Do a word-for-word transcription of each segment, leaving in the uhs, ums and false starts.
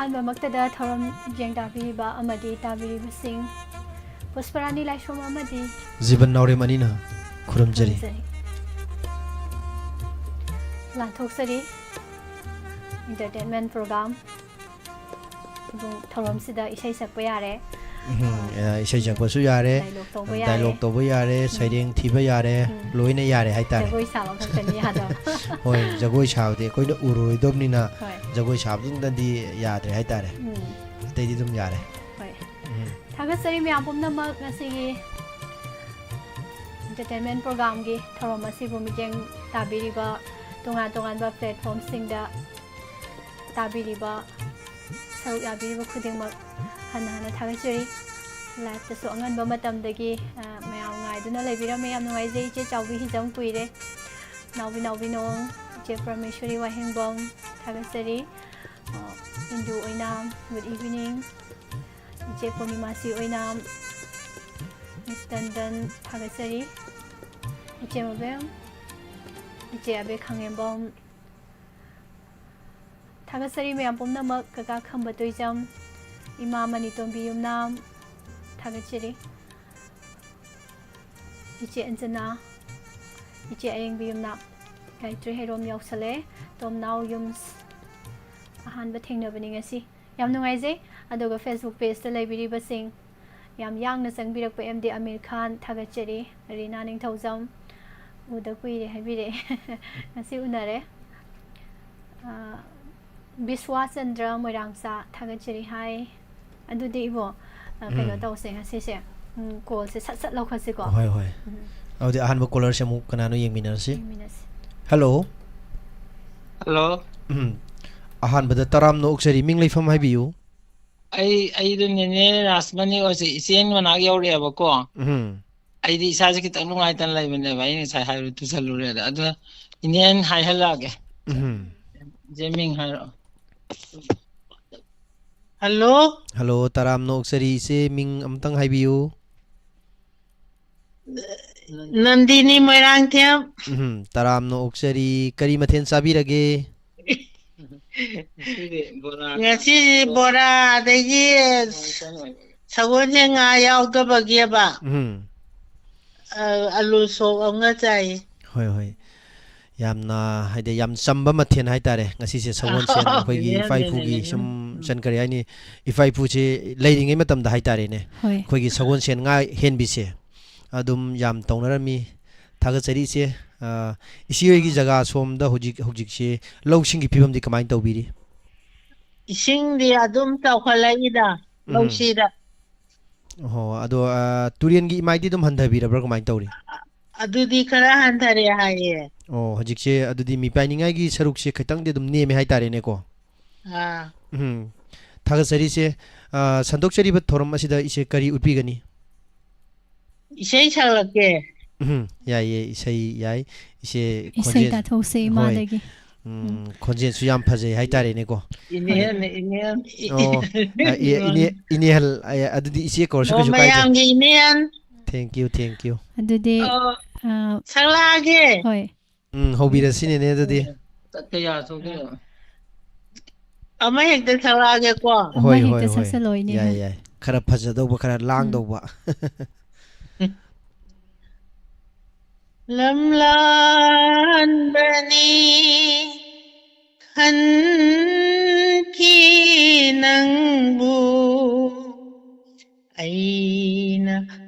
ꯑꯍꯥꯟꯕꯃꯛꯇꯗ ꯊꯧꯔꯝ ꯌꯦꯡ ꯇꯥꯕꯤꯔꯤꯕ ꯑꯃꯗꯤ ꯇꯥꯕꯤꯔꯤꯕꯁꯤꯡ, ꯄꯨꯁꯄꯔꯥꯅꯤ ꯂꯥꯏꯁ꯭ꯔꯝ ꯑꯃꯗꯤ ꯖꯤꯕꯟ ꯅꯥꯎꯔꯦꯝ ꯑꯅꯤꯅ ꯈꯨꯔꯨꯝꯖꯔꯤ꯫ ꯈꯨꯔꯨꯝꯖꯔꯤ꯫ ꯂꯥꯟꯊꯣꯛꯆꯔꯤ꯫ Entertainment program꯫ ꯑꯗꯨꯝ ꯊꯧꯔꯝꯁꯤꯗ ꯏꯁꯩ ꯁꯛꯄ ꯌꯥꯔꯦ꯫ ꯎꯝ, ꯑ, ꯏꯁꯩ ꯁꯛꯄꯁꯨ ꯌꯥꯔꯦ, Dialogue ꯇꯧꯕ ꯌꯥꯔꯦ꯫ Dialogue ꯇꯧꯕ ꯌꯥꯔꯦ, ꯁꯩꯔꯦꯡ ꯊꯤꯕ ꯌꯥꯔꯦ, ꯎꯝ꯫ ꯂꯣꯏꯅ ꯌꯥꯔꯦ ꯍꯥꯏꯇꯥꯔꯦ꯫ ꯖꯒꯣꯏ ꯁꯥꯕ ꯈꯛꯇꯅꯤ ꯌꯥꯗꯕ꯫ ꯍꯣꯏ, ꯖꯒꯣꯏ ꯁꯥꯕꯗꯤ ꯑꯩꯈꯣꯏꯅ ꯎꯔꯔꯣꯏꯗꯕꯅꯤꯅ ꯍꯣꯏ꯫ ꯖꯒꯣꯏ ꯁꯥꯕꯗꯨꯗꯗꯤ ꯌꯥꯗ꯭ꯔꯦ ꯍꯥꯏꯇꯥꯔꯦ꯫ ꯎꯝ꯫ ꯑꯇꯩꯗꯤ ꯑꯗꯨꯝ ꯌꯥꯔꯦ꯫ ꯍꯣꯏ꯫ ꯎꯝ꯫ ꯊꯥꯒꯠꯆꯔꯤ ꯃꯌꯥꯝ ꯄꯨꯝꯅꯃꯛ ꯉꯁꯤꯒꯤ Entertainment program ꯒꯤ ꯊꯧꯔꯝ ꯑꯁꯤꯕꯨ ꯃꯤꯠꯌꯦꯡ ꯇꯥꯕꯤꯔꯤꯕ, ꯇꯣꯉꯥꯟ ꯇꯣꯉꯥꯟꯕ platform ꯁꯤꯡꯗ ꯇꯥꯕꯤꯔꯤꯕ, ꯁꯔꯨꯛ ꯌꯥꯕꯤꯔꯤꯕ ꯈꯨꯗꯤꯡꯃꯛ ꯍꯟꯅ ꯍꯟꯅ ꯊꯥꯒꯠꯆꯔꯤ꯫ Live ꯇꯁꯨ ꯑꯉꯟꯕ ꯃꯇꯝꯗꯒꯤ, ꯑ, ꯃꯌꯥꯝ ꯉꯥꯏꯗꯨꯅ ꯂꯩꯕꯤꯔꯝꯃꯦ꯫ ꯌꯥꯝ ꯅꯨꯡꯉꯥꯏꯖꯩ꯫ ꯏꯆꯦ ꯆꯥꯎꯕꯤ ꯍꯤꯖꯝ ꯀꯨꯏꯔꯦ꯫ ꯅꯥꯎꯕꯤ ꯅꯥꯎꯕꯤ ꯅꯣꯡ, ꯏꯆꯦ ꯄ꯭ꯔꯃꯦꯁ꯭ꯋꯔꯤ ꯋꯥꯍꯦꯡꯕꯝ ꯊꯥꯒꯠꯆꯔꯤ꯫ ꯑ, ꯏꯟꯗꯨ ꯑꯣꯏꯅꯥꯝ, good evening꯫ ꯏꯆꯦ ꯄꯨꯔꯅꯤꯃꯥꯁꯤ ꯑꯣꯏꯅꯥꯝ, Miss ꯇꯟꯗꯟ ꯊꯥꯒꯠꯆꯔꯤ꯫ ꯏꯆꯦ ꯃꯕꯦꯝ, ꯏꯆꯦ ꯑꯕꯦ ꯈꯥꯉꯦꯝꯕꯝ, ꯊꯥꯒꯠꯆꯔꯤ ꯃꯌꯥꯝ ꯄꯨꯝꯅꯃꯛ꯫ ꯀꯀꯥ ꯈꯝꯕ ꯇꯣꯏꯖꯝ, ꯏꯃꯥ ꯃꯅꯤꯇꯣꯝꯕꯤ ꯌꯨꯝꯅꯥꯝ, ꯊꯥꯒꯠꯆꯔꯤ꯫ ꯏꯆꯦ ꯑꯟꯖꯅꯥ, ꯏꯆꯦ ꯑꯌꯦꯡꯕꯤ ꯌꯨꯝꯅꯥꯝ, ꯒꯥꯌꯇ꯭ꯔꯤ ꯍꯩꯔꯣꯝ ꯌꯥꯎꯁꯜꯂꯦ꯫ ꯇꯣꯝꯅꯥꯎ ꯌꯨꯝꯁ, ꯑꯍꯥꯟꯕ ꯊꯦꯡꯅꯕꯅꯤ ꯉꯁꯤ꯫ ꯌꯥꯝ ꯅꯨꯡꯉꯥꯏꯖꯩ꯫ ꯑꯗꯨꯒ Facebook page ꯇ ꯂꯩꯕꯤꯔꯤꯕꯁꯤꯡ, ꯌꯥꯝ ꯌꯥꯡꯅ ꯆꯪꯕꯤꯔꯛꯄ ꯑꯦꯝ ꯗꯤ ꯑꯃꯤꯔ ꯈꯥꯟ ꯊꯥꯒꯠꯆꯔꯤ꯫ ꯔꯤꯅꯥ ꯅꯤꯡꯊꯧꯖꯝ, ꯎꯗ ꯀꯨꯏꯔꯦ ꯍꯥꯏꯕꯤꯔꯛꯑꯦ꯫ ꯉꯁꯤ ꯎꯅꯔꯦ꯫ ꯑ, ꯕꯤꯁ꯭ꯋꯥꯆꯟꯗ꯭ꯔ ꯃꯣꯏꯔꯥꯡꯆꯥ ꯊꯥꯒꯠꯆꯔꯤ ꯍꯥꯏ꯫ ꯑꯗꯨꯗꯤ ꯏꯕꯣ, ꯑ, ꯀꯩꯅꯣ ꯎꯝ꯫ ꯇꯧꯁꯦ ꯉꯁꯤꯁꯦ꯫ ꯎꯝ, call ꯁꯦ ꯁꯠ ꯁꯠ ꯂꯧꯈꯠꯁꯤꯀꯣ꯫ ꯍꯣꯏ, ꯍꯣꯏ꯫ ꯎꯝ꯫ ꯑꯗꯨꯗꯤ ꯑꯍꯥꯟꯕ caller ꯁꯦ ꯑꯃꯨꯛ ꯀꯅꯥꯅꯣ ꯌꯦꯡꯃꯤꯟꯅꯔꯁꯤ꯫ ꯌꯦꯡꯃꯤꯟꯅꯁꯤ꯫ Hello꯫ Hello꯫ ꯎꯝ꯫ ꯑꯍꯥꯟꯕꯗ ꯇꯔꯥꯝꯅ ꯑꯣꯛꯆꯔꯤ, ꯃꯤꯡ ꯂꯩꯐꯝ ꯍꯥꯏꯕꯤꯌꯨ꯫ ꯑꯩ ꯑꯩꯗꯣ ꯅꯦꯅꯦ ꯔꯥꯁꯃꯅꯤ ꯑꯣꯏꯁꯦ ꯏꯆꯦ ꯃꯅꯥꯛ ꯌꯧꯔꯛꯑꯦꯕꯀꯣ꯫ ꯎꯝ꯫ ꯑꯩꯗꯤ ꯏꯁꯥꯁꯦ ꯈꯤꯇꯪ ꯅꯨꯡꯉꯥꯏꯇꯅ ꯂꯩꯕꯅꯦꯕ꯫ ꯑꯩ ꯉꯁꯥꯏ ꯍꯥꯏꯕꯗꯣ ꯇꯨꯁꯜꯂꯨꯔꯦꯗ꯫ ꯑꯗꯣ ꯏꯅꯦ ꯍꯥꯏꯍꯜꯂꯛꯑꯒꯦ꯫ ꯎꯝ꯫ ꯏꯆꯦ ꯃꯤꯡ ꯍꯥꯏꯔꯛꯑꯣ꯫ Hello꯫ Hello, ꯇꯔꯥꯝꯅ ꯑꯣꯛꯆꯔꯤ ꯏꯆꯦ, ꯃꯤꯡ ꯑꯃꯇꯪ ꯍꯥꯏꯕꯤꯌꯨ꯫ ꯅꯟꯗꯤꯅꯤ ꯃꯣꯏꯔꯥꯡꯊꯦꯝ꯫ ꯎꯝ, ꯇꯔꯥꯝꯅ ꯑꯣꯛꯆꯔꯤ꯫ ꯀꯔꯤ ꯃꯊꯦꯜ ꯆꯥꯕꯤꯔꯒꯦ? ꯉꯁꯤꯗꯤ ꯕꯣꯔꯥ ꯉꯁꯤꯗꯤ ꯕꯣꯔꯥ ꯑꯗꯒꯤ ꯁꯒꯣꯜꯁꯦꯟ ꯉꯥ ꯌꯥꯎꯗꯕꯒꯤꯕ ꯎꯝ ꯑ, ꯑꯂꯨ ꯁꯣꯛ ꯑꯃꯒ ꯆꯥꯏ꯫ ꯍꯣꯏ ꯍꯣꯏ꯫ ꯌꯥꯝꯅ ꯍꯥꯏꯗꯤ ꯌꯥꯝ ꯆꯝꯕ ꯃꯊꯦꯜ ꯍꯥꯏꯇꯥꯔꯦ ꯉꯁꯤꯁꯦ, ꯁꯒꯣꯜꯁꯦꯟ ꯑꯩꯈꯣꯏꯒꯤ ꯍꯥꯎꯕꯅꯦ, ꯏꯄꯥ ꯏꯄꯨꯒꯤ ꯍꯥꯎꯕꯅꯦ꯫ ꯁꯨꯝ ꯁꯟ ꯀꯔꯤ ꯍꯥꯏꯅꯤ, ꯏꯄꯥ ꯏꯄꯨꯁꯤ ꯂꯩꯔꯤꯉꯩ ꯃꯇꯝꯗ ꯍꯥꯏꯇꯥꯔꯦꯅꯦ, ꯍꯣꯏ꯫ ꯑꯩꯈꯣꯏꯒꯤ ꯁꯒꯣꯜꯁꯦꯟ ꯉꯥ ꯍꯦꯟꯕꯤꯁꯦ ꯑꯗꯨꯝ ꯌꯥꯝ ꯇꯧꯅꯔꯝꯃꯤ꯫ ꯊꯥꯒꯠꯆꯔꯤ ꯏꯆꯦ꯫ ꯑ, ꯏꯆꯦ ꯍꯣꯏꯒꯤ ꯖꯒꯥ ꯁꯣꯝꯗ ꯍꯧꯖꯤꯛ ꯍꯧꯖꯤꯛꯁꯤ ꯂꯧꯁꯤꯡꯒꯤ ꯐꯤꯕꯝꯗꯤ ꯀꯃꯥꯏꯅ ꯇꯧꯕꯤꯔꯤ? ꯏꯁꯤꯡꯗꯤ ꯑꯗꯨꯝ ꯆꯥꯎꯈꯠꯂꯛꯏꯗ ꯎꯝ꯫ ꯂꯧꯁꯤꯗ꯫ ꯑꯣ, ꯑꯗꯣ, ꯑ, ꯇꯨꯔꯦꯟꯒꯤ ꯏꯃꯥꯏꯗꯤ ꯑꯗꯨꯝ ꯍꯟꯊꯕꯤꯔꯕ꯭ꯔꯥ, ꯀꯃꯥꯏꯅ ꯇꯧꯔꯤ? ꯑꯗꯨꯗꯤ ꯈꯔ ꯍꯟꯊꯔꯦ ꯍꯥꯏꯌꯦ꯫ ꯑꯣ, ꯍꯧꯖꯤꯛꯁꯦ ꯑꯗꯨꯗꯤ ꯃꯤꯄꯥꯏꯅꯤꯡꯉꯥꯏꯒꯤ ꯁꯔꯨꯛꯁꯦ ꯈꯤꯇꯪꯗꯤ ꯑꯗꯨꯝ ꯅꯦꯝꯃꯦ ꯍꯥꯏꯇꯥꯔꯦꯅꯦꯀꯣ꯫ ꯑꯥ꯫ ꯎꯝ꯫ ꯊꯥꯒꯠꯆꯔꯤꯁꯦ꯫ ꯑ, ꯁꯟꯗꯣꯛꯆꯔꯤꯕ ꯊꯧꯔꯝ ꯑꯁꯤꯗ ꯏꯆꯦ ꯀꯔꯤ ꯎꯠꯄꯤꯒꯅꯤ? ꯏꯁꯩ ꯁꯛꯂꯛꯀꯦ꯫ ꯎꯝ, ꯌꯥꯏꯌꯦ, ꯏꯁꯩ ꯌꯥꯏ꯫ ꯏꯆꯦ ꯏꯁꯩ ꯈꯣꯟꯖꯦꯜ-, ꯇꯥꯊꯣꯛꯁꯦ ꯍꯣꯏ꯫ ꯏꯃꯥꯗꯒꯤ꯫ ꯎꯝ, ꯈꯣꯟꯖꯦꯜꯁꯨ ꯌꯥꯝ ꯐꯖꯩ ꯍꯥꯏꯇꯥꯔꯦꯅꯦꯀꯣ꯫ ꯏꯅꯦꯍꯟ, ꯏꯅꯦꯍꯟ꯫ ꯑꯣ, ꯑ, ꯏ-, ꯏꯅꯦ, ꯏꯅꯦꯍꯜ, ꯑ, ꯑꯗꯨꯗꯤ ꯏꯆꯦ ꯀꯧꯔꯁꯨ ꯑꯣ, ꯀꯩꯁꯨ ꯀꯥꯏꯗꯦ꯫ ꯃꯌꯥꯝꯒꯤ ꯏꯅꯦꯍꯟ꯫ Thank you, thank you꯫ ꯑꯗꯨꯗꯤ ꯑꯣ, ꯑ, ꯁꯛꯂꯛꯑꯒꯦ꯫ ꯍꯣꯏ꯫ ꯎꯝ, ꯍꯧꯕꯤꯔꯁꯤꯅꯦꯅꯦ ꯑꯗꯨꯗꯤ꯫ ꯑꯃ ꯍꯦꯛꯇ ꯁꯛꯂꯛꯑꯒꯦꯀꯣ꯫ ꯑꯃ ꯍꯣꯏ, ꯍꯦꯛꯇ ꯍꯣꯏ, ꯍꯣꯏ꯫ ꯁꯛꯆꯜꯂꯣ, ꯏꯅꯦ ꯌꯥꯏ, ꯍꯣꯏ꯫ ꯌꯥꯏ꯫ ꯈꯔ ꯐꯖꯗꯧꯕ, ꯈꯔ ꯂꯥꯡꯗꯧꯕ꯫ ꯂꯝꯂꯥꯟꯕꯅꯤ ꯈꯟꯈꯤ ꯅꯪꯕꯨ ꯑꯩꯅ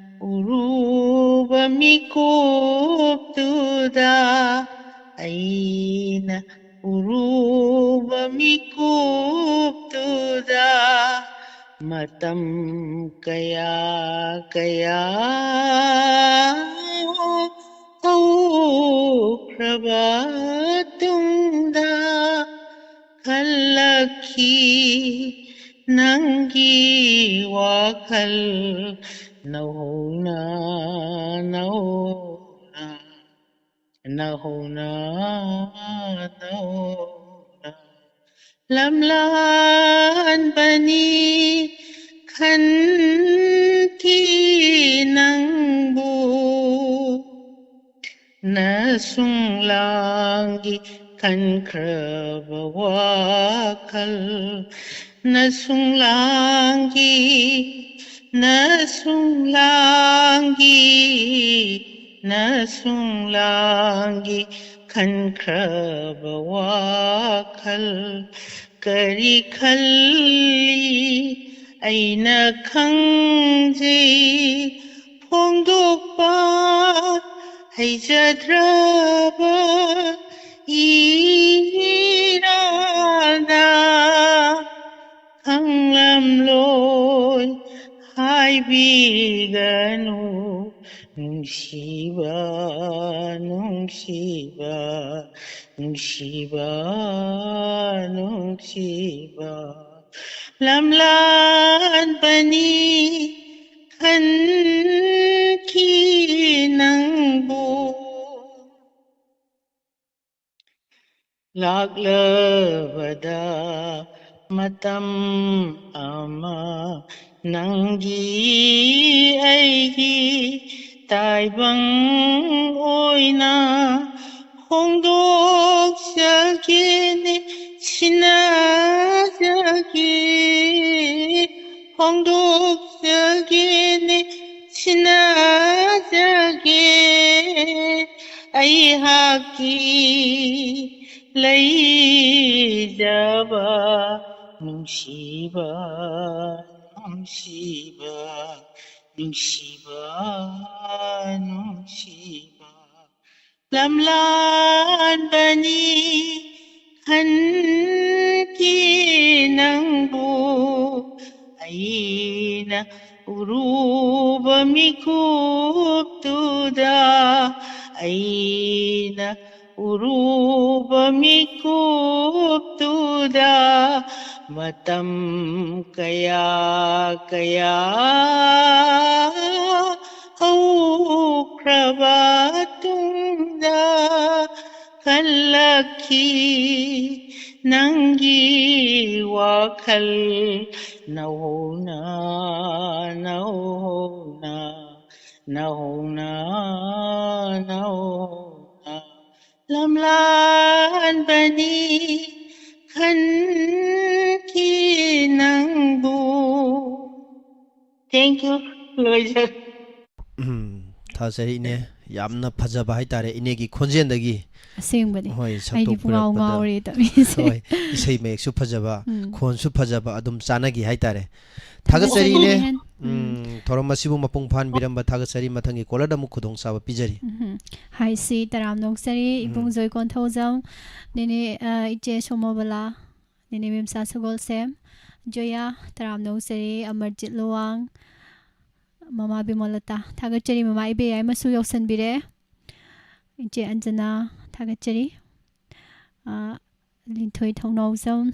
ꯎꯔꯨꯕ ꯃꯤꯀꯨꯞꯇꯨꯗ, ꯑꯩꯅ ꯎꯔꯨꯕ ꯃꯤꯀꯨꯞꯇꯨꯗ ꯃꯇꯝ ꯀꯌꯥ ꯀꯌꯥ ꯍꯧꯈ꯭ꯔꯕ ꯇꯨꯡꯗ ꯈꯜꯂꯛꯈꯤ ꯅꯪꯒꯤ ꯋꯥꯈꯜ ꯅꯧꯍꯧꯅ ꯅꯧꯅ ꯅꯧꯍꯧꯅ ꯅꯧꯅ ꯂꯝꯂꯥꯟꯕꯅꯤ ꯈꯟꯈꯤ ꯅꯪꯕꯨ ꯅꯁꯨꯡꯂꯥꯡꯒꯤ ꯈꯟꯈ꯭ꯔꯕ ꯋꯥꯈꯜ ꯅꯁꯨꯡ ꯂꯥꯡꯒꯤ, ꯅꯁꯨꯡ ꯂꯥꯡꯒꯤ, ꯅꯁꯨꯡ ꯂꯥꯡꯒꯤ ꯈꯟꯈ꯭ꯔꯕ ꯋꯥꯈꯜ ꯀꯔꯤ ꯈꯜꯂꯤ ꯑꯩꯅ ꯈꯪꯖꯩ꯫ ꯐꯣꯡꯗꯣꯛꯄ ꯍꯩꯖꯗ꯭ꯔꯕ ꯏꯔꯥꯜꯅ ꯈꯪꯂꯝꯂꯣꯏ ꯍꯥꯏꯕꯤꯒꯅꯨ꯫ ꯅꯨꯡꯁꯤꯕ, ꯅꯨꯡꯁꯤꯕ, ꯅꯨꯡꯁꯤꯕ, ꯅꯨꯡꯁꯤꯕ ꯂꯝꯂꯥꯟꯕꯅꯤ ꯈꯟꯈꯤ ꯅꯪꯕꯨ꯫ ꯂꯥꯛꯂꯕꯗ ꯃꯇꯝ ꯑꯃ ꯅꯪꯒꯤ ꯑꯩꯒꯤ ꯇꯥꯏꯕꯪ ꯑꯣꯏꯅ ꯍꯣꯡꯗꯣꯛꯆꯒꯦꯅꯦ, ꯁꯤꯟꯅꯖꯒꯦ, ꯍꯣꯡꯗꯣꯛꯆꯒꯦꯅꯦ, ꯁꯤꯟꯅꯖꯒꯦ꯫ ꯑꯩꯍꯥꯛꯀꯤ ꯂꯩꯖꯕ ꯅꯨꯡꯁꯤꯕ, ꯅꯨꯡꯁꯤꯕ, ꯅꯨꯡꯁꯤꯕ, ꯅꯨꯡꯁꯤꯕ ꯂꯝꯂꯥꯟꯕꯅꯤ ꯈꯟꯈꯤ ꯅꯪꯕꯨ꯫ ꯑꯩꯅ ꯎꯔꯨꯕ ꯃꯤꯀꯨꯞꯇꯨꯗ, ꯑꯩꯅ ꯎꯔꯨꯕ ꯃꯤꯀꯨꯞꯇꯨꯗ ꯃꯇꯝ ꯀꯌꯥ ꯀꯌꯥ ꯍꯧꯈ꯭ꯔꯕ ꯇꯨꯡꯗ ꯈꯜꯂꯛꯈꯤ ꯅꯪꯒꯤ ꯋꯥꯈꯜ ꯅꯧꯍꯧꯅ, ꯅꯧꯍꯧꯅ, ꯅꯧꯍꯧꯅ, ꯅꯧꯍꯧꯅ ꯂꯝꯂꯥꯟꯕꯅꯤ ꯈꯟꯈꯤ ꯅꯪꯕꯨ꯫ Thank you. ꯂꯣꯏꯖꯔꯦ꯫ ꯎꯝ, ꯊꯥꯖꯔꯤ ꯏꯅꯦ꯫ ꯌꯥꯝꯅ ꯐꯖꯕ ꯍꯥꯏꯇꯥꯔꯦ ꯏꯅꯦꯒꯤ ꯈꯣꯟꯖꯦꯜꯗꯒꯤ꯫ ꯑꯁꯦꯡꯕꯅꯤ꯫ ꯍꯣꯏ, ꯑꯩꯗꯤ ꯁꯛꯇꯣꯛꯄꯤꯔꯛꯄꯗ꯫ ꯄꯨꯡꯉꯥꯎ ꯉꯥꯎꯔꯦ ꯇꯧꯔꯤꯁꯦ꯫ ꯍꯣꯏ, ꯏꯁꯩ ꯃꯌꯦꯛꯁꯨ ꯐꯖꯕ, ꯎꯝ꯫ ꯈꯣꯟꯁꯨ ꯐꯖꯕ ꯑꯗꯨꯝ ꯆꯥꯟꯅꯈꯤ ꯍꯥꯏꯇꯥꯔꯦ꯫ ꯊꯥꯒꯠꯆꯔꯤ ꯏꯅꯦ꯫ ꯊꯥꯒꯠꯆꯔꯤ꯫ ꯎꯝ, ꯊꯧꯔꯝ ꯑꯁꯤꯕꯨ ꯃꯄꯨꯡ ꯐꯥꯍꯟꯕꯤꯔꯝꯕ ꯊꯥꯒꯠꯆꯔꯤ꯫ ꯃꯊꯪꯒꯤ ꯀꯣꯂꯔꯗ ꯑꯃꯨꯛ ꯈꯨꯗꯣꯡꯆꯥꯕ ꯄꯤꯖꯔꯤ꯫ ꯎꯝ꯫ ꯍꯥꯏꯁꯤ ꯇꯔꯥꯝ ꯅꯣꯛꯆꯔꯤ ꯎꯝ꯫ ꯏꯕꯨꯡ ꯖꯣꯏꯀꯣꯟ ꯊꯧꯖꯝ, ꯅꯦꯅꯦ, ꯑ, ꯏꯆꯦ ꯁꯣꯃꯣꯕꯂꯥ, ꯅꯦꯅꯦ ꯃꯦꯝꯆꯥ ꯁꯒꯣꯜꯁꯦꯝ, ꯖꯣꯌꯥ, ꯇꯔꯥꯝ ꯅꯣꯛꯆꯔꯤ ꯑꯃꯔꯖꯤꯠ ꯂꯨꯋꯥꯡ, ꯃꯃꯥ ꯕꯤꯃꯣꯂꯇꯥ ꯊꯥꯒꯠꯆꯔꯤ꯫ ꯃꯃꯥ ꯏꯕꯦꯌꯥꯏꯃꯁꯨ ꯌꯥꯎꯁꯟꯕꯤꯔꯦ꯫ ꯏꯆꯦ ꯑꯟꯖꯅꯥ ꯊꯥꯒꯠꯆꯔꯤ꯫ ꯑ, ꯂꯤꯟꯊꯣꯏ ꯊꯧꯅꯥꯎꯖꯝ꯫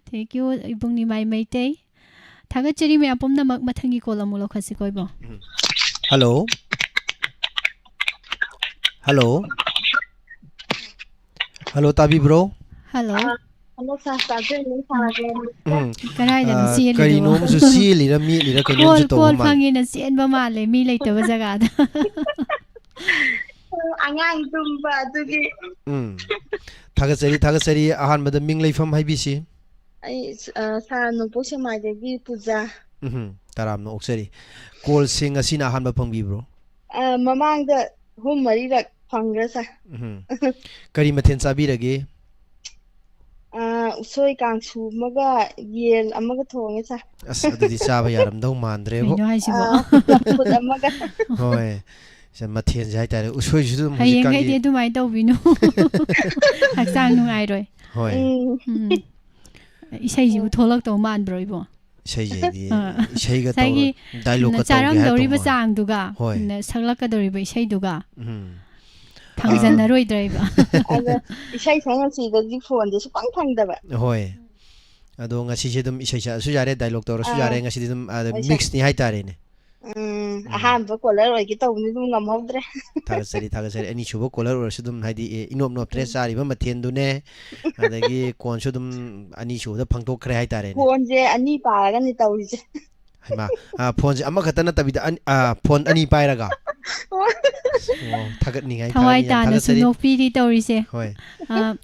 Thank you, ꯏꯕꯨꯡ ꯅꯤꯃꯥꯏ ꯃꯩꯇꯩ꯫ ꯊꯥꯒꯠꯆꯔꯤ ꯃꯌꯥꯝ ꯄꯨꯝꯅꯃꯛ꯫ ꯃꯊꯪꯒꯤ ꯀꯣꯜ ꯑꯃꯨꯛ ꯂꯧꯈꯠꯁꯤꯀꯣ ꯏꯕꯨꯡ꯫ ꯍꯜꯂꯣ꯫ ꯍꯜꯂꯣ꯫ ꯍꯜꯂꯣ, ꯇꯥꯕꯤꯕ꯭ꯔꯣ? ꯍꯜꯂꯣ꯫ ꯍꯜꯂꯣ ꯁꯥꯔ, ꯇꯥꯖꯩꯌꯦ ꯁꯥꯔꯒꯦ꯫ ꯎꯝ꯫ ꯀꯗꯥꯏꯗꯅꯣ ꯑ, ꯆꯦꯜꯂꯤꯗꯨꯕꯣ? ꯀꯔꯤꯅꯣꯝꯁꯨ ꯆꯦꯜꯂꯤꯔ ꯃꯦꯠꯂꯤꯔ ꯀꯩꯅꯣꯝꯁꯨ ꯀꯣꯜ ꯇꯧꯕ ꯀꯣꯜ ꯃꯥꯜꯂꯦ꯫ ꯐꯪꯉꯦꯅ ꯆꯦꯟꯕ ꯃꯥꯜꯂꯦ ꯃꯤ ꯂꯩꯇꯕ ꯖꯒꯥꯗ꯫ ꯑꯉꯥꯡ ꯇꯨꯝꯕ ꯑꯗꯨꯒꯤ꯫ ꯎꯝ꯫ ꯊꯥꯒꯠꯆꯔꯤ, ꯊꯥꯒꯠꯆꯔꯤ꯫ ꯑꯍꯥꯟꯕꯗ ꯃꯤꯡ ꯂꯩꯐꯝ ꯍꯥꯏꯕꯤꯁꯤ꯫ ꯑꯩ, ꯑ, ꯁꯥꯔ ꯅꯣꯡꯄꯣꯛ ꯁꯦꯛꯃꯥꯏꯗꯒꯤ ꯄꯨꯖꯥ꯫ ꯎꯝ, ꯇꯔꯥꯝꯅ ꯑꯣꯛꯆꯔꯤ꯫ ꯀꯣꯜꯁꯦ ꯉꯁꯤꯅ ꯑꯍꯥꯟꯕ ꯐꯪꯕꯤꯕ꯭ꯔꯣ? ꯑ, ꯃꯃꯥꯡꯗ ꯑꯍꯨꯝ ꯃꯔꯤꯔꯛ ꯐꯪꯈ꯭ꯔꯦ ꯁꯥꯔ꯫ ꯎꯝ꯫ ꯀꯔꯤ ꯃꯊꯦꯜ ꯆꯥꯕꯤꯔꯒꯦ? ꯑ, ꯎꯁꯣꯏ ꯀꯥꯡꯁꯨ ꯑꯃꯒ ꯌꯦꯟ ꯑꯃꯒ ꯊꯣꯡꯉꯦ ꯁꯥꯔ꯫ ꯑꯁ, ꯑꯗꯨꯗꯤ ꯆꯥꯕ ꯌꯥꯔꯝꯗꯧ ꯃꯥꯟꯗ꯭ꯔꯦꯕꯣ꯫ ꯀꯩꯅꯣ ꯍꯥꯏꯁꯤꯕꯣ? ꯑ, ꯆꯝꯐꯨꯠ ꯑꯃꯒ꯫ ꯍꯣꯏ꯫ ꯁꯦ, ꯃꯊꯦꯜꯁꯦ ꯍꯥꯏꯇꯥꯔꯦ꯫ ꯎꯁꯣꯏꯁꯨ ꯑꯗꯨꯝ ꯍꯌꯦꯡꯈꯩꯗꯤ ꯍꯧꯖꯤꯛꯀꯥꯟꯒꯤ꯫ ꯑꯗꯨꯃꯥꯏꯅ ꯇꯧꯕꯤꯅꯨ꯫ ꯍꯛꯆꯥꯡ ꯅꯨꯡꯉꯥꯏꯔꯣꯏ꯫ ꯍꯣꯏ꯫ ꯎꯝ꯫ ꯎꯝ꯫ ꯏꯁꯩꯁꯤꯕꯨ ꯊꯣꯛꯂꯛꯇꯧ ꯃꯥꯟꯕ꯭ꯔꯣ ꯏꯕꯣ? ꯏꯁꯩꯁꯦ ꯍꯥꯏꯗꯤ ꯑꯥ꯫ ꯏꯁꯩꯒ ꯉꯁꯥꯏꯒꯤ ꯇꯧꯔ dialogue ꯀ ꯇꯧꯒꯦ ꯆꯥꯔꯝꯗꯧꯔꯤꯕ ꯍꯥꯏꯔꯛꯇꯧ ꯃꯥꯜꯂꯦ꯫ ꯆꯥꯡꯗꯨꯒ ꯍꯣꯏ꯫ ꯅ-, ꯁꯛꯂꯛꯀꯗꯧꯔꯤꯕ ꯏꯁꯩꯗꯨꯒ ꯎꯝ꯫ ꯐꯪꯖꯟꯅꯔꯣꯏꯗ꯭ꯔꯣꯏꯕ? ꯑꯗ ꯏꯁꯩ ꯁꯛ ꯉꯁꯤꯗꯒꯤ ꯐꯣꯟꯁꯦ ꯁꯨꯐꯪ ꯐꯪꯗꯕ꯫ ꯍꯣꯏ꯫ ꯑꯗꯣ ꯉꯁꯤꯁꯦ ꯑꯗꯨꯝ ꯏꯁꯩ ꯁꯛꯑꯁꯨ ꯌꯥꯔꯦ, dialogue ꯇꯧꯔꯁꯨ ꯑꯥ꯫ ꯌꯥꯔꯦ, ꯉꯁꯤꯗꯤ ꯑꯗꯨꯝ, ꯑ, ꯍꯣꯏ, ꯁꯥꯔ꯫ mix ꯅꯤ ꯍꯥꯏꯇꯥꯔꯦꯅꯦ꯫ ꯎꯝ, ꯎꯝ꯫ ꯑꯍꯥꯟꯕ caller ꯑꯣꯏꯒꯦ ꯇꯧꯕꯅꯤ, ꯑꯗꯨꯝ ꯉꯝꯍꯧꯗ꯭ꯔꯦ꯫ ꯊꯥꯒꯠꯆꯔꯤ, ꯊꯥꯒꯠꯆꯔꯤ꯫ ꯑꯅꯤꯁꯨꯕ caller ꯑꯣꯏꯔꯁꯨ ꯑꯗꯨꯝ, ꯍꯥꯏꯗꯤ, ꯑꯦ, ꯏꯅꯣꯞ ꯅꯣꯞꯇ꯭ꯔꯦ, ꯎꯝ꯫ ꯆꯥꯔꯤꯕ ꯃꯊꯦꯜꯗꯨꯅꯦ, ꯑꯗꯒꯤ ꯀꯣꯟꯁꯨ ꯑꯗꯨꯝ ꯑꯅꯤꯁꯨꯕꯗ ꯐꯪꯗꯣꯛꯈ꯭ꯔꯦ ꯍꯥꯏꯇꯥꯔꯦꯅꯦ꯫ ꯐꯣꯟꯁꯦ ꯑꯅꯤ ꯄꯥꯔꯒꯅꯤ ꯇꯧꯔꯤꯁꯦ꯫ ꯍꯩꯃꯥ, ꯑ, ꯐꯣꯟꯁꯦ ꯑꯃꯈꯛꯇ ꯅꯠꯇꯕꯤꯗ ꯑꯅꯤ, ꯑ, ꯐꯣꯟ ꯑꯅꯤ ꯄꯥꯏꯔꯒ? ꯍꯣꯏ꯫ ꯑꯣ, ꯊꯥꯒꯠꯅꯤꯡꯉꯥꯏ, ꯊꯋꯥꯏ ꯊꯥꯒꯠꯅꯤꯡꯉꯥꯏ ꯌꯥꯝ ꯇꯥꯅꯁꯨ ꯊꯥꯒꯠꯆꯔꯤ꯫ ꯅꯣꯛꯄꯤꯔꯤ ꯇꯧꯔꯤꯁꯦ꯫ ꯍꯣꯏ꯫ ꯑ,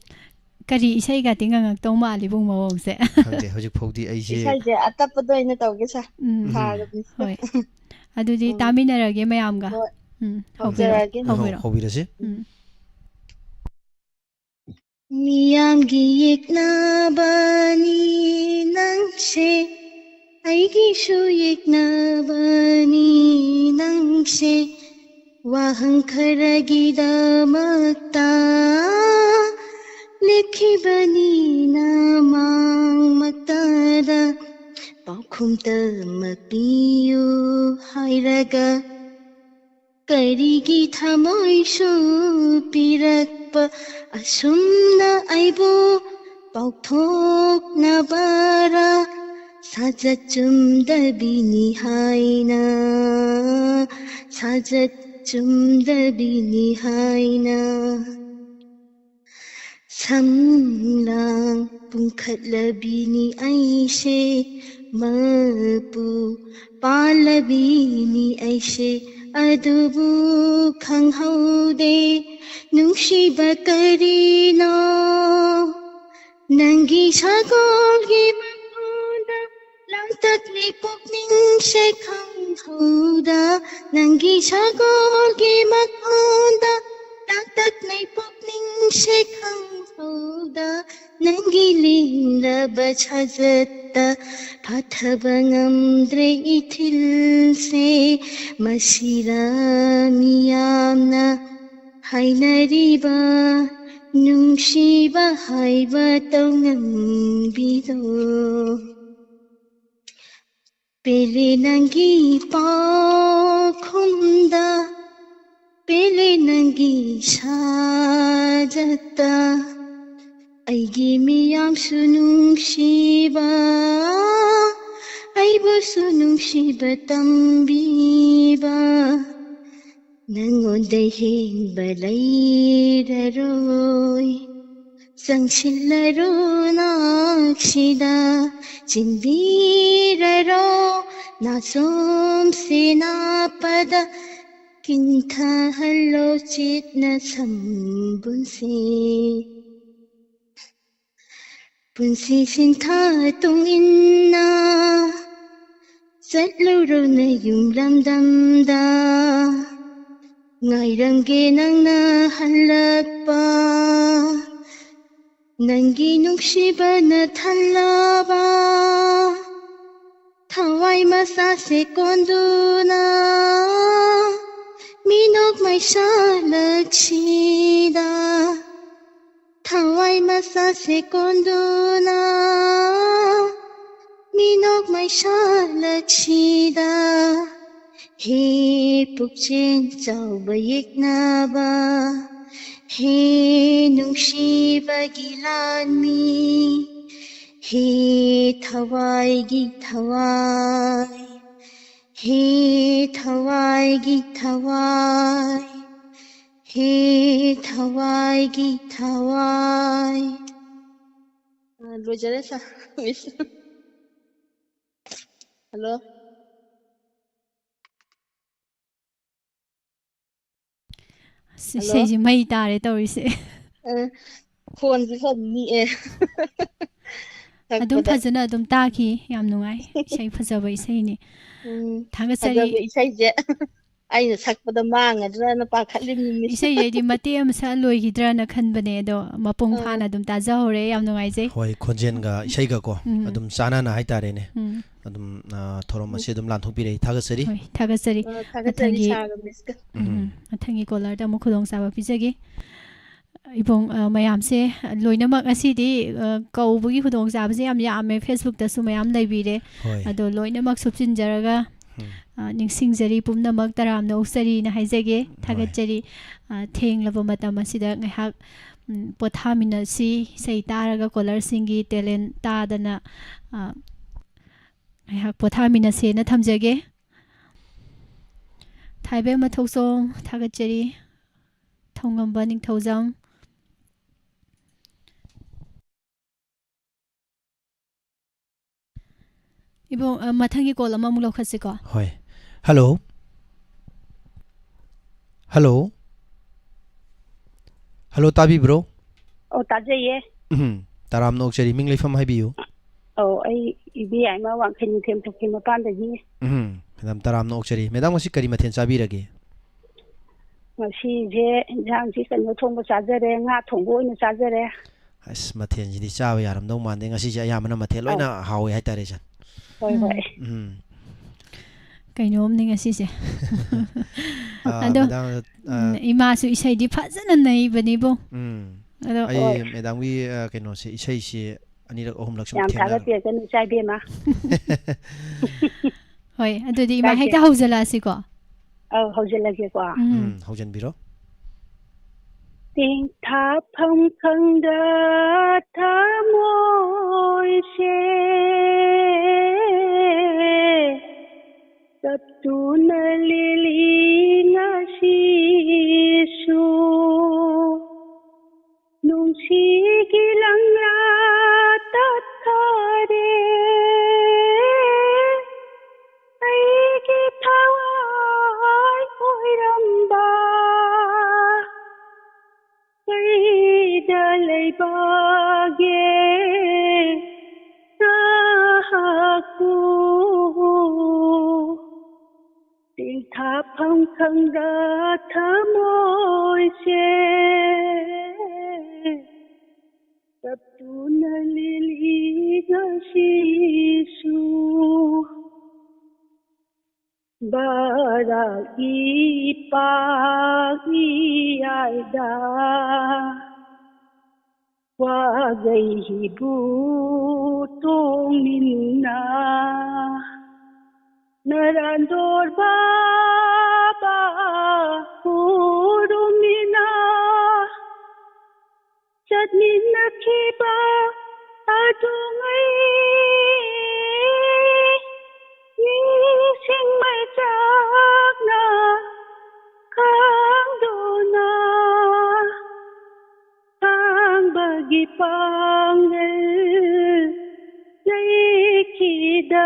ꯀꯔꯤ ꯏꯁꯩꯒꯗꯤ ꯉꯪꯉꯛꯇꯧ ꯃꯥꯜꯂꯤꯕꯨꯡ ꯃꯑꯣꯡꯁꯦ? ꯈꯪꯗꯦ, ꯍꯧꯖꯤꯛ ꯐꯥꯎꯗꯤ ꯑꯩꯁꯦ ꯏꯁꯩꯁꯦ ꯑꯇꯞꯄꯗ ꯑꯣꯏꯅ ꯇꯧꯒꯦ ꯁꯥꯔ꯫ ꯎꯝ, ꯐꯥꯔꯕꯅꯤ꯫ ꯍꯣꯏ꯫ ꯑꯗꯨꯗꯤ ꯎꯝ꯫ ꯇꯥꯃꯤꯟꯅꯔꯒꯦ ꯃꯌꯥꯝꯒ꯫ ꯍꯣꯏ꯫ ꯎꯝ, ꯍꯧꯖꯔꯛꯑꯒꯦ꯫ ꯍꯧꯕꯤꯔꯣ, ꯍꯧꯕꯤꯔꯣ꯫ ꯍꯧꯕꯤꯔꯁꯤ꯫ ꯎꯝ꯫ ꯃꯤꯌꯥꯝꯒꯤ ꯌꯦꯛꯅꯕꯅꯤ ꯅꯪꯁꯦ, ꯑꯩꯒꯤꯁꯨ ꯌꯦꯛꯅꯕꯅꯤ ꯅꯪꯁꯦ꯫ ꯋꯥꯍꯪ ꯈꯔꯒꯤꯗꯃꯛꯇ ꯂꯦꯞꯈꯤꯕꯅꯤ ꯅꯃꯥꯡꯃꯛꯇꯗ꯫ ꯄꯥꯎꯈꯨꯝ ꯇꯃꯛ ꯄꯤꯌꯨ ꯍꯥꯏꯔꯒ, ꯀꯔꯤꯒꯤ ꯊꯃꯣꯏꯁꯨ ꯄꯤꯔꯛꯄ ꯑꯁꯨꯝꯅ ꯑꯩꯕꯨ ꯄꯥꯎꯊꯣꯛꯅꯕꯔꯥ? ꯁꯥꯖꯠ ꯆꯨꯝꯗꯕꯤꯅꯤ ꯍꯥꯏꯅ, ꯁꯥꯖꯠ ꯆꯨꯝꯗꯕꯤꯅꯤ ꯍꯥꯏꯅ꯫ ꯁꯝꯂꯥꯡ ꯄꯨꯡꯈꯠꯂꯕꯤꯅꯤ ꯑꯩꯁꯦ, ꯃꯄꯨ ꯄꯥꯜꯂꯕꯤꯅꯤ ꯑꯩꯁꯦ, ꯑꯗꯨꯕꯨ ꯈꯪꯍꯧꯗꯦ ꯅꯨꯡꯁꯤꯕ ꯀꯔꯤꯅꯣ꯫ ꯅꯪꯒꯤ ꯁꯒꯣꯜꯒꯤ ꯃꯈꯣꯟꯗ ꯂꯥꯡꯇꯛꯅꯩ ꯄꯨꯛꯅꯤꯡꯁꯦ ꯈꯪꯍꯧꯗ, ꯅꯪꯒꯤ ꯁꯒꯣꯜꯒꯤ ꯃꯈꯣꯟꯗ ꯂꯥꯡꯇꯛꯅꯩ ꯄꯨꯛꯅꯤꯡꯁꯦ ꯈꯪꯍꯧꯗ, ꯅꯪꯒꯤ ꯂꯦꯡꯂꯕ ꯁꯥꯖꯠꯇ ꯐꯥꯊꯕ ꯉꯝꯗ꯭ꯔꯦ ꯏꯊꯤꯜꯁꯦ꯫ ꯃꯁꯤꯔ ꯃꯤꯌꯥꯝꯅ ꯍꯥꯏꯅꯔꯤꯕ ꯅꯨꯡꯁꯤꯕ ꯍꯥꯏꯕ ꯇꯧꯉꯝꯕꯤꯗꯣ꯫ ꯄꯦꯜꯂꯦ ꯅꯪꯒꯤ ꯄꯥꯎꯈꯨꯝꯗ, ꯄꯦꯜꯂꯦ ꯅꯪꯒꯤ ꯁꯥꯖꯠꯇ꯫ ꯑꯩꯒꯤ ꯃꯤꯌꯥꯝꯁꯨ ꯅꯨꯡꯁꯤꯕ, ꯑꯩꯕꯨꯁꯨ ꯅꯨꯡꯁꯤꯕ ꯇꯝꯕꯤꯕ꯫ ꯅꯪꯉꯣꯟꯗꯩ ꯍꯦꯟꯕ ꯂꯩꯔꯔꯣꯏ꯫ ꯆꯪꯁꯤꯜꯂꯔꯣ ꯅꯥꯛꯁꯤꯗ, ꯆꯤꯟꯕꯤꯔꯔꯣ ꯅꯥꯆꯣꯝꯁꯦ ꯅꯥꯞꯄꯗ꯫ ꯀꯤꯟꯊꯍꯜꯂꯣ ꯆꯦꯠꯅ ꯁꯝꯕꯨꯟꯁꯦ꯫ ꯄꯨꯟꯁꯤ ꯁꯤꯟꯊꯥ ꯇꯨꯡ ꯏꯟꯅ ꯆꯠꯂꯨꯔꯣ ꯅꯌꯨꯝ ꯂꯝꯗꯝꯗ꯫ ꯉꯥꯏꯔꯝꯒꯦ ꯅꯪꯅ ꯍꯜꯂꯛꯄ꯫ ꯅꯪꯒꯤ ꯅꯨꯡꯁꯤꯕꯅ ꯊꯜꯂꯕ ꯊꯋꯥꯏ ꯃꯆꯥꯁꯦ ꯀꯣꯟꯗꯨꯅ ꯃꯤꯅꯣꯛ ꯃꯩꯁꯥ ꯂꯛꯁꯤꯗ꯫ ꯊꯋꯥꯏ ꯃꯆꯥꯁꯦ ꯀꯣꯟꯗꯨꯅ ꯃꯤꯅꯣꯛ ꯃꯩꯁꯥ ꯂꯛꯁꯤꯗ꯫ ꯍꯦ ꯄꯨꯛꯆꯦꯜ ꯆꯥꯎꯕ ꯌꯦꯛꯅꯕ, ꯍꯦ ꯅꯨꯡꯁꯤꯕꯒꯤ ꯂꯥꯟꯃꯤ, ꯍꯦ ꯊꯋꯥꯏꯒꯤ ꯊꯋꯥꯏ, ꯍꯦ ꯊꯋꯥꯏꯒꯤ ꯊꯋꯥꯏ, ꯍꯦ ꯊꯋꯥꯏꯒꯤ ꯊꯋꯥꯏ꯫ ꯑ, ꯂꯣꯏꯖꯔꯦ, ꯁꯥꯔ, ꯃꯤꯁ꯫ ꯍꯜꯂꯣ꯫ ꯑꯁ, ꯍꯜꯂꯣ? ꯏꯁꯩꯁꯤ ꯃꯩ ꯇꯥꯔꯦ ꯇꯧꯔꯤꯁꯦ꯫ ꯑ, ꯈꯣꯟꯁꯦ ꯈꯔ ꯅꯤꯛꯑꯦ꯫ ꯑꯗꯨꯝ ꯁꯛꯄꯗ꯫ ꯐꯖꯅ ꯑꯗꯨꯝ ꯇꯥꯈꯤ꯫ ꯌꯥꯝ ꯅꯨꯡꯉꯥꯏ꯫ ꯏꯁꯩ ꯐꯖꯕ ꯏꯁꯩꯅꯤ꯫ ꯎꯝ, ꯊꯥꯒꯠꯆꯔꯤ꯫ ꯐꯖꯕ ꯏꯁꯩꯁꯦ ꯑꯩꯅ ꯁꯛꯄꯗ ꯃꯥꯡꯒꯗ꯭ꯔꯅ ꯄꯥꯈꯠꯂꯤꯅꯤ, ꯃꯤꯁ꯫ ꯏꯁꯩꯁꯦ ꯑꯩꯗꯤ ꯃꯇꯦꯛ ꯑꯃ ꯁꯛꯑ ꯂꯣꯏꯈꯤꯗ꯭ꯔꯅ ꯈꯟꯕꯅꯦ, ꯑꯗꯣ ꯃꯄꯨꯡ ꯑꯥ꯫ ꯐꯥꯅ ꯑꯗꯨꯝ ꯇꯥꯖꯍꯧꯔꯦ꯫ ꯌꯥꯝ ꯅꯨꯡꯉꯥꯏꯖꯩ꯫ ꯍꯣꯏ, ꯈꯣꯟꯖꯦꯜꯒ ꯏꯁꯩꯒꯀꯣ ꯎꯝ꯫ ꯑꯗꯨꯝ ꯆꯥꯟꯅꯅ ꯍꯥꯏꯇꯥꯔꯦꯅꯦ꯫ ꯎꯝ꯫ ꯑꯗꯨꯝ, ꯑ, ꯊꯧꯔꯝ ꯑꯁꯤ ꯑꯗꯨꯝ ꯂꯥꯟꯊꯣꯛꯄꯤꯔꯛꯏ꯫ ꯊꯥꯒꯠꯆꯔꯤ꯫ ꯍꯣꯏ, ꯊꯥꯒꯠꯆꯔꯤ꯫ ꯑ, ꯊꯥꯒꯠꯆꯔꯤ, ꯃꯊꯪꯒꯤ ꯁꯥꯔꯒ ꯃꯤꯁꯀ꯫ ꯎꯝ, ꯎꯝ꯫ ꯃꯊꯪꯒꯤ ꯀꯣꯂꯔꯗ ꯑꯃꯨꯛ ꯈꯨꯗꯣꯡꯆꯥꯕ ꯄꯤꯖꯒꯦ꯫ ꯏꯕꯨꯡ, ꯑ, ꯃꯌꯥꯝꯁꯦ ꯂꯣꯏꯅꯃꯛ ꯉꯁꯤꯗꯤ, ꯑ, ꯀꯧꯕꯒꯤ ꯈꯨꯗꯣꯡꯆꯥꯕꯁꯦ ꯌꯥꯝ ꯌꯥꯝꯃꯦ, Facebook-ꯇꯁꯨ ꯃꯌꯥꯝ ꯂꯩꯕꯤꯔꯦ꯫ ꯍꯣꯏ꯫ ꯑꯗꯣ ꯂꯣꯏꯅꯃꯛ ꯁꯨꯞꯆꯤꯟꯖꯔꯒ, ꯎꯝ꯫ ꯑ, ꯅꯤꯡꯁꯤꯡꯖꯔꯤ, ꯄꯨꯝꯅꯃꯛ ꯇꯔꯥꯝꯅ ꯑꯣꯛꯆꯔꯤꯅ ꯍꯥꯏꯖꯒꯦ, ꯍꯣꯏ꯫ ꯊꯥꯒꯠꯆꯔꯤ꯫ ꯑ, ꯊꯦꯡꯂꯕ ꯃꯇꯝ ꯑꯁꯤꯗ ꯉꯥꯏꯍꯥꯛ, ꯎꯝ, ꯄꯣꯊꯥꯃꯤꯟꯅꯁꯤ, ꯏꯁꯩ ꯇꯥꯔꯒ ꯀꯣꯂꯔꯁꯤꯡꯒꯤ talent ꯇꯥꯗꯅ, ꯑ, ꯉꯥꯏꯍꯥꯛ ꯄꯣꯊꯥꯃꯤꯟꯅꯁꯦꯅ ꯊꯝꯖꯒꯦ꯫ ꯊꯥꯏꯕꯦꯝ ꯃꯊꯧꯖꯝ, ꯊꯥꯒꯠꯆꯔꯤ꯫ ꯊꯧꯉꯝꯕ ꯅꯤꯡꯊꯧꯖꯝ꯫ ꯏꯕꯨꯡ, ꯑ, ꯃꯊꯪꯒꯤ call ꯑꯃꯃꯨꯛ ꯂꯧꯈꯠꯁꯤꯀꯣ꯫ ꯍꯣꯏ꯫ Hello꯫ ꯍꯜꯂꯣ꯫ ꯍꯜꯂꯣ, ꯇꯥꯕꯤꯕ꯭ꯔꯣ? ꯑꯣ, ꯇꯥꯖꯩꯌꯦ꯫ ꯎꯝ, ꯇꯔꯥꯝꯅ ꯑꯣꯛꯆꯔꯤ꯫ ꯃꯤꯡ ꯂꯩꯐꯝ ꯍꯥꯏꯕꯤꯌꯨ꯫ ꯑꯧ, ꯑꯩ ꯏꯕꯦꯌꯥꯏꯃ, ꯋꯥꯡꯈꯩ ꯅꯤꯡꯊꯦꯝ ꯄꯨꯈ꯭ꯔꯤ ꯃꯄꯥꯟꯗꯒꯤ꯫ ꯎꯝ, ꯃꯦꯗꯥꯝ, ꯇꯔꯥꯝꯅ ꯑꯣꯛꯆꯔꯤ꯫ ꯃꯦꯗꯥꯝ, ꯉꯁꯤ ꯀꯔꯤ ꯃꯊꯦꯜ ꯆꯥꯕꯤꯔꯒꯦ? ꯉꯁꯤꯁꯦ ꯏꯟꯖꯥꯡꯁꯤ ꯀꯩꯅꯣ ꯊꯣꯡꯕ ꯆꯥꯖꯔꯦ, ꯉꯥ ꯊꯣꯡꯕ ꯑꯣꯏꯅ ꯆꯥꯖꯔꯦ꯫ ꯑꯁ, ꯃꯊꯦꯜꯁꯤꯗꯤ ꯆꯥꯕ ꯌꯥꯔꯝꯗꯧ ꯃꯥꯟꯗꯦ꯫ ꯉꯁꯤꯁꯦ ꯑꯌꯥꯝꯕꯅ ꯃꯊꯦꯜ ꯂꯣꯏꯅ ꯑꯧ꯫ ꯍꯥꯎꯋꯦ ꯍꯥꯏꯇꯥꯔꯦ, ꯏꯆꯟ꯫ ꯍꯣꯏ, ꯍꯣꯏ꯫ ꯎꯝ꯫ ꯎꯝ꯫ ꯀꯩꯅꯣꯝꯅꯤ ꯉꯁꯤꯁꯦ꯫ ꯑꯥ, ꯑꯗꯣ, ꯃꯦꯗꯥꯝ, ꯑꯥ, ꯎꯝ, ꯏꯃꯥꯁꯨ ꯏꯁꯩꯗꯤ ꯐꯖꯅ ꯅꯩꯕꯅꯤꯕꯣ꯫ ꯎꯝ꯫ ꯑꯗꯣ ꯑꯩ ꯍꯣꯏ꯫ ꯃꯦꯗꯥꯝꯒꯤ, ꯑꯥ, ꯀꯩꯅꯣꯁꯦ, ꯏꯁꯩꯁꯦ ꯑꯅꯤꯔꯛ ꯑꯍꯨꯝꯂꯛ ꯁꯨꯝ ꯌꯥꯝ ꯊꯦꯡꯅꯔꯦ꯫ ꯊꯥꯒꯠꯆꯒꯅꯤ, ꯏꯆꯥ ꯏꯕꯦꯝꯃ꯫ ꯍꯣꯏ, ꯑꯗꯨꯗꯤ ꯏꯃꯥ ꯀꯥꯏꯗꯦ꯫ ꯍꯦꯛꯇ ꯍꯧꯖꯤꯜꯂꯛꯑꯁꯤꯀꯣ꯫ ꯑꯧ, ꯍꯧꯖꯤꯜꯂꯒꯦꯀꯣ꯫ ꯎꯝ꯫ ꯎꯝ, ꯍꯧꯖꯤꯟꯕꯤꯔꯣ꯫ ꯇꯦꯡꯊꯥꯐꯝ ꯈꯪꯗ ꯊꯃꯣꯏꯁꯦ ꯆꯞꯇꯨꯅ ꯂꯤꯂꯤ ꯉꯁꯤꯁꯨ꯫ ꯅꯨꯡꯁꯤꯒꯤ ꯂꯪꯂꯥ ꯇꯠꯈꯔꯦ꯫ ꯑꯩꯒꯤ ꯊꯋꯥꯏ ꯑꯣꯏꯔꯝꯕ ꯀꯩꯗ ꯂꯩꯕꯒꯦ ꯅꯍꯥꯛꯄꯨ? ꯇꯦꯡꯊꯥꯐꯝ ꯈꯪꯗ ꯊꯃꯣꯏꯁꯦ ꯆꯞꯇꯨꯅ ꯂꯤꯂꯤ ꯉꯁꯤꯁꯨ꯫ ꯕꯔꯥꯛ ꯏꯄꯥꯛ ꯏꯌꯥꯏꯗ ꯋꯥꯒꯩ ꯍꯤꯕꯨ ꯇꯣꯡꯃꯤꯟꯅ ꯅꯔꯥꯟꯗꯣꯔ ꯕꯥꯕꯥ ꯎꯔꯨꯃꯤꯅ ꯆꯠꯃꯤꯟꯅꯈꯤꯕ ꯑꯗꯨꯉꯩ ꯅꯤꯡꯁꯤꯡ ꯃꯩꯆꯥꯛꯅ ꯈꯥꯡꯗꯨꯅ ꯈꯥꯡꯕꯒꯤ ꯄꯥꯡꯒꯜ ꯂꯩꯈꯤꯗꯔꯦ꯫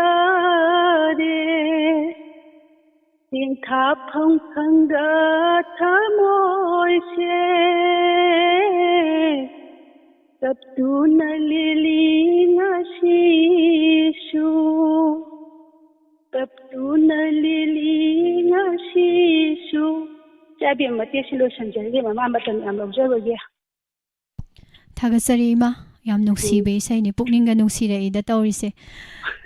ꯇꯦꯡꯊꯥ ꯍꯥꯞꯐꯝ ꯈꯪꯗ ꯊꯃꯣꯏꯁꯦ ꯇꯞꯇꯨꯅ ꯂꯤꯂꯤ ꯉꯁꯤꯁꯨ, ꯇꯞꯇꯨꯅ ꯂꯤꯂꯤ ꯉꯁꯤꯁꯨ꯫ ꯏꯆꯥ ꯏꯕꯦꯝꯃ, ꯃꯇꯦꯛꯁꯤ ꯂꯣꯏꯁꯤꯟꯖꯔꯒꯦ, ꯃꯃꯥ ꯃꯇꯝ ꯌꯥꯝ ꯂꯧꯖꯕꯒꯤ꯫ ꯊꯥꯒꯠꯆꯔꯤ ꯏꯃꯥ, ꯌꯥꯝ ꯅꯨꯡꯁꯤꯕ ꯏꯁꯩꯅꯤ, ꯄꯨꯛꯅꯤꯡꯒ ꯅꯨꯡꯁꯤꯔꯛꯏꯗ ꯇꯧꯔꯤꯁꯦ꯫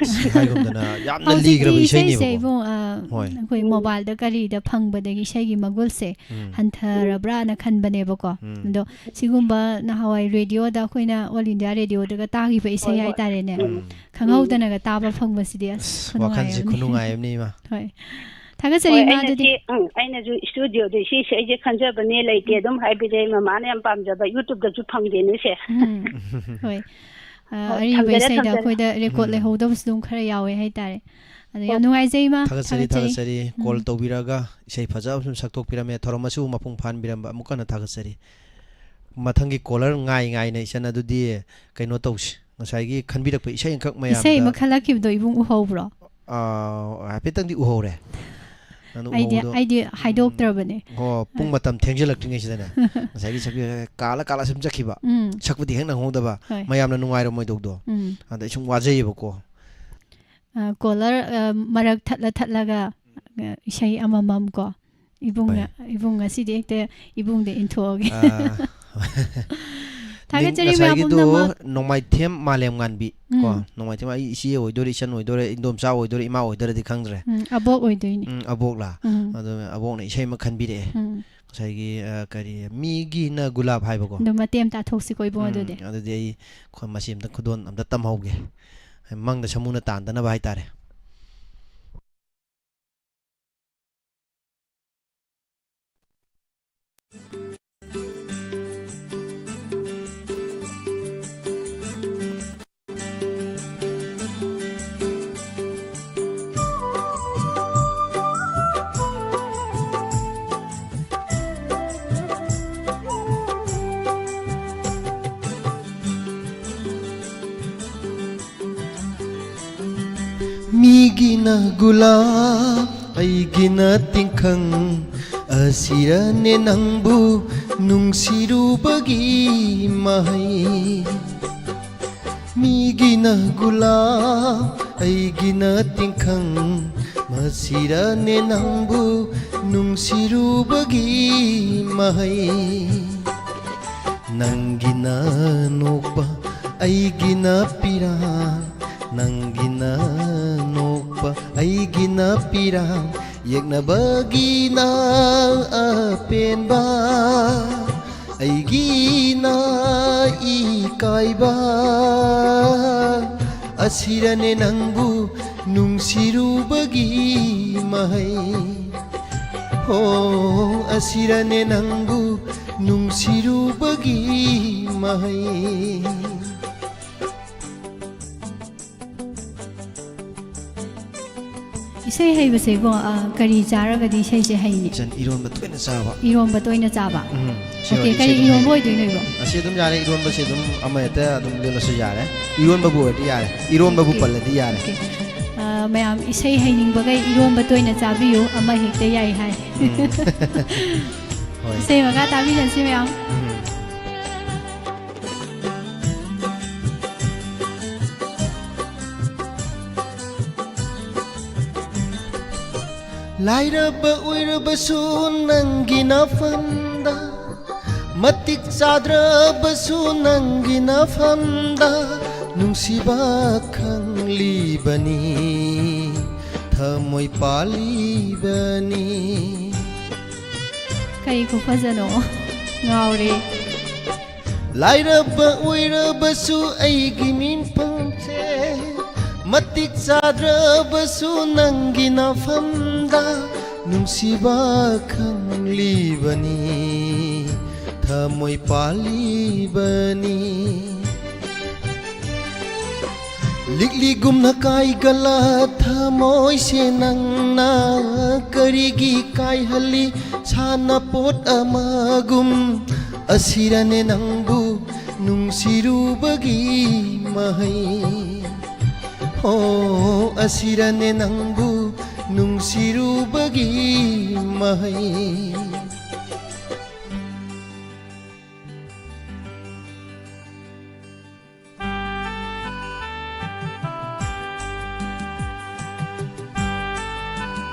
ꯑꯁ, ꯍꯥꯏꯒꯨꯝꯗꯅ ꯌꯥꯝꯅ ꯍꯧꯖꯤꯛꯇꯤ ꯂꯤꯈ꯭ꯔꯕ ꯏꯁꯩꯅꯦꯕꯀꯣ꯫ ꯏꯁꯩꯁꯦ ꯏꯕꯨꯡ, ꯑ, ꯍꯣꯏ꯫ ꯑꯩꯈꯣꯏ ꯃꯣꯕꯥꯏꯜꯗ ꯀꯔꯤꯗ ꯐꯪꯕꯗꯒꯤ ꯏꯁꯩꯒꯤ ꯃꯒꯨꯜꯁꯦ ꯎꯝ꯫ ꯍꯟꯊꯔꯕ꯭ꯔꯥꯅ ꯈꯟꯕꯅꯦꯕꯀꯣ꯫ ꯎꯝ꯫ ꯑꯗꯣ ꯁꯤꯒꯨꯝꯕ ꯅꯍꯥꯟꯋꯥꯏ ꯔꯦꯗꯤꯑꯣꯗ, ꯑꯩꯈꯣꯏꯅ ꯑꯣꯜ ꯏꯟꯗꯤꯌꯥ ꯔꯦꯗꯤꯑꯣꯗꯒ ꯇꯥꯈꯤꯕ ꯏꯁꯩ ꯍꯣꯏ, ꯍꯣꯏ꯫ ꯍꯥꯏꯇꯥꯔꯦꯅꯦ, ꯎꯝ꯫ ꯈꯪꯍꯧꯗꯅꯒ ꯇꯥꯕ ꯐꯪꯕꯁꯤꯗꯤ ꯑꯁ, ꯑꯁ, ꯈꯨꯅꯨꯡꯉꯥꯏ ꯋꯥꯈꯜꯁꯦ ꯑꯃꯅꯤ꯫ ꯈꯨꯅꯨꯡꯉꯥꯏ ꯑꯃꯅꯤ ꯏꯃꯥ꯫ ꯍꯣꯏ꯫ ꯊꯥꯒꯠꯆꯔꯤ ꯍꯣꯏ, ꯏꯃꯥ, ꯑꯩꯅ ꯑꯗꯨꯗꯤ꯫ ꯁꯤ, ꯎꯝ, ꯑꯩꯅꯁꯨ ꯏꯁꯇꯨꯗꯤꯑꯣꯗ ꯁꯤ ꯏꯁꯩꯁꯦ ꯈꯟꯖꯕꯅꯦ, ꯂꯩꯇꯦ, ꯑꯗꯨꯝ ꯍꯥꯏꯕꯤꯔꯛꯑꯦ꯫ ꯃꯃꯥꯅ ꯌꯥꯝ ꯄꯥꯝꯖꯕ, ꯌꯨꯇ꯭ꯌꯨꯕꯇꯁꯨ ꯐꯪꯗꯦꯅꯦ ꯁꯦ꯫ ꯎꯝ, ꯍꯣꯏ꯫ ꯑ, ꯍꯣꯏ, ꯑꯔꯤꯕ ꯊꯝꯖꯔꯦ, ꯏꯁꯩꯗ ꯊꯝꯖꯔꯦ꯫ ꯑꯩꯈꯣꯏꯗ ꯔꯦꯀꯣꯔꯗ ꯎꯝ꯫ ꯂꯩꯍꯧꯗꯕꯁꯨ ꯑꯗꯨꯝ ꯈꯔ ꯌꯥꯎꯋꯦ ꯍꯥꯏꯇꯥꯔꯦ꯫ ꯑꯗꯣ ꯌꯥꯝ ꯑꯣ꯫ ꯅꯨꯡꯉꯥꯏꯖꯩ, ꯏꯃꯥ꯫ ꯊꯥꯒꯠꯆꯔꯤ, ꯊꯥꯒꯠꯆꯔꯤ꯫ ꯊꯥꯒꯠꯆꯔꯤ꯫ ꯀꯣꯜ ꯎꯝ꯫ ꯇꯧꯕꯤꯔꯛꯑꯒ ꯏꯁꯩ ꯐꯖꯕ ꯁꯨꯝ ꯁꯛꯇꯣꯛꯄꯤꯔꯝꯃꯦ꯫ ꯊꯧꯔꯝ ꯑꯁꯤꯕꯨ ꯃꯄꯨꯡ ꯐꯥꯍꯟꯕꯤꯔꯝꯕ ꯑꯃꯨꯛꯀ ꯍꯟꯅ ꯊꯥꯒꯠꯆꯔꯤ꯫ ꯃꯊꯪꯒꯤ ꯀꯣꯂꯔ ꯉꯥꯏ ꯉꯥꯏꯅ ꯏꯆꯟ ꯑꯗꯨꯗꯤ ꯀꯩꯅꯣ ꯇꯧꯁꯤ꯫ ꯉꯁꯥꯏꯒꯤ ꯈꯟꯕꯤꯔꯛꯄ ꯏꯁꯩ ꯑꯃꯈꯛ ꯃꯌꯥꯝꯗ ꯏꯁꯩ ꯑꯃ ꯈꯜꯂꯛꯈꯤꯕꯗꯣ ꯏꯕꯨꯡ ꯎꯍꯧꯕ꯭ꯔꯣ? ꯑꯥ, ꯍꯥꯏꯐꯦꯠꯇꯪꯗꯤ ꯎꯍꯧꯔꯦ꯫ ꯑꯗꯨ ꯑꯩꯗꯤ, ꯎꯍꯧꯕꯗꯣ, ꯑꯩꯗꯤ ꯎꯝ, ꯍꯥꯏꯗꯣꯛꯇ꯭ꯔꯕꯅꯦ꯫ ꯍꯣ, ꯄꯨꯡ ꯃꯇꯝ ꯊꯦꯡꯖꯤꯜꯂꯛꯇ꯭ꯔꯤꯉꯩꯁꯤꯗꯅꯦ, ꯉꯁꯥꯏꯒꯤ ꯁꯛꯄꯤ ꯀꯥꯜꯂ ꯀꯥꯜꯂ ꯁꯨꯝ ꯆꯠꯈꯤꯕ꯫ ꯎꯝ꯫ ꯁꯛꯄꯗꯤ ꯍꯦꯛ ꯅꯪꯍꯧꯗꯕ꯫ ꯍꯣꯏ꯫ ꯃꯌꯥꯝꯅ ꯅꯨꯡꯉꯥꯏꯔꯝꯃꯣꯏꯗꯧꯗꯣ꯫ ꯎꯝ꯫ ꯑꯗ ꯑꯩ ꯁꯨꯝ ꯋꯥꯖꯩꯌꯦꯕꯀꯣ꯫ ꯑ, ꯀꯣꯂꯔ, ꯑ, ꯃꯔꯛ ꯊꯠꯂ ꯊꯠꯂꯒ, ꯑ, ꯏꯁꯩ ꯑꯃꯃꯝ ꯀꯣ꯫ ꯏꯕꯨꯡꯅ, ꯍꯣꯏ꯫ ꯏꯕꯨꯡ ꯉꯁꯤꯗꯤ ꯍꯦꯛꯇ ꯏꯕꯨꯡꯗ ꯏꯟꯊꯣꯛꯑꯒꯦ꯫ ꯑ, ꯊꯥꯒꯠꯆꯔꯤ ꯃꯌꯥꯝ ꯉꯁꯥꯏꯒꯤꯗꯣ ꯄꯨꯝꯅꯃꯛ꯫ ꯅꯣꯡꯃꯥꯏꯊꯦꯝ ꯃꯥꯂꯦꯝꯉꯥꯟꯕꯤ ꯀꯣ꯫ ꯎꯝ꯫ ꯅꯣꯡꯃꯥꯏꯊꯦꯝ ꯑꯩ ꯏꯆꯦ ꯑꯣꯏꯗꯣꯏꯔꯦ, ꯏꯆꯟ ꯑꯣꯏꯗꯣꯏꯔꯦ, ꯏꯟꯗꯣꯝꯆꯥ ꯑꯣꯏꯗꯣꯏꯔꯦ, ꯏꯃꯥ ꯑꯣꯏꯗꯣꯏꯔꯗꯤ ꯈꯪꯗ꯭ꯔꯦ꯫ ꯎꯝ, ꯑꯕꯣꯛ ꯑꯣꯏꯗꯣꯏꯅꯤ꯫ ꯎꯝ, ꯑꯕꯣꯛꯂꯥ? ꯎꯝ꯫ ꯑꯗꯨ ꯑꯕꯣꯛꯅ ꯏꯁꯩ ꯑꯃ ꯈꯟꯕꯤꯔꯛꯑꯦ꯫ ꯎꯝ꯫ ꯉꯁꯥꯏꯒꯤ, ꯑ, ꯀꯔꯤ, "ꯃꯤꯒꯤꯅ ꯒꯨꯂꯥꯞ" ꯍꯥꯏꯕꯀꯣ꯫ ꯑꯗꯨ ꯃꯇꯦꯛ ꯑꯃ ꯇꯥꯊꯣꯛꯁꯤꯀꯣ ꯏꯕꯨꯡ ꯎꯝ, ꯑꯗꯨꯗꯤ꯫ ꯑꯗꯨꯗꯤ ꯑꯩ ꯈꯣ-, ꯃꯁꯤ ꯑꯝꯇ ꯈꯨꯗꯣꯟ ꯑꯝꯇ ꯇꯝꯍꯧꯒꯦ꯫ ꯃꯪꯗ ꯁꯥꯃꯨꯅ ꯇꯥꯟꯗꯅꯕ ꯍꯥꯏꯇꯥꯔꯦ꯫ ꯃꯤꯒꯤꯅ ꯒꯨꯂꯥꯞ ꯑꯩꯒꯤꯅ ꯇꯤꯡꯈꯪ ꯑꯁꯤꯔꯅꯦ ꯅꯪꯕꯨ ꯅꯨꯡꯁꯤꯔꯨꯕꯒꯤ ꯃꯍꯩ꯫ ꯃꯤꯒꯤꯅ ꯒꯨꯂꯥꯞ ꯑꯩꯒꯤꯅ ꯇꯤꯡꯈꯪ, ꯃꯁꯤꯔꯅꯦ ꯅꯪꯕꯨ ꯅꯨꯡꯁꯤꯔꯨꯕꯒꯤ ꯃꯍꯩ꯫ ꯅꯪꯒꯤꯅ ꯅꯣꯛꯄ ꯑꯩꯒꯤꯅ ꯄꯤꯔꯥꯡ, ꯅꯪꯒꯤꯅ ꯅꯣꯛꯄ ꯑꯩꯒꯤꯅ ꯄꯤꯔꯥꯡ, ꯌꯦꯛꯅꯕꯒꯤꯅ ꯑꯄꯦꯟꯕ ꯑꯩꯒꯤꯅ ꯏꯀꯥꯏꯕ꯫ ꯑꯁꯤꯔꯅꯦ ꯅꯪꯕꯨ ꯅꯨꯡꯁꯤꯔꯨꯕꯒꯤ ꯃꯍꯩ꯫ ꯍꯣ, ꯑꯁꯤꯔꯅꯦ ꯅꯪꯕꯨ ꯅꯨꯡꯁꯤꯔꯨꯕꯒꯤ ꯃꯍꯩ꯫ ꯏꯁꯩ ꯍꯩꯕꯁꯦꯀꯣ, ꯑ, ꯀꯔꯤ ꯆꯥꯔꯒꯗꯤ ꯏꯁꯩꯁꯦ ꯍꯩꯅꯤ? ꯏꯆꯟ, ꯏꯔꯣꯟꯕ ꯇꯣꯏꯅ ꯆꯥꯕ꯫ ꯏꯔꯣꯝꯕ ꯇꯣꯏꯅ ꯆꯥꯕ꯫ ꯎꯝ, ꯁꯤ Okay, ꯑꯣꯏꯔꯗꯤ ꯀꯔꯤ ꯏꯁꯩ ꯑꯗꯨꯝ ꯏꯔꯣꯝꯕ ꯍꯩ꯫ ꯑꯣꯏꯗꯣꯏꯅꯣ ꯏꯕꯣ? ꯑꯁꯤ ꯑꯗꯨꯝ ꯌꯥꯔꯦ, ꯏꯔꯣꯟꯕꯁꯤ ꯑꯗꯨꯝ ꯑꯃ ꯍꯦꯛꯇ ꯑꯗꯨꯝ ꯂꯣꯜꯂꯁꯨ ꯌꯥꯔꯦ꯫ ꯏꯔꯣꯟꯕꯕꯨ ꯑꯣꯏꯔꯗꯤ ꯌꯥꯔꯦ, ꯏꯔꯣꯟꯕꯕꯨ Okay. ꯄꯜꯂꯗꯤ ꯌꯥꯔꯦ꯫ Okay. ꯑ, ꯃꯌꯥꯝ ꯏꯁꯩ ꯍꯩꯅꯤꯡꯕꯈꯩ ꯏꯔꯣꯝꯕ ꯇꯣꯏꯅ ꯆꯥꯕꯤꯌꯨ, ꯑꯃ ꯍꯦꯛꯇ ꯌꯥꯏ ꯍꯥꯏ꯫ ꯎꯝ꯫ ꯍꯣꯏ꯫ ꯏꯁꯩ ꯃꯈꯥ ꯇꯥꯕꯤꯔꯁꯤ ꯃꯌꯥꯝ꯫ ꯎꯝ꯫ ꯂꯥꯏꯔꯕ ꯑꯣꯏꯔꯕꯁꯨ ꯅꯪꯒꯤ ꯅꯐꯝꯗ, ꯃꯇꯤꯛ ꯆꯥꯗ꯭ꯔꯕꯁꯨ ꯅꯪꯒꯤ ꯅꯐꯝꯗ, ꯅꯨꯡꯁꯤꯕ ꯈꯪꯂꯤꯕꯅꯤ, ꯊꯃꯣꯏ ꯄꯥꯜꯂꯤꯕꯅꯤ꯫ ꯀꯩ ꯈꯨꯐꯖꯅꯣ꯫ ꯉꯥꯎꯔꯦ꯫ ꯂꯥꯏꯔꯕ ꯑꯣꯏꯔꯕꯁꯨ ꯑꯩꯒꯤ ꯃꯤꯐꯝꯁꯦ, ꯃꯇꯤꯛ ꯆꯥꯗ꯭ꯔꯕꯁꯨ ꯅꯪꯒꯤ ꯅꯐꯝꯗ, ꯅꯨꯡꯁꯤꯕ ꯈꯪꯂꯤꯕꯅꯤ, ꯊꯃꯣꯏ ꯄꯥꯜꯂꯤꯕꯅꯤ꯫ ꯂꯤꯛꯂꯤꯒꯨꯝꯅ ꯀꯥꯏꯒꯜꯂ ꯊꯃꯣꯏꯁꯦ ꯅꯪꯅ ꯀꯔꯤꯒꯤ ꯀꯥꯏꯍꯜꯂꯤ? ꯁꯥꯟꯅꯄꯣꯠ ꯑꯃꯒꯨꯝ ꯑꯁꯤꯔꯅꯦ ꯅꯪꯕꯨ ꯅꯨꯡꯁꯤꯔꯨꯕꯒꯤ ꯃꯍꯩ꯫ ꯍꯣ, ꯑꯁꯤꯔꯅꯦ ꯅꯪꯕꯨ ꯅꯨꯡꯁꯤꯔꯨꯕꯒꯤ ꯃꯍꯩ꯫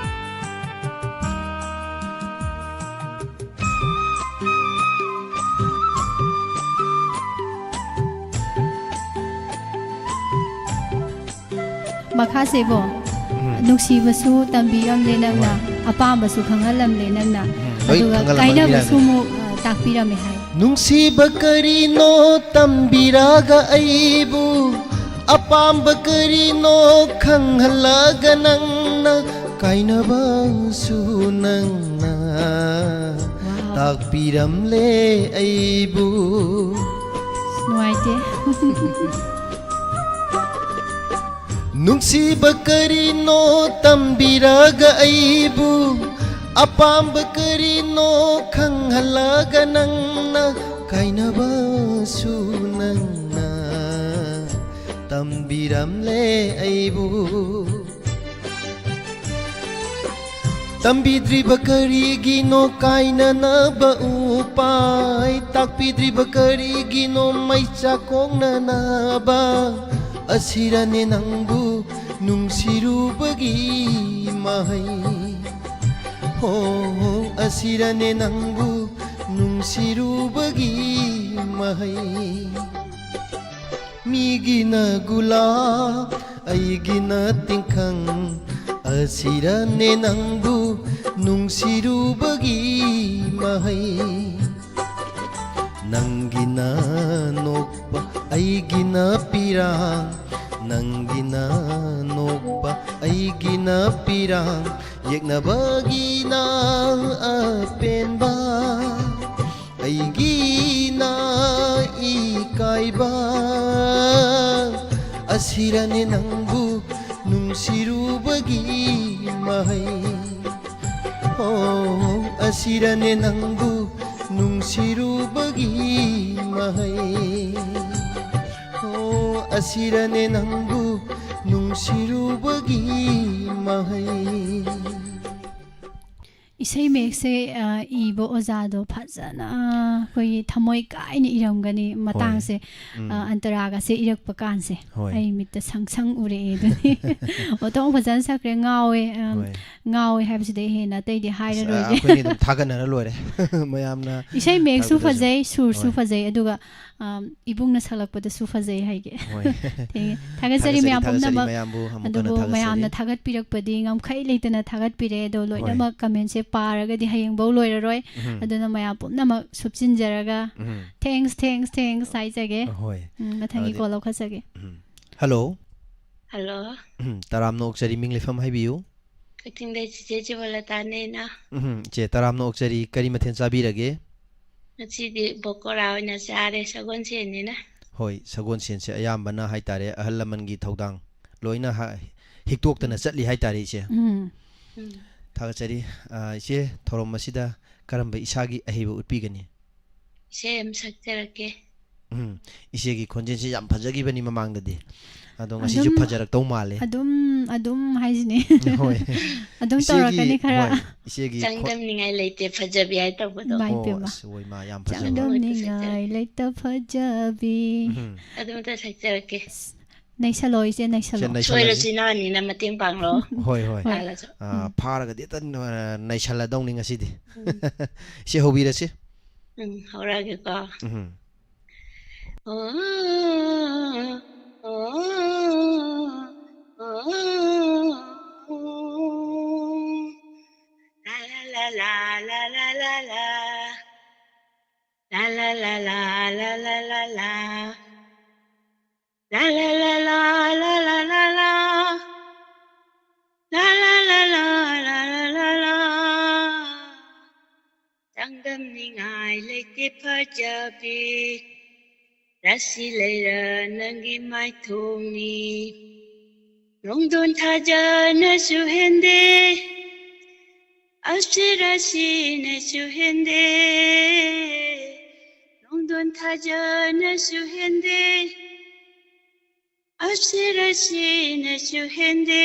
ꯃꯈꯥꯁꯦꯕꯣ, ꯎꯝ꯫ ꯅꯨꯡꯁꯤꯕꯁꯨ ꯇꯝꯕꯤꯔꯝꯂꯦ ꯅꯪꯅ, ꯍꯣꯏ꯫ ꯑꯄꯥꯝꯕꯁꯨ ꯈꯪꯍꯜꯂꯝꯂꯦ ꯅꯪꯅ, ꯎꯝ, ꯂꯣꯏ ꯑꯗꯨꯒ ꯈꯪꯍꯜꯂꯝꯃꯒ ꯀꯥꯏꯅꯕꯁꯨ ꯄꯤꯔꯛꯑꯅꯤ꯫ ꯑꯃꯨꯛ, ꯑ, ꯇꯥꯛꯄꯤꯔꯝꯃꯦ ꯍꯥꯏ꯫ ꯅꯨꯡꯁꯤꯕ ꯀꯔꯤꯅꯣ ꯇꯝꯕꯤꯔꯒ ꯑꯩꯕꯨ, ꯑꯄꯥꯝꯕ ꯀꯔꯤꯅꯣ ꯈꯪꯍꯜꯂꯒ ꯅꯪꯅ, ꯀꯥꯏꯅꯕꯁꯨ ꯅꯪꯅ ꯋꯥꯎ꯫ ꯇꯥꯛꯄꯤꯔꯝꯂꯦ ꯑꯩꯕꯨ꯫ ꯅꯨꯡꯉꯥꯏꯇꯦ꯫ ꯅꯨꯡꯁꯤꯕ ꯀꯔꯤꯅꯣ ꯇꯝꯕꯤꯔꯒ ꯑꯩꯕꯨ, ꯑꯄꯥꯝꯕ ꯀꯔꯤꯅꯣ ꯈꯪꯍꯜꯂꯒ ꯅꯪꯅ, ꯀꯥꯏꯅꯕꯁꯨ ꯅꯪꯅ ꯇꯝꯕꯤꯔꯝꯂꯦ ꯑꯩꯕꯨ꯫ ꯇꯝꯕꯤꯗ꯭ꯔꯤꯕ ꯀꯔꯤꯒꯤꯅꯣ ꯀꯥꯏꯅꯅꯕ ꯎꯄꯥꯏ? ꯇꯥꯛꯄꯤꯗ꯭ꯔꯤꯕ ꯀꯔꯤꯒꯤꯅꯣ ꯃꯩꯆꯥꯛ ꯀꯣꯛꯅꯅꯕ? ꯑꯁꯤꯔꯅꯦ ꯅꯪꯕꯨ ꯅꯨꯡꯁꯤꯔꯨꯕꯒꯤ ꯃꯍꯩ꯫ ꯍꯣ, ꯑꯁꯤꯔꯅꯦ ꯅꯪꯕꯨ ꯅꯨꯡꯁꯤꯔꯨꯕꯒꯤ ꯃꯍꯩ꯫ ꯃꯤꯒꯤꯅ ꯒꯨꯂꯥꯞ, ꯑꯩꯒꯤꯅ ꯇꯤꯡꯈꯪ, ꯑꯁꯤꯔꯅꯦ ꯅꯪꯕꯨ ꯅꯨꯡꯁꯤꯔꯨꯕꯒꯤ ꯃꯍꯩ꯫ ꯅꯪꯒꯤꯅ ꯅꯣꯛꯄ, ꯑꯩꯒꯤꯅ ꯄꯤꯔꯥꯡ, ꯅꯪꯒꯤꯅ ꯅꯣꯛꯄ, ꯑꯩꯒꯤꯅ ꯄꯤꯔꯥꯡ, ꯌꯦꯛꯅꯕꯒꯤꯅ ꯑꯄꯦꯟꯕ꯫ ꯑꯩꯒꯤꯅ ꯏꯀꯥꯏꯕ, ꯑꯁꯤꯔꯅꯦ ꯅꯪꯕꯨ ꯅꯨꯡꯁꯤꯔꯨꯕꯒꯤ ꯃꯍꯩ꯫ ꯑꯣ, ꯑꯁꯤꯔꯅꯦ ꯅꯪꯕꯨ ꯅꯨꯡꯁꯤꯔꯨꯕꯒꯤ ꯃꯍꯩ꯫ ꯑꯣ, ꯑꯁꯤꯔꯅꯦ ꯅꯪꯕꯨ ꯅꯨꯡꯁꯤꯔꯨꯕꯒꯤ ꯃꯍꯩ꯫ ꯏꯁꯩ ꯃꯌꯦꯛꯁꯦ ꯑ, ꯏꯕ ꯑꯣꯖꯥꯗꯣ ꯐꯖꯅ ꯑꯩꯈꯣꯏꯒꯤ ꯊꯃꯣꯏ ꯀꯥꯏꯅ ꯏꯔꯝꯒꯅꯤ ꯃꯇꯥꯡꯁꯦ꯫ ꯎꯝ꯫ ꯑ, ꯑꯟꯇꯔꯥꯒꯁꯦ ꯏꯔꯛꯄ ꯀꯥꯟꯁꯦ ꯍꯣꯏ꯫ ꯑꯩ ꯃꯤꯠꯇ ꯁꯪ ꯁꯪ ꯎꯔꯛꯑꯦ ꯑꯗꯨꯅꯤ꯫ ꯑꯣꯟꯊꯣꯛ ꯐꯖꯅ ꯁꯛꯈ꯭ꯔꯦ꯫ ꯉꯥꯎꯋꯦ꯫ ꯑ, ꯍꯣꯏ꯫ ꯉꯥꯎꯋꯦ ꯍꯥꯏꯕꯁꯤꯗꯩ ꯍꯦꯟꯅ ꯑꯇꯩꯗꯤ ꯑꯁ, ꯍꯥꯏꯔꯔꯣꯏꯒꯦ꯫ ꯑꯩꯈꯣꯏꯅꯤ ꯑꯗꯨꯝ ꯊꯥꯒꯠꯅꯔ ꯂꯣꯏꯔꯦ꯫ ꯃꯌꯥꯝꯅ ꯏꯁꯩ ꯃꯌꯦꯛꯁꯨ ꯊꯥꯒꯠꯄꯗꯁꯨ꯫ ꯐꯖꯩ, ꯁꯨꯔꯁꯨ ꯍꯣꯏ꯫ ꯐꯖꯩ, ꯑꯗꯨꯒ ꯑꯝ, ꯏꯕꯨꯡꯅ ꯁꯛꯂꯛꯄꯗꯁꯨ ꯐꯖꯩ ꯍꯥꯏꯒꯦ꯫ ꯍꯣꯏ꯫ ꯊꯦꯡꯉꯦ꯫ ꯊꯥꯒꯠꯆꯔꯤ ꯃꯌꯥꯝ ꯊꯥꯒꯠꯆꯔꯤ, ꯄꯨꯝꯅꯃꯛ꯫ ꯃꯌꯥꯝꯕꯨ ꯑꯃꯨꯛ ꯍꯟꯅ ꯑꯗꯨꯕꯨ ꯊꯥꯒꯠꯆꯔꯤ꯫ ꯃꯌꯥꯝꯅ ꯊꯥꯒꯠꯄꯤꯔꯛꯄꯗꯤ ꯉꯝꯈꯩ ꯂꯩꯇꯅ ꯊꯥꯒꯠꯄꯤꯔꯦ꯫ ꯑꯗꯣ ꯂꯣꯏꯅꯃꯛ ꯀꯃꯦꯟꯁꯦ ꯄꯥꯔꯒꯗꯤ ꯍꯌꯦꯡꯐꯧ ꯂꯣꯏꯔꯔꯣꯏ꯫ ꯎꯝ꯫ ꯑꯗꯨꯅ ꯃꯌꯥꯝ ꯄꯨꯝꯅꯃꯛ ꯁꯨꯞꯆꯤꯟꯖꯔꯒ ꯎꯝ꯫ thanks, thanks, thanks ꯍꯥꯏꯖꯒꯦ꯫ ꯍꯣꯏ꯫ ꯎꯝ, ꯃꯊꯪꯒꯤ ꯑꯗꯨꯗꯤ call ꯂꯧꯈꯠꯆꯒꯦ꯫ ꯎꯝ꯫ Hello꯫ ꯍꯜꯂꯣ꯫ ꯎꯝ, ꯇꯔꯥꯝꯅ ꯑꯣꯛꯆꯔꯤ, ꯃꯤꯡ ꯂꯩꯐꯝ ꯍꯥꯏꯕꯤꯌꯨ꯫ ꯀꯛꯆꯤꯡꯗꯩ ꯆꯤꯆꯦ ꯆꯤꯕꯣꯂꯇꯥꯅꯦꯅ꯫ ꯎꯝ, ꯏꯆꯦ, ꯇꯔꯥꯝꯅ ꯑꯣꯛꯆꯔꯤ, ꯀꯔꯤ ꯃꯊꯦꯜ ꯆꯥꯕꯤꯔꯒꯦ? ꯉꯁꯤꯗꯤ ꯄꯀꯣꯔꯥ ꯑꯣꯏꯅ ꯆꯥꯔꯦ, ꯁꯒꯣꯜꯁꯦꯟꯅꯤꯅ꯫ ꯍꯣꯏ, ꯁꯒꯣꯜꯁꯦꯟꯁꯦ ꯑꯌꯥꯝꯕꯅ ꯍꯥꯏꯇꯥꯔꯦ ꯑꯍꯜ ꯂꯃꯟꯒꯤ ꯊꯧꯗꯥꯡ ꯂꯣꯏꯅ ꯍꯥ-, ꯍꯤꯛꯇꯣꯛꯇꯅ ꯆꯠꯂꯤ ꯍꯥꯏꯇꯥꯔꯦ ꯏꯆꯦ꯫ ꯎꯝ꯫ ꯎꯝ꯫ ꯊꯥꯒꯠꯆꯔꯤ꯫ ꯑ, ꯏꯆꯦ, ꯊꯧꯔꯝ ꯑꯁꯤꯗ ꯀꯔꯝꯕ ꯏꯁꯥꯒꯤ ꯑꯍꯩꯕ ꯎꯠꯄꯤꯒꯅꯤ? ꯏꯁꯩ ꯑꯃ ꯁꯛꯆꯔꯛꯀꯦ꯫ ꯎꯝ, ꯏꯆꯦꯒꯤ ꯈꯣꯟꯖꯦꯜꯁꯤ ꯌꯥꯝ ꯐꯖꯈꯤꯕꯅꯤ ꯃꯃꯥꯡꯗꯗꯤ, ꯑꯗꯣ ꯉꯁꯤꯁꯨ ꯑꯗꯨꯝ ꯐꯖꯔꯛꯇꯧ ꯃꯥꯜꯂꯦ꯫ ꯑꯗꯨꯝ ꯑꯗꯨꯝ ꯍꯥꯏꯁꯤꯅꯦ꯫ ꯍꯣꯏ꯫ ꯑꯗꯨꯝ ꯏꯆꯦꯒꯤ, ꯇꯧꯔꯛꯀꯅꯤ ꯈꯔ꯫ ꯍꯣꯏ, ꯏꯆꯦꯒꯤ ꯈꯣ- ꯆꯥꯡꯗꯝꯅꯤꯡꯉꯥꯏ ꯂꯩꯇꯦ ꯐꯖꯕꯤ ꯍꯥꯏ ꯇꯧꯕꯗꯣ꯫ ꯏꯃꯥꯏ ꯑꯣ, ꯄꯦꯝꯃ꯫ ꯑꯁ, ꯑꯣꯏ ꯃꯥ, ꯌꯥꯝ ꯐꯖꯕ꯫ ꯆꯥꯡꯗꯝꯅꯤꯡꯉꯥꯏ ꯂꯩꯇ ꯐꯖꯕꯤ꯫ ꯎꯝ꯫ ꯑꯗꯨ ꯑꯝꯇ ꯁꯛꯆꯔꯛꯀꯦ꯫ ꯅꯩꯁꯜꯂꯣ ꯏꯆꯦ, ꯅꯩꯁꯜꯂꯣ꯫ ꯏꯆꯦ, ꯅꯩꯁꯜꯂꯁꯤ꯫ ꯁꯣꯏꯔꯁꯨ ꯏꯅꯥꯎꯅꯤꯅ ꯃꯇꯦꯡ ꯄꯥꯡꯂꯣ꯫ ꯍꯣꯏ, ꯍꯣꯏ꯫ ꯍꯣꯏ꯫ ꯂꯥꯜꯂꯁꯨ꯫ ꯑ, ꯐꯥꯔꯒꯗꯤ ꯍꯦꯛꯇ ꯅ-, ꯅꯩꯁꯜꯂꯗꯧꯅꯤ ꯉꯁꯤꯗꯤ꯫ ꯏꯆꯦ, ꯍꯧꯕꯤꯔꯁꯤ꯫ ꯎꯝ, ꯍꯧꯔꯛꯑꯒꯦꯀꯣ꯫ ꯎꯝ꯫ ꯑꯣ, ꯑꯣ, ꯑꯣ, ꯑꯣ꯫ ꯂꯥ, ꯂꯥ, ꯂꯥ, ꯂꯥ꯫ ꯂꯥ, ꯂꯥ, ꯂꯥ, ꯂꯥ, ꯂꯥ, ꯂꯥ, ꯂꯥ, ꯂꯥ꯫ ꯂꯥ, ꯂꯥ, ꯂꯥ, ꯂꯥ, ꯂꯥ, ꯂꯥ, ꯂꯥ, ꯂꯥ꯫ ꯂꯥ, ꯂꯥ, ꯂꯥ, ꯂꯥ, ꯂꯥ, ꯂꯥ, ꯂꯥ, ꯂꯥ꯫ ꯆꯥꯡꯗꯝꯅꯤꯡꯉꯥꯏ ꯂꯩꯇꯦ ꯐꯖꯕꯤ꯫ ꯔꯥꯁꯤ ꯂꯩꯔ ꯅꯪꯒꯤ ꯃꯥꯏꯊꯣꯡꯅꯤ꯫ ꯅꯣꯡꯗꯣꯟ ꯊꯥꯖꯅꯁꯨ ꯍꯦꯟꯗꯦ꯫ ꯑꯞꯁꯔꯥꯁꯤꯅꯁꯨ ꯍꯦꯟꯗꯦ꯫ ꯅꯣꯡꯗꯣꯟ ꯊꯥꯖꯅꯁꯨ ꯍꯦꯟꯗꯦ꯫ ꯔꯁꯤ ꯔꯁꯤꯅꯁꯨ ꯍꯦꯟꯗꯦ,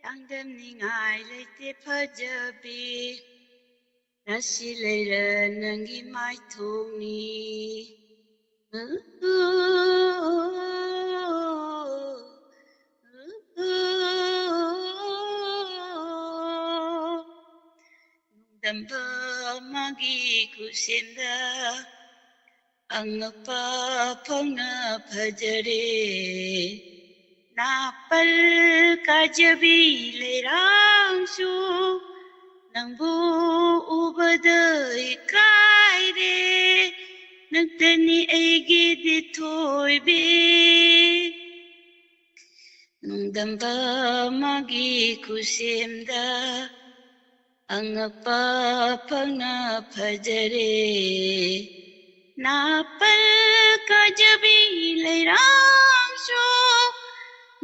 ꯆꯥꯡꯗꯝꯅꯤꯡꯉꯥꯏ ꯂꯩꯇꯦ ꯐꯖꯕꯤ꯫ ꯔꯁꯤ ꯂꯩꯔ ꯅꯪꯒꯤ ꯃꯥꯏꯊꯣꯡꯅꯤ꯫ ꯅꯣꯡꯗꯝꯕ ꯑꯃꯒꯤ ꯈꯨꯠꯁꯦꯝꯗ ꯑꯉꯛꯄ ꯐꯪꯅ ꯐꯖꯔꯦ꯫ ꯅꯥꯄꯜ ꯀꯥꯖꯕꯤ ꯂꯩꯔꯥꯡꯁꯨ ꯅꯪꯕꯨ ꯎꯕꯗ ꯏꯀꯥꯏꯔꯦ꯫ ꯅꯪꯇꯅꯤ ꯑꯩꯒꯤꯗꯤ ꯊꯣꯏꯕꯤ꯫ ꯅꯣꯡꯗꯝꯕ ꯑꯃꯒꯤ ꯈꯨꯠꯁꯦꯝꯗ ꯑꯉꯛꯄ ꯐꯪꯅ ꯐꯖꯔꯦ꯫ ꯅꯥꯄꯜ ꯀꯥꯖꯕꯤ ꯂꯩꯔꯥꯡꯁꯨ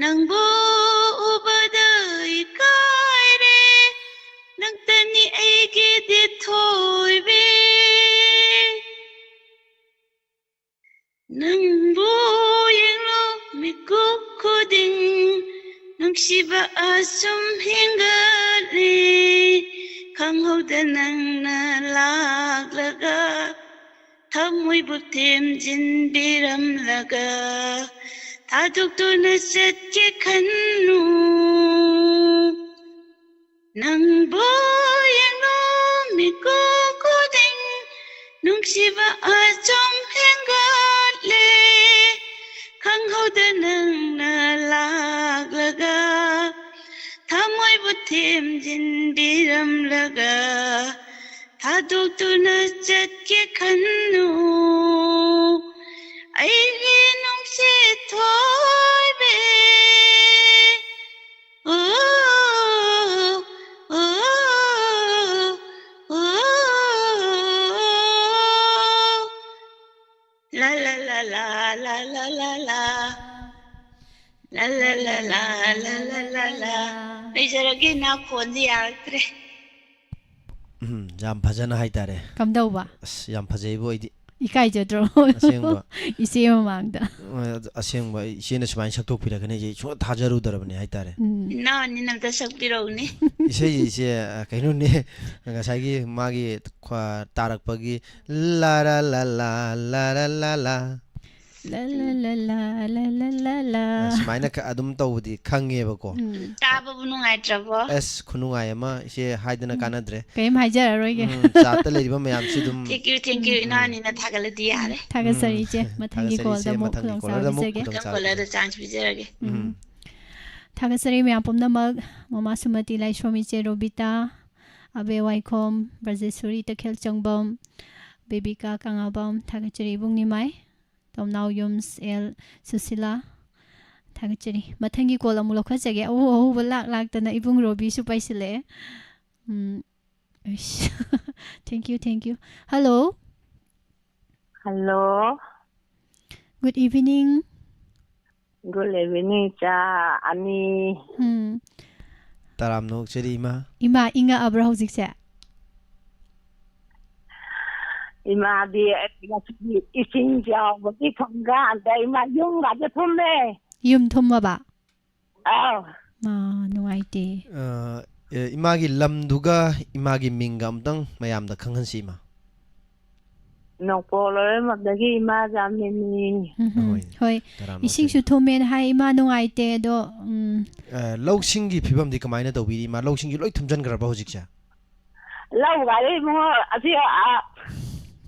ꯅꯪꯕꯨ ꯎꯕꯗ ꯏꯀꯥꯏꯔꯦ꯫ ꯅꯪꯇꯅꯤ ꯑꯩꯒꯤꯗꯤ ꯊꯣꯏꯕꯤ꯫ ꯅꯪꯕꯨ ꯌꯦꯡꯂꯨ ꯃꯤꯀꯨꯞ ꯈꯨꯗꯤꯡ ꯅꯨꯡꯁꯤꯕ ꯑꯁꯨꯝ ꯍꯦꯟꯒꯠꯂꯤ꯫ ꯈꯪꯍꯧꯗ ꯅꯪꯅ ꯂꯥꯛꯂꯒ ꯊꯃꯣꯏꯕꯨ ꯊꯦꯝꯖꯤꯟꯕꯤꯔꯝꯂꯒ ꯊꯥꯗꯣꯛꯇꯨꯅ ꯆꯠꯀꯦ ꯈꯟꯅꯨ꯫ ꯅꯪꯕꯨ ꯌꯦꯡꯂꯨ ꯃꯤꯀꯨꯞ ꯈꯨꯗꯤꯡ ꯅꯨꯡꯁꯤꯕ ꯑꯁꯨꯝ ꯍꯦꯟꯒꯠꯂꯦ꯫ ꯈꯪꯍꯧꯗ ꯅꯪꯅ ꯂꯥꯛꯂꯒ ꯊꯃꯣꯏꯕꯨ ꯊꯦꯝꯖꯤꯟꯕꯤꯔꯝꯂꯒ ꯊꯥꯗꯣꯛꯇꯨꯅ ꯆꯠꯀꯦ ꯈꯟꯅꯨ꯫ ꯑꯩꯒꯤ ꯅꯨꯡꯁꯤꯠ ꯊꯣꯏꯕꯤ꯫ ꯎ, ꯎ, ꯎ, ꯎ꯫ ꯂꯥ, ꯂꯥ, ꯂꯥ, ꯂꯥ, ꯂꯥ, ꯂꯥ, ꯂꯥ, ꯂꯥ꯫ ꯂꯥ, ꯂꯥ, ꯂꯥ, ꯂꯥ, ꯂꯥ, ꯂꯥ, ꯂꯥ, ꯂꯥ꯫ ꯂꯩꯖꯔꯒꯦ, ꯅꯥꯈꯣꯟꯁꯦ ꯌꯥꯔꯛꯇ꯭ꯔꯦ꯫ ꯎꯝ, ꯌꯥꯝ ꯐꯖꯅ ꯍꯥꯏꯇꯥꯔꯦ꯫ ꯀꯝꯗꯧꯕ? ꯑꯁ, ꯌꯥꯝ ꯐꯖꯩꯕꯨ ꯑꯩꯗꯤ꯫ ꯏꯀꯥꯏꯖꯗ꯭ꯔꯣ? ꯑꯁꯦꯡꯕ꯫ ꯏꯆꯦ ꯃꯃꯥꯡꯗ꯫ ꯑ, ꯑꯁꯦꯡꯕ ꯏꯆꯦꯅ ꯁꯨꯃꯥꯏꯅ ꯁꯛꯇꯣꯛꯄꯤꯔꯛꯀꯅꯤ ꯑꯩꯁꯦ ꯁꯨꯡꯊꯥ ꯊꯥꯖꯔꯨꯗꯔꯕꯅꯦ ꯍꯥꯏꯇꯥꯔꯦ꯫ ꯎꯝ꯫ ꯏꯅꯥꯎ ꯑꯅꯤ ꯑꯝꯇ ꯁꯛꯄꯤꯔꯛꯎꯅꯦ꯫ ꯏꯁꯩ ꯏꯆꯦ, ꯑ, ꯀꯩꯅꯣꯅꯦ, ꯉꯁꯥꯏꯒꯤ ꯃꯥꯒꯤ ꯈ꯭ꯋꯥ-, ꯇꯥꯔꯛꯄꯒꯤ ꯂꯥ ꯔꯥ ꯂꯥ ꯂꯥ, ꯂꯥ ꯔꯥ ꯂꯥ ꯂꯥ꯫ ꯂꯥ ꯂꯥ ꯂꯥ ꯂꯥ, ꯂꯥ ꯂꯥ ꯂꯥ ꯂꯥ꯫ ꯑ, ꯁꯨꯃꯥꯏꯅ ꯈ-, ꯑꯗꯨꯝ ꯇꯧꯕꯗꯤ ꯈꯪꯉꯦꯕꯀꯣ꯫ ꯎꯝ꯫ ꯇꯥꯕꯕꯨ ꯅꯨꯡꯉꯥꯏꯇ꯭ꯔꯕꯣ? ꯑꯁ, ꯈꯨꯅꯨꯡꯉꯥꯏ ꯑꯃ ꯏꯆꯦ ꯍꯥꯏꯗꯅ ꯀꯥꯟꯅꯗ꯭ꯔꯦ꯫ ꯀꯩꯝ ꯍꯥꯏꯖꯔꯔꯣꯏꯒꯦ꯫ ꯎꯝ, ꯆꯥꯠꯇ ꯂꯩꯔꯤꯕ ꯃꯌꯥꯝꯁꯤ ꯑꯗꯨꯝ Thank you, thank you. ꯏꯅꯥꯎ ꯑꯅꯤꯅ ꯊꯥꯒꯠꯂꯗꯤ ꯌꯥꯔꯦ꯫ ꯊꯥꯒꯠꯆꯔꯤ ꯎꯝ, ꯏꯆꯦ꯫ ꯃꯊꯪꯒꯤ ꯊꯥꯒꯠꯆꯔꯤ call ꯏꯆꯦ, ꯗ ꯑꯃꯨꯛ ꯃꯊꯪꯒꯤ call ꯗ ꯈꯨꯗꯣꯡꯆꯥꯕ ꯑꯃꯨꯛ ꯄꯤꯖꯒꯦ꯫ ꯈꯨꯗꯣꯡ ꯃꯊꯪ call ꯗ chance ꯄꯤꯖꯔꯒꯦ꯫ ꯎꯝ꯫ ꯊꯥꯒꯠꯆꯔꯤ ꯃꯌꯥꯝ ꯄꯨꯝꯅꯃꯛ꯫ ꯃꯃꯥ ꯁꯨꯃꯇꯤ, ꯂꯥꯏꯁ꯭ꯔꯣꯝ ꯏꯆꯦ ꯔꯣꯕꯤꯇꯥ, ꯑꯕꯦ ꯋꯥꯏꯈꯣꯝ, ꯕ꯭ꯔꯖꯦꯁꯣꯔꯤ ꯇꯈꯦꯜ ꯆꯪꯕꯝ, ꯕꯦꯕꯤꯀꯥ ꯀꯪꯂꯥꯕꯝ, ꯊꯥꯒꯠꯆꯔꯤ ꯏꯕꯨꯡ ꯅꯤꯃꯥꯏ, ꯇꯣꯝꯅꯥꯎ ꯌꯨꯝꯁ ꯑꯦꯜ ꯁꯨꯁꯤꯂꯥ, ꯊꯥꯒꯠꯆꯔꯤ꯫ ꯃꯊꯪꯒꯤ call ꯑꯃꯨꯛ ꯂꯧꯈꯠꯆꯒꯦ꯫ ꯑꯎ ꯑꯎꯕ ꯂꯥꯛ ꯂꯥꯛꯇꯅ ꯏꯕꯨꯡ ꯔꯣꯕꯤꯁꯨ ꯄꯥꯏꯁꯤꯜꯂꯛꯑꯦ꯫ ꯎꯝ, ꯑꯩꯁ, thank you, thank you. Hello. Hello. Good evening. Good evening, ꯏꯆꯥ ꯑꯅꯤ꯫ ꯎꯝ, ꯇꯔꯥꯝꯅ ꯑꯣꯛꯆꯔꯤ ꯏꯃꯥ꯫ ꯏꯃꯥ ꯏꯪꯉꯛꯑꯕ꯭ꯔꯣ ꯍꯧꯖꯤꯛꯁꯦ? ꯏꯃꯥꯗꯤ ꯉꯁꯤꯗꯤ ꯏꯁꯤꯡ ꯆꯥꯎꯕꯒꯤ ꯊꯣꯡꯒꯥꯟꯗ ꯏꯃꯥ ꯌꯨꯝꯒꯁꯦ ꯊꯨꯝꯃꯦ꯫ ꯌꯨꯝ ꯊꯨꯝꯃꯕ? ꯑꯥꯎ꯫ ꯃꯥ, ꯅꯨꯡꯉꯥꯏꯇꯦ꯫ ꯑ, ꯑꯦ, ꯏꯃꯥꯒꯤ ꯂꯝꯗꯨꯒ ꯏꯃꯥꯒꯤ ꯃꯤꯡꯒ ꯑꯝꯇꯪ ꯃꯌꯥꯝꯗ ꯈꯪꯍꯟꯁꯤ ꯏꯃꯥ꯫ ꯅꯣꯡꯄꯣꯛ ꯂꯣꯏꯔꯦꯝꯕꯝꯗꯒꯤ ꯏꯃꯥ ꯖꯥꯃꯤꯅꯤ꯫ ꯎꯝ, ꯎꯝ, ꯍꯣꯏ, ꯍꯣꯏ꯫ ꯇꯔꯥꯝꯅ ꯏꯁꯤꯡꯁꯨ ꯑꯣꯛꯆꯔꯤ꯫ ꯊꯨꯝꯃꯦꯅ ꯍꯥꯏ, ꯏꯃꯥ ꯅꯨꯡꯉꯥꯏꯇꯦ ꯑꯗꯣ꯫ ꯎꯝ, ꯑ, ꯂꯧꯁꯤꯡꯒꯤ ꯐꯤꯕꯝꯗꯤ ꯀꯃꯥꯏꯅ ꯇꯧꯕꯤꯔꯤ ꯏꯃꯥ? ꯂꯧꯁꯤꯡꯁꯤ ꯂꯣꯏ ꯊꯨꯝꯖꯤꯟꯈ꯭ꯔꯕ ꯍꯧꯖꯤꯛꯁꯦ? ꯂꯧꯒꯗꯤ ꯏꯕꯨꯡꯉꯣ ꯑꯁꯤ, ꯑ,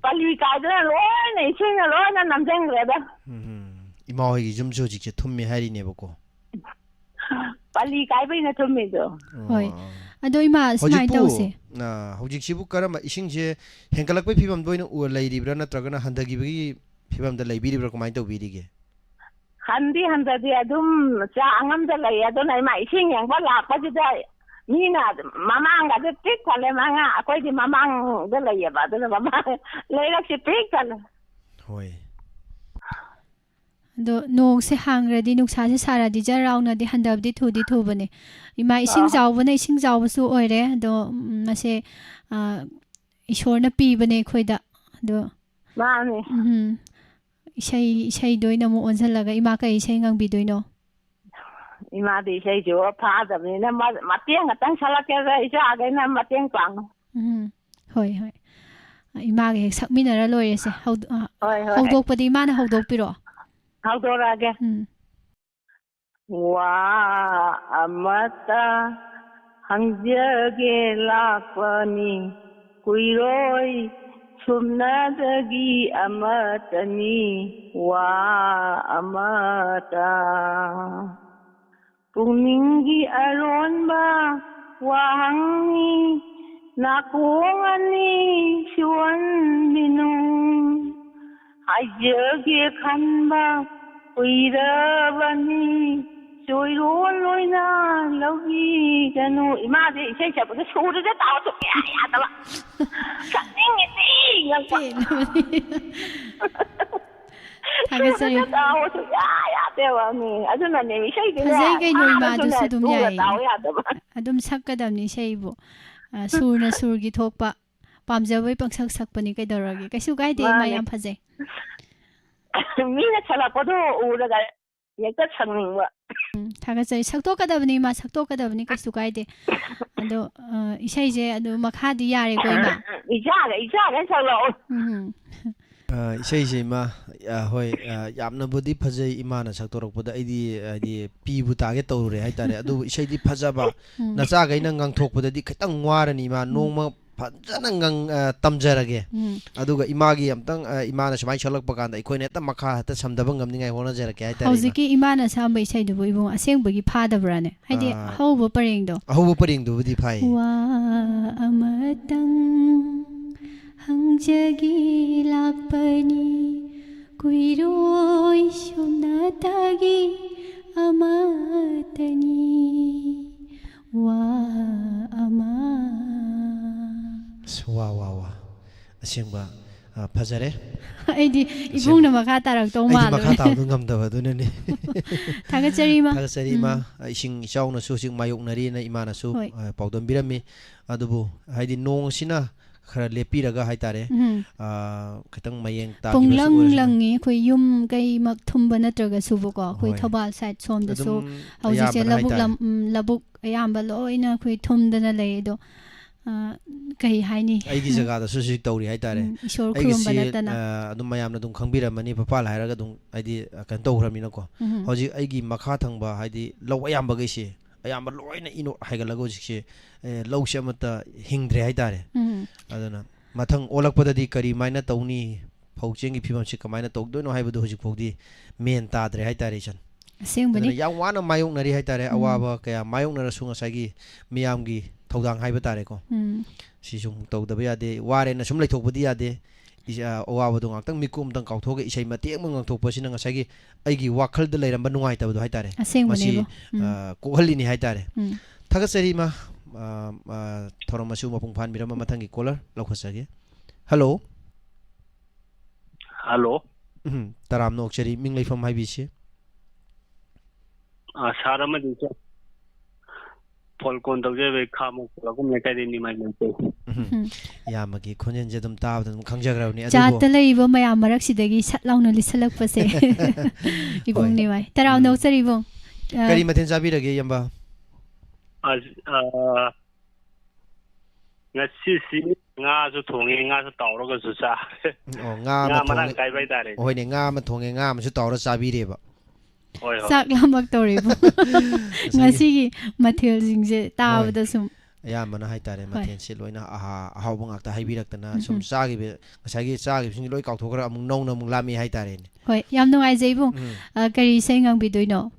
ꯄꯜꯂꯤ ꯀꯥꯏꯗꯅ ꯂꯣꯏꯅ ꯏꯁꯤꯡꯅ ꯂꯣꯏꯅ ꯅꯝꯁꯤꯟꯈ꯭ꯔꯦꯗ꯫ ꯎꯝ, ꯏꯃꯥ ꯍꯣꯏꯒꯤ ꯌꯨꯝꯁꯨ ꯍꯧꯖꯤꯛꯁꯦ ꯊꯨꯝꯃꯦ ꯍꯥꯏꯔꯤꯅꯦꯕꯀꯣ꯫ ꯄꯜꯂꯤ ꯀꯥꯏꯕꯩꯅ ꯊꯨꯝꯃꯤꯗꯣ꯫ ꯍꯣꯏ꯫ ꯑꯣ꯫ ꯑꯗꯣ ꯏꯃꯥ, ꯁꯨꯃꯥꯏꯅ ꯍꯧꯖꯤꯛꯄꯨ, ꯇꯧꯁꯦ꯫ ꯑ, ꯍꯧꯖꯤꯛꯁꯤꯕꯨ ꯀꯔꯝꯕ ꯏꯁꯤꯡꯁꯦ ꯍꯦꯟꯒꯠꯂꯛꯄꯩ ꯐꯤꯕꯝꯗ ꯑꯣꯏꯅ ꯎ-, ꯂꯩꯔꯤꯕ꯭ꯔꯥ, ꯅꯠꯇ꯭ꯔꯒꯅ ꯍꯟꯊꯈꯤꯕꯒꯤ ꯐꯤꯕꯝꯗ ꯂꯩꯕꯤꯔꯤꯕ꯭ꯔꯥ, ꯀꯃꯥꯏꯅ ꯇꯧꯕꯤꯔꯤꯒꯦ? ꯍꯟꯗꯤ ꯍꯟꯊꯗꯦ, ꯑꯗꯨꯝ ꯆꯥꯡ ꯑꯃꯗ ꯂꯩ꯫ ꯑꯗꯨꯅ ꯏꯃꯥ ꯏꯁꯤꯡ ꯌꯦꯡꯕ ꯂꯥꯛꯄꯁꯤꯗ ꯃꯤꯅ ꯃꯃꯥꯡꯒꯁꯦ ꯄꯤꯛ ꯊꯜꯂꯦ꯫ ꯃꯉꯥ, ꯑꯩꯈꯣꯏꯗꯤ ꯃꯃꯥꯡꯗ ꯂꯩꯌꯦꯕ, ꯑꯗꯨꯅ ꯃꯃꯥꯡ ꯂꯩꯔꯛꯁꯦ ꯄꯤꯛ ꯊꯜꯂꯦ꯫ ꯍꯣꯏ꯫ ꯑꯗꯣ ꯅꯣꯡꯁꯦ ꯍꯥꯡꯈ꯭ꯔꯗꯤ, ꯅꯨꯡꯁꯥꯁꯦ ꯁꯥꯔꯗꯤ, ꯖꯔ ꯂꯥꯎꯅꯗꯤ ꯍꯟꯊꯕꯗꯤ ꯊꯨꯗꯤ ꯊꯨꯕꯅꯦ꯫ ꯏꯃꯥ, ꯏꯁꯤꯡ ꯑꯥ꯫ ꯆꯥꯎꯕꯅ ꯏꯁꯤꯡ ꯆꯥꯎꯕꯁꯨ ꯑꯣꯏꯔꯦ꯫ ꯑꯗꯣ, ꯎꯝ, ꯃꯁꯦ, ꯑ, ꯏꯁꯣꯔꯅ ꯄꯤꯕꯅꯦ ꯑꯩꯈꯣꯏꯗ꯫ ꯑꯗꯣ ꯃꯥꯅꯤ꯫ ꯎꯝ꯫ ꯏꯁꯩ, ꯏꯁꯩꯗ ꯑꯣꯏꯅ ꯑꯃꯨꯛ ꯑꯣꯟꯁꯤꯜꯂꯒ ꯏꯃꯥ ꯀꯩ ꯏꯁꯩ ꯉꯪꯕꯤꯗꯣꯏꯅꯣ? ꯏꯃꯥꯗꯤ ꯏꯁꯩꯁꯨ ꯐꯥꯗꯕꯅꯤꯅ ꯃ-, ꯃꯇꯦꯛ ꯉꯥꯛꯇꯪ ꯁꯛꯂꯛꯀꯦꯗ, ꯏꯆꯥꯈꯩꯅ ꯃꯇꯦꯡ ꯄꯥꯡꯉꯨ꯫ ꯎꯝ꯫ ꯍꯣꯏ, ꯍꯣꯏ꯫ ꯏꯃꯥꯒ ꯍꯦꯛ ꯁꯛꯃꯤꯟꯅꯔ ꯂꯣꯏꯔꯦꯁꯦ꯫ ꯍꯧꯗꯣ-, ꯑ, ꯍꯣꯏ, ꯍꯣꯏ꯫ ꯍꯧꯗꯣꯛꯄꯗꯤ ꯏꯃꯥꯅ ꯍꯧꯗꯣꯛꯄꯤꯔꯣ? ꯍꯧꯗꯣꯔꯛꯑꯒꯦ꯫ ꯎꯝ꯫ ꯋꯥ ꯑꯃꯇ ꯍꯪꯖꯒꯦ ꯂꯥꯛꯄꯅꯤ, ꯀꯨꯏꯔꯣꯏ ꯁꯨꯞꯅꯗꯒꯤ ꯑꯃꯇꯅꯤ, ꯋꯥ ꯑꯃꯇ꯫ ꯄꯨꯛꯅꯤꯡꯒꯤ ꯑꯔꯣꯟꯕ ꯋꯥꯍꯪꯅꯤ, ꯅꯥꯀꯣꯡ ꯑꯅꯤ ꯁꯤꯋꯟꯕꯤꯅꯨ꯫ ꯍꯥꯏꯖꯒꯦ ꯈꯟꯕ ꯀꯨꯏꯔꯕꯅꯤ, ꯆꯣꯏꯔꯣꯜ ꯑꯣꯏꯅ ꯂꯧꯕꯤꯒꯅꯨ꯫ ꯏꯃꯥꯁꯦ ꯏꯁꯩ ꯁꯛꯄꯗ ꯁꯨꯔꯁꯦ ꯇꯥꯎ ꯁꯨꯡꯌꯥ ꯌꯥꯗꯕ꯫ ꯁꯛꯅꯤꯡꯉꯤꯗꯤ ꯉꯪꯕ꯫ ꯄꯦꯜꯂꯕꯅꯤ꯫ ꯊꯥꯒꯠꯆꯔꯤ꯫ ꯁꯨꯔꯁꯦ ꯇꯥꯎ ꯁꯨꯡꯌꯥ ꯌꯥꯗꯦꯕ ꯃꯤ꯫ ꯑꯗꯨꯅꯅꯦ ꯏꯁꯩꯗꯤꯅꯦ ꯐꯖꯩ ꯀꯩꯅꯣ, ꯊꯥꯔꯁꯨꯅꯦ ꯏꯃꯥꯗꯨꯁꯨ ꯑꯗꯨꯝ ꯁꯨꯔ ꯌꯥꯏꯌꯦ꯫ ꯇꯥꯎ ꯌꯥꯗꯕ꯫ ꯑꯗꯨꯝ ꯁꯛꯀꯗꯕꯅꯤ ꯏꯁꯩꯕꯨ꯫ ꯑ, ꯁꯨꯔꯅ ꯁꯨꯔꯒꯤ ꯊꯣꯛꯄ꯫ ꯄꯥꯝꯖꯕꯩ ꯄꯪꯁꯛ ꯁꯛꯄꯅꯤ, ꯀꯩꯗꯧꯔꯒꯦ? ꯀꯩꯁꯨ ꯀꯥꯏꯗꯦ, ꯏꯃꯥ ꯃꯥꯅꯦ꯫ ꯌꯥꯝ ꯐꯖꯩ꯫ ꯃꯤꯅ ꯁꯛꯂꯛꯄꯗꯣ ꯎꯔꯒ ꯍꯦꯛꯇ ꯁꯛꯅꯤꯡꯕ꯫ ꯎꯝ, ꯊꯥꯒꯠꯆꯔꯤ꯫ ꯁꯛꯇꯣꯛꯀꯗꯕꯅꯤ, ꯏꯃꯥ, ꯁꯛꯇꯣꯛꯀꯗꯕꯅꯤ, ꯀꯩꯁꯨ ꯀꯥꯏꯗꯦ꯫ ꯑꯗꯣ, ꯑ, ꯏꯁꯩꯁꯦ ꯑꯗꯨ ꯃꯈꯥꯗꯤ ꯌꯥꯔꯦꯀꯣ, ꯏꯃꯥ? ꯏꯆꯥꯒ, ꯏꯆꯥꯒ ꯁꯛꯂꯛꯑꯣ꯫ ꯎꯝ꯫ ꯑ, ꯏꯁꯩꯁꯦ, ꯏꯃꯥ, ꯑ, ꯍꯣꯏ, ꯑ, ꯌꯥꯝꯅꯕꯨꯗꯤ ꯐꯖꯩ ꯏꯃꯥꯅ ꯁꯛꯇꯣꯔꯛꯄꯗ꯫ ꯑꯩꯗꯤ, ꯍꯥꯏꯗꯤ, ꯄꯤꯕꯨ ꯇꯥꯒꯦ ꯇꯧꯔꯨꯔꯦ ꯍꯥꯏꯇꯥꯔꯦ꯫ ꯑꯗꯨꯕꯨ ꯏꯁꯩꯗꯤ ꯐꯖꯕ, ꯎꯝ꯫ ꯅꯆꯥꯈꯩꯅ ꯉꯥꯡꯊꯣꯛꯄꯗꯗꯤ ꯈꯤꯇꯪ ꯋꯥꯔꯅꯤ, ꯏꯃꯥ꯫ ꯎꯝ꯫ ꯅꯣꯡꯃ ꯐꯖꯅ ꯉꯪ-, ꯑ, ꯇꯝꯖꯔꯒꯦ꯫ ꯎꯝ꯫ ꯑꯗꯨꯒ ꯏꯃꯥꯒꯤ ꯑꯝꯇꯪ, ꯑ, ꯏꯃꯥꯅ ꯁꯨꯃꯥꯏꯅ ꯁꯛꯂꯛꯄ ꯀꯥꯟꯗ ꯑꯩꯈꯣꯏꯅ ꯍꯦꯛꯇ ꯃꯈꯥ ꯍꯦꯛꯇ ꯁꯝꯊꯕ ꯉꯝꯅꯤꯡꯉꯥꯏ ꯍꯣꯠꯅꯖꯔꯛꯀꯦ ꯍꯥꯏꯇꯥꯔꯦ, ꯏꯃꯥ꯫ ꯍꯧꯖꯤꯛꯀꯤ ꯏꯃꯥꯅ ꯁꯛꯑꯝꯕ ꯏꯁꯩꯗꯨꯕꯨ ꯏꯕꯨꯡ ꯑꯁꯦꯡꯕꯒꯤ ꯐꯥꯗꯕ꯭ꯔꯥꯅꯦ? ꯍꯥꯏꯗꯤ ꯑꯥ, ꯑꯍꯧꯕ ꯄꯔꯦꯡꯗꯣ꯫ ꯑꯍꯧꯕ ꯄꯔꯦꯡꯗꯨꯕꯨꯗꯤ ꯐꯥꯏ꯫ ꯋꯥ ꯑꯃꯇꯪ ꯍꯪꯖꯒꯦ ꯂꯥꯛꯄꯅꯤ, ꯀꯨꯏꯔꯣꯏ ꯁꯨꯞꯅꯇꯒꯤ ꯑꯃꯇꯅꯤ꯫ ꯋꯥ ꯑꯃ꯫ ꯑꯁ, ꯋꯥ, ꯋꯥ, ꯋꯥ꯫ ꯑꯁꯦꯡꯕ, ꯑ, ꯐꯖꯔꯦ꯫ ꯑꯩꯗꯤ ꯑꯁꯦꯡꯕ꯫ ꯏꯕꯨꯡꯅ ꯃꯈꯥ ꯇꯥꯔꯛꯇꯧ ꯑꯩꯗꯤ ꯃꯈꯥ ꯃꯥꯜꯂꯨꯔꯦ꯫ ꯇꯥꯕꯗꯣ ꯉꯝꯗꯕ, ꯑꯗꯨꯅꯅꯦ꯫ ꯊꯥꯒꯠꯆꯔꯤ, ꯏꯃꯥ꯫ ꯊꯥꯒꯠꯆꯔꯤ, ꯏꯃꯥ꯫ ꯎꯝ꯫ ꯏꯁꯤꯡ ꯏꯆꯥꯎꯅꯁꯨ ꯍꯧꯖꯤꯛ ꯃꯥꯌꯣꯛꯅꯔꯤꯅ ꯏꯃꯥꯅꯁꯨ, ꯍꯣꯏ꯫ ꯑ, ꯄꯥꯎꯗꯝꯕꯤꯔꯝꯃꯤ꯫ ꯑꯗꯨꯕꯨ ꯍꯥꯏꯗꯤ ꯅꯣꯡ ꯑꯁꯤꯅ ꯈꯔ ꯂꯦꯞꯄꯤꯔꯒ ꯍꯥꯏꯇꯥꯔꯦ꯫ ꯎꯝ꯫ ꯑ, ꯈꯤꯇꯪ ꯃꯌꯦꯡ ꯇꯥꯈꯤꯕꯁꯨ ꯄꯨꯡꯂꯪ ꯑꯣꯏꯔꯁꯅꯨ꯫ ꯂꯪꯉꯤ꯫ ꯑꯩꯈꯣꯏ ꯌꯨꯝ ꯀꯩꯃꯛ ꯊꯨꯝꯕ ꯅꯠꯇ꯭ꯔꯒꯁꯨꯕꯀꯣ, ꯑꯩꯈꯣꯏ ꯍꯣꯏ꯫ ꯊꯧꯕꯥꯜ side ꯁꯣꯝꯗꯁꯨ ꯑꯗꯨꯝ ꯍꯧꯖꯤꯛꯁꯦ ꯑꯌꯥꯝꯕꯅ ꯂꯧꯕꯨꯛ ꯍꯥꯏꯇꯥꯔꯦ꯫ ꯂꯝ, ꯎꯝ, ꯂꯧꯕꯨꯛ ꯑꯌꯥꯝꯕ ꯂꯣꯏꯅ ꯑꯩꯈꯣꯏ ꯊꯨꯝꯗꯅ ꯂꯩ꯫ ꯑꯗꯣ, ꯑ, ꯀꯩ ꯍꯥꯏꯅꯤ? ꯑꯩꯒꯤ ꯖꯒꯥꯗꯁꯨ ꯁꯤ ꯇꯧꯔꯤ ꯍꯥꯏꯇꯥꯔꯦ꯫ ꯎꯝ, ꯏꯁꯣꯔ ꯈꯨꯔꯨꯝꯕ ꯑꯩꯒꯤꯁꯤ, ꯅꯠꯇꯅ꯫ ꯑ, ꯑꯗꯨꯝ ꯃꯌꯥꯝꯅ ꯑꯗꯨꯝ ꯈꯪꯕꯤꯔꯝꯃꯅꯤ, ꯐꯄꯥꯜ ꯍꯥꯏꯔꯒ ꯑꯗꯨꯝ ꯍꯥꯏꯗꯤ, ꯑ, ꯀꯩꯅꯣ ꯇꯧꯈ꯭ꯔꯕꯅꯤꯅꯀꯣ꯫ ꯎꯝ꯫ ꯍꯧꯖꯤꯛ ꯑꯩꯒꯤ ꯃꯈꯥ ꯊꯪꯕ ꯍꯥꯏꯗꯤ ꯂꯧ ꯑꯌꯥꯝꯕꯈꯩꯁꯦ, ꯑꯌꯥꯝꯕ ꯂꯣꯏꯅ ꯏꯅꯣꯠ ꯍꯥꯏꯒꯠꯂꯒ ꯍꯧꯖꯤꯛꯁꯦ, ꯑꯦ, ꯂꯧꯁꯦ ꯑꯃꯠꯇ ꯍꯤꯡꯗ꯭ꯔꯦ ꯍꯥꯏꯇꯥꯔꯦ꯫ ꯎꯝ꯫ ꯑꯗꯨꯅ ꯃꯊꯪ ꯑꯣꯜꯂꯛꯄꯗꯗꯤ ꯀꯔꯤꯃꯥꯏꯅ ꯇꯧꯅꯤ? ꯐꯧ ꯆꯦꯡꯒꯤ ꯐꯤꯕꯝꯁꯤ ꯀꯃꯥꯏꯅ ꯇꯧꯗꯣꯏꯅꯣ ꯍꯥꯏꯕꯗꯨ ꯍꯧꯖꯤꯛ ꯐꯥꯎꯗꯤ ꯃꯦꯟ ꯇꯥꯗ꯭ꯔꯦ ꯍꯥꯏꯇꯥꯔꯦ, ꯏꯆꯟ꯫ ꯑꯁꯦꯡꯕꯅꯤ꯫ ꯑꯗꯨꯅ ꯌꯥꯝ ꯋꯥꯅ ꯃꯥꯌꯣꯛꯅꯔꯤ ꯍꯥꯏꯇꯥꯔꯦ, ꯎꯝ꯫ ꯑꯋꯥꯕ ꯀꯌꯥ ꯃꯥꯌꯣꯛꯅꯔꯁꯨ ꯉꯁꯥꯏꯒꯤ ꯃꯤꯌꯥꯝꯒꯤ ꯊꯧꯗꯥꯡ ꯍꯥꯏꯕ ꯇꯥꯔꯦꯀꯣ꯫ ꯎꯝ꯫ ꯁꯤꯁꯨ ꯑꯃꯨꯛ ꯇꯧꯗꯕ ꯌꯥꯗꯦ, ꯋꯥꯔꯦꯅ ꯁꯨꯝ ꯂꯩꯊꯣꯛꯄꯗꯤ ꯌꯥꯗꯦ꯫ ꯏꯁ-, ꯑ, ꯑꯋꯥꯕꯗꯣ ꯉꯥꯛꯇꯪ ꯃꯤꯀꯨꯞ ꯑꯝꯇꯪ ꯀꯥꯎꯊꯣꯛꯑꯒ ꯏꯁꯩ ꯃꯇꯦꯛ ꯑꯃ ꯉꯪꯊꯣꯛꯄꯁꯤꯅ ꯉꯁꯥꯏꯒꯤ ꯑꯩꯒꯤ ꯋꯥꯈꯜꯗ ꯂꯩꯔꯝꯕ ꯅꯨꯡꯉꯥꯏꯇꯕꯗꯣ ꯍꯥꯏꯇꯥꯔꯦ, ꯑꯁꯦꯡꯕꯅꯦꯕꯣ꯫ ꯃꯁꯤ, ꯎꯝ꯫ ꯑ, ꯀꯣꯛꯍꯜꯂꯤꯅꯤ ꯍꯥꯏꯇꯥꯔꯦ꯫ ꯎꯝ꯫ ꯊꯥꯒꯠꯆꯔꯤ, ꯏꯃꯥ꯫ ꯑ, ꯑ, ꯊꯧꯔꯝ ꯑꯁꯤꯕꯨ ꯃꯄꯨꯡ ꯐꯥꯍꯟꯕꯤꯔꯝꯕ ꯃꯊꯪꯒꯤ caller ꯂꯧꯈꯠꯆꯒꯦ꯫ Hello꯫ Hello꯫ ꯎꯝ, ꯇꯔꯥꯝꯅ ꯑꯣꯛꯆꯔꯤ, ꯃꯤꯡ ꯂꯩꯐꯝ ꯍꯥꯏꯕꯤꯁꯤ꯫ ꯑ, sir ꯑꯃꯗꯤ ꯏꯆꯟ ꯐꯣꯜ ꯀꯣꯟ ꯇꯧꯖꯕꯩ ꯈꯥꯃꯣꯛ ꯈꯨꯂꯥꯛꯄꯝ ꯂꯩꯀꯥꯏꯗꯩ ꯅꯤꯃꯥꯏ ꯂꯩꯖꯩ꯫ ꯎꯝ꯫ ꯎꯝ꯫ ꯏꯌꯥꯝꯕꯒꯤ ꯈꯣꯟꯖꯦꯜꯁꯦ ꯑꯗꯨꯝ ꯇꯥꯕꯗ ꯑꯗꯨꯝ ꯈꯪꯖꯈ꯭ꯔꯕꯅꯤ꯫ ꯑꯗꯨꯕꯨ ꯆꯥꯠꯇ ꯂꯩꯔꯤꯕ ꯃꯌꯥꯝ ꯃꯔꯛꯁꯤꯗꯒꯤ ꯁꯠ ꯂꯥꯎꯅ ꯂꯤꯠꯁꯜꯂꯛꯄꯁꯦ꯫ ꯏꯕꯨꯡ ꯍꯣꯏ꯫ ꯅꯤꯃꯥꯏ꯫ ꯇꯔꯥꯝꯅ ꯎꯝ꯫ ꯑꯣꯛꯆꯔꯤ ꯏꯕꯨꯡ꯫ ꯑ, ꯀꯔꯤ ꯃꯊꯦꯜ ꯆꯥꯕꯤꯔꯒꯦ, ꯏꯌꯥꯝꯕ? ꯑꯁ, ꯑ, ꯉꯁꯤꯁꯤ ꯉꯥꯁꯨ ꯊꯣꯡꯉꯦ, ꯉꯥꯁꯨ ꯇꯥꯎꯔꯒꯁꯨ ꯆꯥꯔꯦ꯫ ꯑꯣ, ꯉꯥ ꯉꯥ ꯑꯃ ꯃꯔꯥꯡ ꯊꯣꯡꯉꯦ꯫ ꯀꯥꯏꯕ ꯍꯥꯏꯇꯥꯔꯦ꯫ ꯍꯣꯏꯅꯦ, ꯉꯥ ꯑꯃ ꯊꯣꯡꯉꯦ, ꯉꯥ ꯑꯃꯁꯨ ꯇꯥꯎꯔ ꯆꯥꯕꯤꯔꯦꯕ꯫ ꯍꯣꯏ, ꯍꯣꯏ꯫ ꯆꯥꯛ ꯂꯥꯝꯃꯛꯇꯧꯔꯦꯕꯨ꯫ ꯉꯁꯥꯏꯒꯤ ꯉꯁꯤꯒꯤ ꯃꯊꯦꯜꯁꯤꯡꯁꯦ ꯍꯣꯏ꯫ ꯇꯥꯕꯗ ꯁꯨꯝ꯫ ꯑꯌꯥꯝꯕꯅ ꯍꯥꯏꯇꯥꯔꯦ, ꯍꯣꯏ꯫ ꯃꯊꯦꯜꯁꯤ ꯂꯣꯏꯅ ꯑꯍꯥ-, ꯑꯍꯥꯎꯕ ꯉꯥꯛꯇ ꯍꯥꯏꯕꯤꯔꯛꯇꯅ ꯎꯝ, ꯁꯨꯝ ꯎꯝ꯫ ꯆꯥꯈꯤꯕ, ꯉꯁꯥꯏꯒꯤ ꯆꯥꯈꯤꯕꯁꯤꯡꯁꯤ ꯂꯣꯏ ꯀꯥꯎꯊꯣꯛꯈ꯭ꯔꯒ ꯑꯃꯨꯛ ꯅꯧꯅ ꯑꯃꯨꯛ ꯂꯥꯝꯃꯤ ꯍꯥꯏꯇꯥꯔꯦꯅꯦ꯫ ꯍꯣꯏ, ꯌꯥꯝ ꯅꯨꯡꯉꯥꯏꯖꯩ ꯏꯕꯨꯡ꯫ ꯎꯝ꯫ ꯑ, ꯀꯔꯤ ꯏꯁꯩ ꯉꯪꯕꯤꯗꯣꯏꯅꯣ?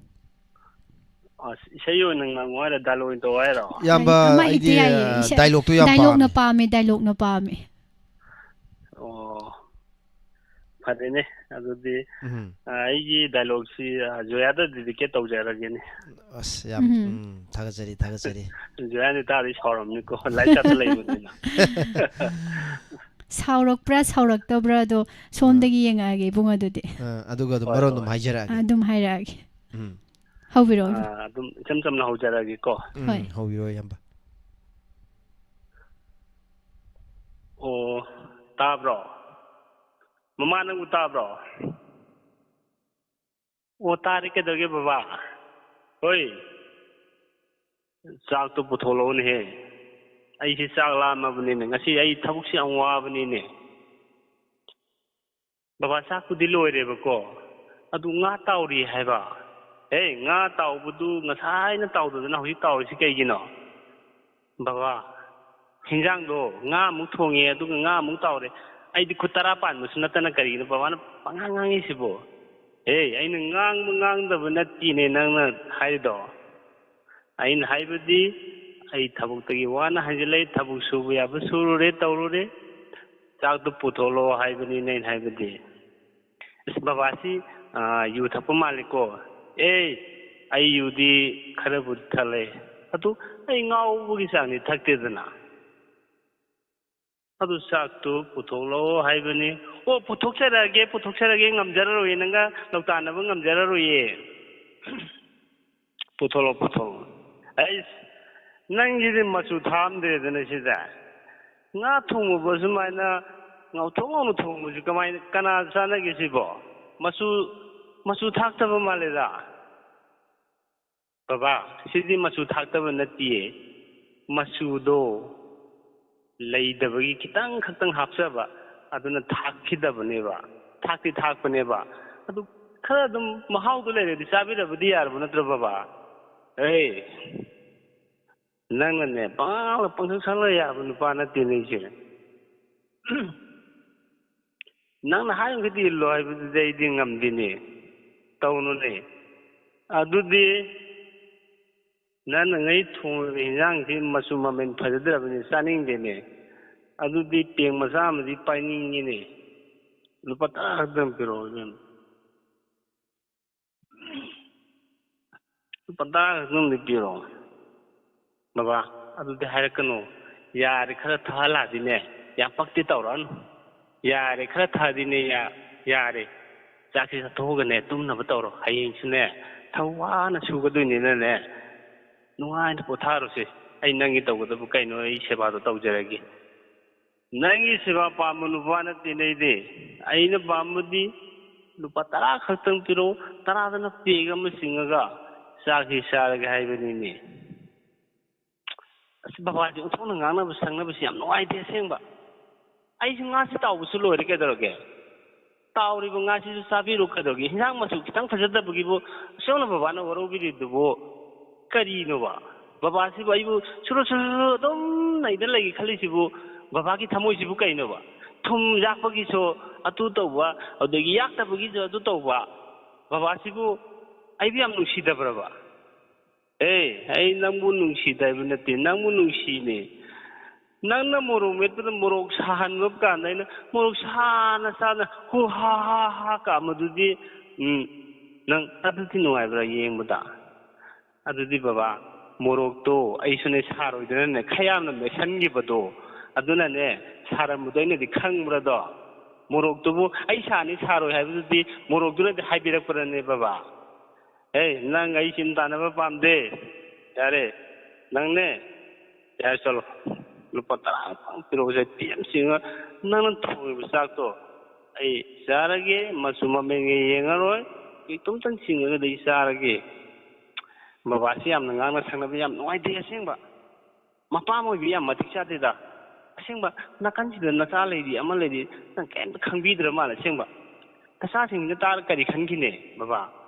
ꯑꯁ, ꯏꯁꯩ ꯑꯣꯏꯅ ꯉꯪꯉꯨ ꯍꯥꯏꯔ, dialogue ꯑꯣꯏꯅ ꯇꯧ ꯍꯥꯏꯔꯣ? ꯏꯌꯥꯝꯕ, ꯑꯃ ꯍꯦꯛꯇ ꯑꯩꯗꯤ, ꯌꯥꯏꯌꯦ꯫ ꯑ, ꯏꯁꯩ, dialogue ꯇꯨ ꯌꯥꯝ dialogue ꯅ ꯄꯥꯝꯃꯦ꯫ ꯄꯥꯝꯃꯦ, dialogue ꯅ ꯄꯥꯝꯃꯦ꯫ ꯑꯣ, ꯐꯔꯦꯅꯦ꯫ ꯑꯗꯨꯗꯤ, ꯎꯝ꯫ ꯑ, ꯑꯩꯒꯤ dialogue ꯁꯤ, ꯑ, ꯖꯣꯌꯥꯗ dedicate ꯇꯧꯖꯔꯒꯦꯅꯦ꯫ ꯑꯁ, ꯌꯥꯝ, ꯎꯝ꯫ ꯎꯝ, ꯊꯥꯒꯠꯆꯔꯤ, ꯊꯥꯒꯠꯆꯔꯤ꯫ ꯖꯣꯌꯥꯗꯤ ꯇꯥꯔꯗꯤ ꯁꯥꯎꯔꯝꯅꯤꯀꯣ, ꯂꯥꯏꯔꯤꯛ ꯇꯝꯕ ꯂꯩꯕꯅꯤꯅ꯫ ꯁꯥꯎꯔꯛꯄ꯭ꯔꯥ, ꯁꯥꯎꯔꯛꯇꯕ꯭ꯔꯥ, ꯑꯗꯣ ꯁꯣꯝꯗꯒꯤ ꯑ꯫ ꯌꯦꯡꯉꯛꯑꯒꯦ, ꯏꯕꯨꯡ, ꯑꯗꯨꯗꯤ꯫ ꯑ, ꯑꯗꯨꯒ ꯑꯗꯨꯝ ꯍꯣꯏ, ꯃꯔꯣꯟ ꯑꯗꯨꯝ ꯍꯣꯏ꯫ ꯍꯥꯏꯖꯔꯛꯑꯒꯦ꯫ ꯑꯗꯨꯝ ꯍꯥꯏꯔꯛꯑꯒꯦ꯫ ꯎꯝ꯫ ꯍꯧꯕꯤꯔꯛꯑꯣ, ꯏꯕꯨꯡ꯫ ꯑ, ꯑꯗꯨꯝ ꯏꯆꯝ ꯆꯝꯅ ꯍꯧꯖꯔꯛꯑꯒꯦꯀꯣ꯫ ꯎꯝ, ꯍꯣꯏ꯫ ꯍꯧꯕꯤꯔꯛꯑꯣ, ꯏꯌꯥꯝꯕ꯫ ꯇꯥꯕ꯭ꯔꯣ? ꯃꯃꯥ, ꯅꯪꯕꯨ ꯇꯥꯕ꯭ꯔꯣ? ꯑꯣ, ꯇꯥꯔꯦ꯫ ꯀꯩꯗꯧꯒꯦ ꯕꯕꯥ? ꯍꯣꯏ, ꯆꯥꯛꯇꯣ ꯄꯨꯊꯣꯛꯂꯛꯎꯅꯦꯍꯦ꯫ ꯑꯩꯁꯦ ꯆꯥꯛ ꯂꯥꯝꯃꯕꯅꯤꯅꯦ꯫ ꯉꯁꯤ ꯑꯩ ꯊꯕꯛꯁꯦ ꯌꯥꯝ ꯋꯥꯕꯅꯤꯅꯦ꯫ ꯕꯕꯥ, ꯆꯥꯛꯄꯨꯗꯤ ꯂꯣꯏꯔꯦꯕꯀꯣ, ꯑꯗꯨ ꯉꯥ ꯇꯥꯎꯔꯤ ꯍꯥꯏꯕ꯫ ꯍꯦ, ꯉꯥ ꯇꯥꯎꯕꯗꯨ ꯉꯁꯥꯏꯅ ꯇꯥꯎꯗꯗꯅ ꯍꯧꯖꯤꯛ ꯇꯥꯎꯔꯤꯁꯤ ꯀꯩꯒꯤꯅꯣ? ꯕꯕꯥ, ꯍꯤꯟꯖꯥꯡꯗꯣ ꯉꯥ ꯑꯃꯨꯛ ꯊꯣꯡꯉꯦ, ꯑꯗꯨꯒ ꯉꯥ ꯑꯃꯨꯛ ꯇꯥꯎꯔꯦ꯫ ꯑꯩꯗꯤ ꯈꯨꯠ ꯇꯔꯥ ꯄꯥꯟꯕꯁꯨ ꯅꯠꯇꯅ ꯀꯔꯤꯒꯤꯅꯣ ꯕꯕꯥꯅ ꯄꯉꯥꯡ ꯉꯥꯡꯉꯤꯁꯤꯕꯣ? ꯍꯦ, ꯑꯩꯅ ꯉꯥꯡꯕ ꯉꯥꯡꯗꯕ ꯅꯠꯇꯦꯅꯦ ꯅꯪꯅ ꯍꯥꯏꯔꯤꯗꯣ꯫ ꯑꯩꯅ ꯍꯥꯏꯕꯗꯤ, ꯑꯩ ꯊꯕꯛꯇꯒꯤ ꯋꯥꯅ ꯍꯟꯖꯤꯜꯂꯛꯏ, ꯊꯕꯛ ꯁꯨꯕ ꯌꯥꯕ ꯁꯨꯔꯨꯔꯦ, ꯇꯧꯔꯨꯔꯦ, ꯆꯥꯛꯇꯨ ꯄꯨꯊꯣꯛꯂꯛꯑꯣ ꯍꯥꯏꯕꯅꯤꯅꯦ ꯑꯩꯅ ꯍꯥꯏꯕꯗꯤ꯫ ꯑꯁ, ꯕꯕꯥꯁꯤ, ꯑꯥ, ꯌꯨ ꯊꯛꯄ ꯃꯥꯜꯂꯤꯀꯣ꯫ ꯑꯦ, ꯑꯩ ꯌꯨꯗꯤ ꯈꯔꯕꯨꯗꯤ ꯊꯛꯂꯦ, ꯑꯗꯨ ꯑꯩ ꯉꯥꯎꯕꯒꯤ ꯆꯥꯡꯗꯤ ꯊꯛꯇꯦꯗꯅ꯫ ꯑꯗꯨ ꯆꯥꯛꯇꯨ ꯄꯨꯊꯣꯛꯂꯛꯑꯣ ꯍꯥꯏꯕꯅꯤ꯫ ꯑꯣ, ꯄꯨꯊꯣꯛꯆꯔꯛꯑꯒꯦ, ꯄꯨꯊꯣꯛꯆꯔꯛꯑꯒꯦ, ꯉꯝꯖꯔꯔꯣꯏꯌꯦ, ꯅꯪꯒ ꯂꯧꯇꯥꯟꯅꯕ ꯉꯝꯖꯔꯔꯣꯏꯌꯦ꯫ ꯄꯨꯊꯣꯛꯂꯛꯑꯣ, ꯄꯨꯊꯣꯛꯂꯛꯑꯣ꯫ ꯑꯩꯁ, ꯅꯪꯒꯤꯗꯤ ꯃꯆꯨ ꯊꯥꯛꯑꯝꯗ꯭ꯔꯦꯗꯅ ꯁꯤꯗ꯫ ꯉꯥ ꯊꯣꯡꯕꯕꯨ ꯁꯨꯃꯥꯏꯅ ꯉꯧꯊꯣꯛ ꯉꯧꯅ ꯊꯣꯡꯕꯁꯤ ꯀꯃꯥꯏꯅ, ꯀꯅꯥ ꯆꯥꯟꯅꯒꯦ ꯁꯤꯕꯣ? ꯃꯆꯨ, ꯃꯆꯨ ꯊꯥꯛꯇꯕ ꯃꯥꯜꯂꯦꯗ꯫ ꯕꯕꯥ, ꯁꯤꯗꯤ ꯃꯆꯨ ꯊꯥꯛꯇꯕ ꯅꯠꯇꯤꯌꯦ꯫ ꯃꯆꯨꯗꯣ ꯂꯩꯇꯕꯒꯤ ꯈꯤꯇꯪ ꯈꯛꯇꯪ ꯍꯥꯞꯆꯕ, ꯑꯗꯨꯅ ꯊꯥꯛꯈꯤꯗꯕꯅꯦꯕ꯫ ꯊꯥꯛꯇꯤ ꯊꯥꯛꯄꯅꯦꯕ꯫ ꯑꯗꯨ ꯈꯔ ꯑꯗꯨꯝ ꯃꯍꯥꯎꯗꯣ ꯂꯩꯔꯗꯤ ꯆꯥꯕꯤꯔꯕꯗꯤ ꯌꯥꯔꯕ ꯅꯠꯇ꯭ꯔꯣ ꯕꯕꯥ? ꯑꯦ, ꯅꯪꯅꯅꯦ ꯄꯉꯥꯡꯗ ꯄꯪꯁꯛ ꯁꯛꯂ ꯌꯥꯕ ꯅꯨꯄꯥ ꯅꯠꯇꯦꯅꯦ ꯑꯩꯁꯦ꯫ ꯅꯪꯅ ꯍꯥꯏꯔꯤꯃꯈꯩꯗꯤ ꯏꯜꯂꯣ ꯍꯥꯏꯕꯗꯨꯗꯤ ꯑꯩꯗꯤ ꯉꯝꯗꯦꯅꯦ꯫ ꯇꯧꯅꯨꯅꯦ꯫ ꯑꯗꯨꯗꯤ ꯅꯪꯅ ꯉꯩ ꯊꯣꯡꯉꯤꯕ ꯏꯟꯖꯥꯡꯁꯤ ꯃꯆꯨ ꯃꯃꯦꯟ ꯐꯖꯗ꯭ꯔꯕꯅꯤ, ꯆꯥꯅꯤꯡꯗꯦꯅꯦ꯫ ꯑꯗꯨꯗꯤ ꯄꯦꯡ ꯃꯆꯥ ꯑꯃꯗꯤ ꯄꯥꯏꯅꯤꯡꯉꯤꯅꯦ꯫ ꯂꯨꯄꯥ ꯇꯔꯥ ꯈꯛꯇꯪ ꯄꯤꯔꯛꯑꯣ ꯏꯕꯦꯝꯃ꯫ ꯂꯨꯄꯥ ꯇꯔꯥ ꯈꯛꯇꯪꯗꯤ ꯄꯤꯔꯛꯑꯣ꯫ ꯕꯕꯥ, ꯑꯗꯨꯗꯤ ꯍꯥꯏꯔꯛꯀꯅꯨ꯫ ꯌꯥꯔꯦ, ꯈꯔ ꯊꯛꯍꯜꯂꯛꯑꯗꯤꯅꯦ, ꯌꯥꯝ ꯄꯛꯇꯤ ꯇꯧꯔꯛꯑꯅꯨ꯫ ꯌꯥꯔꯦ, ꯈꯔ ꯊꯛꯑꯗꯤꯅꯦ, ꯌꯥ-, ꯌꯥꯔꯦ꯫ ꯆꯥꯛꯁꯤ ꯆꯥꯊꯣꯛꯑꯒꯅꯦ, ꯇꯨꯝꯅꯕ ꯇꯧꯔꯣ꯫ ꯍꯌꯦꯡꯁꯨꯅꯦ, ꯊꯕꯛ ꯋꯥꯅ ꯁꯨꯒꯗꯣꯏꯅꯤꯅꯅꯦ, ꯅꯨꯡꯉꯥꯏꯅ ꯄꯣꯊꯥꯔꯣꯁꯦ꯫ ꯑꯩ ꯅꯪꯒꯤ ꯇꯧꯒꯗꯕ ꯀꯩꯅꯣ, ꯑꯩ ꯁꯦꯕꯥꯗꯣ ꯇꯧꯖꯔꯒꯦ꯫ ꯅꯪꯒꯤ ꯁꯦꯕꯥ ꯄꯥꯝꯕ ꯅꯨꯄꯥ ꯅꯠꯇꯦꯅꯦ ꯑꯩꯗꯤ꯫ ꯑꯩꯅ ꯄꯥꯝꯕꯗꯤ ꯂꯨꯄꯥ ꯇꯔꯥ ꯈꯛꯇꯪ ꯄꯤꯔꯛꯑꯣ, ꯇꯔꯥꯗꯅ ꯄꯦꯛ ꯑꯃ ꯆꯤꯡꯉꯒ ꯆꯥꯛꯁꯤ ꯆꯥꯔꯒꯦ ꯍꯥꯏꯕꯅꯤꯅꯦ꯫ ꯑꯁ, ꯕꯕꯥꯁꯦ ꯑꯣꯟꯊꯣꯛꯅ ꯉꯥꯡꯅꯕ ꯁꯪꯅꯕꯁꯤ ꯌꯥꯝ ꯅꯨꯡꯉꯥꯏꯇꯦ ꯑꯁꯦꯡꯕ꯫ ꯑꯩꯁꯨ ꯉꯥꯁꯤ ꯇꯥꯎꯕꯁꯨ ꯂꯣꯏꯔꯦ, ꯀꯩꯗꯧꯔꯒꯦ? ꯇꯥꯎꯔꯤꯕ ꯉꯥꯁꯤꯁꯨ ꯆꯥꯕꯤꯔꯣ, ꯀꯩꯗꯧꯔꯒꯦ? ꯍꯤꯟꯖꯥꯡ ꯃꯆꯨ ꯈꯤꯇꯪ ꯐꯖꯗꯕꯒꯤꯕꯨ ꯑꯁꯨꯛ ꯌꯥꯝꯅ ꯕꯕꯥꯅ ꯋꯥꯔꯧꯕꯤꯔꯤꯗꯨꯕꯨ ꯀꯔꯤꯅꯣꯕ? ꯕꯕꯥꯁꯤꯕꯨ ꯑꯩꯕꯨ ꯁꯨꯔꯨ ꯁꯨꯔꯨ ꯁꯨꯔꯨ ꯑꯗꯨꯝ ꯅꯩꯗ ꯂꯩꯒꯦ ꯈꯜꯂꯤꯁꯤꯕꯨ ꯕꯕꯥꯒꯤ ꯊꯃꯣꯏꯁꯤꯕꯨ ꯀꯩꯅꯣꯕ? ꯊꯨꯝ ꯌꯥꯛꯄꯒꯤꯁꯨ ꯑꯗꯨ ꯇꯧꯕ, ꯑꯗꯨꯗꯒꯤ ꯌꯥꯛꯇꯕꯒꯤꯁꯨ ꯑꯗꯨ ꯇꯧꯕ꯫ ꯕꯕꯥꯁꯤꯕꯨ ꯑꯩꯕꯨ ꯌꯥꯝ ꯅꯨꯡꯁꯤꯗꯕ꯭ꯔꯕ? ꯑꯦ, ꯑꯩ ꯅꯪꯕꯨ ꯅꯨꯡꯁꯤꯗꯕ ꯅꯠꯇꯦ, ꯅꯪꯕꯨ ꯅꯨꯡꯁꯤꯅꯦ꯫ ꯅꯪꯅ ꯃꯣꯔꯣꯛ ꯃꯦꯠꯄꯗ ꯃꯣꯔꯣꯛ ꯁꯥꯍꯟꯕ ꯀꯥꯟꯗ ꯑꯩꯅ ꯃꯣꯔꯣꯛ ꯁꯥꯅ ꯁꯥꯅ ꯍꯨ ꯍꯥ ꯍꯥ ꯍꯥ ꯀꯥꯝꯕꯗꯨꯗꯤ, ꯎꯝ, ꯅꯪ ꯑꯗꯨꯗꯤ ꯅꯨꯡꯉꯥꯏꯕ꯭ꯔꯥ ꯌꯦꯡꯕꯗ? ꯑꯗꯨꯗꯤ ꯕꯕꯥ, ꯃꯣꯔꯣꯛꯇꯣ ꯑꯩꯁꯨꯅꯦ ꯁꯥꯔꯣꯏꯗꯅꯅꯦ ꯈꯔ ꯌꯥꯝꯅ ꯃꯦꯠꯁꯟꯈꯤꯕꯗꯣ, ꯑꯗꯨꯅꯅꯦ ꯁꯥꯔꯝꯕꯗꯣ ꯑꯩꯅꯗꯤ ꯈꯪꯕ꯭ꯔꯥꯗꯣ? ꯃꯣꯔꯣꯛꯇꯨꯕꯨ ꯑꯩ ꯁꯥꯅꯤ ꯁꯥꯔꯣꯏ ꯍꯥꯏꯕꯗꯨꯗꯤ ꯃꯣꯔꯣꯛꯇꯨꯅꯗꯤ ꯍꯥꯏꯕꯤꯔꯛꯄ꯭ꯔꯅꯦ ꯕꯕꯥ? ꯑꯦ, ꯅꯪ ꯑꯩ ꯁꯤꯟ ꯇꯥꯟꯅꯕ ꯄꯥꯝꯗꯦ꯫ ꯌꯥꯔꯦ, ꯅꯪꯅꯦ, ꯌꯥꯔꯦ, ꯆꯠꯂꯣ꯫ ꯂꯨꯄꯥ ꯇꯔꯥ ꯈꯛꯇꯪ ꯄꯤꯔꯛꯎꯁꯦ, ꯄꯤ ꯑꯃ ꯆꯤꯡꯉ ꯅꯪꯅ ꯊꯣꯡꯉꯤꯕ ꯆꯥꯛꯇꯣ ꯑꯩ ꯆꯥꯔꯒꯦ, ꯃꯆꯨ ꯃꯃꯦꯟꯒ ꯌꯦꯡꯉꯔꯣꯏ, ꯀꯦꯛꯇꯣꯝꯇꯪ ꯆꯤꯡꯉꯒꯗꯤ ꯑꯩ ꯆꯥꯔꯒꯦ꯫ ꯕꯕꯥꯁꯤ ꯌꯥꯝꯅ ꯉꯥꯡꯅ ꯁꯛꯅꯕ ꯌꯥꯝ ꯅꯨꯡꯉꯥꯏꯇꯦ ꯑꯁꯦꯡꯕ꯫ ꯃꯄꯥ ꯑꯃ ꯑꯣꯏꯕꯤ ꯌꯥꯝ ꯃꯇꯤꯛ ꯆꯥꯗꯦꯗ꯫ ꯑꯁꯦꯡꯕ, ꯅꯥꯀꯟꯁꯤꯗ ꯅꯆꯥ ꯂꯩꯔꯤ, ꯑꯃ ꯂꯩꯔꯤ, ꯅꯪ ꯀꯩꯝꯇ ꯈꯪꯕꯤꯗ꯭ꯔ ꯃꯥꯜꯂꯦ ꯑꯁꯦꯡꯕ꯫ ꯅꯆꯥꯁꯤꯡꯁꯤꯅ ꯇꯥꯔ ꯀꯔꯤ ꯈꯟꯈꯤꯅꯤ ꯕꯕꯥ?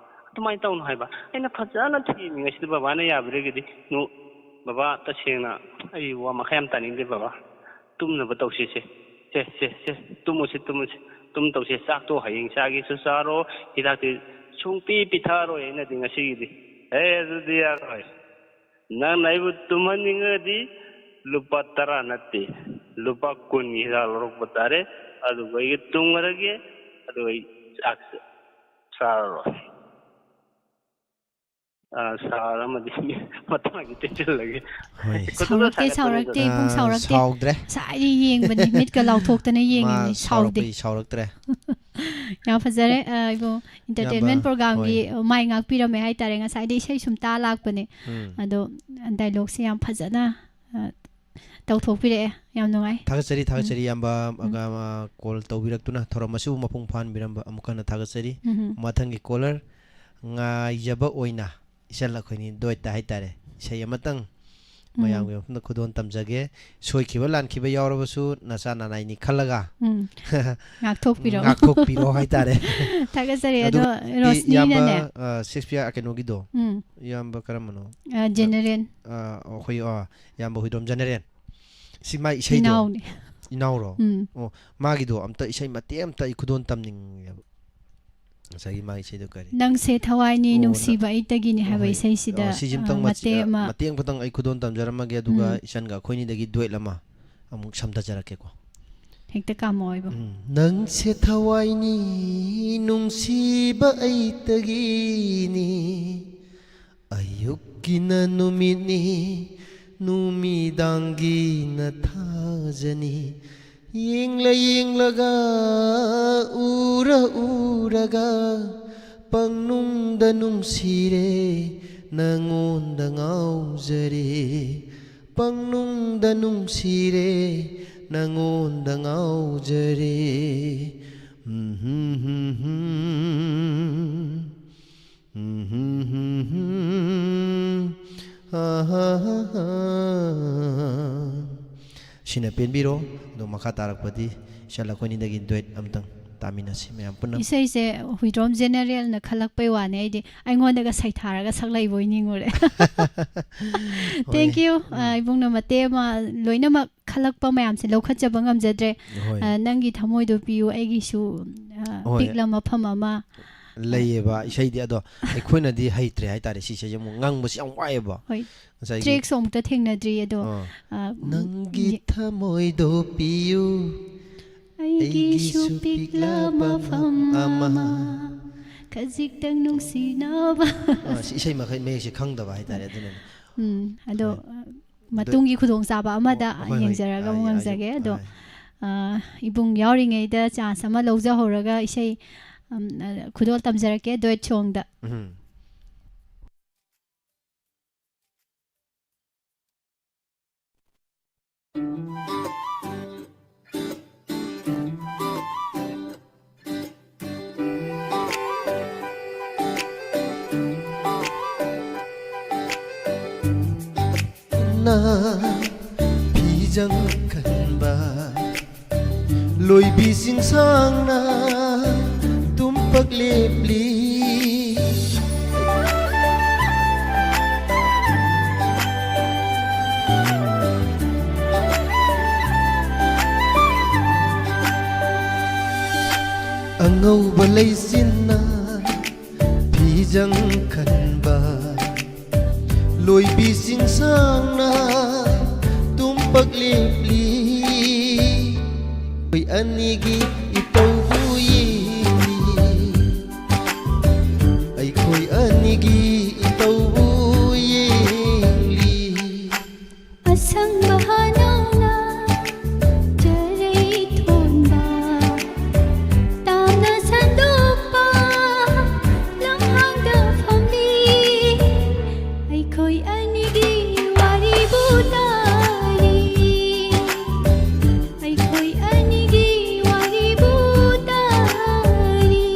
ꯑꯗꯨꯃꯥꯏꯅ ꯇꯧꯅꯨ ꯍꯥꯏꯕ꯫ ꯑꯩꯅ ꯐꯖꯅ ꯊꯦꯝꯃꯤꯉꯩꯁꯤꯗ ꯕꯕꯥꯅ ꯌꯥꯕꯤꯔꯒꯗꯤ, ꯅꯨ-, ꯕꯕꯥ, ꯇꯁꯦꯡꯅ ꯑꯩ ꯋꯥ ꯃꯈꯥ ꯌꯥꯝ ꯇꯥꯅꯤꯡꯗꯦ ꯕꯕꯥ꯫ ꯇꯨꯝꯅꯕ ꯇꯧꯁꯤꯁꯦ꯫ ꯁꯦ, ꯁꯦ, ꯁꯦ, ꯇꯨꯝꯃꯨꯁꯤ, ꯇꯨꯝꯃꯨꯁꯤ꯫ ꯇꯨꯝ ꯇꯧꯁꯦ꯫ ꯆꯥꯛꯇꯣ ꯍꯌꯦꯡ ꯆꯥꯒꯦꯁꯨ ꯆꯥꯔꯣ, ꯍꯤꯗꯥꯛꯇꯤ ꯁꯨꯡꯄꯤ ꯄꯤꯊꯛꯑꯔꯣꯏ ꯑꯩꯅꯗꯤ ꯉꯁꯤꯒꯤꯗꯤ꯫ ꯑꯦ, ꯑꯗꯨꯗꯤ ꯌꯥꯔꯣꯏ꯫ ꯅꯪꯅ ꯑꯩꯕꯨ ꯇꯨꯝꯍꯟꯅꯤꯡꯉꯗꯤ ꯂꯨꯄꯥ ꯇꯔꯥ ꯅꯠꯇꯦ, ꯂꯨꯄꯥ ꯀꯨꯟꯒꯤ ꯍꯤꯗꯥꯛ ꯂꯧꯔꯛꯄ ꯇꯥꯔꯦ꯫ ꯑꯗꯨꯒ ꯑꯩꯒ ꯇꯨꯝꯈ꯭ꯔꯒꯦ, ꯑꯗꯨꯒ ꯑꯩ ꯆꯥꯛꯁꯦ ꯆꯥꯔꯔꯣꯏ꯫ ꯑ, ꯁꯥꯔ ꯑꯃꯗꯤ ꯃꯇꯥꯡꯗꯤ ꯇꯦꯟꯁꯤꯜꯂꯒꯦ꯫ ꯍꯣꯏ꯫ ꯈꯨꯗꯛꯇ ꯁꯥꯎꯔꯛꯇꯦ, ꯁꯥꯒꯠꯄꯅꯤꯗ꯫ ꯁꯥꯎꯔꯛꯇꯦ, ꯏꯕꯨꯡ, ꯑ, ꯁꯥꯎꯔꯛꯇꯦ꯫ ꯁꯥꯎꯗ꯭ꯔꯦ꯫ ꯉꯁꯥꯏꯗꯤ ꯌꯦꯡꯕꯅꯤ, ꯃꯤꯠꯀ ꯂꯥꯎꯊꯣꯛꯇꯅ ꯃꯥ ꯌꯦꯡꯉꯤꯅꯤ, ꯁꯥꯎꯗꯦ꯫ ꯁꯥꯎꯔꯛꯄꯩ ꯁꯥꯎꯔꯛꯇ꯭ꯔꯦ꯫ ꯌꯥꯝ ꯐꯖꯔꯦ꯫ ꯑ, ꯏꯕꯨꯡ, entertainment ꯏꯌꯥꯝꯕ, programꯒꯤ ꯍꯣꯏ꯫ ꯃꯥꯏ ꯉꯥꯛꯄꯤꯔꯝꯃꯦ ꯍꯥꯏꯇꯥꯔꯦ꯫ ꯉꯁꯥꯏꯗꯤ ꯏꯁꯩ ꯁꯨꯝ ꯇꯥ ꯂꯥꯛꯄꯅꯦ꯫ ꯎꯝ꯫ ꯑꯗꯣ dialogueꯁꯦ ꯌꯥꯝ ꯐꯖꯅ, ꯑ, ꯇꯧꯊꯣꯛꯄꯤꯔꯛꯑꯦ꯫ ꯌꯥꯝ ꯅꯨꯡꯉꯥꯏ꯫ ꯊꯥꯒꯠꯆꯔꯤ, ꯊꯥꯒꯠꯆꯔꯤ, ꯏꯌꯥꯝꯕ, ꯎꯝ꯫ ꯑ, call ꯇꯧꯕꯤꯔꯛꯇꯨꯅ, ꯊꯧꯔꯝ ꯑꯁꯤꯕꯨ ꯃꯄꯨꯡ ꯐꯥꯍꯟꯕꯤꯔꯝꯕ ꯑꯃꯨꯛ ꯍꯟꯅ ꯊꯥꯒꯠꯆꯔꯤ꯫ ꯎꯝ꯫ ꯃꯊꯪꯒꯤ caller ꯉꯥꯏꯖꯕ ꯑꯣꯏꯅ ꯏꯆꯜ ꯑꯩꯈꯣꯏꯅꯤ duet ꯇ ꯍꯥꯏꯇꯥꯔꯦ, ꯏꯁꯩ ꯑꯃꯇꯪ ꯎꯝ꯫ ꯃꯌꯥꯝꯒꯤ ꯃꯐꯝꯗ ꯈꯨꯗꯣꯜ ꯇꯝꯖꯒꯦ꯫ ꯁꯣꯏꯈꯤꯕ ꯂꯥꯟꯈꯤꯕ ꯌꯥꯎꯔꯕꯁꯨ ꯅꯆꯥ ꯅꯅꯥꯏꯅꯤ ꯈꯜꯂꯒ ꯎꯝ꯫ ꯉꯥꯛꯊꯣꯛꯄꯤꯔꯣ꯫ ꯉꯥꯛꯊꯣꯛꯄꯤꯔꯣ ꯍꯥꯏꯇꯥꯔꯦ꯫ ꯊꯥꯒꯠꯆꯔꯤ꯫ ꯑꯗꯣ ꯑꯗꯨꯒ ꯔꯣꯁꯅꯤꯅꯅꯦ꯫ ꯏꯌꯥꯝꯕ, ꯑ, ꯁꯦꯛꯁꯄꯤꯌꯔ, ꯑ, ꯀꯩꯅꯣꯒꯤꯗꯣ꯫ ꯎꯝ꯫ ꯏꯌꯥꯝꯕ ꯀꯔꯝꯕꯅꯣ? ꯑ, ꯖꯦꯅꯦꯔꯦꯜ꯫ ꯑ, ꯑꯩꯈꯣꯏ, ꯑ, ꯏꯌꯥꯝꯕ ꯍꯨꯏꯗ꯭ꯔꯣꯝ ꯖꯦꯅꯦꯔꯦꯜ꯫ ꯁꯤ ꯃꯥꯏ ꯏꯁꯩꯗꯣ? ꯏꯅꯥꯎꯅꯦ꯫ ꯏꯅꯥꯎꯔꯣ? ꯎꯝ꯫ ꯑꯣ, ꯃꯥꯒꯤꯗꯣ ꯑꯝꯇ, ꯏꯁꯩ ꯃꯇꯦꯛ ꯑꯝꯇ ꯑꯩ ꯈꯨꯗꯣꯜ ꯇꯝꯅꯤꯡꯉꯦꯕ꯫ ꯉꯁꯥꯏꯒꯤ ꯃꯥꯒꯤ ꯏꯁꯩꯗꯣ ꯀꯔꯤ? "ꯅꯪꯁꯦ ꯊꯋꯥꯏꯅꯤ, ꯑꯣ, ꯅ-, ꯅꯨꯡꯁꯤꯕ ꯑꯩꯇꯒꯤꯅꯤ" ꯍꯥꯏꯕ ꯍꯣꯏ꯫ ꯏꯁꯩꯁꯤꯗ, ꯑꯣ, ꯁꯤꯁꯤꯝꯇꯪ ꯑ, ꯃꯆꯦ-, ꯃꯇꯦꯛ ꯑ, ꯑꯃ꯫ ꯃꯇꯦꯛ ꯑꯃꯈꯛꯇꯪ ꯑꯩ ꯈꯨꯗꯣꯜ ꯇꯝꯖꯔꯝꯃꯒꯦ, ꯑꯗꯨꯒ ꯎꯝ꯫ ꯏꯆꯟꯒ ꯑꯩꯈꯣꯏꯅꯤꯗꯒꯤ duet ꯑꯃ ꯑꯃꯨꯛ ꯁꯝꯊꯖꯔꯛꯀꯦꯀꯣ꯫ ꯍꯦꯛꯇ ꯀꯥꯝꯃꯣ ꯏꯕꯨꯡ꯫ ꯎꯝ꯫ ꯅꯪꯁꯦ ꯊꯋꯥꯏꯅꯤ, ꯅꯨꯡꯁꯤꯕ ꯑꯩꯇꯒꯤꯅꯤ꯫ ꯑꯌꯨꯛꯀꯤꯅ ꯅꯨꯃꯤꯠꯅꯤ, ꯅꯨꯃꯤꯗꯥꯡꯒꯤꯅ ꯊꯥꯖꯅꯤ꯫ ꯌꯦꯡꯂ ꯌꯦꯡꯂꯒ, ꯎꯔ ꯎꯔꯒ, ꯄꯪꯅꯨꯡꯗ ꯅꯨꯡꯁꯤꯔꯦ, ꯅꯉꯣꯟꯗ ꯉꯥꯎꯖꯔꯦ꯫ ꯄꯪꯅꯨꯡꯗ ꯅꯨꯡꯁꯤꯔꯦ, ꯅꯉꯣꯟꯗ ꯉꯥꯎꯖꯔꯦ꯫ ꯎꯝ, ꯍꯨꯝ, ꯍꯨꯝ, ꯍꯨꯝ꯫ ꯎꯝ, ꯍꯨꯝ, ꯍꯨꯝ, ꯍꯨꯝ꯫ ꯑꯥ, ꯍꯥ, ꯍꯥ, ꯍꯥ꯫ ꯁꯤꯅ ꯄꯦꯟꯕꯤꯔꯣ꯫ ꯑꯗꯣ ꯃꯈꯥ ꯇꯥꯔꯛꯄꯗꯤ ꯏꯆꯜ ꯑꯩꯈꯣꯏꯅꯤꯗꯒꯤ duet ꯑꯝꯇꯪ ꯇꯥꯃꯤꯟꯅꯁꯤ ꯃꯌꯥꯝ ꯄꯨꯟꯅ꯫ ꯏꯁꯩꯁꯦ ꯍꯨꯏꯗ꯭ꯔꯣꯝ ꯖꯦꯅꯦꯔꯦꯜꯅ ꯈꯜꯂꯛꯄꯩ ꯋꯥꯅꯦ, ꯑꯩꯗꯤ ꯑꯩꯉꯣꯟꯗꯒ ꯁꯩꯊꯥꯔꯒ ꯁꯛꯂꯛꯏꯕꯣꯏ ꯅꯤꯡꯉꯨꯔꯦ꯫ ꯍꯣꯏ꯫ Thank you꯫ ꯎꯝ꯫ ꯑ, ꯏꯕꯨꯡꯅ ꯃꯇꯦꯛ ꯑꯃ ꯂꯣꯏꯅꯃꯛ ꯈꯜꯂꯛꯄ ꯃꯌꯥꯝꯁꯦ ꯂꯧꯈꯠꯆꯕ ꯉꯝꯖꯗ꯭ꯔꯦ꯫ ꯍꯣꯏ꯫ ꯑ, ꯅꯪꯒꯤ ꯊꯃꯣꯏꯗꯣ ꯄꯤꯌꯨ, ꯑꯩꯒꯤꯁꯨ, ꯑ, ꯍꯣꯏ꯫ ꯄꯤꯛꯂ ꯃꯐꯝ ꯑꯃ꯫ ꯂꯩꯌꯦꯕ ꯏꯁꯩꯗꯤ, ꯑꯗꯣ ꯑꯩꯈꯣꯏꯅꯗꯤ ꯍꯩꯇ꯭ꯔꯦ ꯍꯥꯏꯇꯥꯔꯦ, ꯁꯤ ꯏꯁꯩꯁꯦ ꯑꯃꯨꯛ ꯉꯪꯕꯁꯤ ꯌꯥꯝ ꯋꯥꯏꯑꯦꯕ꯫ ꯍꯣꯏ꯫ ꯉꯁꯥꯏꯒꯤ track ꯁꯨ ꯑꯃꯨꯛꯇ ꯊꯦꯡꯅꯗ꯭ꯔꯤ, ꯑꯗꯣ, ꯑꯥ꯫ ꯑ, ꯅꯪꯒꯤ ꯌꯦ-, ꯊꯃꯣꯏꯗꯣ ꯄꯤꯌꯨ, ꯑꯩꯒꯤꯁꯨ ꯑꯩꯒꯤꯁꯨ ꯄꯤꯛꯂ ꯄꯤꯛꯂꯕ ꯃꯐꯝ ꯑꯃ, ꯑꯃ, ꯈꯖꯤꯛꯇꯪ ꯅꯨꯡꯁꯤꯅꯕ꯫ ꯑꯥ, ꯁꯤ ꯏꯁꯩ ꯃꯈꯩ ꯃꯌꯦꯛꯁꯦ ꯈꯪꯗꯕ ꯍꯥꯏꯇꯥꯔꯦ, ꯑꯗꯨꯅꯅꯦ꯫ ꯎꯝ, ꯑꯗꯣ, ꯍꯣꯏ꯫ ꯑ, ꯑꯗꯨ ꯃꯇꯨꯡꯒꯤ ꯈꯨꯗꯣꯡꯆꯥꯕ ꯑꯃꯗ ꯑꯣ, ꯍꯣꯏ, ꯍꯣꯏ꯫ ꯌꯦꯡꯖꯔꯒ ꯑꯃꯨꯛ ꯑꯥ, ꯉꯪꯖꯒꯦ꯫ ꯑꯗꯣ, ꯑꯥ꯫ ꯑ, ꯏꯕꯨꯡ ꯌꯥꯎꯔꯤꯉꯩꯗ chance ꯑꯃ ꯂꯧꯖꯍꯧꯔꯒ ꯏꯁꯩ, ꯑꯝ, ꯑ, ꯈꯨꯗꯣꯜ ꯇꯝꯖꯔꯛꯀꯦ duet song ꯗ꯫ ꯎꯝ꯫ ꯅ ꯐꯤꯖꯪ ꯈꯟꯕ ꯂꯣꯏꯕꯤꯁꯤꯡ ꯁꯥꯡꯅ ꯇꯨꯝꯄꯛ ꯂꯦꯞꯂꯤ꯫ ꯑꯉꯧꯕ ꯂꯩꯆꯤꯟꯅ ꯐꯤꯖꯪ ꯈꯟꯕ ꯂꯣꯏꯕꯤꯁꯤꯡ ꯁꯥꯡꯅ ꯇꯨꯝꯄꯛ ꯂꯦꯞꯂꯤ꯫ ꯑꯩꯈꯣꯏ ꯑꯅꯤꯒꯤ ꯏꯇꯧꯕꯨ ꯌꯦꯡꯂꯤ꯫ ꯑꯩꯈꯣꯏ ꯑꯅꯤꯒꯤ ꯏꯇꯧꯕꯨ ꯌꯦꯡꯂꯤ꯫ ꯑꯁꯪꯕ ꯍꯅꯧꯅ ꯆꯔꯩ ꯊꯣꯟꯕ, ꯇꯥꯝꯅ ꯁꯟꯗꯣꯛꯄ ꯂꯝꯍꯥꯡꯗ ꯐꯝꯂꯤ꯫ ꯑꯩꯈꯣꯏ ꯑꯅꯤꯒꯤ ꯋꯥꯔꯤꯕꯨ ꯇꯥꯔꯤ꯫ ꯑꯩꯈꯣꯏ ꯑꯅꯤꯒꯤ ꯋꯥꯔꯤꯕꯨ ꯇꯥꯔꯤ꯫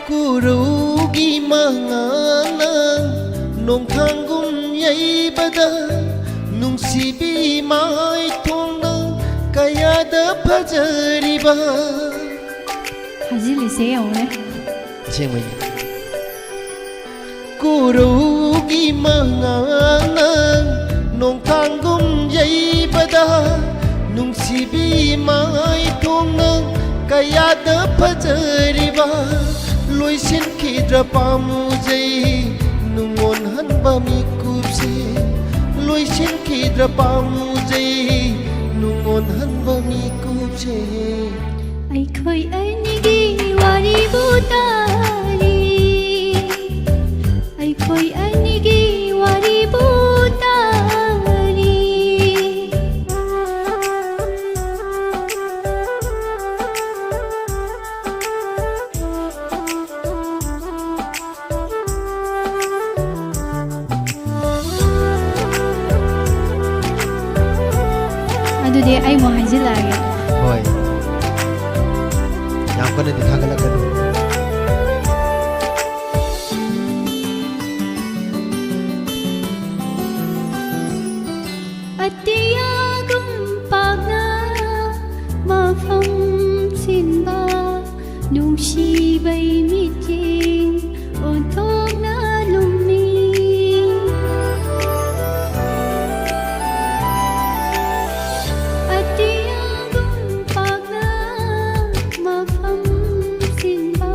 ꯀꯣꯔꯧꯒꯤ ꯃꯉꯥꯜꯅ ꯅꯣꯡꯊꯥꯡꯒꯨꯝ ꯌꯩꯕꯗ, ꯅꯨꯡꯁꯤꯕꯤ ꯃꯥꯏꯊꯣꯡꯅ ꯀꯌꯥꯗ ꯐꯖꯔꯤꯕ꯫ ꯊꯥꯖꯤꯜꯂꯤꯁꯦ ꯌꯦꯡꯉꯨꯅꯦ꯫ ꯑꯁꯦꯡꯕꯩꯅꯦ꯫ ꯀꯣꯔꯧꯒꯤ ꯃꯉꯥꯜꯅ ꯅꯣꯡꯊꯥꯡꯒꯨꯝ ꯌꯩꯕꯗ, ꯅꯨꯡꯁꯤꯕꯤ ꯃꯥꯏꯊꯣꯡꯅ ꯀꯌꯥꯗ ꯐꯖꯔꯤꯕ꯫ ꯂꯣꯏꯁꯤꯟꯈꯤꯗ꯭ꯔ ꯄꯥꯝꯃꯨꯖꯩ ꯅꯨꯡꯉꯣꯟ ꯍꯟꯕ ꯃꯤꯀꯨꯞꯁꯦ꯫ ꯂꯣꯏꯁꯤꯟꯈꯤꯗ꯭ꯔ ꯄꯥꯝꯃꯨꯖꯩ ꯅꯨꯡꯉꯣꯟ ꯍꯟꯕ ꯃꯤꯀꯨꯞꯁꯦ꯫ ꯑꯩꯈꯣꯏ ꯑꯅꯤꯒꯤ ꯋꯥꯔꯤꯕꯨ ꯇꯥ ꯑꯩꯈꯣꯏ ꯑꯅꯤꯒꯤ ꯋꯥꯔꯤꯕꯨ ꯇꯥꯔꯤ꯫ ꯑꯗꯨꯗꯤ ꯑꯩ ꯑꯃꯨꯛ ꯍꯥꯏꯖꯤꯜꯂꯛꯑꯒꯦ꯫ ꯍꯣꯏ꯫ ꯌꯥꯝ ꯀꯟꯅꯗꯤ ꯊꯥꯒꯠꯂꯛꯀꯅꯨ꯫ ꯑꯇꯤꯌꯥꯒꯨꯝ ꯄꯥꯛꯅ ꯃꯐꯝ ꯁꯤꯟꯕ ꯅꯨꯡꯁꯤꯕꯩ ꯃꯤꯠꯌꯦꯡ ꯑꯣꯟꯊꯣꯛꯅ ꯂꯨꯝꯃꯤ꯫ ꯑꯇꯤꯌꯥꯒꯨꯝ ꯄꯥꯛꯅ ꯃꯐꯝ ꯁꯤꯟꯕ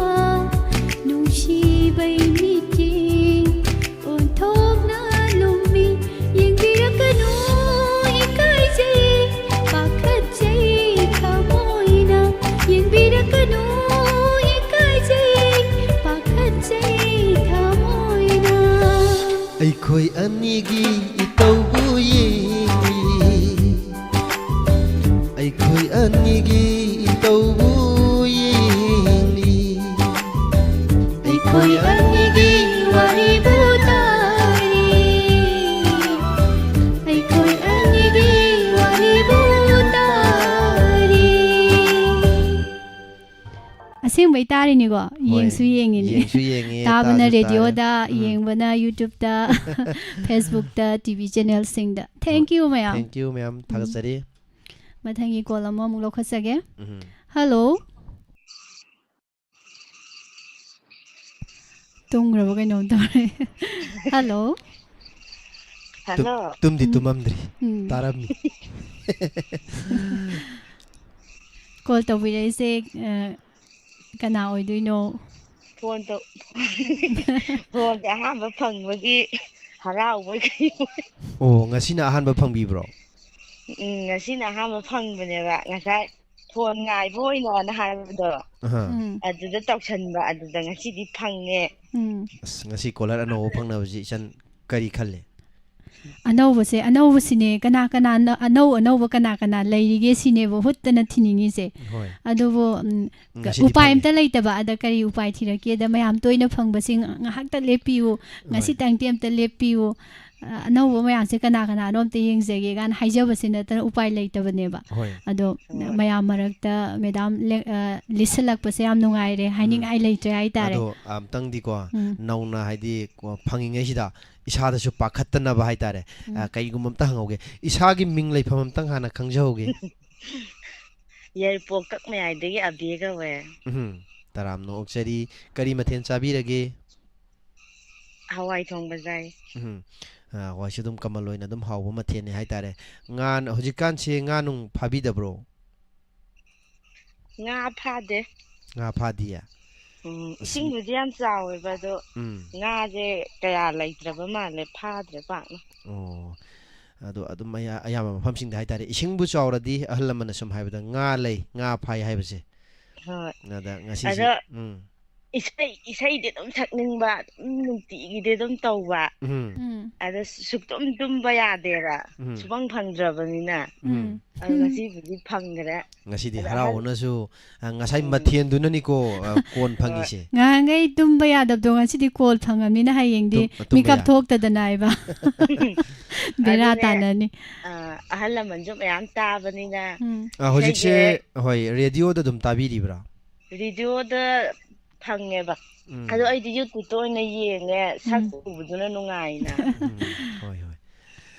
ꯅꯨꯡꯁꯤꯕꯩ ꯃꯤꯠꯌꯦꯡ ꯑꯣꯟꯊꯣꯛꯅ ꯂꯨꯝꯃꯤ꯫ ꯌꯦꯡꯕꯤꯔꯛꯀꯅꯨ, ꯏꯀꯥꯏꯖꯩ, ꯄꯥꯈꯠꯆꯩ ꯊꯃꯣꯏꯅ꯫ ꯌꯦꯡꯕꯤꯔꯛꯀꯅꯨ, ꯏꯀꯥꯏꯖꯩ, ꯄꯥꯈꯠꯆꯩ ꯊꯃꯣꯏꯅ꯫ ꯑꯩꯈꯣꯏ ꯑꯅꯤꯒꯤ ꯏꯇꯧꯕꯨ ꯌꯦꯡꯂꯤ꯫ ꯑꯩꯈꯣꯏ ꯑꯅꯤꯒꯤ ꯏꯇꯧꯕꯨ ꯌꯦꯡꯂꯤ꯫ ꯑꯩꯈꯣꯏ ꯑꯅꯤꯒꯤ ꯋꯥꯔꯤꯕꯨ ꯇꯥꯔꯤ꯫ ꯑꯩꯈꯣꯏ ꯑꯅꯤꯒꯤ ꯋꯥꯔꯤꯕꯨ ꯇꯥꯔꯤ꯫ ꯑꯁꯦꯡꯕꯩ ꯇꯥꯔꯤꯅꯤꯀꯣ? ꯍꯣꯏ, ꯌꯦꯡꯁꯨ ꯌꯦꯡꯉꯤꯅꯤ꯫ ꯌꯦꯡꯁꯨ ꯌꯦꯡꯉꯤ, ꯇꯥꯕꯅ ꯇꯥꯁꯨ ꯔꯦꯗꯤꯑꯣꯗ, ꯇꯥꯔꯦ꯫ ꯎꯝ꯫ ꯌꯦꯡꯕꯅ YouTubeꯇ, Facebookꯇ, TV channelꯁꯤꯡꯗ꯫ Thank you ꯃꯌꯥꯝ꯫ Thank you ꯃꯌꯥꯝ, ꯎꯝ꯫ ꯊꯥꯒꯠꯆꯔꯤ꯫ ꯃꯊꯪꯒꯤ call ꯑꯃꯃꯨꯛ ꯂꯧꯈꯠꯆꯒꯦ꯫ ꯎꯝ꯫ Hello꯫ ꯇꯨꯝꯈ꯭ꯔꯕ ꯀꯩꯅꯣꯝ ꯇꯧꯔꯦ꯫ Hello꯫ Hello꯫ ꯇꯨꯝ-, ꯇꯨꯝꯗꯤ ꯎꯝ꯫ ꯇꯨꯝꯃꯝꯗ꯭ꯔꯤ꯫ ꯎꯝ꯫ ꯇꯥꯔꯝꯃꯤ꯫ Call ꯇꯧꯕꯤꯔꯛꯏꯁꯦ, ꯑ, ꯀꯅꯥ ꯑꯣꯏꯗꯣꯏꯅꯣ? Phone ꯇꯧ-, phoneꯁꯦ ꯑꯍꯥꯟꯕ ꯐꯪꯕꯒꯤ ꯍꯔꯥꯎꯕꯣꯏ ꯀꯩꯕꯣꯏ꯫ ꯑꯣ, ꯉꯁꯤꯅ ꯑꯍꯥꯟꯕ ꯐꯪꯕꯤꯕ꯭ꯔꯣ? ꯎꯝ, ꯉꯁꯤꯅ ꯑꯍꯥꯟꯕ ꯐꯪꯕꯅꯦꯕ꯫ ꯉꯁꯥꯏ ꯐꯣꯟ ꯉꯥꯏꯕ ꯑꯣꯏꯅꯅ ꯍꯥꯏꯕꯗꯣ, ꯑꯍꯥ꯫ ꯎꯝ꯫ ꯑꯗꯨꯗ ꯇꯧꯁꯟꯕ, ꯑꯗꯨꯗ ꯉꯁꯤꯗꯤ ꯐꯪꯉꯦ꯫ ꯎꯝ꯫ ꯑꯁ, ꯉꯁꯤ ꯀꯣꯂꯔ ꯑꯅꯧꯕ ꯐꯪꯅꯕꯁꯤ ꯏꯆꯟ ꯀꯔꯤ ꯈꯜꯂꯤ? ꯑꯅꯧꯕꯁꯦ, ꯑꯅꯧꯕꯁꯤꯅꯦ, ꯀꯅꯥ ꯀꯅꯥ, ꯑꯅꯧ ꯑꯅꯧꯕ ꯀꯅꯥ ꯀꯅꯥ ꯂꯩꯔꯤꯒꯦ ꯁꯤꯅꯦꯕ ꯍꯨꯠꯇꯅ ꯊꯤꯅꯤꯡꯉꯤꯁꯦ꯫ ꯍꯣꯏ꯫ ꯑꯗꯨꯕꯨ, ꯎꯝ, ꯉꯁꯤꯗꯤ ꯎꯄꯥꯏ ꯐꯪꯉꯦ꯫ ꯑꯝꯇ ꯂꯩꯇꯕ, ꯑꯗ ꯀꯔꯤ ꯎꯄꯥꯏ ꯊꯤꯔꯛꯀꯦꯗ, ꯃꯌꯥꯝ ꯇꯣꯏꯅ ꯐꯪꯕꯁꯤꯡ ꯉꯥꯏꯍꯥꯛꯇ ꯂꯦꯞꯄꯤꯌꯨ, ꯍꯣꯏ꯫ ꯉꯁꯤꯇꯪꯗꯤ ꯑꯝꯇ ꯂꯦꯞꯄꯤꯌꯨ, ꯑ, ꯑꯅꯧꯕ ꯃꯌꯥꯝꯁꯦ ꯀꯅꯥ ꯀꯅꯥꯅꯣ ꯑꯝꯇ ꯌꯦꯡꯖꯒꯦ ꯀꯥꯏꯅ ꯍꯥꯏꯖꯕꯁꯤ ꯅꯠꯇꯅ ꯎꯄꯥꯏ ꯂꯩꯇꯕꯅꯦꯕ꯫ ꯍꯣꯏ꯫ ꯑꯗꯣ ꯍꯣꯏ꯫ ꯃꯌꯥꯝ ꯃꯔꯛꯇ ꯃꯦꯗꯥꯝ ꯂꯦ-, ꯑ, ꯂꯤꯠꯁꯤꯜꯂꯛꯄꯁꯦ ꯌꯥꯝ ꯅꯨꯡꯉꯥꯏꯔꯦ, ꯎꯝ꯫ ꯍꯥꯏꯅꯤꯡꯉꯥꯏ ꯂꯩꯇ꯭ꯔꯦ ꯍꯥꯏꯇꯥꯔꯦ꯫ ꯑꯗꯣ ꯑꯝꯇꯪꯗꯤꯀꯣ, ꯎꯝ꯫ ꯅꯧꯅ ꯍꯥꯏꯗꯤ ꯀꯣ, ꯐꯪꯉꯤꯉꯩꯁꯤꯗ ꯏꯁꯥꯗꯁꯨ ꯄꯥꯈꯠꯇꯅꯕ ꯍꯥꯏꯇꯥꯔꯦ꯫ ꯎꯝ꯫ ꯑ, ꯀꯩꯒꯨꯝꯕ ꯑꯝꯇ ꯍꯪꯍꯧꯒꯦ꯫ ꯏꯁꯥꯒꯤ ꯃꯤꯡ ꯂꯩꯐꯝ ꯑꯝꯇꯪ ꯍꯥꯟꯅ ꯈꯪꯖꯍꯧꯒꯦ꯫ ꯌꯥꯏꯔꯤꯄꯣꯛ ꯀꯛꯃꯌꯥꯏꯗꯒꯤ ꯑꯕꯦ ꯀꯧꯋꯦ꯫ ꯎꯝ, ꯇꯔꯥꯝꯅ ꯑꯣꯛꯆꯔꯤ꯫ ꯀꯔꯤ ꯃꯊꯦꯜ ꯆꯥꯕꯤꯔꯒꯦ? ꯍꯋꯥꯏ ꯊꯣꯡꯕ ꯆꯥꯏ꯫ ꯎꯝ, ꯑ, ꯍꯋꯥꯏꯁꯨ ꯑꯗꯨꯝ ꯀꯃꯟ ꯑꯣꯏꯅ ꯑꯗꯨꯝ ꯍꯥꯎꯕ ꯃꯊꯦꯜꯅꯤ ꯍꯥꯏꯇꯥꯔꯦ꯫ ꯉꯥ, ꯍꯧꯖꯤꯛꯀꯥꯟꯁꯦ ꯉꯥ ꯅꯨꯡ ꯐꯥꯕꯤꯗꯕ꯭ꯔꯣ? ꯉꯥ ꯐꯥꯗꯦ꯫ ꯉꯥ ꯐꯥꯗꯤꯌꯦ? ꯎꯝ, ꯑꯁ, ꯏꯁꯤꯡꯕꯨꯗꯤ ꯌꯥꯝ ꯆꯥꯎꯋꯦꯕ, ꯑꯗꯣ ꯎꯝ꯫ ꯉꯥꯁꯦ ꯀꯌꯥ ꯂꯩꯇ꯭ꯔꯕ ꯃꯥꯜꯂꯦ, ꯐꯥꯗ꯭ꯔꯦ ꯄꯥꯛꯅ꯫ ꯑꯣ, ꯑꯗꯣ ꯑꯗꯨꯝ ꯑꯌꯥ-, ꯑꯌꯥꯝꯕ ꯃꯐꯝꯁꯤꯡꯗ ꯍꯥꯏꯇꯥꯔꯦ, ꯏꯁꯤꯡꯕꯨ ꯆꯥꯎꯔꯗꯤ ꯑꯍꯜ ꯂꯃꯟꯅ ꯁꯨꯝ ꯍꯥꯏꯕꯗ ꯉꯥ ꯂꯩ, ꯉꯥ ꯐꯥꯏ ꯍꯥꯏꯕꯁꯦ꯫ ꯍꯣꯏ꯫ ꯑꯗ ꯉꯁꯤꯁꯦ, ꯑꯗꯣ ꯎꯝ꯫ ꯏꯁꯩ, ꯏꯁꯩꯗꯤ ꯑꯗꯨꯝ ꯁꯛꯅꯤꯡꯕ, ꯑꯗꯨꯝ ꯅꯨꯡꯇꯤꯒꯤꯗꯤ ꯑꯗꯨꯝ ꯇꯧꯕ꯫ ꯎꯝ꯫ ꯎꯝ꯫ ꯑꯗ ꯁꯨꯛꯇꯨꯝ ꯇꯨꯝꯕ ꯌꯥꯗꯦꯕ, ꯎꯝ꯫ ꯁꯨꯐꯪ ꯐꯪꯗ꯭ꯔꯕꯅꯤꯅ꯫ ꯎꯝ꯫ ꯎꯝ꯫ ꯑꯗꯣ ꯎꯝ꯫ ꯉꯁꯤꯕꯨꯗꯤ ꯐꯪꯈ꯭ꯔꯦ꯫ ꯉꯁꯤꯗꯤ ꯑꯗ ꯑꯍꯜ ꯍꯔꯥꯎꯕꯅꯁꯨ, ꯑ, ꯉꯁꯥꯏ ꯎꯝ꯫ ꯃꯊꯦꯜꯗꯨꯅꯅꯤꯀꯣ, ꯑ, ꯀꯣꯟ ꯍꯣꯏ꯫ ꯐꯪꯉꯤꯁꯦ꯫ ꯉꯍꯥꯟꯈꯩ ꯇꯨꯝꯕ ꯌꯥꯗꯕꯗꯣ ꯉꯁꯤꯗꯤ ꯀꯣꯜ ꯐꯪꯉꯕꯅꯤꯅ ꯍꯌꯦꯡꯗꯤ ꯇꯨꯝ-, ꯇꯨꯝꯕ ꯃꯤꯀꯞ ꯌꯥ- ꯊꯣꯛꯇꯗꯅ ꯍꯥꯏꯕ꯫ ꯕꯦꯔꯥ ꯑꯗꯨꯅꯦ, ꯇꯥꯅꯅꯤ꯫ ꯑ, ꯑꯍꯜ ꯂꯃꯟꯁꯨ ꯃꯌꯥꯝ ꯇꯥꯕꯅꯤꯅ ꯎꯝ꯫ ꯑ, ꯍꯧꯖꯤꯛꯁꯦ, ꯏꯁꯩꯁꯦ ꯍꯣꯏ, ꯔꯦꯗꯤꯑꯣꯗ ꯑꯗꯨꯝ ꯇꯥꯕꯤꯔꯤꯕ꯭ꯔꯥ? ꯔꯦꯗꯤꯑꯣꯗ ꯐꯪꯉꯦꯕ꯫ ꯎꯝ꯫ ꯑꯗꯣ ꯑꯩꯗꯤ YouTube-ꯇ ꯑꯣꯏꯅ ꯌꯦꯡꯉꯦ, ꯎꯝ꯫ ꯁꯛ ꯎꯕꯗꯨꯅ ꯅꯨꯡꯉꯥꯏꯅ꯫ ꯎꯝ, ꯍꯣꯏ, ꯍꯣꯏ꯫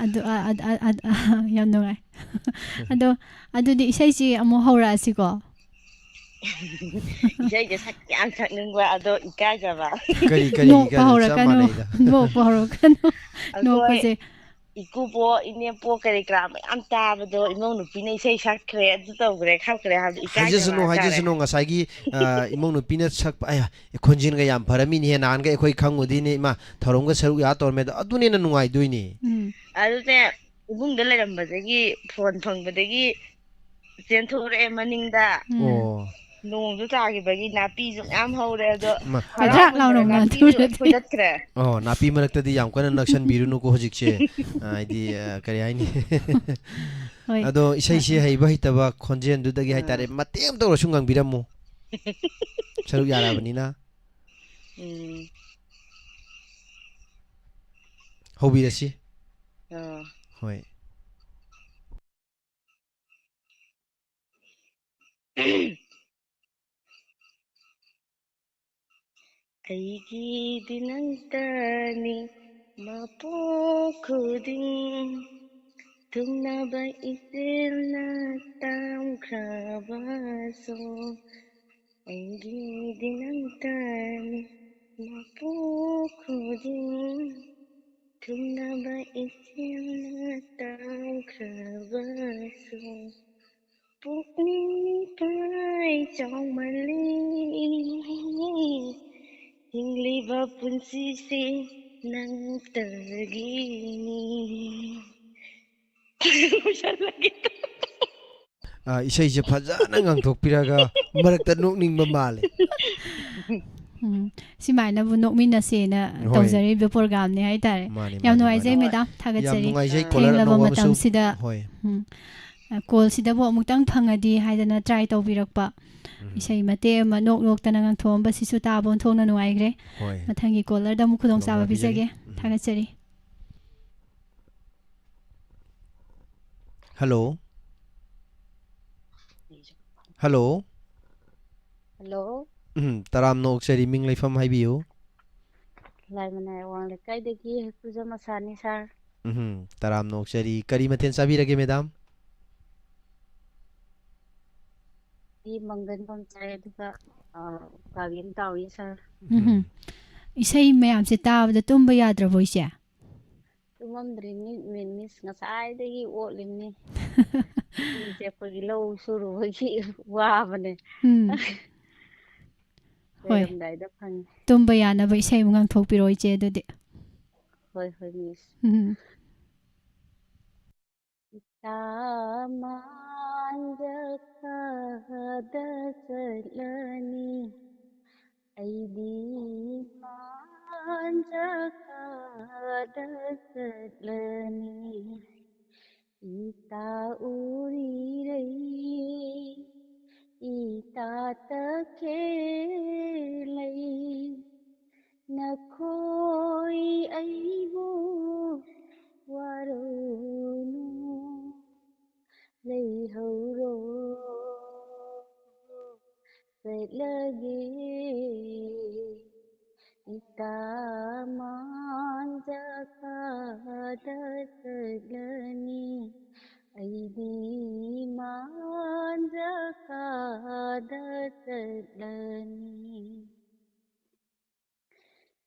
ꯑꯗꯨ, ꯑ, ꯑ, ꯑ, ꯑ, ꯑ, ꯌꯥꯝ ꯅꯨꯡꯉꯥꯏ꯫ ꯑꯗꯣ, ꯑꯗꯨꯗꯤ ꯏꯁꯩꯁꯤ ꯑꯃꯨꯛ ꯍꯧꯔꯛꯑꯁꯤꯀꯣ꯫ ꯏꯁꯩꯁꯦ ꯁꯛ-, ꯌꯥꯝ ꯁꯛꯅꯤꯡꯕ, ꯑꯗꯣ ꯏꯀꯥꯏꯖꯕ꯫ ꯀꯔꯤ, ꯀꯔꯤ ꯅꯣꯛꯄ ꯏꯀꯥꯏꯗꯅ ꯆꯞ ꯍꯧꯔꯛꯀꯅꯨ꯫ ꯃꯥꯟꯅꯩꯗ꯫ ꯅꯣꯛꯄ ꯍꯧꯔꯛꯀꯅꯨ꯫ ꯑꯩꯈꯣꯏ ꯅꯣꯛꯄꯁꯦ꯫ ꯏꯀꯨꯕꯣꯛ, ꯏꯅꯦꯝꯄꯣꯛ ꯀꯔꯤ ꯀꯔꯥ ꯃꯌꯥꯝ ꯇꯥꯕꯗꯣ, ꯏꯃꯧ ꯅꯨꯄꯤꯅ ꯏꯁꯩ ꯁꯛꯈ꯭ꯔꯦ, ꯑꯗꯨ ꯇꯧꯈ꯭ꯔꯦ, ꯈꯣꯠꯈ꯭ꯔꯦ ꯍꯥꯏꯕꯗꯣ ꯏꯀꯥꯏꯖꯕ ꯍꯥꯏꯖꯁꯅꯨ, ꯍꯥꯏꯇꯥꯔꯦ꯫ ꯍꯥꯏꯖꯁꯅꯨ, ꯉꯁꯥꯏꯒꯤ, ꯑ, ꯏꯃꯧ ꯅꯨꯄꯤꯅ ꯁꯛꯄ, ꯑꯌꯥ, ꯈꯣꯟꯖꯦꯜꯒ ꯌꯥꯝ ꯐꯔꯝꯃꯤꯅꯦꯍꯦ, ꯅꯍꯥꯟꯒꯩ ꯑꯩꯈꯣꯏ ꯈꯪꯉꯨꯗꯦꯅꯦ, ꯏꯃꯥ, ꯊꯧꯔꯝꯒ ꯁꯔꯨꯛ ꯌꯥ ꯇꯧꯔꯝꯃꯦ, ꯑꯗꯣ ꯑꯗꯨꯅ ꯍꯦꯟꯅ ꯅꯨꯡꯉꯥꯏꯗꯣꯏꯅꯦ꯫ ꯎꯝ꯫ ꯑꯗꯨꯅꯦ, ꯏꯃꯨꯡꯗ ꯂꯩꯔꯝꯕꯗꯒꯤ, ꯐꯣꯟ ꯐꯪꯕꯗꯒꯤ, ꯆꯦꯟꯊꯣꯔꯛꯑꯦ ꯃꯅꯤꯡꯗ꯫ ꯎꯝ꯫ ꯑꯣ꯫ ꯅꯣꯡꯁꯨ ꯇꯥꯈꯤꯕꯒꯤ ꯅꯥꯄꯤꯁꯨ ꯃꯌꯥꯝ ꯍꯧꯔꯦ ꯑꯗꯣ꯫ ꯃ- ꯐꯗ꯭ꯔꯥꯛ ꯂꯥꯎꯅ ꯍꯔꯥꯎꯃꯟꯗꯅ ꯅꯥꯄꯤꯁꯨ ꯉꯥꯟꯊꯣꯔꯛꯑꯦ꯫ ꯐꯣꯏꯗꯠꯈ꯭ꯔꯦ꯫ ꯑꯣ, ꯅꯥꯄꯤ ꯃꯔꯛꯇꯗꯤ ꯌꯥꯝ ꯀꯟꯅ ꯅꯛꯁꯟꯕꯤꯔꯨꯅꯨꯀꯣ ꯍꯧꯖꯤꯛꯁꯦ꯫ ꯑ, ꯍꯥꯏꯗꯤ, ꯑ, ꯀꯔꯤ ꯍꯥꯏꯅꯤ? ꯍꯣꯏ꯫ ꯑꯗꯣ ꯏꯁꯩꯁꯦ ꯍꯩꯕ ꯍꯩꯇꯕ ꯈꯣꯟꯖꯦꯜꯗꯨꯗꯒꯤ ꯍꯥꯏꯇꯥꯔꯦ, ꯃꯇꯦꯛ ꯑꯃꯇ ꯑꯣꯏꯔꯁꯨ ꯉꯪꯕꯤꯔꯝꯃꯨ꯫ ꯁꯔꯨꯛ ꯌꯥꯔꯛꯑꯕꯅꯤꯅ꯫ ꯎꯝ꯫ ꯍꯧꯕꯤꯔꯁꯤ꯫ ꯑꯣ꯫ ꯍꯣꯏ꯫ ꯑꯩꯒꯤꯗꯤ ꯅꯪꯇꯅꯤ ꯃꯄꯣꯛ ꯈꯨꯗꯤꯡ, ꯊꯨꯡꯅꯕ ꯏꯆꯦꯜꯅ ꯇꯝꯈ꯭ꯔꯕꯁꯨ꯫ ꯑꯩꯒꯤꯗꯤ ꯅꯪꯇꯅꯤ ꯃꯄꯣꯛ ꯈꯨꯗꯤꯡ, ꯊꯨꯡꯅꯕ ꯏꯆꯦꯜꯅ ꯇꯝꯈ꯭ꯔꯕꯁꯨ꯫ ꯄꯨꯛꯅꯤꯡ ꯄꯥꯏ ꯆꯥꯎꯃꯜꯂꯤ, ꯍꯤꯡꯂꯤꯕ ꯄꯨꯟꯁꯤꯁꯤ ꯅꯪꯇꯒꯤꯅꯤ꯫ ꯂꯣꯏꯁꯜꯂꯒꯦ꯫ ꯑ, ꯏꯁꯩꯁꯦ ꯐꯖꯅ ꯉꯪꯊꯣꯛꯄꯤꯔꯒ ꯃꯔꯛꯇ ꯅꯣꯛꯅꯤꯡꯕ ꯃꯥꯜꯂꯦ꯫ ꯎꯝ, ꯁꯨꯃꯥꯏꯅꯕꯨ ꯅꯣꯛꯃꯤꯟꯅꯁꯦꯅ ꯍꯣꯏ꯫ ꯇꯧꯖꯔꯤꯕ programꯅꯦ ꯍꯥꯏꯇꯥꯔꯦ꯫ ꯃꯥꯅꯤ, ꯌꯥꯝ ꯃꯥꯅꯤ, ꯅꯨꯡꯉꯥꯏꯖꯩ ꯃꯥꯅꯤ꯫ ꯃꯦꯗꯥꯝ, ꯌꯥꯝ ꯊꯥꯒꯠꯆꯔꯤ꯫ ꯅꯨꯡꯉꯥꯏꯖꯩ꯫ Caller ꯊꯦꯡꯂꯕ ꯑꯅꯧꯕ ꯑꯃꯁꯨ, ꯃꯇꯝꯁꯤꯗ, ꯍꯣꯏ꯫ ꯎꯝ, ꯑ, callꯁꯤꯗꯕꯨ ꯑꯃꯨꯛꯇꯪ ꯐꯪꯉꯗꯤ ꯍꯥꯏꯗꯅ try ꯇꯧꯕꯤꯔꯛꯄ꯫ ꯎꯝ꯫ ꯏꯁꯩ ꯃꯇꯦꯛ ꯑꯃ ꯅꯣꯛ ꯅꯣꯛꯇꯅ ꯉꯪꯊꯣꯛꯑꯝꯕꯁꯤꯁꯨ ꯇꯥꯕ ꯑꯣꯟꯊꯣꯛꯅ ꯅꯨꯡꯉꯥꯏꯈ꯭ꯔꯦ꯫ ꯍꯣꯏ꯫ ꯃꯊꯪꯒꯤ callerꯗ ꯑꯃꯨꯛ ꯈꯨꯗꯣꯡꯆꯥꯕ ꯈꯨꯗꯣꯡꯆꯥꯕ ꯄꯤꯖꯒꯦ꯫ ꯄꯤꯖꯒꯦ꯫ ꯎꯝ꯫ ꯊꯥꯒꯠꯆꯔꯤ꯫ Hello꯫ Hello꯫ Hello꯫ ꯎꯝ, ꯇꯔꯥꯝꯅ ꯑꯣꯛꯆꯔꯤ, ꯃꯤꯡ ꯂꯩꯐꯝ ꯍꯥꯏꯕꯤꯌꯨ꯫ ꯂꯥꯏꯃꯅꯥꯏ ꯑꯋꯥꯡ ꯂꯩꯀꯥꯏꯗꯒꯤ ꯍꯩꯀ꯭ꯔꯨꯖꯝ ꯑꯁꯥꯅꯤ, sir꯫ ꯎꯝ, ꯇꯔꯥꯝꯅ ꯑꯣꯛꯆꯔꯤ꯫ ꯀꯔꯤ ꯃꯊꯦꯜ ꯆꯥꯕꯤꯔꯒꯦ, madam? ꯃꯪꯒꯟ ꯑꯃ ꯆꯥꯏ, ꯑꯗꯨꯒ, ꯑ, ꯎꯀꯥꯕꯤ ꯑꯃ ꯇꯥꯎꯏ, sir꯫ ꯎꯝ꯫ ꯏꯁꯩ ꯃꯌꯥꯝꯁꯦ ꯇꯥꯕꯗ ꯇꯨꯝꯕ ꯌꯥꯗ꯭ꯔꯕꯣ, ꯏꯆꯦ? ꯇꯨꯝꯃꯝꯗ꯭ꯔꯤꯅꯤ, ꯃꯤ-, miss, ꯉꯁꯥꯏꯗꯒꯤ ꯑꯣꯠꯂꯤꯅꯤ꯫ ꯏꯆꯦ, ꯑꯩꯈꯣꯏꯒꯤ ꯂꯧ ꯁꯨꯔꯨꯕꯒꯤ ꯋꯥꯕꯅꯦ꯫ ꯎꯝ꯫ ꯍꯣꯏ꯫ ꯂꯣꯏꯔꯝꯗꯥꯏꯗ ꯐꯪꯉꯤ꯫ ꯇꯨꯝꯕ ꯌꯥꯅꯕ ꯏꯁꯩ ꯑꯃ ꯉꯪꯊꯣꯛꯄꯤꯔꯣ, ꯏꯆꯦ, ꯑꯗꯨꯗꯤ꯫ ꯍꯣꯏ, ꯍꯣꯏ, miss꯫ ꯎꯝ꯫ ꯏꯇꯥ ꯃꯥꯟꯖꯀꯥꯗ ꯆꯠꯂꯅꯤ, ꯑꯩꯗꯤ ꯃꯥꯟꯖꯀꯥꯗ ꯆꯠꯂꯅꯤ꯫ ꯏꯇꯥ ꯎꯔꯤꯔꯩ, ꯏꯇꯥ ꯇꯈꯦꯜꯂꯩ, ꯅꯈꯣꯏ ꯑꯩꯕꯨ ꯋꯥꯔꯧꯅꯨ, ꯂꯩꯍꯧꯔꯣ, ꯆꯠꯂꯒꯦ꯫ ꯏꯇꯥ ꯃꯥꯟꯖꯀꯥꯗ ꯆꯠꯂꯅꯤ, ꯑꯩꯗꯤ ꯃꯥꯟꯖꯀꯥꯗ ꯆꯠꯂꯅꯤ꯫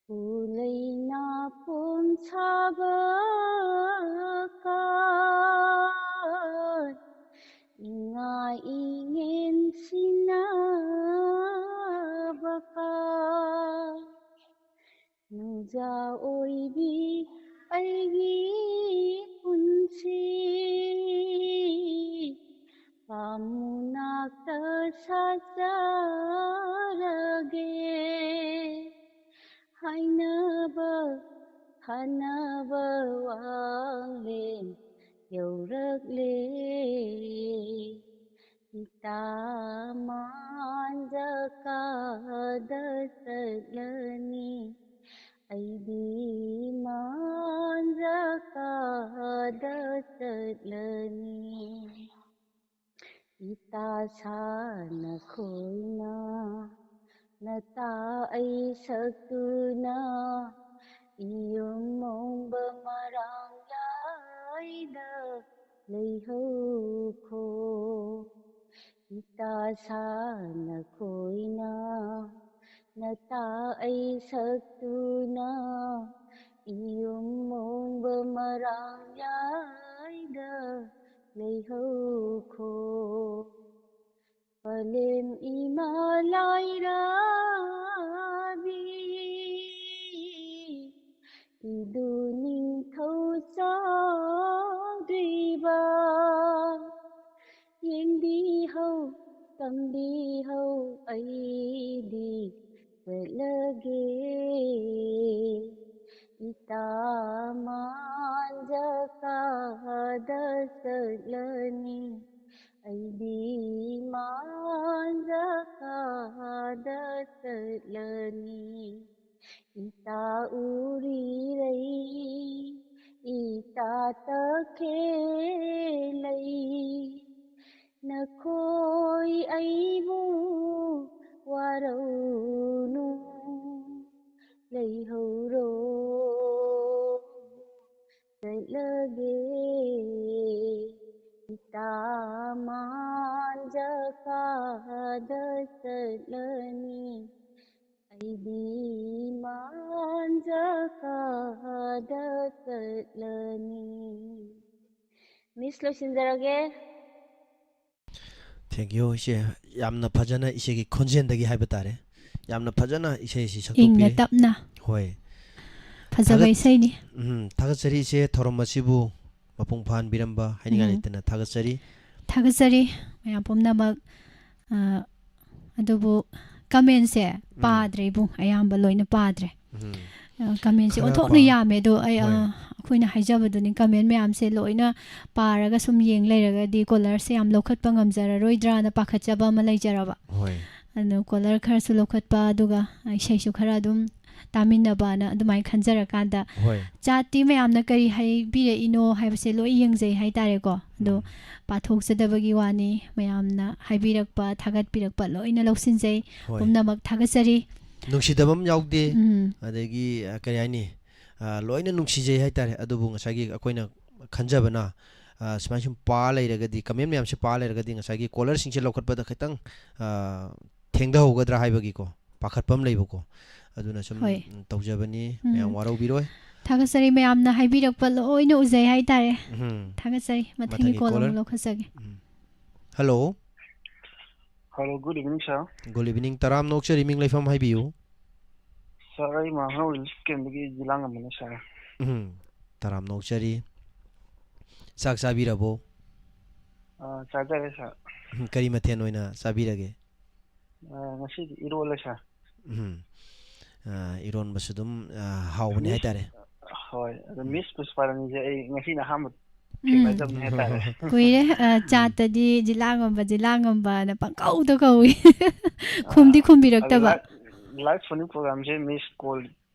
ꯎꯂꯩꯅꯥ ꯄꯣꯝ ꯁꯥꯕ ꯀꯥꯟ, ꯏꯉꯥ ꯏꯉꯦꯟ ꯁꯤꯟꯅꯕ ꯀꯥꯟ, ꯅꯨꯡꯖꯥ ꯑꯣꯏꯕꯤ ꯑꯩꯒꯤ ꯄꯨꯟꯁꯤ, ꯄꯥꯝꯃꯨꯅꯥꯛꯇ ꯁꯥꯖꯔꯒꯦ꯫ ꯍꯥꯏꯅꯕ ꯈꯥꯅꯕ ꯋꯥꯡꯂꯦꯟ ꯌꯧꯔꯛꯂꯦ꯫ ꯏꯇꯥ ꯃꯥꯟꯖꯀꯥꯗ ꯆꯠꯂꯅꯤ, ꯑꯩꯗꯤ ꯃꯥꯟꯖꯀꯥꯗ ꯆꯠꯂꯅꯤ꯫ ꯏꯇꯥ ꯁꯥ ꯅꯈꯣꯏꯅ, ꯅꯇꯥ ꯑꯩ ꯁꯛꯇꯨꯅ, ꯏꯌꯨꯝ ꯃꯣꯡꯕ ꯃꯔꯥꯡ ꯌꯥꯏꯗ ꯂꯩꯍꯧꯈꯣ꯫ ꯏꯇꯥ ꯁꯥ ꯅꯈꯣꯏꯅ, ꯅꯇꯥ ꯑꯩ ꯁꯛꯇꯨꯅ, ꯏꯌꯨꯝ ꯃꯣꯡꯕ ꯃꯔꯥꯡ ꯌꯥꯏꯗ ꯂꯩꯍꯧꯈꯣ꯫ ꯄꯂꯦꯝ ꯏꯃꯥ ꯂꯥꯏꯔꯥꯕꯤ, ꯏꯗꯨ ꯅꯤꯡꯊꯧ ꯆꯥꯎꯗ꯭ꯔꯤꯕ, ꯇꯝꯕꯤꯍꯧ ꯑꯩꯗꯤ ꯆꯠꯂꯒꯦ꯫ ꯏꯇꯥ ꯃꯥꯟꯖ ꯀꯥꯗ ꯆꯠꯂꯅꯤ, ꯑꯩꯗꯤ ꯃꯥꯟꯖ ꯀꯥꯗ ꯆꯠꯂꯅꯤ꯫ ꯏꯇꯥ ꯎꯔꯤꯔꯩ, ꯏꯇꯥ ꯇꯈꯦꯜꯂꯩ, ꯅꯈꯣꯏ ꯑꯩꯕꯨ ꯋꯥꯔꯧꯅꯨ, ꯂꯩꯍꯧꯔꯣ, ꯆꯠꯂꯒꯦ꯫ ꯏꯇꯥ ꯃꯥꯟꯖ ꯀꯥꯗ ꯆꯠꯂꯅꯤ, ꯑꯩꯗꯤ ꯃꯥꯟꯖ ꯀꯥꯗ ꯆꯠꯂꯅꯤ꯫ ꯃꯤꯁ, ꯂꯣꯏꯁꯤꯟꯖꯔꯒꯦ꯫ Thank you, ꯏꯆꯦ꯫ ꯌꯥꯝꯅ ꯐꯖꯅ ꯏꯆꯦꯒꯤ ꯈꯣꯟꯖꯦꯜꯗꯒꯤ ꯍꯥꯏꯕ ꯇꯥꯔꯦ, ꯌꯥꯝꯅ ꯐꯖꯅ ꯏꯁꯩꯁꯤ ꯏꯪꯅ ꯁꯛꯇꯣꯛꯄꯤꯔꯦ꯫ ꯇꯞꯅ ꯍꯣꯏ꯫ ꯐꯖꯕ ꯊꯥꯒꯠ- ꯏꯁꯩꯅꯤ꯫ ꯎꯝ, ꯊꯥꯒꯠꯆꯔꯤ ꯏꯆꯦ, ꯊꯧꯔꯝ ꯑꯁꯤꯕꯨ ꯃꯄꯨꯡ ꯐꯥꯍꯟꯕꯤꯔꯝꯕ ꯍꯥꯏꯅꯤꯡꯉꯥꯏ ꯎꯝ꯫ ꯂꯩꯇꯅ ꯊꯥꯒꯠꯆꯔꯤ꯫ ꯊꯥꯒꯠꯆꯔꯤ ꯃꯌꯥꯝ ꯄꯨꯝꯅꯃꯛ꯫ ꯑ, ꯑꯗꯨꯕꯨ ꯀꯃꯦꯟꯁꯦ ꯎꯝ꯫ ꯄꯥꯗ꯭ꯔꯦ ꯏꯕꯨꯡ, ꯑꯌꯥꯝꯕ ꯂꯣꯏꯅ ꯄꯥꯗ꯭ꯔꯦ꯫ ꯎꯝ꯫ ꯑ, ꯀꯃꯦꯟꯁꯦ ꯈꯔ ꯑꯣꯟꯊꯣꯛꯅ ꯄꯥ- ꯌꯥꯝꯃꯦ꯫ ꯑꯗꯣ ꯑꯩ, ꯑ, ꯍꯣꯏ꯫ ꯑꯩꯈꯣꯏꯅ ꯍꯥꯏꯖꯕꯗꯨꯅꯤ, ꯀꯃꯦꯟ ꯃꯌꯥꯝꯁꯦ ꯂꯣꯏꯅ ꯄꯥꯔꯒ ꯁꯨꯝ ꯌꯦꯡ ꯂꯩꯔꯒꯗꯤ ꯀꯣꯂꯔꯁꯦ ꯌꯥꯝ ꯂꯧꯈꯠꯄ ꯉꯝꯖꯔꯔꯣꯏꯗ꯭ꯔꯥꯅ ꯄꯥꯈꯠꯆꯕ ꯑꯃ ꯂꯩꯖꯔꯕ꯫ ꯍꯣꯏ꯫ ꯑꯗꯣ ꯀꯣꯂꯔ ꯈꯔꯁꯨ ꯂꯧꯈꯠꯄ, ꯑꯗꯨꯒ ꯏꯁꯩꯁꯨ ꯈꯔ ꯑꯗꯨꯝ ꯇꯥꯃꯤꯟꯅꯕꯅ ꯑꯗꯨꯃꯥꯏꯅ ꯈꯟꯖꯔꯀꯥꯟꯗ ꯍꯣꯏ꯫ ꯆꯥꯠꯇꯤ ꯃꯌꯥꯝꯅ ꯀꯔꯤ ꯍꯥꯏꯕꯤꯔꯛꯏꯅꯣ ꯍꯥꯏꯕꯁꯦ ꯂꯣꯏ ꯌꯦꯡꯖꯩ ꯍꯥꯏꯇꯥꯔꯦꯀꯣ꯫ ꯑꯗꯣ ꯎꯝ꯫ ꯄꯥꯊꯣꯛꯆꯗꯕꯒꯤ ꯋꯥꯅꯤ, ꯃꯌꯥꯝꯅ ꯍꯥꯏꯕꯤꯔꯛꯄ, ꯊꯥꯒꯠꯄꯤꯔꯛꯄ ꯂꯣꯏꯅ ꯂꯧꯁꯤꯟꯖꯩ꯫ ꯍꯣꯏ꯫ ꯄꯨꯝꯅꯃꯛ ꯊꯥꯒꯠꯆꯔꯤ꯫ ꯅꯨꯡꯁꯤꯗꯕ ꯑꯃ ꯌꯥꯎꯗꯦ꯫ ꯎꯝ꯫ ꯑꯗꯒꯤ, ꯑ, ꯀꯔꯤ ꯍꯥꯏꯅꯤ, ꯑ, ꯂꯣꯏꯅ ꯅꯨꯡꯁꯤꯖꯩ ꯍꯥꯏꯇꯥꯔꯦ꯫ ꯑꯗꯨꯕꯨ ꯉꯁꯥꯏꯒꯤ ꯑꯩꯈꯣꯏꯅ ꯈꯟꯖꯕꯅ, ꯑ, ꯁꯨꯃꯥꯏꯅ ꯁꯨꯝ ꯄꯥ ꯂꯩꯔꯒꯗꯤ, ꯀꯃꯦꯟ ꯃꯌꯥꯝꯁꯦ ꯄꯥ ꯂꯩꯔꯒꯗꯤ ꯉꯁꯥꯏꯒꯤ ꯀꯣꯂꯔꯁꯤꯡꯁꯦ ꯂꯧꯈꯠꯄꯗ ꯈꯤꯇꯪ, ꯑ, ꯊꯦꯡꯊꯍꯧꯒꯗ꯭ꯔꯥ ꯍꯥꯏꯕꯒꯤꯀꯣ ꯄꯥꯈꯠꯄ ꯑꯃ ꯂꯩꯕꯀꯣ꯫ ꯑꯗꯨꯅ ꯁꯨꯝ, ꯍꯣꯏ꯫ ꯎꯝ, ꯇꯧꯖꯕꯅꯤ꯫ ꯎꯝ꯫ ꯃꯌꯥꯝ ꯋꯥꯔꯧꯕꯤꯔꯣꯏ꯫ ꯊꯥꯒꯠꯆꯔꯤ, ꯃꯌꯥꯝꯅ ꯍꯥꯏꯕꯤꯔꯛꯄ ꯂꯣꯏꯅ ꯎꯖꯩ ꯍꯥꯏꯇꯥꯔꯦ꯫ ꯎꯝ꯫ ꯊꯥꯒꯠꯆꯔꯤ꯫ ꯃꯊꯪꯒꯤ ꯃꯊꯪꯒꯤ ꯀꯣꯜ ꯑꯃꯨꯛ ꯀꯣꯂꯔ꯫ ꯂꯧꯈꯠꯆꯒꯦ꯫ ꯎꯝ꯫ Hello. Hello, good evening, sir. Good evening. ꯇꯔꯥꯝꯅ ꯑꯣꯛꯆꯔꯤ, ꯃꯤꯡ ꯂꯩꯐꯝ ꯍꯥꯏꯕꯤꯌꯨ꯫ Sir, ꯑꯩ ꯃꯍꯥ ꯔꯤꯂꯤꯐ ꯀꯦꯝꯗꯒꯤ ꯖꯤꯂꯥ ꯉꯝꯕꯅꯦ, sir. ꯎꯝ꯫ ꯇꯔꯥꯝꯅ ꯑꯣꯛꯆꯔꯤ꯫ ꯆꯥꯛ ꯆꯥꯕꯤꯔꯕꯣ? ꯑꯥ, ꯆꯥꯖꯔꯦ, sir. ꯎꯝ, ꯀꯔꯤ ꯃꯊꯦꯜ ꯑꯣꯏꯅ ꯆꯥꯕꯤꯔꯒꯦ? ꯑ, ꯉꯁꯤꯗꯤ ꯏꯔꯣꯜꯂꯦ ꯁꯥꯔ꯫ ꯎꯝ꯫ ꯑ, ꯏꯔꯣꯟꯕꯁꯨ ꯑꯗꯨꯝ, ꯑ, ꯍꯥꯎꯕꯅꯤ ꯃꯤꯁ ꯍꯥꯏꯇꯥꯔꯦ꯫ ꯍꯣꯏ, ꯑꯗꯣ ꯃꯤꯁ ꯄꯨꯁꯄꯥꯔꯥꯅꯤꯁꯦ ꯑꯩ ꯉꯁꯤꯅ ꯑꯍꯥꯟꯕ ꯎꯝ꯫ ꯊꯦꯡꯅꯖꯕꯅꯤ ꯍꯥꯏꯇꯥꯔꯦ꯫ ꯀꯨꯏꯔꯦ꯫ ꯑ, ꯆꯥꯠꯇꯗꯤ "ꯖꯤꯂꯥ ꯉꯝꯕ, ꯖꯤꯂꯥ ꯉꯝꯕꯅ" ꯄꯪꯀꯧꯗ ꯀꯧꯏ꯫ ꯈꯨꯝꯗꯤ ꯑ, ꯑꯗꯣ ꯈꯨꯝꯕꯤꯔꯛꯇꯕ꯫ ꯂꯥꯏ-, ꯂꯥꯏꯐ ꯁꯣꯅꯤ ꯄ꯭ꯔꯣꯒ꯭ꯔꯥꯝꯁꯦ ꯃꯤꯁ ꯀꯣꯜ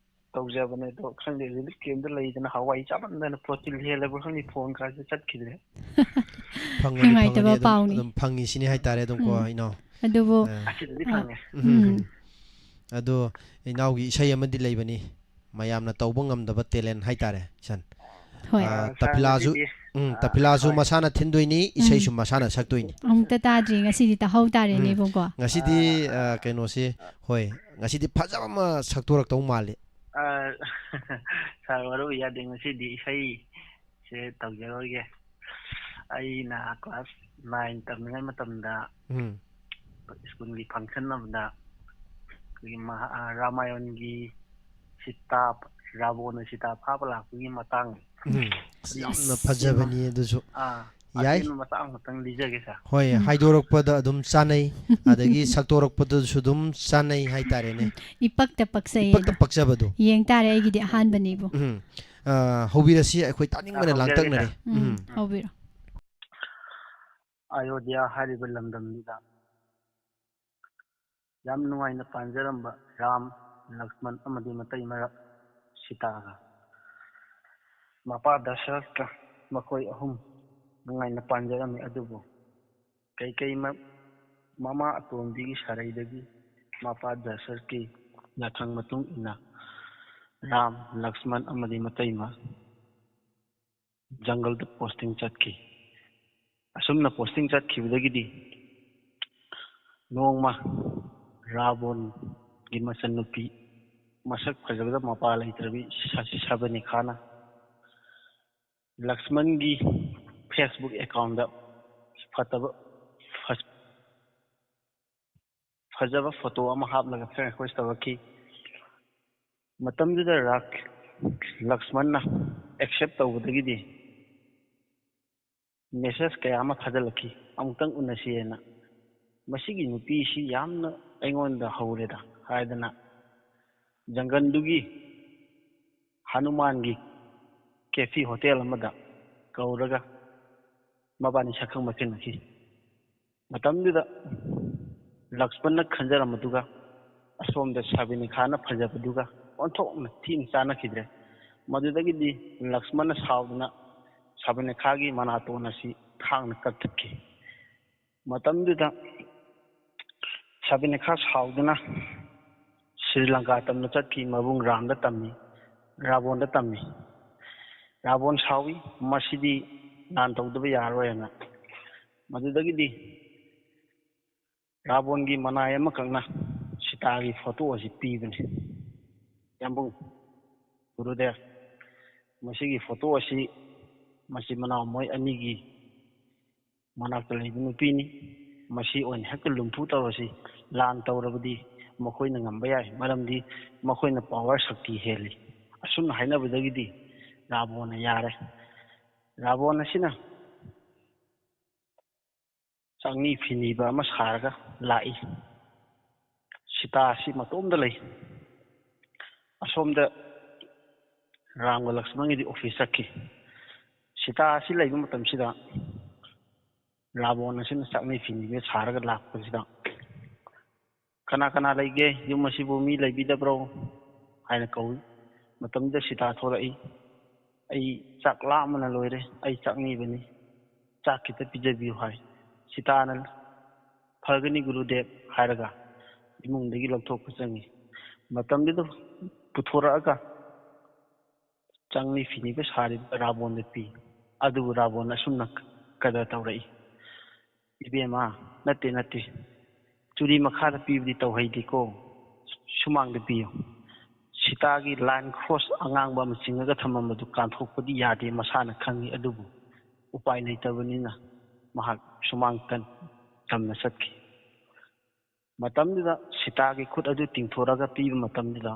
ꯇꯧꯖꯕꯅꯦ, ꯑꯗꯣ ꯈꯪꯗꯦ, ꯔꯤꯂꯤꯐ ꯀꯦꯝꯗ ꯂꯩꯗꯅ ꯍꯋꯥꯏ ꯆꯥꯃꯟꯗꯅ ꯄ꯭ꯔꯣꯇꯤꯟ ꯍꯦꯜꯂꯕ꯭ꯔꯥ ꯈꯪꯗꯦ, ꯐꯣꯟ ꯀꯥꯁꯦ ꯆꯠꯈꯤꯗ꯭ꯔꯦ꯫ ꯐꯪꯒꯅꯤ, ꯅꯨꯡꯉꯥꯏꯇꯕ ꯐꯪꯒꯅꯤ, ꯑꯗꯨꯝ, ꯄꯥꯎꯅꯤ꯫ ꯑꯗꯨꯝ ꯐꯪꯉꯤ ꯁꯤꯅꯤ ꯍꯥꯏꯇꯥꯔꯦ ꯑꯗꯨꯝ ꯀꯣ, ꯎꯝ꯫ ꯏꯅꯥꯎ꯫ ꯑꯗꯨꯕꯨ, ꯑ, ꯑꯁꯤꯗꯗꯤ ꯑ, ꯐꯪꯉꯦ꯫ ꯎꯝ꯫ ꯎꯝ꯫ ꯑꯗꯣ ꯏꯅꯥꯎꯒꯤ ꯏꯁꯩ ꯑꯃꯗꯤ ꯂꯩꯕꯅꯤ, ꯃꯌꯥꯝꯅ ꯇꯧꯕ ꯉꯝꯗꯕ ꯇꯦꯂꯦꯟ ꯍꯥꯏꯇꯥꯔꯦ, ꯏꯆꯟ꯫ ꯍꯣꯏ꯫ ꯑ, ꯑ, ꯇꯐꯤꯂꯥꯁꯨ, ꯁꯥꯔꯒꯤꯗꯤ, ꯎꯝ, ꯑ, ꯇꯐꯤꯂꯥꯁꯨ ꯍꯣꯏ꯫ ꯃꯁꯥꯅ ꯊꯤꯟꯗꯣꯏꯅꯤ, ꯎꯝ꯫ ꯏꯁꯩꯁꯨ ꯃꯁꯥꯅ ꯁꯛꯇꯣꯏꯅꯤ꯫ ꯑꯃꯨꯛꯇ ꯇꯥꯗ꯭ꯔꯤ, ꯉꯁꯤꯗꯤ ꯇꯥꯍꯧ ꯇꯥꯔꯦꯅꯦ, ꯎꯝ꯫ ꯏꯕꯨꯡꯀꯣ꯫ ꯉꯁꯤꯗꯤ, ꯑ, ꯑ, ꯀꯩꯅꯣꯁꯤ, ꯍꯣꯏ, ꯉꯁꯤꯗꯤ ꯐꯖꯕ ꯑꯃ ꯁꯛꯇꯣꯔꯛꯇꯧ ꯃꯥꯜꯂꯤ꯫ ꯑ, ꯁꯥꯔ ꯋꯥꯔꯧꯕ ꯌꯥꯗꯦ, ꯉꯁꯤꯗꯤ ꯏꯁꯩꯁꯦ ꯇꯧꯖꯔꯣꯏꯒꯦ꯫ ꯑꯩꯅ ꯀ꯭ꯂꯥꯁ ꯅꯥꯏꯟ ꯇꯝꯂꯤꯉꯩ ꯃꯇꯝꯗ ꯎꯝ꯫ ꯁ꯭ꯀꯨꯜꯒꯤ ꯐꯪꯁꯟ ꯑꯃꯗ ꯑꯩꯈꯣꯏꯒꯤ ꯃꯍꯥ-, ꯑ, ꯔꯥꯃꯥꯌꯟꯒꯤ ꯁꯤꯇꯥ, ꯔꯥꯕꯣꯟꯅ ꯁꯤꯇꯥ ꯐꯥꯕ ꯂꯥꯛꯄꯒꯤ ꯃꯇꯥꯡ, ꯎꯝ꯫ ꯑꯁ, ꯌꯥꯝꯅ ꯐꯖꯕꯅꯤ ꯑꯗꯨꯁꯨ꯫ ꯑꯥ, ꯌꯥꯏ꯫ ꯑꯇꯦꯟꯕ ꯃꯇꯥꯡ ꯑꯃꯇꯪ ꯂꯤꯖꯒꯦ, ꯁꯥꯔ꯫ ꯍꯣꯏ, ꯎꯝ꯫ ꯍꯥꯏꯗꯣꯔꯛꯄꯗ ꯑꯗꯨꯝ ꯆꯥꯅꯩ, ꯑꯗꯒꯤ ꯁꯛꯇꯣꯔꯛꯄꯗꯁꯨ ꯑꯗꯨꯝ ꯆꯥꯅꯩ ꯍꯥꯏꯇꯥꯔꯦꯅꯦ꯫ ꯏꯄꯛꯇ ꯄꯛꯆꯩ ꯏꯄꯛꯇ ꯑꯗꯣ꯫ ꯄꯛꯆꯕꯗꯣ꯫ ꯌꯦꯡ ꯇꯥꯔꯦ, ꯑꯩꯒꯤꯗꯤ ꯑꯍꯥꯟꯕꯅꯤꯕꯨ꯫ ꯎꯝ꯫ ꯑ, ꯍꯧꯕꯤꯔꯁꯤ, ꯑꯩꯈꯣꯏ ꯇꯥꯅꯤꯡꯕꯅ ꯑ, ꯍꯧꯖꯔꯒꯦ, ꯂꯥꯡꯇꯛꯅꯔꯦ꯫ ꯁꯥꯔ꯫ ꯎꯝ, ꯎꯝ꯫ ꯍꯧꯕꯤꯔꯣ꯫ ꯑꯌꯣꯙ꯭ꯌꯥ ꯍꯥꯏꯔꯤꯕ ꯂꯝꯗꯝꯗꯨꯗ ꯌꯥꯝ ꯅꯨꯡꯉꯥꯏꯅ ꯄꯥꯟꯖꯔꯝꯕ ꯔꯥꯝ, ꯂꯛꯁꯃꯟ ꯑꯃꯗꯤ ꯃꯇꯩ ꯃꯔꯛ ꯁꯤꯇꯥꯒ ꯃꯄꯥ ꯗꯁꯔꯊꯀ ꯃꯈꯣꯏ ꯑꯍꯨꯝ ꯅꯨꯡꯉꯥꯏꯅ ꯄꯥꯟꯖꯔꯝꯃꯤ꯫ ꯑꯗꯨꯕꯨ ꯀꯩꯀꯩ ꯃ-, ꯃꯃꯥ ꯑꯇꯣꯝꯕꯤꯒꯤ ꯁꯥꯔꯩꯗꯒꯤ ꯃꯄꯥ ꯗꯁꯔꯊꯀꯤ ꯌꯥꯊꯪ ꯃꯇꯨꯡ ꯏꯟꯅ ꯔꯥꯝ, ꯂꯛꯁꯃꯟ ꯑꯃꯗꯤ ꯃꯇꯩꯃ ꯖꯪꯒꯜꯗ ꯄꯣꯁꯇꯤꯡ ꯆꯠꯈꯤ꯫ ꯑꯁꯨꯝꯅ ꯄꯣꯁꯇꯤꯡ ꯆꯠꯈꯤꯕꯗꯒꯤꯗꯤ ꯅꯣꯡꯃ ꯔꯥꯕꯣꯟꯒꯤ ꯃꯆꯟꯅꯨꯄꯤ ꯃꯁꯛ ꯐꯖꯕꯗ ꯃꯄꯥ ꯂꯩꯇ꯭ꯔꯕꯤ ꯁ-, ꯁꯕꯅꯤꯈꯥꯅ ꯂꯛꯁꯃꯟꯒꯤ Facebook ꯑꯦꯀꯥꯎꯟꯗ ꯐꯠꯇꯕ, ꯐ-, ꯐꯖꯕ ꯐꯣꯇꯣ ꯑꯃ ꯍꯥꯞꯂꯒ friend request ꯇꯧꯔꯛꯈꯤ꯫ ꯃꯇꯝꯗꯨꯗ ꯔꯥꯛ-, ꯂꯛꯁꯃꯟꯅ accept ꯇꯧꯕꯗꯒꯤꯗꯤ ꯃꯦꯁꯦꯖ ꯀꯌꯥ ꯑꯃ ꯊꯥꯖꯤꯜꯂꯛꯈꯤ, "ꯑꯃꯨꯛꯇꯪ ꯎꯅꯁꯤ" ꯍꯥꯏꯅ꯫ "ꯃꯁꯤꯒꯤ ꯅꯨꯄꯤꯁꯤ ꯌꯥꯝꯅ ꯑꯩꯉꯣꯟꯗ ꯍꯧꯔꯦꯗ" ꯍꯥꯏꯗꯅ ꯖꯪꯒꯜꯗꯨꯒꯤ ꯍꯅꯨꯃꯥꯟꯒꯤ ꯀꯦꯐꯤ ꯍꯣꯇꯦꯜ ꯑꯃꯗ ꯀꯧꯔꯒ ꯃꯕꯥꯅꯤ ꯁꯛꯈꯪ ꯃꯥꯏꯈꯪꯅꯈꯤ꯫ ꯃꯇꯝꯗꯨꯗ ꯂꯛꯁꯃꯟꯅ ꯈꯟꯖꯔꯝꯕꯗꯨꯒ ꯑꯁꯣꯝꯗ ꯁꯕꯤꯅꯤꯈꯥꯅ ꯐꯖꯕꯗꯨꯒ ꯑꯣꯟꯊꯣꯛꯅ ꯊꯤꯅ ꯆꯥꯟꯅꯈꯤꯗ꯭ꯔꯦ꯫ ꯃꯗꯨꯗꯒꯤꯗꯤ ꯂꯛꯁꯃꯟꯅ ꯁꯥꯎꯗꯨꯅ ꯁꯕꯤꯅꯤꯈꯥꯒꯤ ꯃꯅꯥꯇꯣꯟ ꯑꯁꯤ ꯊꯥꯡꯅ ꯀꯛꯊꯠꯈꯤ꯫ ꯃꯇꯝꯗꯨꯗ ꯁꯕꯤꯅꯤꯈꯥ ꯁꯥꯎꯗꯨꯅ ꯁ꯭ꯔꯤ ꯂꯪꯀꯥ ꯇꯝꯅ ꯆꯠꯈꯤ꯫ ꯃꯕꯨꯡ ꯔꯥꯝꯗ ꯇꯝꯃꯤ꯫ ꯔꯥꯕꯣꯟꯗ ꯇꯝꯃꯤ꯫ ꯔꯥꯕꯣꯟ ꯁꯥꯎꯏ, "ꯃꯁꯤꯗꯤ ꯂꯥꯟ ꯇꯧꯗꯕ ꯌꯥꯔꯣꯏ" ꯍꯥꯏꯅ꯫ ꯃꯗꯨꯗꯒꯤꯗꯤ ꯔꯥꯕꯣꯟꯒꯤ ꯃꯅꯥꯏ ꯑꯃꯈꯛꯅ ꯁꯤꯇꯥꯒꯤ ꯐꯣꯇꯣ ꯑꯁꯤ ꯄꯤꯕꯅꯤ꯫ "ꯌꯥꯝꯕꯨꯡ, ꯒꯨꯔꯨꯗꯦꯕ, ꯃꯁꯤꯒꯤ ꯐꯣꯇꯣ ꯑꯁꯤ ꯃꯆꯤꯟ ꯃꯅꯥꯎ ꯃꯣꯏ ꯑꯅꯤꯒꯤ ꯃꯅꯥꯛꯇ ꯂꯩꯕ ꯅꯨꯄꯤꯅꯤ꯫ ꯃꯁꯤ ꯑꯣꯏꯅ ꯍꯦꯛꯇ ꯂꯨꯝꯐꯨ ꯇꯧꯔꯁꯤ꯫ ꯂꯥꯟ ꯇꯧꯔꯕꯗꯤ ꯃꯈꯣꯏꯅ ꯉꯝꯕ ꯌꯥꯏ, ꯃꯔꯝꯗꯤ ꯃꯈꯣꯏꯅ ꯄꯋꯥꯔ, ꯁꯛꯇꯤ ꯍꯦꯜꯂꯤ꯫ ꯑꯁꯨꯝꯅ ꯍꯥꯏꯅꯕꯗꯒꯤꯗꯤ ꯔꯥꯕꯣꯟꯅ ꯌꯥꯔꯦ꯫ ꯔꯥꯕꯣꯟ ꯑꯁꯤꯅ ꯆꯥꯛꯅꯤ ꯐꯤꯅꯤꯕ ꯑꯃ ꯁꯥꯔꯒ ꯂꯥꯛꯏ꯫ ꯁꯤꯇꯥ ꯑꯁꯤ ꯃꯇꯣꯝꯗ ꯂꯩ꯫ ꯑꯁꯣꯝꯗ ꯔꯥꯝꯒ ꯂꯛꯁꯃꯟꯒꯤꯗꯤ ꯑꯣꯐꯤꯁ ꯆꯠꯈꯤ꯫ ꯁꯤꯇꯥ ꯑꯁꯤ ꯂꯩꯕ ꯃꯇꯝꯁꯤꯗ ꯔꯥꯕꯣꯟ ꯑꯁꯤꯅ ꯆꯥꯛꯅꯤ ꯐꯤꯅꯤꯕ ꯁꯥꯔꯒ ꯂꯥꯛꯄꯁꯤꯗ, "ꯀꯅꯥ ꯀꯅꯥ ꯂꯩꯒꯦ? ꯌꯨꯝ ꯑꯁꯤꯕꯨ ꯃꯤ ꯂꯩꯕꯤꯗꯕ꯭ꯔꯣ?" ꯍꯥꯏꯅ ꯀꯧꯏ꯫ ꯃꯇꯝꯗꯨꯗ ꯁꯤꯇꯥ ꯊꯣꯛꯂꯛꯏ꯫ "ꯑꯩ ꯆꯥꯛ ꯂꯥꯝꯕꯅ ꯂꯣꯏꯔꯦ, ꯑꯩ ꯆꯥꯛꯅꯤꯕꯅꯤ, ꯆꯥꯛ ꯈꯤꯇ ꯄꯤꯖꯕꯤꯌꯨ" ꯍꯥꯏ꯫ ꯁꯤꯇꯥꯅ, "ꯐꯒꯅꯤ ꯒꯨꯔꯨꯗꯦꯕ" ꯍꯥꯏꯔꯒ ꯏꯃꯨꯡꯗꯒꯤ ꯂꯧꯊꯣꯛꯄ ꯆꯪꯉꯤ꯫ ꯃꯇꯝꯗꯨꯗ ꯄꯨꯊꯣꯔꯛꯑꯒ ꯆꯥꯛꯅꯤ ꯐꯤꯅꯤꯕ ꯁꯥꯔꯤꯕ ꯔꯥꯕꯣꯟꯗ ꯄꯤ꯫ ꯑꯗꯨꯕꯨ ꯔꯥꯕꯣꯟ ꯑꯁꯨꯝꯅ ꯀꯗꯔ ꯇꯧꯔꯛꯏ, "ꯏꯕꯦꯝꯃ, ꯅꯠꯇꯦ, ꯅꯠꯇꯦ, ꯆꯨꯔꯤ ꯃꯈꯥꯗ ꯄꯤꯕꯗꯤ ꯇꯧꯍꯩꯗꯦꯀꯣ, ꯁꯨꯃꯥꯡꯗ ꯄꯤꯌꯨ꯫ ꯁꯤꯇꯥꯒꯤ ꯂꯥꯏꯟ ꯀ꯭ꯔꯣꯁ ꯑꯉꯥꯡꯕ ꯑꯃ ꯆꯤꯡꯉꯒ ꯊꯝꯃꯝꯕꯗꯨ ꯀꯥꯟꯊꯣꯛꯄꯗꯤ ꯌꯥꯗꯦ, ꯃꯁꯥꯅ ꯈꯪꯉꯤ, ꯑꯗꯨꯕꯨ ꯎꯄꯥꯏ ꯂꯩꯇꯕꯅꯤꯅ ꯃꯍꯥꯛ ꯁꯨꯃꯥꯡ ꯇꯝ-, ꯇꯝꯅ ꯆꯠꯈꯤ"꯫ ꯃꯇꯝꯗꯨꯗ ꯁꯤꯇꯥꯒꯤ ꯈꯨꯠ ꯑꯗꯨ ꯇꯤꯡꯊꯣꯔꯒ ꯄꯤꯕ ꯃꯇꯝꯗꯨꯗ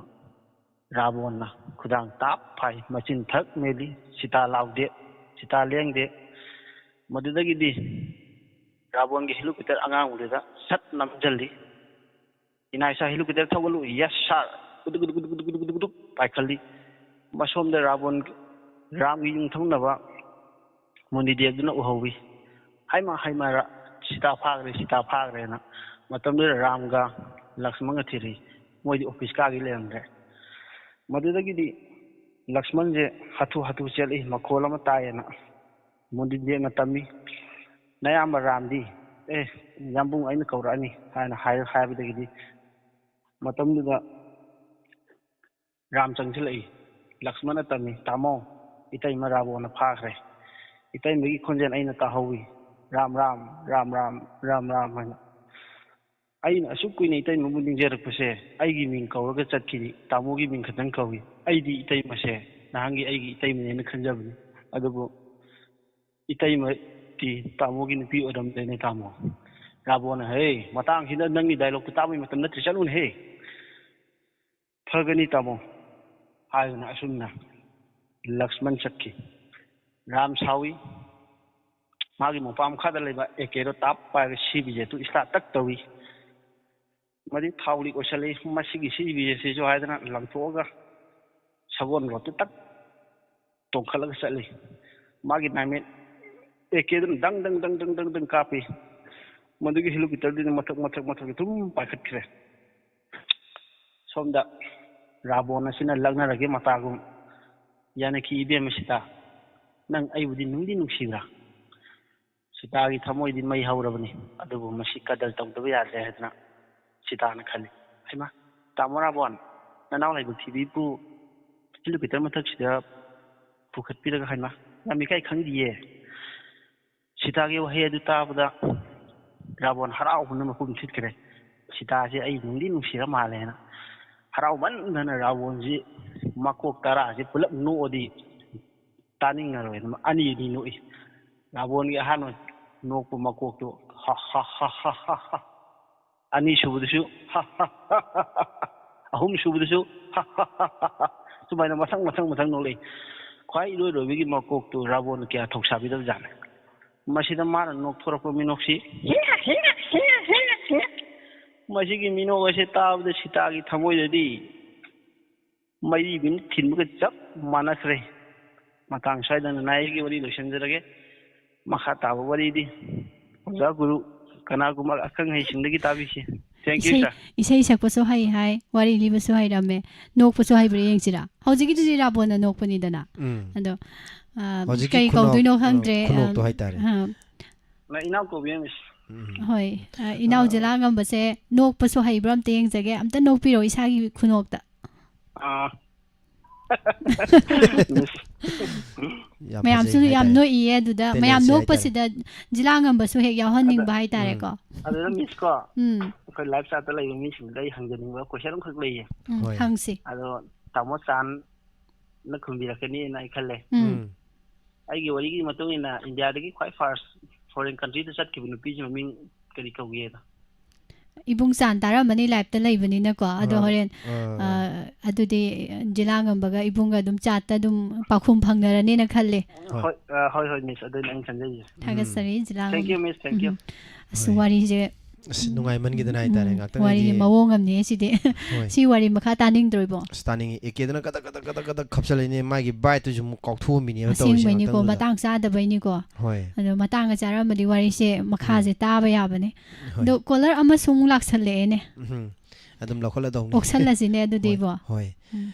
ꯔꯥꯕꯣꯟꯅ ꯈꯨꯗꯥꯡ ꯇꯥꯞ ꯐꯥꯏ, ꯃꯆꯤꯟ ꯊꯛ ꯃꯦꯜꯂꯤ, ꯁꯤꯇꯥ ꯂꯥꯎꯗꯦ, ꯁꯤꯇꯥ ꯂꯦꯡꯗꯦ꯫ ꯃꯗꯨꯗꯒꯤꯗꯤ ꯔꯥꯕꯣꯟꯒꯤ ꯍꯦꯂꯤꯀꯣꯞꯇꯔ ꯑꯉꯥꯡꯕꯗꯨꯗ ꯁꯠ ꯅꯝꯁꯤꯜꯂꯤ꯫ "ꯏꯅꯥꯏ ꯁꯥ, ꯍꯦꯂꯤꯀꯣꯞꯇꯔ ꯊꯧꯒꯠꯂꯨ꯫" "Yes sir!" ꯒꯨꯗꯨꯛ ꯒꯨꯗꯨꯛ ꯒꯨꯗꯨꯛ ꯒꯨꯗꯨꯛ ꯒꯨꯗꯨꯛ ꯒꯨꯗꯨꯛ ꯄꯥꯏꯈꯠꯂꯤ꯫ ꯃꯁꯣꯝꯗ ꯔꯥꯕꯣꯟ, ꯔꯥꯝꯒꯤ ꯌꯨꯝꯊꯪꯅꯕ ꯃꯨꯅꯤꯗꯦꯕꯗꯨꯅ ꯎꯍꯧꯋꯤ꯫ "ꯍꯩꯃꯥ, ꯍꯩꯃꯥ, ꯔꯥ-, ꯁꯤꯇꯥ ꯐꯥꯈ꯭ꯔꯦ, ꯁꯤꯇꯥ ꯐꯥꯈ꯭ꯔꯦꯅ"꯫ ꯃꯇꯝꯗꯨꯗ ꯔꯥꯝꯒ ꯂꯛꯁꯃꯟꯒ ꯊꯤꯔꯛꯏ꯫ ꯃꯣꯏꯗꯤ ꯑꯣꯐꯤꯁ ꯀꯥꯒꯤ ꯂꯩꯔꯝꯗ꯭ꯔꯦ꯫ ꯃꯗꯨꯗꯒꯤꯗꯤ ꯂꯛꯁꯃꯟꯁꯦ ꯍꯥꯊꯨ ꯍꯥꯊꯨ ꯆꯦꯜꯂꯛꯏ, ꯃꯈꯣꯜ ꯑꯃ ꯇꯥꯏꯌꯦꯅ꯫ ꯃꯨꯅꯤꯗꯦꯕꯅ ꯇꯝꯃꯤ, "ꯅꯌꯥꯝꯕ ꯔꯥꯝꯗꯤ?" "ꯑꯦ, ꯌꯥꯝꯕꯨꯡ, ꯑꯩꯅ ꯀꯧꯔꯛꯑꯅꯤ" ꯍꯥꯏꯅ ꯍꯥꯏ-, ꯍꯥꯏꯕꯗꯒꯤꯗꯤ ꯃꯇꯝꯗꯨꯗ ꯔꯥꯝ ꯆꯪꯁꯤꯜꯂꯛꯏ꯫ ꯂꯛꯁꯃꯟꯅ ꯇꯝꯃꯤ, "ꯇꯥꯃꯣ, ꯏꯇꯩꯃ ꯔꯥꯕꯣꯟꯅ ꯐꯥꯈ꯭ꯔꯦ꯫ ꯏꯇꯩꯃꯒꯤ ꯈꯣꯟꯖꯦꯜ ꯑꯩꯅ ꯇꯥꯍꯧꯋꯤ꯫ 'ꯔꯥꯝ ꯔꯥꯝ, ꯔꯥꯝ ꯔꯥꯝ, ꯔꯥꯝ ꯔꯥꯝ' ꯍꯥꯏꯅ꯫ ꯑꯩꯅ ꯑꯁꯨꯛ ꯀꯨꯏꯅ ꯏꯇꯩꯃꯕꯨ ꯅꯤꯡꯖꯔꯛꯄꯁꯦ, ꯑꯩꯒꯤ ꯃꯤꯡ ꯀꯧꯔꯒ ꯆꯠꯈꯤꯅꯤ꯫ ꯇꯥꯃꯣꯒꯤ ꯃꯤꯡ ꯈꯛꯇꯪ ꯀꯧꯏ꯫ ꯑꯩꯗꯤ ꯏꯇꯩꯃꯁꯦ ꯅꯍꯥꯟꯒꯤ ꯑꯩꯒꯤ ꯏꯇꯩꯃꯅꯦꯅ ꯈꯟꯖꯕꯅꯤ꯫ ꯑꯗꯨꯕꯨ ꯏꯇꯩꯃꯗꯤ ꯇꯥꯃꯣꯒꯤ ꯅꯨꯄꯤ ꯑꯣꯏꯔꯝꯗ꯭ꯔꯦꯅꯦ ꯇꯥꯃꯣ"꯫ ꯔꯥꯕꯣꯟꯅ, "ꯍꯦ, ꯃꯇꯥꯡꯁꯤꯗ ꯅꯪꯒꯤ ꯗꯥꯏꯂꯣꯛꯇꯣ ꯇꯥꯕꯒꯤ ꯃꯇꯝ ꯅꯠꯇ꯭ꯔꯦ, ꯆꯠꯂꯨꯅꯦꯍꯦ"꯫ "ꯐꯒꯅꯤ ꯇꯥꯃꯣ" ꯍꯥꯏꯗꯨꯅ ꯑꯁꯨꯝꯅ ꯂꯛꯁꯃꯟ ꯆꯠꯈꯤ꯫ ꯔꯥꯝ ꯁꯥꯎꯏ꯫ ꯃꯥꯒꯤ ꯃꯣꯝꯄꯥꯛ ꯃꯈꯥꯗ ꯂꯩꯕ ꯑꯦ ꯀꯦꯗꯣ ꯇꯥꯞ ꯄꯥꯏꯔꯒ ꯁꯤ ꯕꯤ ꯖꯦꯠꯇꯨ ꯏꯁꯇꯥꯔꯠ ꯇꯛ ꯇꯧꯏ꯫ ꯃꯗꯤ ꯊꯥꯎ ꯂꯤꯛ ꯑꯣꯏꯁꯜꯂꯛꯏ꯫ "ꯃꯁꯤꯒꯤ ꯁꯤ ꯕꯤ ꯖꯦꯠꯁꯤꯁꯨ" ꯍꯥꯏꯗꯅ ꯂꯪꯊꯣꯛꯑꯒ ꯁꯒꯣꯜ ꯔꯣꯠꯇꯨ ꯇꯛ ꯇꯣꯡꯈꯠꯂꯒ ꯆꯠꯂꯤ꯫ ꯃꯥꯒꯤ ꯅꯥꯏꯃꯦꯠ ꯑꯦ ꯀꯦꯗꯨꯅ ꯗꯪ ꯗꯪ ꯗꯪ ꯗꯪ ꯗꯪ ꯗꯪ ꯀꯥꯞꯄꯤ꯫ ꯃꯗꯨꯒꯤ ꯍꯦꯂꯤꯀꯣꯞꯇꯔꯗꯨꯅ ꯃꯊꯛ ꯃꯊꯛ ꯃꯊꯛ ꯑꯗꯨꯝ ꯄꯥꯏꯈꯠꯈ꯭ꯔꯦ꯫ ꯁꯣꯝꯗ ꯔꯥꯕꯣꯟ ꯑꯁꯤꯅ ꯂꯛꯅꯔꯒꯦ ꯃꯇꯥꯒꯨꯝ, "ꯌꯥꯅꯈꯤ ꯏꯕꯦꯝꯃ ꯁꯤꯇꯥ, ꯅꯪ ꯑꯩꯕꯨꯗꯤ ꯅꯨꯡꯗꯤ ꯅꯨꯡꯁꯤꯕ꯭ꯔꯥ?" ꯁꯤꯇꯥꯒꯤ ꯊꯃꯣꯏꯗꯤ ꯃꯩ ꯍꯧꯔꯕꯅꯤ, ꯑꯗꯨꯕꯨ ꯃꯁꯤ ꯀꯗꯔ ꯇꯧꯗꯕ ꯌꯥꯗ꯭ꯔꯦ ꯍꯥꯏꯗꯅ ꯁꯤꯇꯥꯅ ꯈꯜꯂꯤ꯫ "ꯍꯩꯃꯥ, ꯇꯥꯃꯣ ꯔꯥꯕꯣꯟ, ꯅꯅꯥꯎ ꯂꯥꯏꯕꯛ ꯊꯤꯕꯤꯕꯨ ꯍꯦꯂꯤꯀꯣꯞꯇꯔ ꯃꯊꯛꯁꯤꯗ ꯄꯨꯈꯠꯄꯤꯔꯒ, ꯍꯩꯃꯥ, ꯌꯥꯝ ꯏꯀꯥꯏ ꯈꯪꯗꯤꯌꯦ"꯫ ꯁꯤꯇꯥꯒꯤ ꯋꯥꯍꯩ ꯑꯗꯨ ꯇꯥꯕꯗ ꯔꯥꯕꯣꯟ ꯍꯔꯥꯎꯕꯅ ꯃꯄꯨꯝ ꯊꯤꯠꯈ꯭ꯔꯦ꯫ "ꯁꯤꯇꯥꯁꯦ ꯑꯩ ꯅꯨꯡꯗꯤ ꯅꯨꯡꯁꯤꯔ ꯃꯥꯜꯂꯦꯅ" ꯍꯔꯥꯎꯃꯟꯗꯅ ꯔꯥꯕꯣꯟꯁꯤ ꯃꯀꯣꯛ ꯇꯔꯥꯁꯤ ꯄꯨꯂꯞ ꯅꯣꯛꯑꯗꯤ ꯇꯥꯅꯤꯡꯉꯔꯣꯏꯅ ꯑꯅꯤ ꯑꯅꯤ ꯅꯣꯛꯏ꯫ ꯔꯥꯕꯣꯟꯒꯤ ꯑꯍꯥꯟꯕ ꯅꯣꯛꯄ ꯃꯀꯣꯛꯇꯨ ꯍ ꯍ ꯍ ꯍ ꯍ ꯍ꯫ ꯑꯅꯤꯁꯨꯕꯗꯁꯨ ꯍ ꯍ ꯍ ꯍ ꯍ꯫ ꯑꯍꯨꯝꯁꯨꯕꯗꯁꯨ ꯍ ꯍ ꯍ ꯍ ꯍ꯫ ꯁꯨꯃꯥꯏꯅ ꯃꯊꯪ ꯃꯊꯪ ꯃꯊꯪ ꯅꯣꯛꯂꯛꯏ꯫ ꯈ꯭ꯋꯥꯏ ꯏꯂꯣꯏ ꯂꯣꯏꯕꯒꯤ ꯃꯀꯣꯛꯇꯨ ꯔꯥꯕꯣꯟꯅ ꯀꯌꯥ ꯊꯧꯁꯥꯕꯤꯗꯕꯖꯥꯠꯅꯤ꯫ ꯃꯁꯤꯗ ꯃꯥꯅ ꯅꯣꯛꯊꯣꯔꯛꯄ ꯃꯤꯅꯣꯛꯁꯤ, ꯃꯁꯤꯒꯤ ꯃꯤꯅꯣꯛ ꯑꯁꯤ ꯇꯥꯕꯗ ꯁꯤꯇꯥꯒꯤ ꯊꯃꯣꯏꯗꯗꯤ ꯃꯩꯔꯤꯕꯤꯅ ꯊꯤꯟꯕꯒ ꯆꯞ ꯃꯥꯟꯅꯈ꯭ꯔꯦ꯫ ꯃꯇꯥꯡ ꯁ꯭ꯋꯥꯏꯗ ꯅꯅꯥꯏꯒꯤ ꯋꯥꯔꯤ ꯂꯣꯏꯁꯤꯟꯖꯔꯒꯦ꯫ ꯃꯈꯥ ꯇꯥꯕ ꯋꯥꯔꯤꯗꯤ ꯑꯣꯖꯥ ꯒꯨꯔꯨ ꯀꯅꯥꯒꯨꯝꯕ ꯑꯈꯪ ꯑꯍꯩꯁꯤꯡꯗꯒꯤ ꯇꯥꯕꯤꯁꯤ꯫ Thank you, ꯏꯁꯩ sir. ꯏꯁꯩ ꯁꯛꯄꯁꯨ ꯍꯩ ꯍꯥꯏ, ꯋꯥꯔꯤ ꯂꯤꯕꯁꯨ ꯍꯩꯔꯝꯃꯦ, ꯅꯣꯛꯄꯁꯨ ꯍꯩꯕ꯭ꯔꯥ ꯌꯦꯡꯁꯤꯔꯥ? ꯍꯧꯖꯤꯛꯀꯤꯗꯨꯗꯤ ꯔꯥꯕꯣꯟꯅ ꯅꯣꯛꯄꯅꯤꯗꯅ꯫ ꯎꯝ꯫ ꯑꯗꯣ, ꯑ, ꯍꯧꯖꯤꯛꯀꯤ ꯀꯩ ꯈꯨꯅꯣꯛ-, ꯀꯧꯗꯣꯏꯅꯣ ꯈꯪꯗ꯭ꯔꯦ, ꯈꯨꯅꯣꯛꯇꯣ ꯑ, ꯍꯥꯏꯇꯥꯔꯦ꯫ ꯑ꯫ ꯅ ꯏꯅꯥꯎ ꯀꯧꯕꯤꯌꯨ, miss꯫ ꯎꯝ꯫ ꯍꯣꯏ, ꯑ, ꯏꯅꯥꯎ ꯑ꯫ ꯖꯤꯂꯥ ꯉꯝꯕꯁꯦ ꯅꯣꯛꯄꯁꯨ ꯍꯩꯕ꯭ꯔꯥ ꯑꯝꯇ ꯌꯦꯡꯖꯒꯦ, ꯑꯝꯇ ꯅꯣꯛꯄꯤꯔꯣ ꯏꯁꯥꯒꯤ ꯈꯨꯅꯣꯛꯇ꯫ ꯑꯥ꯫ Miss꯫ ꯌꯥꯝ ꯃꯌꯥꯝꯁꯨ ꯐꯖꯩ ꯌꯥꯝ ꯍꯥꯏꯇꯥꯔꯦ꯫ ꯅꯣꯛꯏꯌꯦ ꯑꯗꯨꯗ꯫ ꯃꯌꯥꯝ talentꯁꯦ ꯍꯥꯏꯇꯥꯔꯦ꯫ ꯅꯣꯛꯄꯁꯤꯗ ꯖꯤꯂꯥ ꯉꯝꯕꯁꯨ ꯍꯦꯛ ꯌꯥꯎꯍꯟꯅꯤꯡꯕ ꯑꯗ-, ꯍꯥꯏꯇꯥꯔꯦꯀꯣ꯫ ꯎꯝ꯫ ꯑꯗꯨꯗ miss ꯀꯣ, ꯎꯝ꯫ ꯑꯩꯈꯣꯏ live chatꯇ ꯂꯩꯕ ꯃꯤꯁꯤꯡꯗ ꯑꯩ ꯍꯪꯖꯅꯤꯡꯕ question ꯑꯃꯈꯛ ꯂꯩꯌꯦ꯫ ꯎꯝ, ꯍꯣꯏ꯫ ꯍꯪꯁꯤ꯫ ꯑꯗꯣ ꯇꯥꯃꯣ ꯆꯥꯟꯅ ꯈꯨꯝꯕꯤꯔꯛꯀꯅꯤꯅ ꯑꯩ ꯈꯜꯂꯦ꯫ ꯎꯝ꯫ ꯎꯝ꯫ ꯑꯩꯒꯤ ꯋꯥꯔꯤꯒꯤ ꯃꯇꯨꯡ ꯏꯟꯅ ꯏꯟꯗꯤꯌꯥꯗꯒꯤ ꯈ꯭ꯋꯥꯏ first foreign countryꯗ ꯆꯠꯈꯤꯕ ꯅꯨꯄꯤꯁꯤ ꯃꯃꯤꯡ ꯀꯔꯤ ꯀꯧꯒꯦꯗꯣ? ꯏꯕꯨꯡ ꯆꯥꯟ ꯇꯥꯔꯝꯃꯅꯤ, liveꯇ ꯂꯩꯕꯅꯤꯅꯀꯣ꯫ ꯑꯗꯣ ꯑꯥ, ꯍꯣꯔꯦꯟ, ꯑꯥ꯫ ꯑ, ꯑꯗꯨꯗꯤ ꯖꯤꯂꯥ ꯉꯝꯕꯒ ꯏꯕꯨꯡꯒ ꯑꯗꯨꯝ chatꯇ ꯑꯗꯨꯝ ꯄꯥꯎꯈꯨꯝ ꯐꯪꯅꯔꯅꯤꯅ ꯈꯜꯂꯦ꯫ ꯍꯣꯏ꯫ ꯍꯣꯏ, ꯑ, ꯍꯣꯏ, ꯍꯣꯏ, miss, ꯑꯗꯨꯅꯤ ꯑꯩꯅ ꯈꯟꯖꯩꯁꯦ꯫ ꯎꯝ꯫ ꯊꯥꯒꯠꯆꯔꯤ, ꯖꯤꯂꯥ ꯉꯝꯕ꯫ Thank you, miss, thank you꯫ ꯎꯝ꯫ ꯑꯁ, ꯍꯣꯏ꯫ ꯋꯥꯔꯤꯁꯦ ꯑꯁ, ꯎꯝ, ꯅꯨꯡꯉꯥꯏꯃꯟꯈꯤꯗꯅ ꯍꯥꯏꯇꯥꯔꯦ, ꯎꯝ, ꯉꯥꯛꯇꯪ ꯋꯥꯔꯤꯁꯦ ꯑꯩꯗꯤ ꯃꯑꯣꯡ ꯑꯃꯅꯦ ꯁꯤꯗꯤ꯫ ꯍꯣꯏ꯫ ꯁꯤ ꯋꯥꯔꯤ ꯃꯈꯥ ꯇꯥꯅꯤꯡꯗ꯭ꯔꯣ, ꯏꯕꯣ? ꯑꯁ, ꯇꯥꯅꯤꯡꯉꯤ꯫ ꯑꯦ ꯀꯦꯗꯨꯅ ꯀꯗꯛ, ꯀꯗꯛ, ꯀꯗꯛ, ꯀꯗꯛ ꯈꯞꯆꯜꯂꯛꯏꯅꯦ꯫ ꯃꯥꯒꯤ biteꯇꯨꯁꯨ ꯑꯃꯨꯛ ꯀꯥꯎꯊꯣꯛꯑꯝꯃꯤꯅꯦꯕ ꯇꯧꯔꯤꯁꯦ ꯑꯁꯦꯡꯕꯩꯅꯤꯀꯣ, ꯉꯥꯛꯇꯪꯗꯨꯗ꯫ ꯃꯇꯥꯡ ꯆꯥꯗꯕꯩꯅꯤꯀꯣ꯫ ꯍꯣꯏ꯫ ꯑꯗꯣ ꯃꯇꯥꯡꯒ ꯆꯥꯔꯝꯃꯗꯤ ꯋꯥꯔꯤꯁꯦ ꯃꯈꯥꯁꯦ ꯎꯝ꯫ ꯇꯥꯕ ꯌꯥꯕꯅꯦ꯫ ꯍꯣꯏ꯫ ꯑꯗꯣ caller ꯑꯃꯁꯨ ꯑꯃꯨꯛ ꯂꯥꯛꯁꯜꯂꯛꯑꯦꯅꯦ꯫ ꯎꯝ꯫ ꯑꯗꯨꯝ ꯂꯧꯈꯠꯂꯗꯧꯅꯤ꯫ ꯑꯣꯛꯁꯜꯂꯁꯤꯅꯦ ꯑꯗꯨꯗꯤ, ꯍꯣꯏ, ꯏꯕꯣ꯫ ꯍꯣꯏ꯫ ꯎꯝ꯫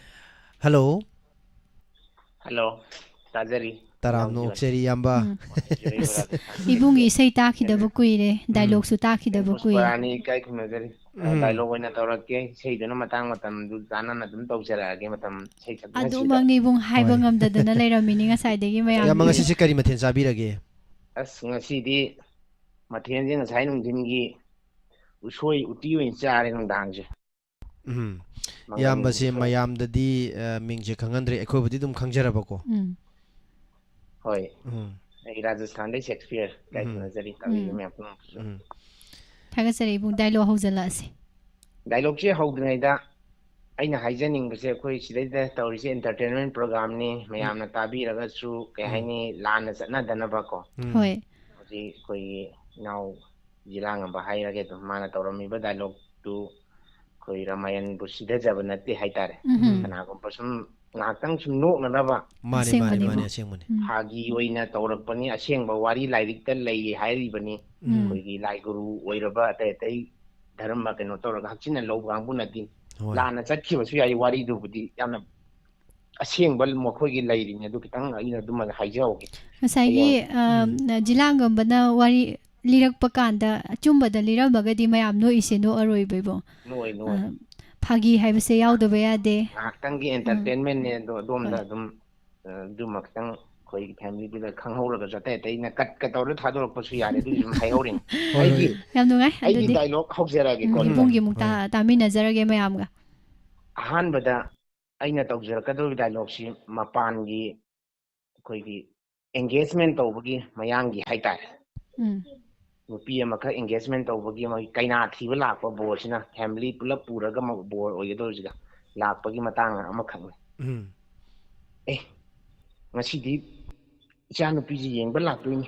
Hello꯫ Hello꯫ ꯇꯥꯖꯔꯤ꯫ ꯇꯔꯥꯝꯅ ꯏꯅꯥꯎ ꯑꯣꯛꯆꯔꯤ, ꯏꯌꯥꯝꯕ꯫ ꯎꯝ꯫ ꯖꯤꯕꯟ꯫ ꯏꯕꯨꯡꯒꯤ ꯏꯁꯩ ꯇꯥꯈꯤꯗꯕ ꯀꯨꯏꯔꯦ, ꯎꯝ꯫ dialogueꯁꯨ ꯇꯥꯈꯤꯗꯕ ꯀꯨꯏꯔꯦ꯫ ꯄꯨꯁꯄꯥꯔꯥꯅꯤ ꯏꯀꯥꯏ ꯈꯨꯝꯅꯖꯔꯤ꯫ ꯎꯝ꯫ Dialogue ꯑꯣꯏꯅ ꯇꯧꯔꯛꯀꯦ꯫ ꯏꯁꯩꯗꯨꯅ ꯃꯇꯥꯡ ꯃꯇꯝꯗꯨ ꯆꯥꯟꯅꯅ ꯑꯗꯨꯝ ꯇꯧꯖꯔꯛꯑꯒꯦ, ꯃꯇꯝ ꯏꯁꯩ ꯁꯛꯄ ꯉꯁꯤꯗ꯫ ꯑꯗꯨꯃꯛꯅꯤ ꯏꯕꯨꯡ, ꯍꯥꯏꯕ ꯍꯣꯏ꯫ ꯉꯝꯗꯗꯅ ꯂꯩꯔꯝꯃꯤꯅꯤ ꯉꯁꯥꯏꯗꯒꯤ ꯃꯌꯥꯝ꯫ ꯏꯌꯥꯝꯕ, ꯉꯁꯤꯁꯦ ꯀꯔꯤ ꯃꯊꯦꯜ ꯆꯥꯕꯤꯔꯒꯦ? ꯑꯁ, ꯉꯁꯤꯗꯤ ꯃꯊꯦꯜꯁꯦ ꯉꯁꯥꯏ ꯅꯨꯡꯊꯤꯟꯒꯤ ꯎꯁꯣꯏ ꯎꯇꯤ ꯑꯣꯏꯅ ꯆꯥꯔꯦ ꯅꯨꯡꯗꯥꯡꯁꯦ꯫ ꯎꯝ꯫ ꯃꯪꯒꯟ ꯏꯌꯥꯝꯕꯁꯦ ꯎꯁꯣꯏ꯫ ꯃꯌꯥꯝꯗꯗꯤ, ꯑ, ꯃꯤꯡꯁꯦ ꯈꯪꯍꯟꯗ꯭ꯔꯦ, ꯑꯩꯈꯣꯏꯕꯨꯗꯤ ꯑꯗꯨꯝ ꯈꯪꯖꯔꯕꯀꯣ꯫ ꯎꯝ꯫ ꯍꯣꯏ꯫ ꯎꯝ꯫ ꯑꯩ ꯔꯥꯖꯁꯊꯥꯟꯗꯩ ꯁꯦꯛꯁꯄꯤꯌꯔ ꯏꯀꯥꯏ ꯎꯝ꯫ ꯈꯨꯝꯅꯖꯔꯤ, ꯇꯥꯕꯤꯕ ꯎꯝ꯫ ꯃꯌꯥꯝ ꯄꯨꯝꯅꯃꯛꯄꯨꯁꯨ꯫ ꯎꯝ꯫ ꯊꯥꯒꯠꯆꯔꯤ ꯏꯕꯨꯡ, dialogue ꯍꯧꯖꯜꯂꯛꯑꯁꯤ꯫ Dialogueꯁꯦ ꯍꯧꯗ꯭ꯔꯤꯉꯩꯗ ꯑꯩꯅ ꯍꯥꯏꯖꯅꯤꯡꯕꯁꯦ, ꯑꯩꯈꯣꯏ ꯁꯤꯗꯩꯗ ꯇꯧꯔꯤꯁꯦ entertainment programꯅꯤ, ꯎꯝ꯫ ꯃꯌꯥꯝꯅ ꯇꯥꯕꯤꯔꯒꯁꯨ, ꯀꯩ ꯎꯝ꯫ ꯍꯥꯏꯅꯤ, ꯂꯥꯟꯅ ꯆꯠꯅꯗꯅꯕꯀꯣ꯫ ꯎꯝ꯫ ꯍꯣꯏ꯫ ꯑꯩꯈꯣꯏꯒꯤ ꯏꯅꯥꯎ ꯖꯤꯂꯥꯉꯝꯕ ꯍꯥꯏꯔꯒꯦ ꯑꯗꯨꯝ, ꯃꯥꯅ ꯇꯧꯔꯝꯃꯤꯕ ꯗꯥꯏꯂꯣꯛꯇꯨ ꯑꯩꯈꯣꯏ ꯔꯥꯃꯥꯌꯟꯕꯨ ꯁꯤꯊꯖꯕ ꯅꯠꯇꯦ ꯍꯥꯏꯇꯥꯔꯦ꯫ ꯎꯝ꯫ ꯀꯅꯥꯒꯨꯝꯕ ꯁꯨꯝ ꯉꯥꯏꯍꯥꯛꯇꯪ ꯁꯨꯝ ꯅꯣꯛꯅꯅꯕ ꯃꯥꯅꯤ ꯃꯥꯅꯤ ꯑꯁꯦꯡꯕꯅꯤꯀꯣ꯫ ꯃꯥꯅꯤ ꯑꯁꯦꯡꯕꯅꯤ꯫ ꯎꯝ꯫ ꯐꯥꯒꯤ ꯑꯣꯏꯅ ꯇꯧꯔꯛꯄꯅꯤ, ꯑꯁꯦꯡꯕ ꯋꯥꯔꯤ ꯂꯥꯏꯔꯤꯛꯇ ꯂꯩ ꯍꯥꯏꯔꯤꯕꯅꯤ꯫ ꯎꯝ꯫ ꯑꯩꯈꯣꯏꯒꯤ ꯂꯥꯏ ꯒꯨꯔꯨ ꯑꯣꯏꯔꯕ ꯑꯇꯩ ꯑꯇꯩ ꯙꯔꯃ ꯀꯩꯅꯣ ꯇꯧꯔꯒ ꯍꯛꯆꯤꯟꯅ ꯂꯧꯕ ꯀꯥꯡꯕꯨꯅꯗꯤ ꯍꯣꯏ꯫ ꯂꯥꯟꯅ ꯆꯠꯈꯤꯕꯁꯨ ꯌꯥꯏ꯫ ꯋꯥꯔꯤꯗꯨꯕꯨꯗꯤ ꯌꯥꯝꯅ ꯑꯁꯦꯡꯕ ꯃꯈꯣꯏꯒꯤ ꯂꯩꯔꯤꯅꯤ꯫ ꯑꯗꯨ ꯈꯤꯇꯪ ꯑꯩꯅ ꯑꯗꯨꯃ ꯍꯥꯏꯖꯍꯧꯒꯦ꯫ ꯉꯁꯥꯏꯒꯤ ꯍꯌꯦꯡ ꯑ, ꯖꯤꯂꯥꯡꯒꯝꯕꯅ ꯋꯥꯔꯤ ꯂꯤꯔꯛꯄ ꯀꯥꯟꯗ ꯑꯆꯨꯝꯕꯗ ꯂꯤꯔꯝꯃꯒꯗꯤ ꯃꯌꯥꯝ ꯅꯣꯛꯏꯁꯦ ꯅꯣꯛꯑꯔꯣꯏꯕꯩꯕꯣ꯫ ꯅꯣꯏ ꯑ, ꯅꯣꯏ ꯐꯥꯒꯤ ꯍꯥꯏꯕꯁꯦ ꯌꯥꯎꯗꯕ ꯌꯥꯗꯦ꯫ ꯉꯥꯏꯍꯥꯛꯇꯪꯒꯤ ꯑꯦꯟꯇꯔꯇꯦꯟꯃꯦꯟꯅꯦ꯫ ꯑꯗꯣ ꯑꯗꯣꯝꯗ ꯍꯣꯏ꯫ ꯑꯗꯨꯝ ꯑ, ꯑꯗꯨꯃ ꯈꯤꯇꯪ ꯑꯩꯈꯣꯏꯒꯤ ꯐꯦꯃꯤꯂꯤꯗꯨꯗ ꯈꯪꯍꯧꯔꯒꯁꯨ ꯑꯇꯩ ꯑꯇꯩꯅ ꯀꯠꯀ ꯇꯧꯔ ꯊꯥꯗꯣꯔꯛꯄꯁꯨ ꯌꯥꯔꯦ꯫ ꯑꯗꯨꯒꯤ ꯁꯨꯝ ꯍꯥꯏꯍꯧꯔꯤꯅꯤ꯫ ꯍꯣꯏ, ꯑꯩꯒꯤ ꯍꯣꯏ꯫ ꯌꯥꯝ ꯅꯨꯡꯉꯥꯏ꯫ ꯑꯩꯒꯤ ꯑꯗꯨꯗꯤ ꯗꯥꯏꯂꯣꯛ ꯍꯧꯖꯔꯛꯑꯒꯦꯀꯣ꯫ ꯎꯝ, ꯎꯝ꯫ ꯏꯃꯨꯡꯒꯤ ꯑꯃꯨꯛ ꯇꯥ- ꯇꯥꯃꯤꯟꯅꯖꯔꯒꯦ ꯃꯌꯥꯝꯒ꯫ ꯑꯍꯥꯟꯕꯗ ꯑꯩꯅ ꯇꯧꯖꯔꯛꯀꯗꯧꯔꯤꯕ ꯗꯥꯏꯂꯣꯛꯁꯤ ꯃꯄꯥꯟꯒꯤ ꯑꯩꯈꯣꯏꯒꯤ ꯑꯦꯡꯒꯦꯖꯃꯦꯟ ꯇꯧꯕꯒꯤ ꯃꯌꯥꯡꯒꯤ ꯍꯥꯏꯇꯥꯔꯦ꯫ ꯎꯝ꯫ ꯅꯨꯄꯤ ꯑꯃꯈꯛ ꯑꯦꯡꯒꯦꯖꯃꯦꯟ ꯇꯧꯕꯒꯤ ꯃꯣꯏ ꯀꯩꯅꯥ ꯊꯤꯕ ꯂꯥꯛꯄ ꯕꯣꯔꯁꯤꯅ, ꯐꯦꯃꯤꯂꯤ ꯄꯨꯂꯞ ꯄꯨꯔꯒ ꯑꯃ ꯕꯣꯔ ꯑꯣꯏꯒꯗꯧꯔꯤꯁꯤꯒ ꯂꯥꯛꯄꯒꯤ ꯃꯇꯥꯡ ꯑꯃꯈꯛꯅꯤ꯫ ꯎꯝ꯫ ꯑꯦ, ꯉꯁꯤꯗꯤ ꯏꯆꯥꯅꯨꯄꯤꯁꯤ ꯌꯦꯡꯕ ꯂꯥꯛꯇꯣꯏꯅꯤ꯫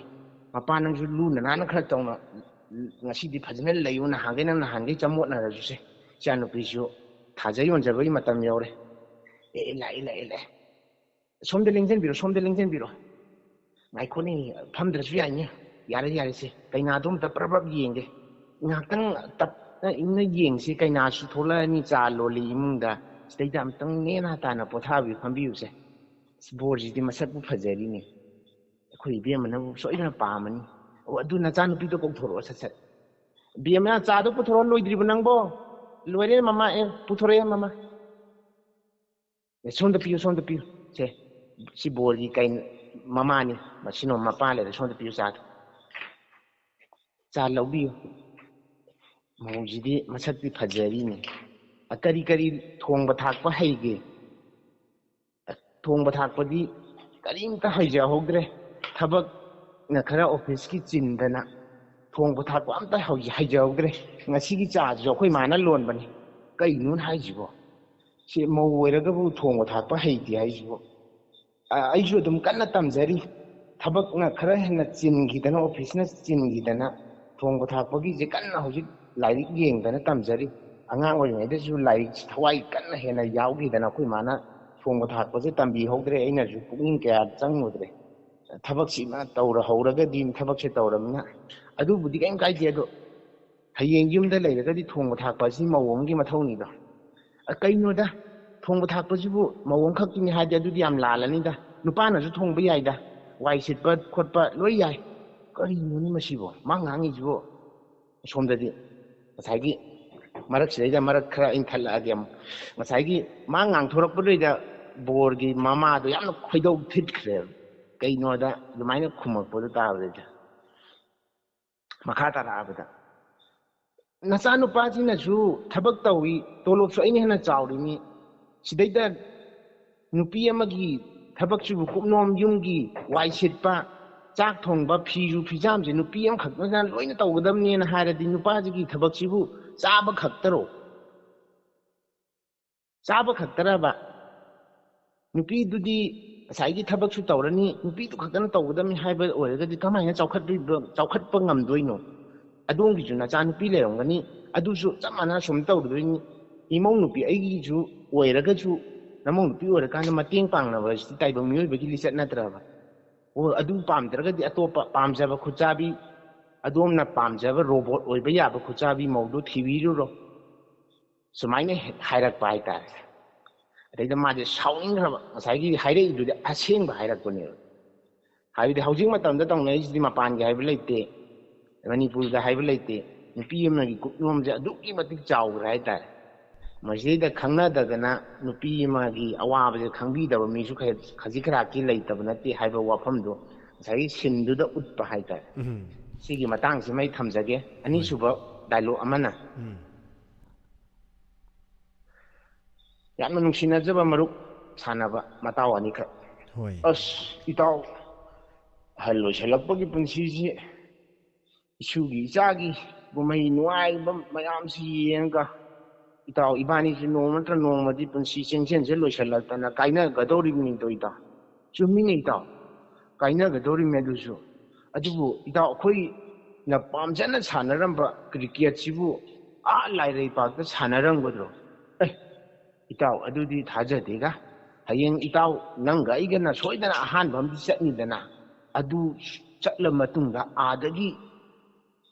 ꯃꯄꯥ ꯅꯪꯁꯨ ꯂꯨꯅ ꯅꯥꯟꯅ ꯈꯔ ꯇꯧꯅ, ꯉꯁꯤꯗꯤ ꯐꯖꯅ ꯂꯩꯌꯨ꯫ ꯅꯍꯥꯟꯈꯩ ꯅꯪ ꯅꯍꯥꯟꯈꯩ ꯆꯃꯣꯠꯅꯔꯁꯨꯁꯦ, ꯏꯆꯥꯅꯨꯄꯤꯁꯨ ꯊꯥꯖ ꯌꯣꯟꯖꯕꯒꯤ ꯃꯇꯝ ꯌꯧꯔꯦ꯫ ꯑꯦ, ꯑꯦ, ꯂꯥꯛꯑꯦ, ꯂꯥꯛꯑꯦ, ꯂꯥꯛꯑꯦ꯫ ꯁꯣꯝꯗ ꯂꯦꯡꯁꯤꯟꯕꯤꯔꯣ, ꯁꯣꯝꯗ ꯂꯦꯡꯁꯤꯟꯕꯤꯔꯣ꯫ ꯉꯥꯏꯈꯣꯅꯦ, ꯐꯝꯗ꯭ꯔꯁꯨ ꯌꯥꯏꯅꯦ꯫ ꯌꯥꯔꯦ, ꯌꯥꯔꯦꯁꯦ, ꯀꯩꯅꯥꯗꯣ ꯑꯝꯇ ꯄ꯭ꯔꯞ ꯄ꯭ꯔꯞ ꯌꯦꯡꯒꯦ꯫ ꯉꯥꯏꯍꯥꯛꯇꯪ ꯇꯞꯅ ꯏꯪꯅ ꯌꯦꯡꯁꯤ, ꯀꯩꯅꯥꯁꯨ ꯊꯣꯛꯂꯛꯑꯅꯤ, ꯆꯥ ꯂꯣꯜꯂꯤ ꯏꯃꯨꯡꯗ꯫ ꯁꯤꯗꯩꯗ ꯑꯝꯇꯪ ꯅꯦꯅꯥ ꯇꯥꯅ ꯄꯣꯊꯥꯕꯤꯌꯨ, ꯐꯝꯕꯤꯌꯨꯁꯦ꯫ ꯑꯁ, ꯕꯣꯔꯁꯤꯗꯤ ꯃꯁꯛꯄꯨ ꯐꯖꯔꯤꯅꯦ꯫ ꯑꯩꯈꯣꯏ ꯏꯕꯦꯝꯃꯅꯕꯨ ꯁꯣꯏꯗꯅ ꯄꯥꯝꯃꯅꯤ꯫ ꯑꯣ, ꯑꯗꯨ ꯅꯆꯥꯅꯨꯄꯤꯗꯣ ꯀꯧꯊꯣꯔꯛꯑꯣ ꯁꯠ ꯁꯠ꯫ "ꯕꯦꯝꯃ, ꯆꯥꯗꯣ ꯄꯨꯊꯣꯔꯛꯑꯣ, ꯂꯣꯏꯗ꯭ꯔꯤꯕ ꯅꯪꯕꯣ? ꯂꯣꯏꯔꯦ ꯃꯃꯥ, ꯑꯦ, ꯄꯨꯊꯣꯔꯛꯑꯦ ꯃꯃꯥ꯫ ꯑꯦ, ꯁꯣꯝꯗ ꯄꯤꯌꯨ, ꯁꯣꯝꯗ ꯄꯤꯌꯨ꯫ ꯁꯦ, ꯁꯤ ꯕꯣꯔꯒꯤ ꯀꯩ ꯃꯃꯥꯅꯤ, ꯃꯁꯤꯅ ꯃꯄꯥ ꯂꯩꯔꯦ, ꯁꯣꯝꯗ ꯄꯤꯌꯨ ꯆꯥꯗꯣ꯫ ꯆꯥ ꯂꯧꯕꯤꯌꯨ꯫ ꯃꯧꯁꯤꯗꯤ ꯃꯁꯛꯇꯤ ꯐꯖꯔꯤꯅꯦ꯫ ꯑ, ꯀꯔꯤ ꯀꯔꯤ ꯊꯣꯡꯕ ꯊꯥꯛꯄ ꯍꯩꯒꯦ?" ꯊꯣꯡꯕ ꯊꯥꯛꯄꯗꯤ ꯀꯔꯤꯝꯇ ꯍꯩꯖꯍꯧꯗ꯭ꯔꯦ꯫ ꯊꯕꯛꯅ ꯈꯔ ꯑꯣꯐꯤꯁꯀꯤ ꯆꯤꯟꯗꯅ ꯊꯣꯡꯕ ꯊꯥꯛꯄ ꯑꯝꯇ ꯍꯧꯖꯤꯛ ꯍꯩꯖꯍꯧꯗ꯭ꯔꯦ꯫ ꯉꯁꯤꯒꯤ ꯆꯥꯁꯤꯁꯨ ꯑꯩꯈꯣꯏ ꯃꯥꯅ ꯂꯣꯟꯕꯅꯤ꯫ ꯀꯩꯅꯣꯅ ꯍꯥꯏꯁꯤꯕꯣ? ꯁꯤ ꯃꯧ ꯑꯣꯏꯔꯒꯕꯨ ꯊꯣꯡꯕ ꯊꯥꯛꯄ ꯍꯩꯇꯦ ꯍꯥꯏꯁꯤꯕꯣ? ꯑ, ꯑꯩꯁꯨ ꯑꯗꯨꯝ ꯀꯟꯅ ꯇꯝꯖꯔꯤ꯫ ꯊꯕꯛꯅ ꯈꯔ ꯍꯦꯟꯅ ꯆꯤꯟꯈꯤꯗꯅ, ꯑꯣꯐꯤꯁꯅ ꯆꯤꯟꯈꯤꯗꯅ, ꯊꯣꯡꯕ ꯊꯥꯛꯄꯒꯤꯁꯦ ꯀꯟꯅ ꯍꯧꯖꯤꯛ ꯂꯥꯏꯔꯤꯛ ꯌꯦꯡꯗꯅ ꯇꯝꯖꯔꯤ꯫ ꯑꯉꯥꯡ ꯑꯣꯏꯔꯤꯉꯩꯗꯁꯨ ꯂꯥꯏꯔꯤꯛꯁꯤ ꯊꯋꯥꯏ ꯀꯟꯅ ꯍꯦꯟꯅ ꯌꯥꯎꯈꯤꯗꯅ ꯑꯩꯈꯣꯏ ꯃꯥꯅ ꯊꯣꯡꯕ ꯊꯥꯛꯄꯁꯦ ꯇꯝꯕꯤꯍꯧꯗ꯭ꯔꯦ, ꯑꯩꯅꯁꯨ ꯄꯨꯛꯅꯤꯡ ꯀꯌꯥ ꯆꯪꯉꯨꯗ꯭ꯔꯦ꯫ ꯊꯕꯛꯁꯤꯃ ꯇꯧꯔꯍꯧꯔꯒꯗꯤ, ꯊꯕꯛꯁꯦ ꯇꯧꯔꯃꯤꯅ ꯑꯗꯨꯕꯨꯗꯤ ꯀꯩꯝ ꯀꯥꯏꯗꯦ꯫ ꯑꯗꯣ ꯍꯌꯦꯡ ꯌꯨꯝꯗ ꯂꯩꯔꯒꯗꯤ ꯊꯣꯡꯕ ꯊꯥꯛꯄ ꯑꯁꯤ ꯃꯧ ꯑꯃꯒꯤ ꯃꯊꯧꯅꯤꯗꯣ꯫ ꯑ, ꯀꯩꯅꯣꯗ, ꯊꯣꯡꯕ ꯊꯥꯛꯄꯁꯤꯕꯨ ꯃꯧ ꯑꯃꯈꯛꯀꯤꯅꯤ ꯍꯥꯏꯗꯤ ꯑꯗꯨꯗꯤ ꯌꯥꯝ ꯂꯥꯜꯂꯅꯤꯗ꯫ ꯅꯨꯄꯥꯅꯁꯨ ꯊꯣꯡꯕ ꯌꯥꯏꯗ, ꯋꯥꯏ ꯁꯤꯠꯄ ꯈꯣꯠꯄ ꯂꯣꯏ ꯌꯥꯏ꯫ ꯀꯔꯤꯅꯣꯅꯤ ꯃꯁꯤꯕꯣ ꯃꯥ ꯉꯥꯡꯉꯤꯁꯤꯕꯣ? ꯁꯣꯝꯗꯗꯤ ꯉꯁꯥꯏꯒꯤ ꯃꯔꯛꯁꯤꯗꯩꯗ ꯃꯔꯛ ꯈꯔ ꯑꯩꯅ ꯊꯠꯂꯛꯑꯒꯦ ꯑꯃꯨꯛ꯫ ꯉꯁꯥꯏꯒꯤ ꯃꯥ ꯉꯥꯡꯊꯣꯔꯛꯄꯗꯩꯗ ꯕꯣꯔꯒꯤ ꯃꯃꯥꯗꯣ ꯌꯥꯝꯅ ꯈꯣꯏꯗꯧ ꯊꯤꯠꯈ꯭ꯔꯦꯕ꯫ ꯀꯩꯅꯣꯗ ꯑꯗꯨꯃꯥꯏꯅ ꯈꯨꯝꯃꯛꯄꯗꯣ ꯇꯥꯕꯗꯩꯗ꯫ ꯃꯈꯥ ꯇꯥꯔꯛꯑꯕꯗ, ꯅꯆꯥꯅꯨꯄꯥꯁꯤꯅꯁꯨ ꯊꯕꯛ ꯇꯧꯏ, ꯇꯣꯂꯣꯞꯁꯨ ꯑꯩꯅ ꯍꯦꯟꯅ ꯆꯥꯎꯔꯤꯅꯤ, ꯁꯤꯗꯩꯗ ꯅꯨꯄꯤ ꯑꯃꯒꯤ ꯊꯕꯛꯁꯤꯕꯨ ꯀꯨꯞꯅꯣꯝ, ꯌꯨꯝꯒꯤ ꯋꯥꯏ ꯁꯤꯠꯄ, ꯆꯥꯛ ꯊꯣꯡꯕ, ꯐꯤꯁꯨ ꯐꯤꯖꯥꯝꯁꯦ ꯅꯨꯄꯤ ꯑꯃꯈꯛꯇꯅ ꯂꯣꯏꯅ ꯇꯧꯒꯗꯕꯅꯦꯅ ꯍꯥꯏꯔꯗꯤ ꯅꯨꯄꯥꯁꯤꯒꯤ ꯊꯕꯛꯁꯤꯕꯨ ꯆꯥꯕ ꯈꯛꯇꯔꯣ? ꯆꯥꯕ ꯈꯛꯇꯔꯕ? ꯅꯨꯄꯤꯗꯨꯗꯤ ꯉꯁꯥꯏꯒꯤ ꯊꯕꯛꯁꯨ ꯇꯧꯔꯅꯤ, ꯅꯨꯄꯤꯗꯨ ꯈꯛꯇꯅ ꯇꯧꯒꯗꯕꯅꯤ ꯍꯥꯏꯕ ꯑꯣꯏꯔꯒꯗꯤ ꯀꯃꯥꯏꯅ ꯆꯥꯎꯈꯠꯄ ꯉꯝꯗꯣꯏꯅꯣ? ꯑꯗꯣꯝꯒꯤꯁꯨ ꯅꯆꯥꯅꯨꯄꯤ ꯂꯩꯔꯝꯒꯅꯤ, ꯑꯗꯨꯁꯨ ꯆꯞ ꯃꯥꯟꯅꯅ ꯁꯨꯝ ꯇꯧꯗꯣꯏꯅꯤ꯫ ꯏꯃꯧ ꯅꯨꯄꯤ ꯑꯩꯒꯤꯁꯨ ꯑꯣꯏꯔꯒꯁꯨ, ꯅꯃꯧ ꯅꯨꯄꯤ ꯑꯣꯏꯔꯀꯥꯟꯗ ꯃꯇꯦꯡ ꯄꯥꯡꯅꯕ ꯑꯁꯤꯗꯤ ꯇꯥꯏꯕꯪ ꯃꯤꯑꯣꯏꯕꯒꯤ ꯂꯤꯆꯠ ꯅꯠꯇ꯭ꯔꯕ? ꯑꯣ, ꯑꯗꯨ ꯄꯥꯝꯗ꯭ꯔꯒꯗꯤ ꯑꯇꯣꯞꯄ ꯄꯥꯝꯖꯕ ꯈꯨꯠꯆꯥꯕꯤ, ꯑꯗꯣꯝꯅ ꯄꯥꯝꯖꯕ ꯔꯣꯕꯣꯠ ꯑꯣꯏꯕ ꯌꯥꯕ ꯈꯨꯠꯆꯥꯕꯤ ꯃꯧꯗꯣ ꯊꯤꯕꯤꯔꯨꯔꯣ꯫ ꯁꯨꯃꯥꯏꯅ ꯍꯦꯛ ꯍꯥꯏꯔꯛꯄ ꯍꯥꯏꯇꯥꯔꯦ꯫ ꯑꯗꯩꯗ ꯃꯥꯁꯦ ꯁꯥꯎꯅꯤꯡꯈ꯭ꯔꯕ, ꯉꯁꯥꯏꯒꯤ ꯍꯥꯏꯔꯛꯏꯗꯨꯗꯤ ꯑꯁꯦꯡꯕ ꯍꯥꯏꯔꯛꯄꯅꯦꯕ꯫ ꯍꯥꯏꯕꯗꯤ ꯍꯧꯖꯤꯛ ꯃꯇꯝꯗ ꯇꯧꯅꯔꯤꯁꯤꯗꯤ ꯃꯄꯥꯟꯒꯤ ꯍꯥꯏꯕ ꯂꯩꯇꯦ, ꯃꯅꯤꯄꯨꯔꯗ ꯍꯥꯏꯕ ꯂꯩꯇꯦ, ꯅꯨꯄꯤ ꯑꯃꯒꯤ ꯀꯨꯞꯅꯣꯝꯁꯦ ꯑꯗꯨꯛꯀꯤ ꯃꯇꯤꯛ ꯆꯥꯎꯈ꯭ꯔꯦ ꯍꯥꯏꯇꯥꯔꯦ꯫ ꯃꯁꯤꯗꯩꯗ ꯈꯪꯅꯗꯗꯅ ꯅꯨꯄꯤ ꯑꯃꯒꯤ ꯑꯋꯥꯕꯁꯦ ꯈꯪꯕꯤꯗꯕ ꯃꯤꯁꯨ ꯈꯖꯤꯛ ꯈꯔꯥꯛꯀꯤ ꯂꯩꯇꯕ ꯅꯠꯇꯦ ꯍꯥꯏꯕ ꯋꯥꯐꯝꯗꯣ ꯉꯁꯥꯏꯒꯤ ꯁꯤꯟꯗꯨꯗ ꯎꯠꯄ ꯍꯥꯏꯇꯥꯔꯦ꯫ ꯎꯝ꯫ ꯁꯤꯒꯤ ꯃꯇꯥꯡꯁꯤꯃ ꯑꯩ ꯊꯝꯖꯒꯦ꯫ ꯑꯅꯤꯁꯨꯕ ꯗꯥꯏꯂꯣꯛ ꯑꯃꯅ, ꯎꯝ꯫ ꯌꯥꯝꯅ ꯅꯨꯡꯁꯤꯅꯖꯕ ꯃꯔꯨꯞ ꯁꯥꯟꯅꯕ ꯃꯇꯥꯎ ꯑꯅꯤꯈꯛ꯫ ꯍꯣꯏ꯫ ꯑꯁ, ꯏꯇꯥꯎ, ꯑꯍꯜ ꯑꯣꯏꯁꯜꯂꯛꯄꯒꯤ ꯄꯨꯟꯁꯤꯁꯤ, ꯏꯁꯨꯒꯤ ꯏꯆꯥꯒꯤ ꯀꯨꯝꯍꯩ ꯅꯨꯡꯉꯥꯏꯕ ꯃꯌꯥꯝꯁꯤ ꯌꯦꯡꯉꯒ, ꯏꯇꯥꯎ ꯏꯕꯥꯅꯤꯁꯨ ꯅꯣꯡꯃ ꯅꯠꯇ꯭ꯔ ꯅꯣꯡꯃꯗꯤ ꯄꯨꯟꯁꯤ ꯆꯦꯡꯁꯦꯟꯁꯦ ꯂꯣꯏꯁꯜꯂꯛꯇꯅ ꯀꯥꯏꯅꯒꯗꯧꯔꯤꯕꯅꯤꯗꯣ ꯏꯇꯥꯎ꯫ ꯆꯨꯝꯃꯤꯅꯦ ꯏꯇꯥꯎ꯫ ꯀꯥꯏꯅꯒꯗꯧꯔꯤꯃꯦ ꯑꯗꯨꯁꯨ꯫ ꯑꯗꯨꯕꯨ ꯏꯇꯥꯎ, ꯑꯩꯈꯣꯏꯅ ꯄꯥꯝꯖꯅ ꯁꯥꯟꯅꯔꯝꯕ ꯀ꯭ꯔꯤꯀꯦꯠꯁꯤꯕꯨ ꯑꯥ ꯂꯥꯏꯔꯩ ꯄꯥꯛꯇ ꯁꯥꯟꯅꯔꯝꯒꯗ꯭ꯔꯣ? ꯑꯦ, ꯏꯇꯥꯎ, ꯑꯗꯨꯗꯤ ꯊꯥꯖꯗꯦꯗ꯫ ꯍꯌꯦꯡ ꯏꯇꯥꯎ, ꯅꯪꯒ ꯑꯩꯒꯅ ꯁꯣꯏꯗꯅ ꯑꯍꯥꯟꯕ ꯑꯃꯗꯤ ꯆꯠꯅꯤꯗꯅ꯫ ꯑꯗꯨ ꯆꯠꯂ ꯃꯇꯨꯡꯗ ꯑꯥꯗꯒꯤ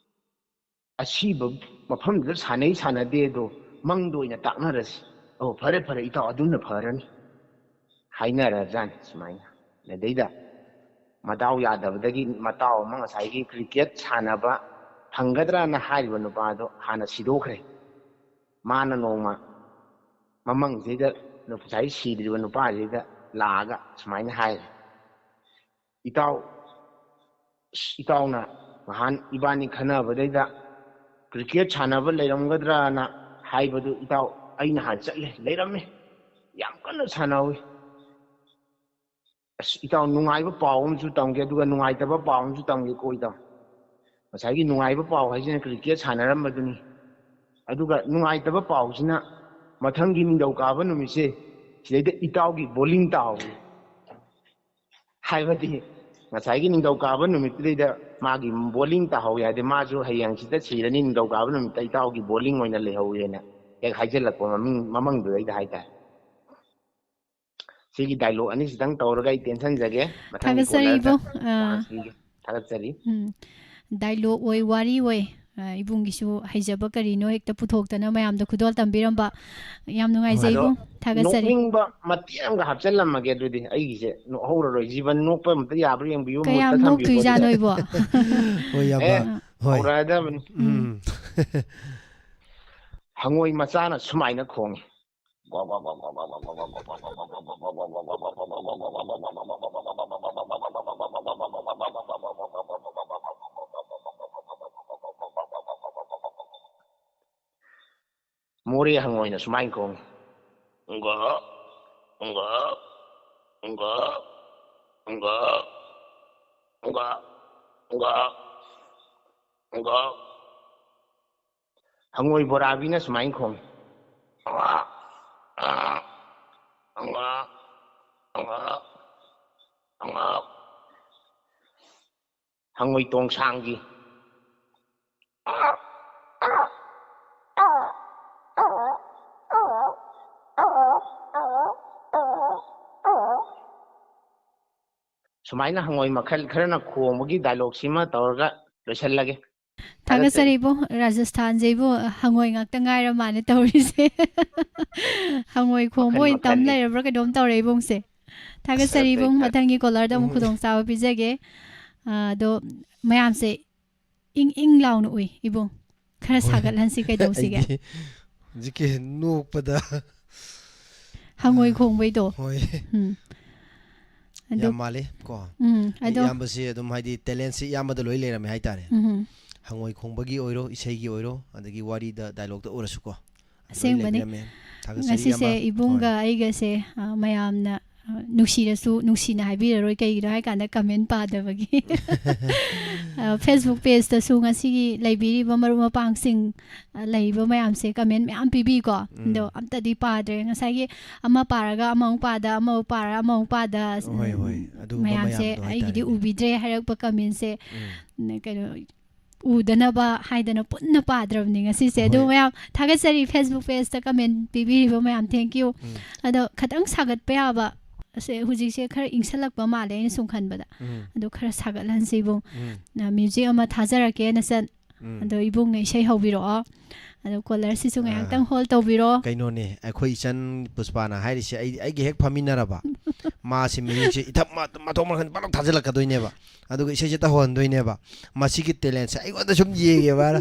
ꯑꯁꯤꯕ ꯃꯐꯝꯗꯨꯗ ꯁꯥꯟꯅꯩ ꯁꯥꯟꯅꯗꯦꯗꯣ ꯃꯪꯗ ꯑꯣꯏꯅ ꯇꯥꯛꯅꯔꯁꯤ꯫ ꯑꯣ, ꯐꯔꯦ ꯐꯔꯦ ꯏꯇꯥꯎ, ꯑꯗꯨꯅ ꯐꯔꯅꯤ꯫ ꯍꯥꯏꯅꯔꯖꯥꯠꯅꯤ ꯁꯨꯃꯥꯏꯅ꯫ ꯑꯗꯩꯗ ꯃꯗꯥꯎ ꯌꯥꯗꯕꯗꯒꯤ ꯃꯇꯥꯎ ꯑꯃ ꯉꯁꯥꯏꯒꯤ ꯀ꯭ꯔꯤꯀꯦꯠ ꯁꯥꯟꯅꯕ ꯐꯪꯒꯗ꯭ꯔꯅ ꯍꯥꯏꯔꯤꯕ ꯅꯨꯄꯥꯗꯣ ꯍꯥꯟꯅ ꯁꯤꯗꯣꯛꯈ꯭ꯔꯦ꯫ ꯃꯥꯅ ꯅꯣꯡꯃ ꯃꯃꯪꯁꯤꯗ ꯉꯁꯥꯏ ꯁꯤꯗ꯭ꯔꯤꯕ ꯅꯨꯄꯥꯁꯤꯗ ꯂꯥꯛꯑꯒ ꯁꯨꯃꯥꯏꯅ ꯍꯥꯏꯔꯦ, "ꯏꯇꯥꯎ, ꯑꯁ, ꯏꯇꯥꯎꯅ ꯅꯍꯥꯟ ꯏꯕꯥꯅꯤ ꯈꯟꯅꯕꯗꯩꯗ ꯀ꯭ꯔꯤꯀꯦꯠ ꯁꯥꯟꯅꯕ ꯂꯩꯔꯝꯒꯗ꯭ꯔꯅ ꯍꯥꯏꯕꯗꯨ, ꯏꯇꯥꯎ, ꯑꯩ ꯅꯍꯥꯟ ꯆꯠꯂꯦ, ꯂꯩꯔꯝꯃꯦ, ꯌꯥꯝ ꯀꯟꯅ ꯁꯥꯟꯅꯍꯧꯋꯤ꯫ ꯑꯁ, ꯏꯇꯥꯎ, ꯅꯨꯡꯉꯥꯏꯕ ꯄꯥꯎ ꯑꯃꯁꯨ ꯇꯝꯒꯦ, ꯑꯗꯨꯒ ꯅꯨꯡꯉꯥꯏꯇꯕ ꯄꯥꯎ ꯑꯃꯁꯨ ꯇꯝꯒꯦꯀꯣ, ꯏꯇꯥꯎ꯫ ꯉꯁꯥꯏꯒꯤ ꯅꯨꯡꯉꯥꯏꯕ ꯄꯥꯎ ꯍꯥꯏꯁꯤꯅ ꯀ꯭ꯔꯤꯀꯦꯠ ꯁꯥꯟꯅꯔꯝꯕꯗꯨꯅꯤ, ꯑꯗꯨꯒ ꯅꯨꯡꯉꯥꯏꯇꯕ ꯄꯥꯎꯁꯤꯅ ꯃꯊꯪꯒꯤ ꯅꯤꯡꯊꯧꯀꯥꯕ ꯅꯨꯃꯤꯠꯁꯦ ꯁꯤꯗꯩꯗ ꯏꯇꯥꯎꯒꯤ ꯕꯣꯂꯤꯡ ꯇꯥꯍꯧꯏ꯫ ꯍꯥꯏꯕꯗꯤ ꯉꯁꯥꯏꯒꯤ ꯅꯤꯡꯊꯧꯀꯥꯕ ꯅꯨꯃꯤꯠꯇꯨꯗꯩꯗ ꯃꯥꯒꯤ ꯕꯣꯂꯤꯡ ꯇꯥꯍꯧꯏ ꯍꯥꯏꯗꯤ ꯃꯥꯁꯨ ꯍꯌꯦꯡ ꯁꯤꯗ ꯁꯤꯔꯅꯤ, ꯅꯤꯡꯊꯧꯀꯥꯕ ꯅꯨꯃꯤꯠꯇ ꯏꯇꯥꯎꯒꯤ ꯕꯣꯂꯤꯡ ꯑꯣꯏꯅ ꯂꯩꯍꯧꯏ" ꯍꯥꯏꯅ ꯍꯦꯛ ꯍꯥꯏꯖꯤꯜꯂꯛꯄ ꯃꯃꯤꯡ, ꯃꯃꯪꯗꯨꯗꯩꯗ ꯍꯥꯏꯇꯥꯔꯦ꯫ ꯁꯤꯒꯤ ꯗꯥꯏꯂꯣꯛ ꯑꯅꯤꯁꯤꯗꯪ ꯇꯧꯔꯒ ꯑꯩ ꯇꯦꯟꯁꯟꯖꯒꯦ꯫ ꯃꯊꯪꯒꯤ ꯊꯥꯒꯠꯆꯔꯤ ꯀꯣꯂꯔꯗ ꯏꯕꯨꯡ꯫ ꯑꯥ, ꯆꯥꯟꯁ ꯄꯤꯒꯦ꯫ ꯊꯥꯒꯠꯆꯔꯤ꯫ ꯎꯝ꯫ ꯗꯥꯏꯂꯣꯛ ꯑꯣꯏ, ꯋꯥꯔꯤ ꯑꯣꯏ꯫ ꯑ, ꯏꯕꯨꯡꯒꯤꯁꯨ ꯍꯩꯖꯕ ꯀꯔꯤꯅꯣ ꯍꯦꯛꯇ ꯄꯨꯊꯣꯛꯇꯅ ꯃꯌꯥꯝꯗ ꯈꯨꯗꯣꯜ ꯇꯝꯕꯤꯔꯝꯕ꯫ ꯌꯥꯝ ꯅꯨꯡꯉꯥꯏꯖꯩ ꯑꯗꯣ ꯏꯕꯨꯡ꯫ ꯊꯥꯒꯠꯆꯔꯤ꯫ ꯅꯣꯛꯅꯤꯡꯕ ꯃꯇꯦꯛ ꯑꯃꯒ ꯍꯥꯞꯆꯤꯜꯂꯝꯃꯒꯦ, ꯑꯗꯨꯗꯤ ꯑꯩꯒꯤꯁꯦ ꯅꯣꯛꯍꯧꯔꯔꯣꯏ꯫ ꯖꯤꯕꯟ ꯅꯣꯛꯄ ꯑꯝꯇ ꯌꯥꯕ꯭ꯔꯥ ꯌꯦꯡꯕꯤꯌꯨ, ꯀꯌꯥꯝ ꯃꯨꯠꯇ ꯊꯝꯕꯤꯌꯨꯀꯣ ꯅꯣꯛꯇꯣꯏꯖꯥꯠꯅꯣ ꯑꯗꯨꯗꯤ꯫ ꯏꯕꯣ? ꯍꯣꯏ, ꯏꯌꯥꯝꯕ꯫ ꯑꯦ, ꯍꯣꯏ꯫ ꯍꯧꯔꯛꯑꯗꯕꯅꯤ꯫ ꯎꯝ꯫ ꯍꯪꯉꯣꯏ ꯃꯆꯥꯅ ꯁꯨꯃꯥꯏꯅ ꯈꯣꯡꯉꯤ꯫ ꯃꯣꯔꯦ ꯍꯪꯉꯣꯏꯅ ꯁꯨꯃꯥꯏꯅ ꯈꯣꯡꯉꯤ꯫ ꯎꯪꯒ, ꯎꯪꯒ, ꯎꯪꯒ, ꯎꯪꯒ, ꯎꯪꯒ, ꯎꯪꯒ, ꯎꯪꯒ, ꯎꯪꯒ꯫ ꯍꯪꯉꯣꯏ ꯕꯣꯔꯥꯕꯤꯅ ꯁꯨꯃꯥꯏꯅ ꯈꯣꯡꯉꯤ꯫ ꯎꯪꯒ, ꯎꯪꯒ, ꯎꯪꯒ, ꯎꯪꯒ, ꯎꯪꯒ꯫ ꯍꯪꯉꯣꯏ ꯇꯣꯡꯁꯥꯡꯒꯤ꯫ ꯁꯨꯃꯥꯏꯅ ꯍꯪꯉꯣꯏ ꯃꯈꯜ ꯈꯔꯅ ꯈꯣꯡꯕꯒꯤ dialogue ꯁꯤꯃ ꯇꯧꯔꯒ ꯂꯣꯏꯁꯤꯜꯂꯒꯦ꯫ ꯊꯥꯒꯠꯆꯔꯤ꯫ ꯊꯥꯒꯠꯆꯔꯤ ꯏꯕꯨꯡ꯫ ꯔꯥꯖꯁꯊꯥꯟꯁꯦ ꯏꯕꯨꯡ, ꯍꯪꯉꯣꯏ ꯉꯥꯛꯇ ꯉꯥꯏꯔ ꯃꯥꯜꯂꯦ ꯇꯧꯔꯤꯁꯦ꯫ ꯍꯪꯉꯣꯏ ꯈꯣꯡꯕ ꯃꯈꯜ ꯑꯣꯏꯅ ꯇꯝ ꯃꯈꯜꯅꯤ꯫ ꯂꯩꯔꯕ꯭ꯔꯥ ꯀꯩꯅꯣꯝ ꯇꯧꯔꯦ ꯏꯕꯨꯡꯁꯦ꯫ ꯊꯥꯒꯠꯆꯔꯤ ꯏꯕꯨꯡ꯫ ꯃꯊꯪꯒꯤ caller ꯗ ꯑꯃꯨꯛ ꯎꯝ꯫ ꯈꯨꯗꯣꯡꯆꯥꯕ ꯄꯤꯖꯒꯦ꯫ ꯑ, ꯑꯗꯣ ꯃꯌꯥꯝꯁꯦ ꯏꯪ ꯏꯪ ꯂꯥꯎꯅ ꯎꯏ ꯏꯕꯨꯡ꯫ ꯈꯔ ꯍꯣꯏ꯫ ꯁꯥꯒꯠꯍꯟꯁꯤ, ꯀꯩꯗꯧꯁꯤꯒꯦ? ꯑꯩꯗꯤ ꯍꯧꯖꯤꯛꯀꯤ ꯅꯣꯛꯄꯗ ꯍꯪꯉꯣꯏ ꯈꯣꯡꯕꯩꯗꯣ꯫ ꯍꯣꯏ꯫ ꯎꯝ꯫ ꯑꯗꯨ ꯌꯥꯝ ꯃꯥꯜꯂꯤ ꯀꯣ꯫ ꯎꯝ, ꯑꯗꯣ ꯏꯌꯥꯝꯕꯁꯤ ꯑꯗꯨꯝ ꯍꯥꯏꯗꯤ talent ꯁꯤ ꯏꯌꯥꯝꯕꯗ ꯂꯣꯏ ꯂꯩꯔꯝꯃꯦ ꯍꯥꯏꯇꯥꯔꯦ꯫ ꯎꯝ꯫ ꯍꯪꯉꯣꯏ ꯈꯣꯡꯕꯒꯤ ꯑꯣꯏꯔꯣ, ꯏꯁꯩꯒꯤ ꯑꯣꯏꯔꯣ, ꯑꯗꯒꯤ ꯋꯥꯔꯤꯗ dialogue ꯇ ꯑꯣꯏꯔꯁꯨꯀꯣ꯫ ꯂꯣꯏ ꯑꯁꯦꯡꯕꯅꯤ꯫ ꯂꯩꯕꯤꯔꯝꯃꯦ꯫ ꯊꯥꯒꯠꯆꯔꯤ ꯉꯁꯤꯁꯦ ꯏꯌꯥꯝꯕ꯫ ꯏꯕꯨꯡꯒ ꯍꯣꯏ꯫ ꯑꯩꯒꯁꯦ, ꯑ, ꯃꯌꯥꯝꯅ, ꯑ, ꯅꯨꯡꯁꯤꯔꯁꯨ ꯅꯨꯡꯁꯤꯅ ꯍꯥꯏꯕꯤꯔꯔꯣꯏ, ꯀꯩꯒꯤꯅꯣ ꯍꯥꯏ ꯀꯥꯟꯗ comment ꯄꯥꯗꯕꯒꯤ꯫ ꯑ, Facebook page ꯇꯁꯨ ꯉꯁꯤꯒꯤ ꯂꯩꯕꯤꯔꯤꯕ ꯃꯔꯨꯞ ꯃꯄꯥꯡꯁꯤꯡ, ꯑ, ꯂꯩꯔꯤꯕ ꯃꯌꯥꯝꯁꯦ comment ꯃꯌꯥꯝ ꯄꯤꯕꯤꯀꯣ꯫ ꯎꯝ꯫ ꯑꯗꯣ ꯑꯝꯇꯗꯤ ꯄꯥꯗ꯭ꯔꯦ꯫ ꯉꯁꯥꯏꯒꯤ ꯑꯃ ꯄꯥꯔꯒ ꯑꯃꯃꯨꯛ ꯄꯥꯗ, ꯑꯃꯃꯨꯛ ꯄꯥꯔꯒ ꯑꯃꯃꯨꯛ ꯄꯥꯗ, ꯍꯣꯏ, ꯍꯣꯏ꯫ ꯎꯝ, ꯑꯗꯨꯒꯨꯝꯕ ꯃꯌꯥꯝꯁꯦ ꯃꯌꯥꯝꯗꯣ ꯑꯩꯒꯤꯗꯤ ꯍꯥꯏꯇꯥꯔꯦꯅꯦ꯫ ꯎꯕꯤꯗ꯭ꯔꯦ ꯍꯥꯏꯔꯛꯄ comment ꯁꯦ꯫ ꯎꯝ꯫ ꯎꯝ, ꯀꯩꯅꯣ, ꯎꯗꯅꯕ ꯍꯥꯏꯗꯅ ꯄꯨꯟꯅ ꯄꯥꯗ꯭ꯔꯕꯅꯤ ꯉꯁꯤꯁꯦ꯫ ꯑꯗꯨ ꯍꯣꯏ꯫ ꯃꯌꯥꯝ ꯊꯥꯒꯠꯆꯔꯤ, Facebook page ꯇ comment ꯄꯤꯕꯤꯔꯤꯕ ꯃꯌꯥꯝ, thank you꯫ ꯎꯝ꯫ ꯑꯗꯣ ꯈꯇꯪ ꯁꯥꯒꯠꯄ ꯌꯥꯕ, ꯑꯁꯦ ꯍꯧꯖꯤꯛꯁꯦ ꯈꯔ ꯏꯪꯁꯜꯂꯛꯄ ꯃꯥꯜꯂꯦ ꯑꯩꯅ ꯁꯨꯝ ꯈꯟꯕꯗ꯫ ꯎꯝ꯫ ꯑꯗꯨ ꯈꯔ ꯁꯥꯒꯠꯍꯟꯁꯤ ꯏꯕꯨꯡ꯫ ꯎꯝ꯫ ꯑ, music ꯑꯃ ꯊꯥꯖꯔꯛꯀꯦ ꯅꯆꯟ꯫ ꯎꯝ꯫ ꯑꯗꯣ ꯏꯕꯨꯡꯅ ꯏꯁꯩ ꯍꯧꯕꯤꯔꯛꯑꯣ꯫ ꯑꯗꯣ caller ꯁꯤꯁꯨ ꯑ, ꯉꯥꯏꯍꯥꯛꯇꯪ hold ꯇꯧꯕꯤꯔꯣ꯫ ꯀꯩꯅꯣꯅꯦ, ꯑꯩꯈꯣꯏ ꯏꯆꯟ ꯄꯨꯁꯄꯥꯅ ꯍꯥꯏꯔꯤꯁꯦ ꯑꯩ, ꯑꯩꯒ ꯍꯦꯛ ꯐꯝꯃꯤꯟꯅꯔꯕ꯫ ꯃꯥꯁꯤ music ꯁꯦ ꯏꯊꯛ ꯃ-, ꯃꯊꯣꯡ ꯃꯔꯝ ꯈꯪꯗꯦ ꯄꯪꯊꯥ ꯊꯥꯖꯤꯜꯂꯛꯀꯗꯣꯏꯅꯦꯕ꯫ ꯑꯗꯨꯒ ꯏꯁꯩꯁꯦ ꯇꯧꯍꯟꯗꯣꯏꯅꯦꯕ꯫ ꯃꯁꯤꯒꯤ talent ꯁꯦ ꯑꯩꯉꯣꯟꯗ ꯁꯨꯝ ꯌꯦꯡꯉꯦꯕ ꯃꯥꯅ꯫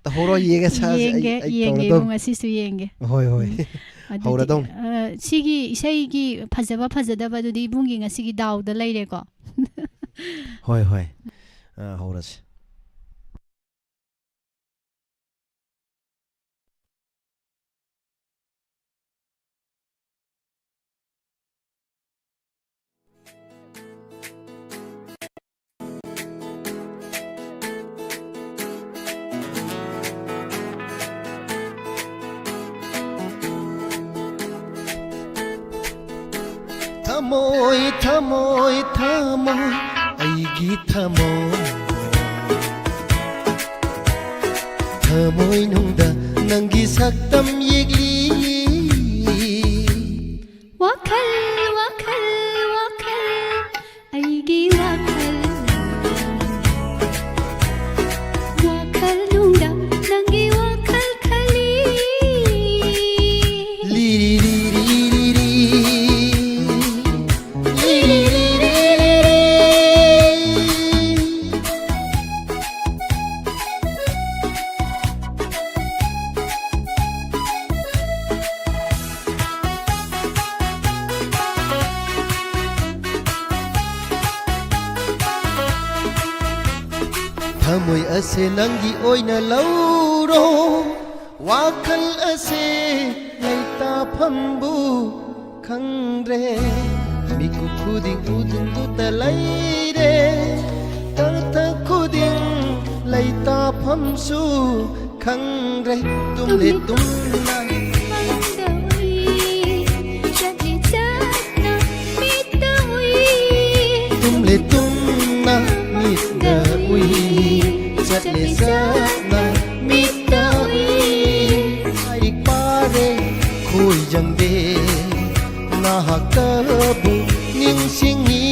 "ꯇꯧꯍꯧꯔꯣ, ꯌꯦꯡꯉꯦ ꯁꯥꯁꯦ, ꯑꯩ, ꯌꯦꯡꯒꯦ, ꯑꯩ ꯌꯦꯡꯒꯦ, ꯇꯧꯔꯗꯧꯅꯤ"꯫ ꯏꯕꯨꯡ, ꯉꯁꯤꯁꯨ ꯌꯦꯡꯒꯦ꯫ ꯍꯣꯏ, ꯍꯣꯏ꯫ ꯎꯝ꯫ ꯑꯗꯨꯗꯤ, ꯍꯧꯔꯗꯧꯅꯤ꯫ ꯑ, ꯁꯤꯒꯤ ꯏꯁꯩꯒꯤ ꯐꯖꯕ ꯐꯖꯗꯕꯗꯨꯗꯤ ꯏꯕꯨꯡꯒꯤ ꯉꯁꯤꯒꯤ ꯗꯥꯎꯗ ꯂꯩꯔꯦꯀꯣ꯫ ꯍꯣꯏ, ꯍꯣꯏ꯫ ꯑ, ꯍꯧꯔꯁꯤ꯫ ꯊꯃꯣꯏ, ꯊꯃꯣꯏ, ꯊꯃꯣꯏ, ꯑꯩꯒꯤ ꯊꯃꯣꯏ, ꯊꯃꯣꯏꯅꯨꯡꯗ ꯅꯪꯒꯤ ꯁꯛꯇꯝ ꯌꯦꯛꯂꯤ꯫ ꯋꯥꯈꯜ, ꯋꯥꯈꯜ, ꯋꯥꯈꯜ, ꯑꯩꯒꯤ ꯋꯥꯈꯜ, ꯋꯥꯈꯜꯅꯨꯡꯗ ꯅꯪꯒꯤ ꯋꯥꯈꯜ ꯈꯜꯂꯤ꯫ ꯂꯤꯔꯤ ꯂꯤꯔꯤ ꯂꯤꯔꯤ꯫ ꯊꯃꯣꯏ ꯑꯁꯦ ꯅꯪꯒꯤ ꯑꯣꯏꯅ ꯂꯧꯔꯣ꯫ ꯋꯥꯈꯜ ꯑꯁꯦ ꯂꯩꯇꯥꯐꯝꯕꯨ ꯈꯪꯗ꯭ꯔꯦ꯫ ꯃꯤꯀꯨꯞ ꯈꯨꯗꯤꯡ ꯎꯗꯨꯟꯗꯨꯇ ꯂꯩꯔꯦ꯫ ꯇꯥꯊꯛ ꯈꯨꯗꯤꯡ ꯂꯩꯇꯥꯐꯝꯁꯨ ꯈꯪꯗ꯭ꯔꯦ꯫ ꯇꯨꯝꯂꯦ ꯇꯨꯝꯅ ꯃꯪꯗ ꯎꯏ, ꯆꯠꯂꯦ ꯆꯠꯅ ꯃꯤꯠꯇ ꯎꯏ꯫ ꯇꯨꯝꯂꯦ ꯇꯨꯝꯅ ꯃꯤꯠꯇ ꯎꯏ, ꯆꯠꯂꯦ ꯆꯠꯅ ꯃꯤꯠꯇ ꯎꯏ꯫ ꯂꯥꯏꯔꯤꯛ ꯄꯥꯔꯦ ꯈꯣꯏꯖꯪꯗꯦ, ꯉꯥꯏꯍꯥꯛꯇꯕꯨ ꯅꯤꯡꯁꯤꯡꯉꯤ꯫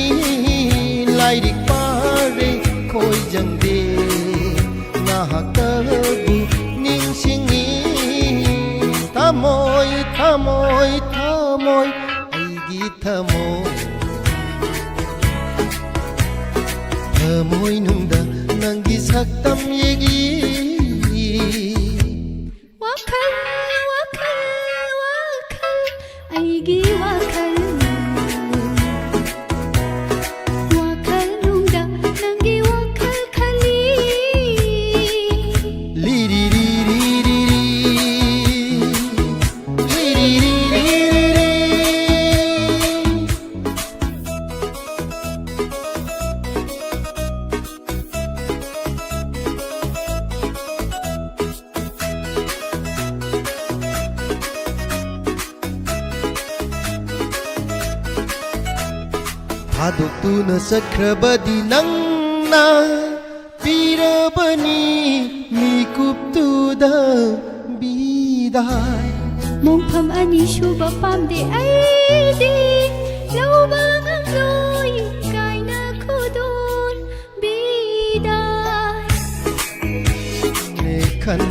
ꯂꯥꯏꯔꯤꯛ ꯄꯥꯔꯦ ꯈꯣꯏꯖꯪꯗꯦ, ꯉꯥꯏꯍꯥꯛꯇꯕꯨ ꯅꯤꯡꯁꯤꯡꯉꯤ꯫ ꯊꯃꯣꯏ, ꯊꯃꯣꯏ, ꯊꯃꯣꯏ, ꯑꯩꯒꯤ ꯊꯃꯣꯏ, ꯊꯃꯣꯏꯅꯨꯡꯗ ꯅꯪꯒꯤ ꯁꯛꯇꯝ ꯌꯦꯛꯂꯤ꯫ ꯋꯥꯈꯜ, ꯋꯥꯈꯜ, ꯋꯥꯈꯜ, ꯑꯩꯒꯤ ꯋꯥꯈꯜ, ꯋꯥꯈꯜꯅꯨꯡꯗ ꯅꯪꯒꯤ ꯋꯥꯈꯜ ꯈꯜꯂꯤ꯫ ꯂꯤꯔꯤ ꯂꯤꯔꯤ ꯂꯤꯔꯤ꯫ ꯂꯤꯔꯤ ꯂꯤꯔꯤ ꯂꯤꯔꯤ꯫ ꯊꯥꯗꯣꯛꯇꯨꯅ ꯆꯠꯈ꯭ꯔꯕꯗꯤ ꯅꯪꯅ ꯄꯤꯔꯕꯅꯤ ꯃꯤꯀꯨꯞꯇꯨꯗ ꯕꯤꯗꯥꯏ꯫ ꯃꯣꯡꯐꯝ ꯑꯅꯤꯁꯨꯕ ꯄꯥꯝꯗꯦ ꯑꯩꯗꯤ ꯂꯧꯕ ꯉꯝꯂꯣꯏ ꯀꯥꯏꯅ ꯈꯨꯗꯣꯟ ꯕꯤꯗꯥꯏ꯫ ꯅꯦꯈꯟ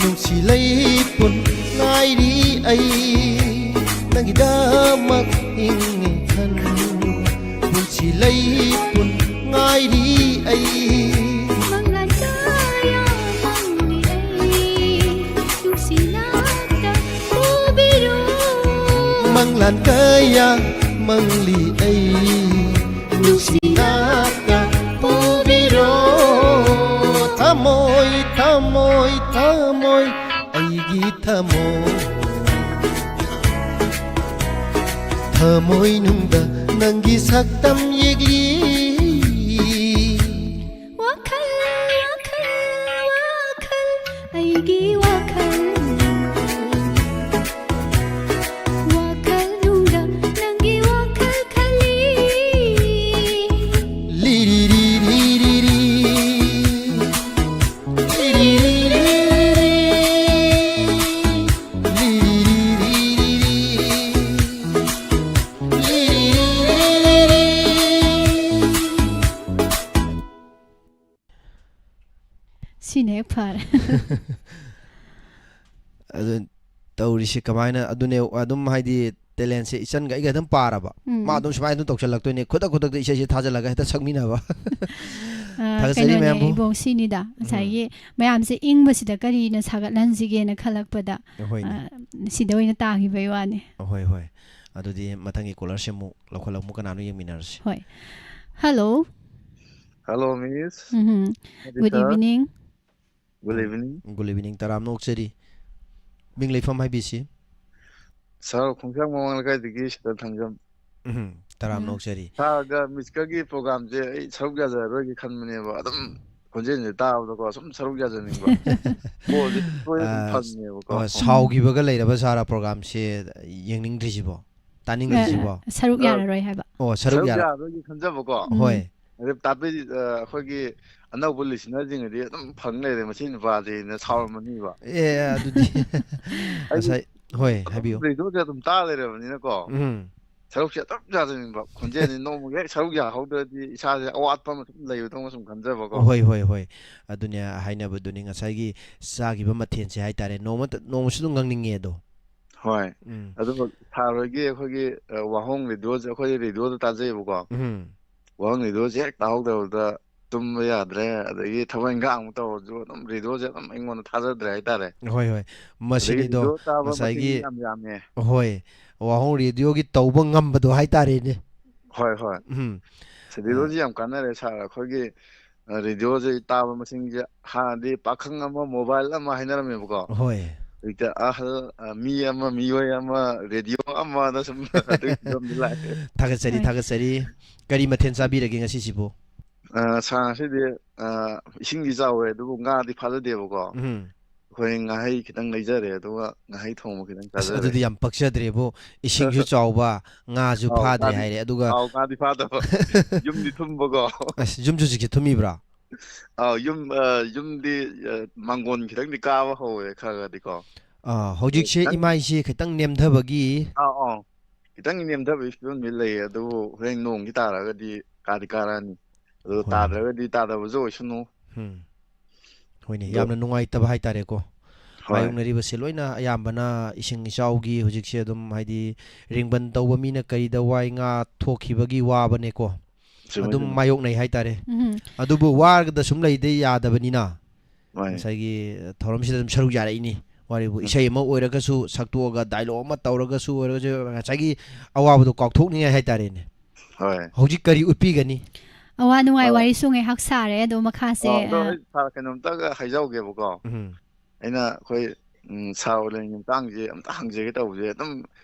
ꯅꯨꯡꯁꯤ ꯂꯩꯄꯨꯟ ꯉꯥꯏꯔꯤ ꯑꯩ ꯅꯪꯒꯤꯗꯃꯛ ꯏꯪꯈꯟ ꯄꯨꯟꯁꯤ ꯂꯩꯄꯨꯟ ꯉꯥꯏꯔꯤ ꯑꯩ꯫ ꯃꯪꯂꯥꯟ ꯀꯌꯥ ꯃꯪꯂꯤ ꯑꯩ ꯅꯨꯡꯁꯤꯅ ꯄꯨꯕꯤꯔꯣ꯫ ꯃꯪꯂꯥꯟ ꯀꯌꯥ ꯃꯪꯂꯤ ꯑꯩ ꯅꯨꯡꯁꯤꯅ ꯄꯨꯕꯤꯔꯣ꯫ ꯊꯃꯣꯏ ꯊꯃꯣꯏ ꯊꯃꯣꯏ ꯑꯩꯒꯤ ꯊꯃꯣꯏ ꯊꯃꯣꯏꯅꯨꯡꯗ ꯅꯪꯒꯤ ꯁꯛꯇꯝ ꯌꯦꯛꯂꯤ꯫ ꯋꯥꯈꯜ ꯋꯥꯈꯜ ꯋꯥꯈꯜ ꯑꯩꯒꯤ ꯋꯥꯈꯜ ꯋꯥꯈꯜꯅꯨꯡꯗ ꯅꯪꯒꯤ ꯋꯥꯈꯜ ꯈꯜꯂꯤ꯫ ꯂꯤꯔꯤꯔꯤ ꯂꯤꯔꯤꯔꯤ ꯂꯤꯔꯤꯔꯤ ꯂꯤꯔꯤꯔꯤ ꯂꯤꯔꯤꯔꯤ ꯁꯤꯅ ꯍꯦꯛ ꯐꯔꯦ꯫ ꯑꯗꯨ ꯇꯧꯔꯤꯁꯤ ꯀꯃꯥꯏꯅ ꯑꯗꯨꯅꯦ ꯑꯗꯨꯝ ꯍꯥꯏꯗꯤ ꯇꯦꯂꯦꯟꯁꯦ ꯏꯆꯟꯒ ꯑꯩꯒ ꯑꯗꯨꯝ ꯄꯥꯔꯕ ꯎꯝ꯫ ꯃꯥ ꯑꯗꯨꯝ ꯁꯨꯃꯥꯏꯅ ꯑꯗꯨꯝ ꯇꯧꯁꯜꯂꯛꯇꯣꯏꯅꯦ ꯈꯨꯗꯛ ꯈꯨꯗꯛꯇ ꯏꯁꯩꯁꯦ ꯊꯥꯖꯜꯂꯒ ꯍꯦꯛꯇ ꯁꯛꯃꯤꯟꯅꯕ꯫ ꯑ, ꯊꯥꯒꯠꯆꯔꯤ ꯀꯩꯅꯣꯅꯦ ꯃꯌꯥꯝꯕꯨ꯫ ꯏꯕꯣꯡ ꯁꯤꯅꯤꯗ ꯎꯝ꯫ ꯉꯁꯥꯏꯒꯤ ꯃꯌꯥꯝꯁꯦ ꯏꯪꯕꯁꯤꯗ ꯀꯔꯤꯅ ꯁꯥꯒꯠꯍꯟꯁꯤꯒꯦꯅ ꯈꯜꯂꯛꯄꯗ ꯍꯣꯏꯅꯦ꯫ ꯑ, ꯁꯤꯗ ꯑꯣꯏꯅ ꯇꯥꯈꯤꯕꯩ ꯋꯥꯅꯤ꯫ ꯍꯣꯏ ꯍꯣꯏ꯫ ꯑꯗꯨꯗꯤ ꯃꯊꯪꯒꯤ ꯀꯣꯂꯔꯁꯦ ꯑꯃꯨꯛ ꯂꯧꯈꯠꯂꯒ ꯑꯃꯨꯛ ꯀꯅꯥꯅꯣ ꯌꯦꯡꯃꯤꯟꯅꯔꯁꯤ꯫ ꯍꯣꯏ꯫ ꯍꯜꯂꯣ꯫ Hello miss. ꯎꯝ꯫ Manika. Good evening. Good evening. Good evening ꯇꯔꯥꯝꯅ ꯑꯣꯛꯆꯔꯤ꯫ ꯃꯤꯡ ꯂꯩꯐꯝ ꯍꯥꯏꯕꯤꯁꯤ꯫ ꯁꯥꯔ ꯈꯣꯡꯁꯥꯡ ꯃꯃꯥꯡ ꯂꯩꯀꯥꯏꯗꯒꯤ ꯁꯤꯗ ꯊꯪꯖꯝ꯫ ꯎꯝ ꯇꯔꯥꯝꯅ ꯎꯝ꯫ ꯑꯣꯛꯆꯔꯤ꯫ ꯁꯥꯔꯒ ꯃꯤꯁꯀꯒꯤ ꯄ꯭ꯔꯣꯒꯥꯝꯁꯦ ꯑꯩ ꯁꯔꯨꯛ ꯌꯥꯖꯔꯔꯣꯏꯒꯦ ꯈꯟꯕꯅꯦꯕ ꯑꯗꯨꯝ ꯈꯣꯟꯖꯦꯜꯁꯦ ꯇꯥꯕꯗꯀꯣ ꯁꯨꯝ ꯁꯔꯨꯛ ꯌꯥꯖꯅꯤꯡꯕ꯫ ꯀꯣꯜꯁꯦ ꯇꯣꯏꯅ ꯑꯗꯨꯝ ꯑ, ꯐꯪꯉꯦꯕꯀꯣ꯫ ꯑ, ꯁꯥꯎꯈꯤꯕꯒ ꯂꯩꯔꯕ ꯁꯥꯔ ꯄ꯭ꯔꯣꯒꯥꯝꯁꯦ ꯌꯦꯡꯅꯤꯡꯗ꯭ꯔꯤꯁꯤꯕꯣ? ꯇꯥꯅꯤꯡꯗ꯭ꯔꯤꯁꯤꯕꯣ? ꯑ, ꯁꯔꯨꯛ ꯑ, ꯌꯥꯔꯔꯣꯏ ꯍꯥꯏꯕ꯫ ꯑꯣ, ꯁꯔꯨꯛ ꯁꯔꯨꯛ ꯌꯥꯔ ꯌꯥꯔꯣꯏꯒꯤ ꯈꯟꯖꯕꯀꯣ꯫ ꯎꯝ꯫ ꯍꯣꯏ꯫ ꯑꯗꯩ ꯇꯥꯕꯤ ꯑ, ꯑꯩꯈꯣꯏꯒꯤ ꯑꯅꯧꯕ listenerꯁꯤꯡꯅꯗꯤ ꯑꯗꯨꯝ ꯐꯪ ꯂꯩꯔꯦ, ꯃꯁꯤ ꯅꯨꯄꯥꯁꯤꯅ ꯁꯥꯎꯔꯝꯃꯅꯤꯕ꯫ ꯑꯦ, ꯑꯗꯨꯗꯤ ꯉꯁꯥꯏ, ꯍꯣꯏ, ꯍꯥꯏꯕꯤꯌꯨ꯫ ꯔꯦꯗꯤꯑꯣꯁꯦ ꯑꯗꯨꯝ ꯇꯥ ꯂꯩꯔꯕꯅꯤꯅꯀꯣ꯫ ꯎꯝ꯫ ꯁꯔꯨꯛꯁꯦ ꯑꯗꯨꯝ ꯌꯥꯖꯅꯤꯡꯕ ꯈꯣꯟꯖꯦꯜꯅꯤ꯫ ꯅꯣꯡꯃꯒꯤ ꯍꯦꯛ ꯁꯔꯨꯛ ꯌꯥꯍꯧꯗ꯭ꯔꯗꯤ ꯏꯁꯥꯁꯦ ꯑꯋꯥꯠꯄ ꯑꯃ ꯁꯨꯝ ꯂꯩꯕꯗꯧꯅ ꯁꯨꯝ ꯈꯟꯖꯕꯀꯣ꯫ ꯍꯣꯏ, ꯍꯣꯏ, ꯍꯣꯏ꯫ ꯑꯗꯨꯅꯦ ꯍꯥꯏꯅꯕꯗꯨꯅꯤ, ꯉꯁꯥꯏꯒꯤ ꯆꯥꯈꯤꯕ ꯃꯊꯦꯜꯁꯦ ꯍꯥꯏꯇꯥꯔꯦ, ꯅꯣꯡꯃꯇ, ꯅꯣꯡꯃꯁꯨ ꯑꯗꯨꯝ ꯉꯥꯡꯅꯤꯡꯉꯦ ꯑꯗꯣ꯫ ꯍꯣꯏ꯫ ꯎꯝ꯫ ꯑꯗꯨꯒ ꯁꯥꯔ ꯍꯣꯏꯒꯤ ꯑꯩꯈꯣꯏꯒꯤ, ꯑ, ꯋꯥꯍꯣꯡ ꯔꯦꯗꯤꯑꯣꯁꯦ ꯑꯩꯈꯣꯏ ꯔꯦꯗꯤꯑꯣꯗ ꯇꯥꯖꯩꯌꯦꯕꯀꯣ꯫ ꯎꯝ꯫ ꯋꯥꯍꯣꯡ ꯔꯦꯗꯤꯑꯣꯁꯦ ꯍꯦꯛ ꯇꯥꯍꯧꯗꯕꯗ ꯇꯨꯝꯕ ꯌꯥꯗ꯭ꯔꯦ, ꯑꯗꯒꯤ ꯊꯕꯛ ꯏꯪꯈꯥꯡ ꯑꯃꯨꯛ ꯇꯧꯔꯁꯨ ꯑꯗꯨꯝ ꯔꯦꯗꯤꯑꯣꯁꯦ ꯑꯗꯨꯝ ꯑꯩꯉꯣꯟꯗ ꯊꯥꯖꯗ꯭ꯔꯦ ꯍꯥꯏꯇꯥꯔꯦ꯫ ꯍꯣꯏ, ꯍꯣꯏ꯫ ꯑꯗꯒꯤ ꯃꯁꯤꯅꯤꯗꯣ ꯔꯦꯗꯤꯑꯣ ꯇꯥꯕ ꯉꯁꯥꯏꯒꯤ, ꯃꯁꯤꯡ ꯌꯥꯝ ꯌꯥꯝꯃꯦ꯫ ꯍꯣꯏ, ꯋꯥꯍꯣꯡ ꯔꯦꯗꯤꯑꯣꯒꯤ ꯇꯧꯕ ꯉꯝꯕꯗꯣ ꯍꯥꯏꯇꯥꯔꯦꯅꯦ꯫ ꯍꯣꯏ, ꯍꯣꯏ꯫ ꯎꯝ꯫ ꯔꯦꯗꯤꯑꯣꯁꯤ ꯌꯥꯝ ꯀꯥꯟꯅꯔꯦ ꯁꯥꯔ꯫ ꯑꯩꯈꯣꯏꯒꯤ, ꯑ, ꯔꯦꯗꯤꯑꯣꯁꯦ ꯇꯥꯕ ꯃꯁꯤꯡꯁꯦ ꯍꯥꯟꯅꯗꯤ ꯄꯥꯈꯪ ꯑꯃ ꯃꯣꯕꯥꯏꯜ ꯑꯃ ꯍꯥꯏꯅꯔꯝꯃꯦꯕꯀꯣ꯫ ꯍꯣꯏ꯫ ꯍꯧꯖꯤꯛꯇꯤ ꯑꯍꯜ, ꯑ, ꯃꯤ ꯑꯃ, ꯃꯤꯑꯣꯏ ꯑꯃ, ꯔꯦꯗꯤꯑꯣ ꯑꯃꯗ ꯁꯨꯝ ꯑꯗꯨꯒꯤ ꯐꯤꯕꯝꯗ ꯂꯥꯛꯑꯦ꯫ ꯊꯥꯒꯠꯆꯔꯤ, ꯍꯣꯏ꯫ ꯊꯥꯒꯠꯆꯔꯤ꯫ ꯀꯔꯤ ꯃꯊꯦꯜ ꯆꯥꯕꯤꯔꯒꯦ ꯉꯁꯤꯁꯤꯕꯨ? ꯑ, ꯁꯥꯔ, ꯉꯁꯤꯗꯤ, ꯑ, ꯏꯁꯤꯡꯗꯤ ꯆꯥꯎꯋꯦ, ꯑꯗꯨꯕꯨ ꯉꯥꯗꯤ ꯐꯥꯖꯗꯦꯕꯀꯣ꯫ ꯎꯝ꯫ ꯑꯩꯈꯣꯏ ꯉꯥꯍꯩ ꯈꯤꯇꯪ ꯂꯩꯖꯔꯦ, ꯑꯗꯨꯒ ꯉꯥꯍꯩ ꯊꯣꯡꯕ ꯈꯤꯇꯪ ꯑꯁ, ꯆꯥꯖꯔꯦ꯫ ꯑꯗꯨꯗꯤ ꯌꯥꯝ ꯄꯛꯆꯗ꯭ꯔꯦꯕꯨ꯫ ꯏꯁꯤꯡꯁꯨ ꯆꯥꯎꯕ, ꯉꯥꯁꯨ ꯑꯥꯎ, ꯐꯥꯗ꯭ꯔꯦ ꯉꯥꯗꯤ, ꯍꯥꯏꯔꯦ, ꯑꯗꯨꯒ ꯑꯥꯎ, ꯉꯥꯗꯤ ꯐꯥꯗꯕ꯫ ꯌꯨꯝꯗꯤ ꯊꯨꯝꯕꯀꯣ꯫ ꯑꯁ, ꯌꯨꯝꯁꯨ ꯍꯧꯖꯤꯛꯁꯦ ꯊꯨꯝꯃꯤꯕ꯭ꯔꯥ? ꯑꯥꯎ, ꯌꯨꯝ, ꯑ, ꯌꯨꯝꯗꯤ, ꯑ, ꯃꯥꯡꯒꯣꯟ ꯈꯤꯇꯪꯗꯤ ꯀꯥꯕ ꯍꯧꯔꯦ ꯈꯔ ꯈꯔꯗꯤꯀꯣ꯫ ꯑꯥ, ꯍꯧꯖꯤꯛꯁꯦ ꯈꯤꯇꯪ, ꯏꯃꯥꯏꯁꯦ ꯈꯤꯇꯪ ꯅꯦꯝꯊꯕꯒꯤ꯫ ꯑꯥꯎ, ꯑꯥꯎ, ꯈꯤꯇꯪ ꯅꯦꯝꯊꯕꯒꯤ ꯐꯤꯕꯝꯗꯤ ꯂꯩꯌꯦ, ꯑꯗꯨꯕꯨ ꯍꯣꯔꯦꯟ ꯅꯣꯡꯗꯤ ꯇꯥꯔꯒꯗꯤ ꯀꯥꯗꯤ ꯀꯥꯔꯛꯑꯅꯤ꯫ ꯑꯗꯨ ꯍꯣꯏ꯫ ꯇꯥꯗ꯭ꯔꯒꯗꯤ ꯇꯥꯗꯕꯁꯨ ꯑꯣꯏꯁꯅꯨ꯫ ꯎꯝ꯫ ꯍꯣꯏꯅꯦ, ꯑꯗꯣ ꯌꯥꯝꯅ ꯅꯨꯡꯉꯥꯏꯇꯕ ꯍꯥꯏꯇꯥꯔꯦꯀꯣ꯫ ꯍꯣꯏ꯫ ꯃꯥꯌꯣꯛꯅꯔꯤꯕꯁꯦ ꯂꯣꯏꯅ ꯑꯌꯥꯝꯕꯅ ꯏꯁꯤꯡ ꯏꯆꯥꯎꯒꯤ ꯍꯧꯖꯤꯛꯁꯦ ꯑꯗꯨꯝ, ꯍꯥꯏꯗꯤ, ꯔꯤꯡꯕꯟ ꯇꯧꯕ ꯃꯤꯅ ꯀꯔꯤꯗ ꯋꯥꯏ, ꯉꯥ ꯊꯣꯛꯈꯤꯕꯒꯤ ꯋꯥꯕꯅꯦꯀꯣ꯫ ꯆꯨꯝꯃꯦ, ꯑꯗꯨꯝ ꯆꯨꯝꯃꯦ꯫ ꯃꯥꯌꯣꯛꯅꯩ ꯍꯥꯏꯇꯥꯔꯦ꯫ ꯎꯝ꯫ ꯑꯗꯨꯕꯨ ꯋꯥꯔꯒꯗ ꯁꯨꯝ ꯂꯩꯗ ꯌꯥꯗꯕꯅꯤꯅ ꯃꯥꯅꯦ꯫ ꯉꯁꯥꯏꯒꯤ ꯊꯧꯔꯝꯁꯤꯗ ꯑꯗꯨꯝ ꯁꯔꯨꯛ ꯌꯥꯔꯛꯏꯅꯤ꯫ ꯋꯥꯔꯤꯕꯨ ꯎꯝ꯫ ꯏꯁꯩ ꯑꯃ ꯑꯣꯏꯔꯒꯁꯨ ꯁꯛꯇꯣꯛꯑꯒ, ꯗꯥꯏꯂꯣꯛ ꯑꯃ ꯇꯧꯔꯒꯁꯨ ꯑꯣꯏꯔꯒꯁꯨ, ꯉꯁꯥꯏꯒꯤ ꯑꯋꯥꯕꯗꯣ ꯀꯥꯎꯊꯣꯛꯅꯤꯡꯉꯥꯏ ꯍꯥꯏꯇꯥꯔꯦꯅꯦ꯫ ꯍꯣꯏ꯫ ꯍꯧꯖꯤꯛ ꯀꯔꯤ ꯎꯠꯄꯤꯒꯅꯤ? ꯑꯋꯥ ꯅꯨꯡꯉꯥꯏ ꯑ, ꯋꯥꯔꯤꯁꯨ ꯉꯥꯏꯍꯥꯛ ꯁꯥꯔꯦ, ꯑꯗꯣ ꯃꯈꯥꯁꯦ, ꯑ, ꯑꯗꯣ ꯑ, ꯑꯩ ꯁꯥꯔ ꯀꯩꯅꯣꯝꯇꯒ ꯍꯥꯏꯖꯍꯧꯒꯦꯕꯀꯣ꯫ ꯎꯝ꯫ ꯑꯩꯅ ꯑꯩꯈꯣꯏ, ꯎꯝ, ꯁꯥꯔ ꯑꯣꯂꯦꯟꯒꯤ ꯃꯇꯥꯡꯁꯦ ꯑꯝꯇ ꯍꯪꯖꯒꯦ ꯇꯧꯕꯁꯦ ꯑꯗꯨꯝ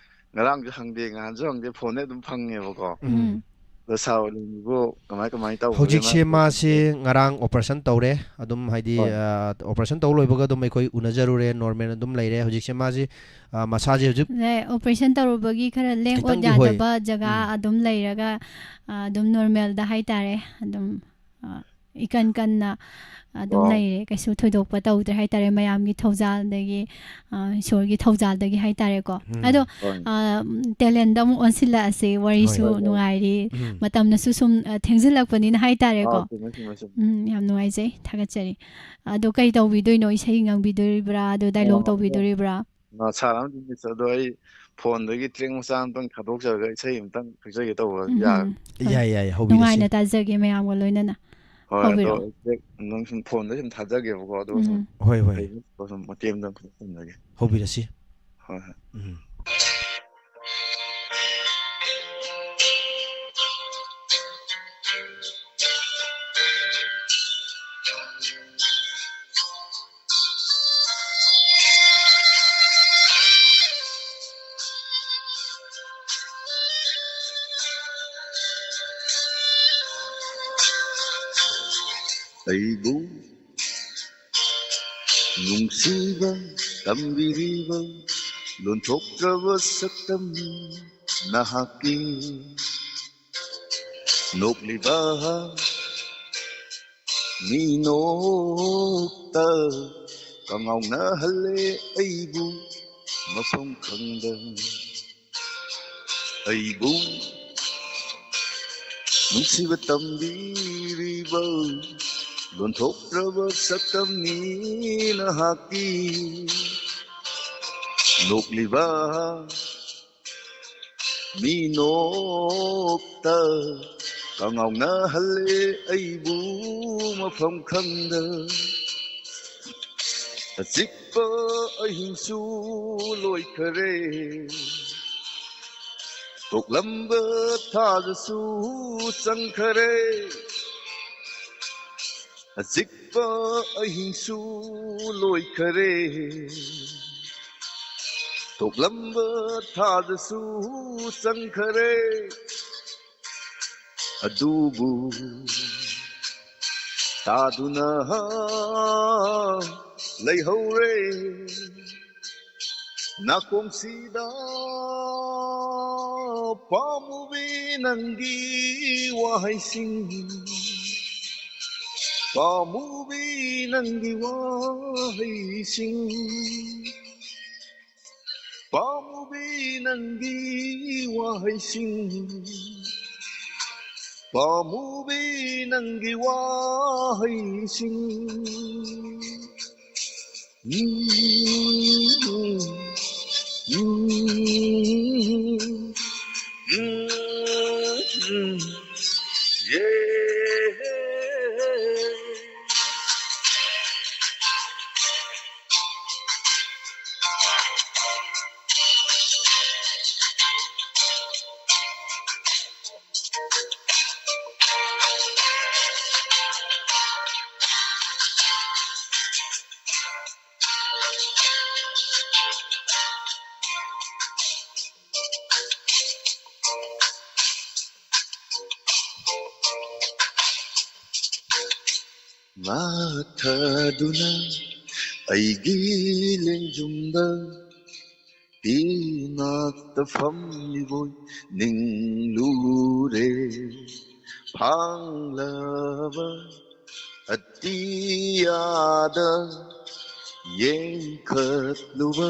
ꯉꯔꯥꯡꯁꯨ ꯍꯪꯗꯦ, ꯉꯍꯥꯟꯁꯨ ꯍꯪꯗꯦ, ꯐꯣꯟꯗ ꯑꯗꯨꯝ ꯐꯪꯉꯦꯕꯀꯣ꯫ ꯎꯝ꯫ ꯎꯝ꯫ ꯑꯗꯣ ꯁꯥꯔ ꯑꯣꯂꯤꯟꯕꯨ ꯀꯃꯥꯏ ꯀꯃꯥꯏ ꯇꯧꯕꯒꯦ? ꯍꯧꯖꯤꯛꯁꯦ ꯃꯥ ꯃꯥꯁꯦ ꯉꯔꯥꯡ ꯑꯣꯄꯔꯦꯁꯟ ꯇꯧꯔꯦ꯫ ꯑꯗꯨꯝ ꯍꯥꯏꯗꯤ, ꯍꯣꯏ꯫ ꯑ, ꯑꯣꯄꯔꯦꯁꯟ ꯇꯧꯕ ꯂꯣꯏꯕꯒ ꯑꯗꯨꯝ ꯑꯩꯈꯣꯏ ꯎꯅꯖꯔꯨꯔꯦ꯫ ꯅꯣꯔꯃꯦꯜ ꯑꯗꯨꯝ ꯂꯩꯔꯦ꯫ ꯍꯧꯖꯤꯛꯁꯦ ꯃꯥꯁꯤ, ꯑ, ꯃꯁꯥꯁꯦ ꯍꯧꯖꯤꯛ ꯑꯣꯄꯔꯦꯁꯟ ꯇꯧꯔꯨꯕꯒꯤ ꯈꯔ ꯂꯦꯡ ꯑꯣꯠ ꯈꯤꯇꯪꯗꯤ ꯍꯣꯏ꯫ ꯌꯥꯗꯕ ꯖꯒꯥ ꯎꯝ꯫ ꯑꯗꯨꯝ ꯂꯩꯔꯒ, ꯑ, ꯑꯗꯨꯝ ꯅꯣꯔꯃꯦꯜꯗ ꯍꯥꯏꯇꯥꯔꯦ, ꯑꯗꯨꯝ, ꯑ, ꯏꯀꯟ ꯀꯟꯅ ꯑꯗꯨꯝ ꯋꯥꯎ꯫ ꯂꯩꯔꯦ꯫ ꯀꯩꯁꯨ ꯊꯣꯏꯗꯣꯛꯄ ꯇꯧꯗ꯭ꯔꯦ ꯍꯥꯏꯇꯥꯔꯦ, ꯃꯌꯥꯝꯒꯤ ꯊꯧꯖꯥꯜꯗꯒꯤ, ꯑ, ꯏꯁꯣꯔꯒꯤ ꯊꯧꯖꯥꯜꯗꯒꯤ ꯍꯥꯏꯇꯥꯔꯦꯀꯣ꯫ ꯎꯝ꯫ ꯑꯗꯣ, ꯍꯣꯏ꯫ ꯑ, ꯇꯦꯂꯦꯟꯗ ꯑꯃꯨꯛ ꯑꯣꯟꯁꯤꯜꯂꯛꯑꯁꯤ, ꯋꯥꯔꯤꯁꯨ ꯍꯣꯏ, ꯍꯣꯏ꯫ ꯅꯨꯡꯉꯥꯏꯔꯤ, ꯎꯝ꯫ ꯃꯇꯝꯅꯁꯨ ꯁꯨꯝ, ꯑ, ꯊꯦꯡꯖꯤꯜꯂꯛꯄꯅꯤꯅ ꯍꯥꯏꯇꯥꯔꯦꯀꯣ꯫ ꯑꯥ, ꯆꯨꯝꯃꯦ, ꯆꯨꯝꯃꯦ, ꯆꯨꯝꯃꯦ꯫ ꯎꯝ, ꯌꯥꯝ ꯅꯨꯡꯉꯥꯏꯖꯩ, ꯊꯥꯒꯠꯆꯔꯤ꯫ ꯑꯗꯣ ꯀꯩ ꯇꯧꯕꯤꯗꯣꯏꯅꯣ? ꯏꯁꯩ ꯉꯪꯕꯤꯗꯣꯔꯤꯕ꯭ꯔꯥ? ꯑꯗꯣ ꯗꯥꯏꯂꯣꯛ ꯑꯥ, ꯇꯧꯕꯤꯗꯣꯔꯤꯕ꯭ꯔꯥ? ꯑꯥ, ꯁꯥꯔ ꯑꯃꯗꯤ ꯃꯤꯁ, ꯑꯗꯣ ꯑꯩ ꯐꯣꯟꯗꯒꯤ ꯇ꯭ꯔꯦꯛ ꯃꯆꯥ ꯑꯃꯇꯪ ꯊꯥꯗꯣꯛꯆꯔꯒ ꯏꯁꯩ ꯑꯃꯇꯪ ꯁꯛꯆꯒꯦ ꯇꯧꯕ, ꯎꯝ, ꯌꯥꯒ-? ꯎꯝ, ꯍꯣꯏ꯫ ꯌꯥꯏ, ꯌꯥꯏ, ꯍꯧꯕꯤꯔꯁꯤ꯫ ꯅꯨꯡꯉꯥꯏꯅ ꯇꯥꯖꯒꯦ ꯃꯌꯥꯝꯒ ꯂꯣꯏꯅꯅ꯫ ꯍꯣꯏ, ꯑꯗꯣ ꯍꯧꯕꯤꯔꯛꯑꯣ꯫ ꯇ꯭ꯔꯦꯛ ꯅꯪ ꯁꯨꯝ ꯐꯣꯟꯗ ꯁꯨꯝ ꯊꯥꯖꯒꯦꯕꯀꯣ, ꯑꯗꯨꯒ ꯁꯨꯝ ꯎꯝ꯫ ꯍꯣꯏ, ꯍꯣꯏ꯫ ꯍꯩꯕ ꯁꯨꯝ ꯃꯇꯦꯛ ꯑꯃꯇꯪ ꯁꯨꯝ ꯇꯝꯖꯒꯦ꯫ ꯍꯧꯕꯤꯔꯁꯤ꯫ ꯍꯣꯏ, ꯍꯣꯏ꯫ ꯎꯝ꯫ ꯑꯩꯕꯨ ꯅꯨꯡꯁꯤꯕ ꯇꯝꯕꯤꯔꯤꯕ ꯂꯣꯟꯊꯣꯛꯇ꯭ꯔꯕ ꯁꯛꯇꯝ ꯅꯍꯥꯛꯀꯤ ꯅꯣꯛꯂꯤꯕ ꯃꯤꯅꯣꯛꯇ ꯀꯉꯥꯎꯅꯍꯜꯂꯦ ꯑꯩꯕꯨ ꯃꯐꯝ ꯈꯪꯗ꯫ ꯑꯩꯕꯨ ꯅꯨꯡꯁꯤꯕ ꯇꯝꯕꯤꯔꯤꯕ ꯂꯣꯟꯊꯣꯛꯇ꯭ꯔꯕ ꯁꯛꯇꯝꯅꯤ ꯅꯍꯥꯛꯀꯤ ꯅꯣꯛꯂꯤꯕ ꯃꯤꯅꯣꯛꯇ ꯀꯉꯥꯎꯅꯍꯜꯂꯦ ꯑꯩꯕꯨ ꯃꯐꯝ ꯈꯪꯗ꯫ ꯑꯆꯤꯛꯄ ꯑꯍꯤꯡꯁꯨ ꯂꯣꯏꯈꯔꯦ, ꯇꯣꯛꯂꯝꯕ ꯊꯥꯗꯁꯨ ꯆꯪꯈꯔꯦ꯫ ꯑꯆꯤꯛꯄ ꯑꯍꯤꯡꯁꯨ ꯂꯣꯏꯈꯔꯦ, ꯇꯣꯛꯂꯝꯕ ꯊꯥꯗꯁꯨ ꯆꯪꯈꯔꯦ꯫ ꯑꯗꯨꯕꯨ ꯇꯥꯗꯨꯅ ꯂꯩꯍꯧꯔꯦ ꯅꯥꯀꯣꯡꯁꯤꯗ꯫ ꯄꯥꯝꯃꯨꯕꯤ ꯅꯪꯒꯤ ꯋꯥꯍꯩꯁꯤꯡ, ꯄꯥꯝꯃꯨꯕꯤ ꯅꯪꯒꯤ ꯋꯥꯍꯩꯁꯤꯡ, ꯄꯥꯝꯃꯨꯕꯤ ꯅꯪꯒꯤ ꯋꯥꯍꯩꯁꯤꯡ, ꯄꯥꯝꯃꯨꯕꯤ ꯅꯪꯒꯤ ꯋꯥꯍꯩꯁꯤꯡ꯫ ꯃꯥꯊꯗꯨꯅ ꯑꯩꯒꯤ ꯂꯦꯡꯖꯨꯝꯗ ꯏꯅꯥꯛꯇ ꯐꯝꯂꯤꯕꯣꯏ ꯅꯤꯡꯂꯨꯔꯦ꯫ ꯐꯥꯡꯂꯕ ꯑꯇꯤꯌꯥꯗ ꯌꯦꯡꯈꯠꯂꯨꯕ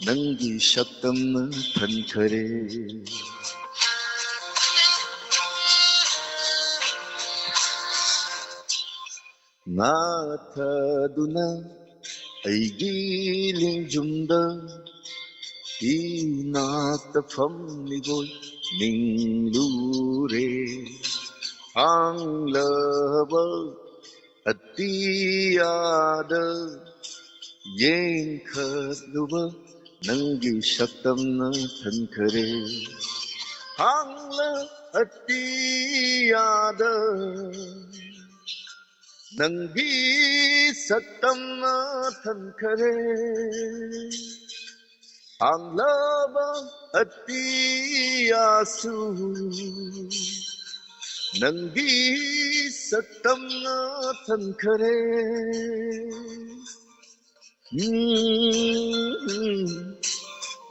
ꯅꯪꯒꯤ ꯁꯛꯇꯝꯅ ꯊꯟꯈꯔꯦ꯫ ꯅꯥꯊꯗꯨꯅ ꯑꯩꯒꯤ ꯂꯦꯡꯖꯨꯝꯗ ꯏꯅꯥꯛꯇ ꯐꯝꯂꯤꯕꯣꯏ ꯅꯤꯡꯂꯨꯔꯦ꯫ ꯍꯥꯡꯂꯕ ꯑꯇꯤꯌꯥꯗ ꯌꯦꯡꯈꯠꯂꯨꯕ ꯅꯪꯒꯤ ꯁꯛꯇꯝꯅ ꯊꯟꯈꯔꯦ꯫ ꯍꯥꯡꯂ ꯑꯇꯤꯌꯥꯗ ꯅꯪꯒꯤ ꯁꯛꯇꯝꯅ ꯊꯟꯈꯔꯦ꯫ ꯍꯥꯡꯂꯕ ꯑꯇꯤꯌꯥꯁꯨ ꯅꯪꯒꯤ ꯁꯛꯇꯝꯅ ꯊꯟꯈꯔꯦ꯫ ꯎꯝ,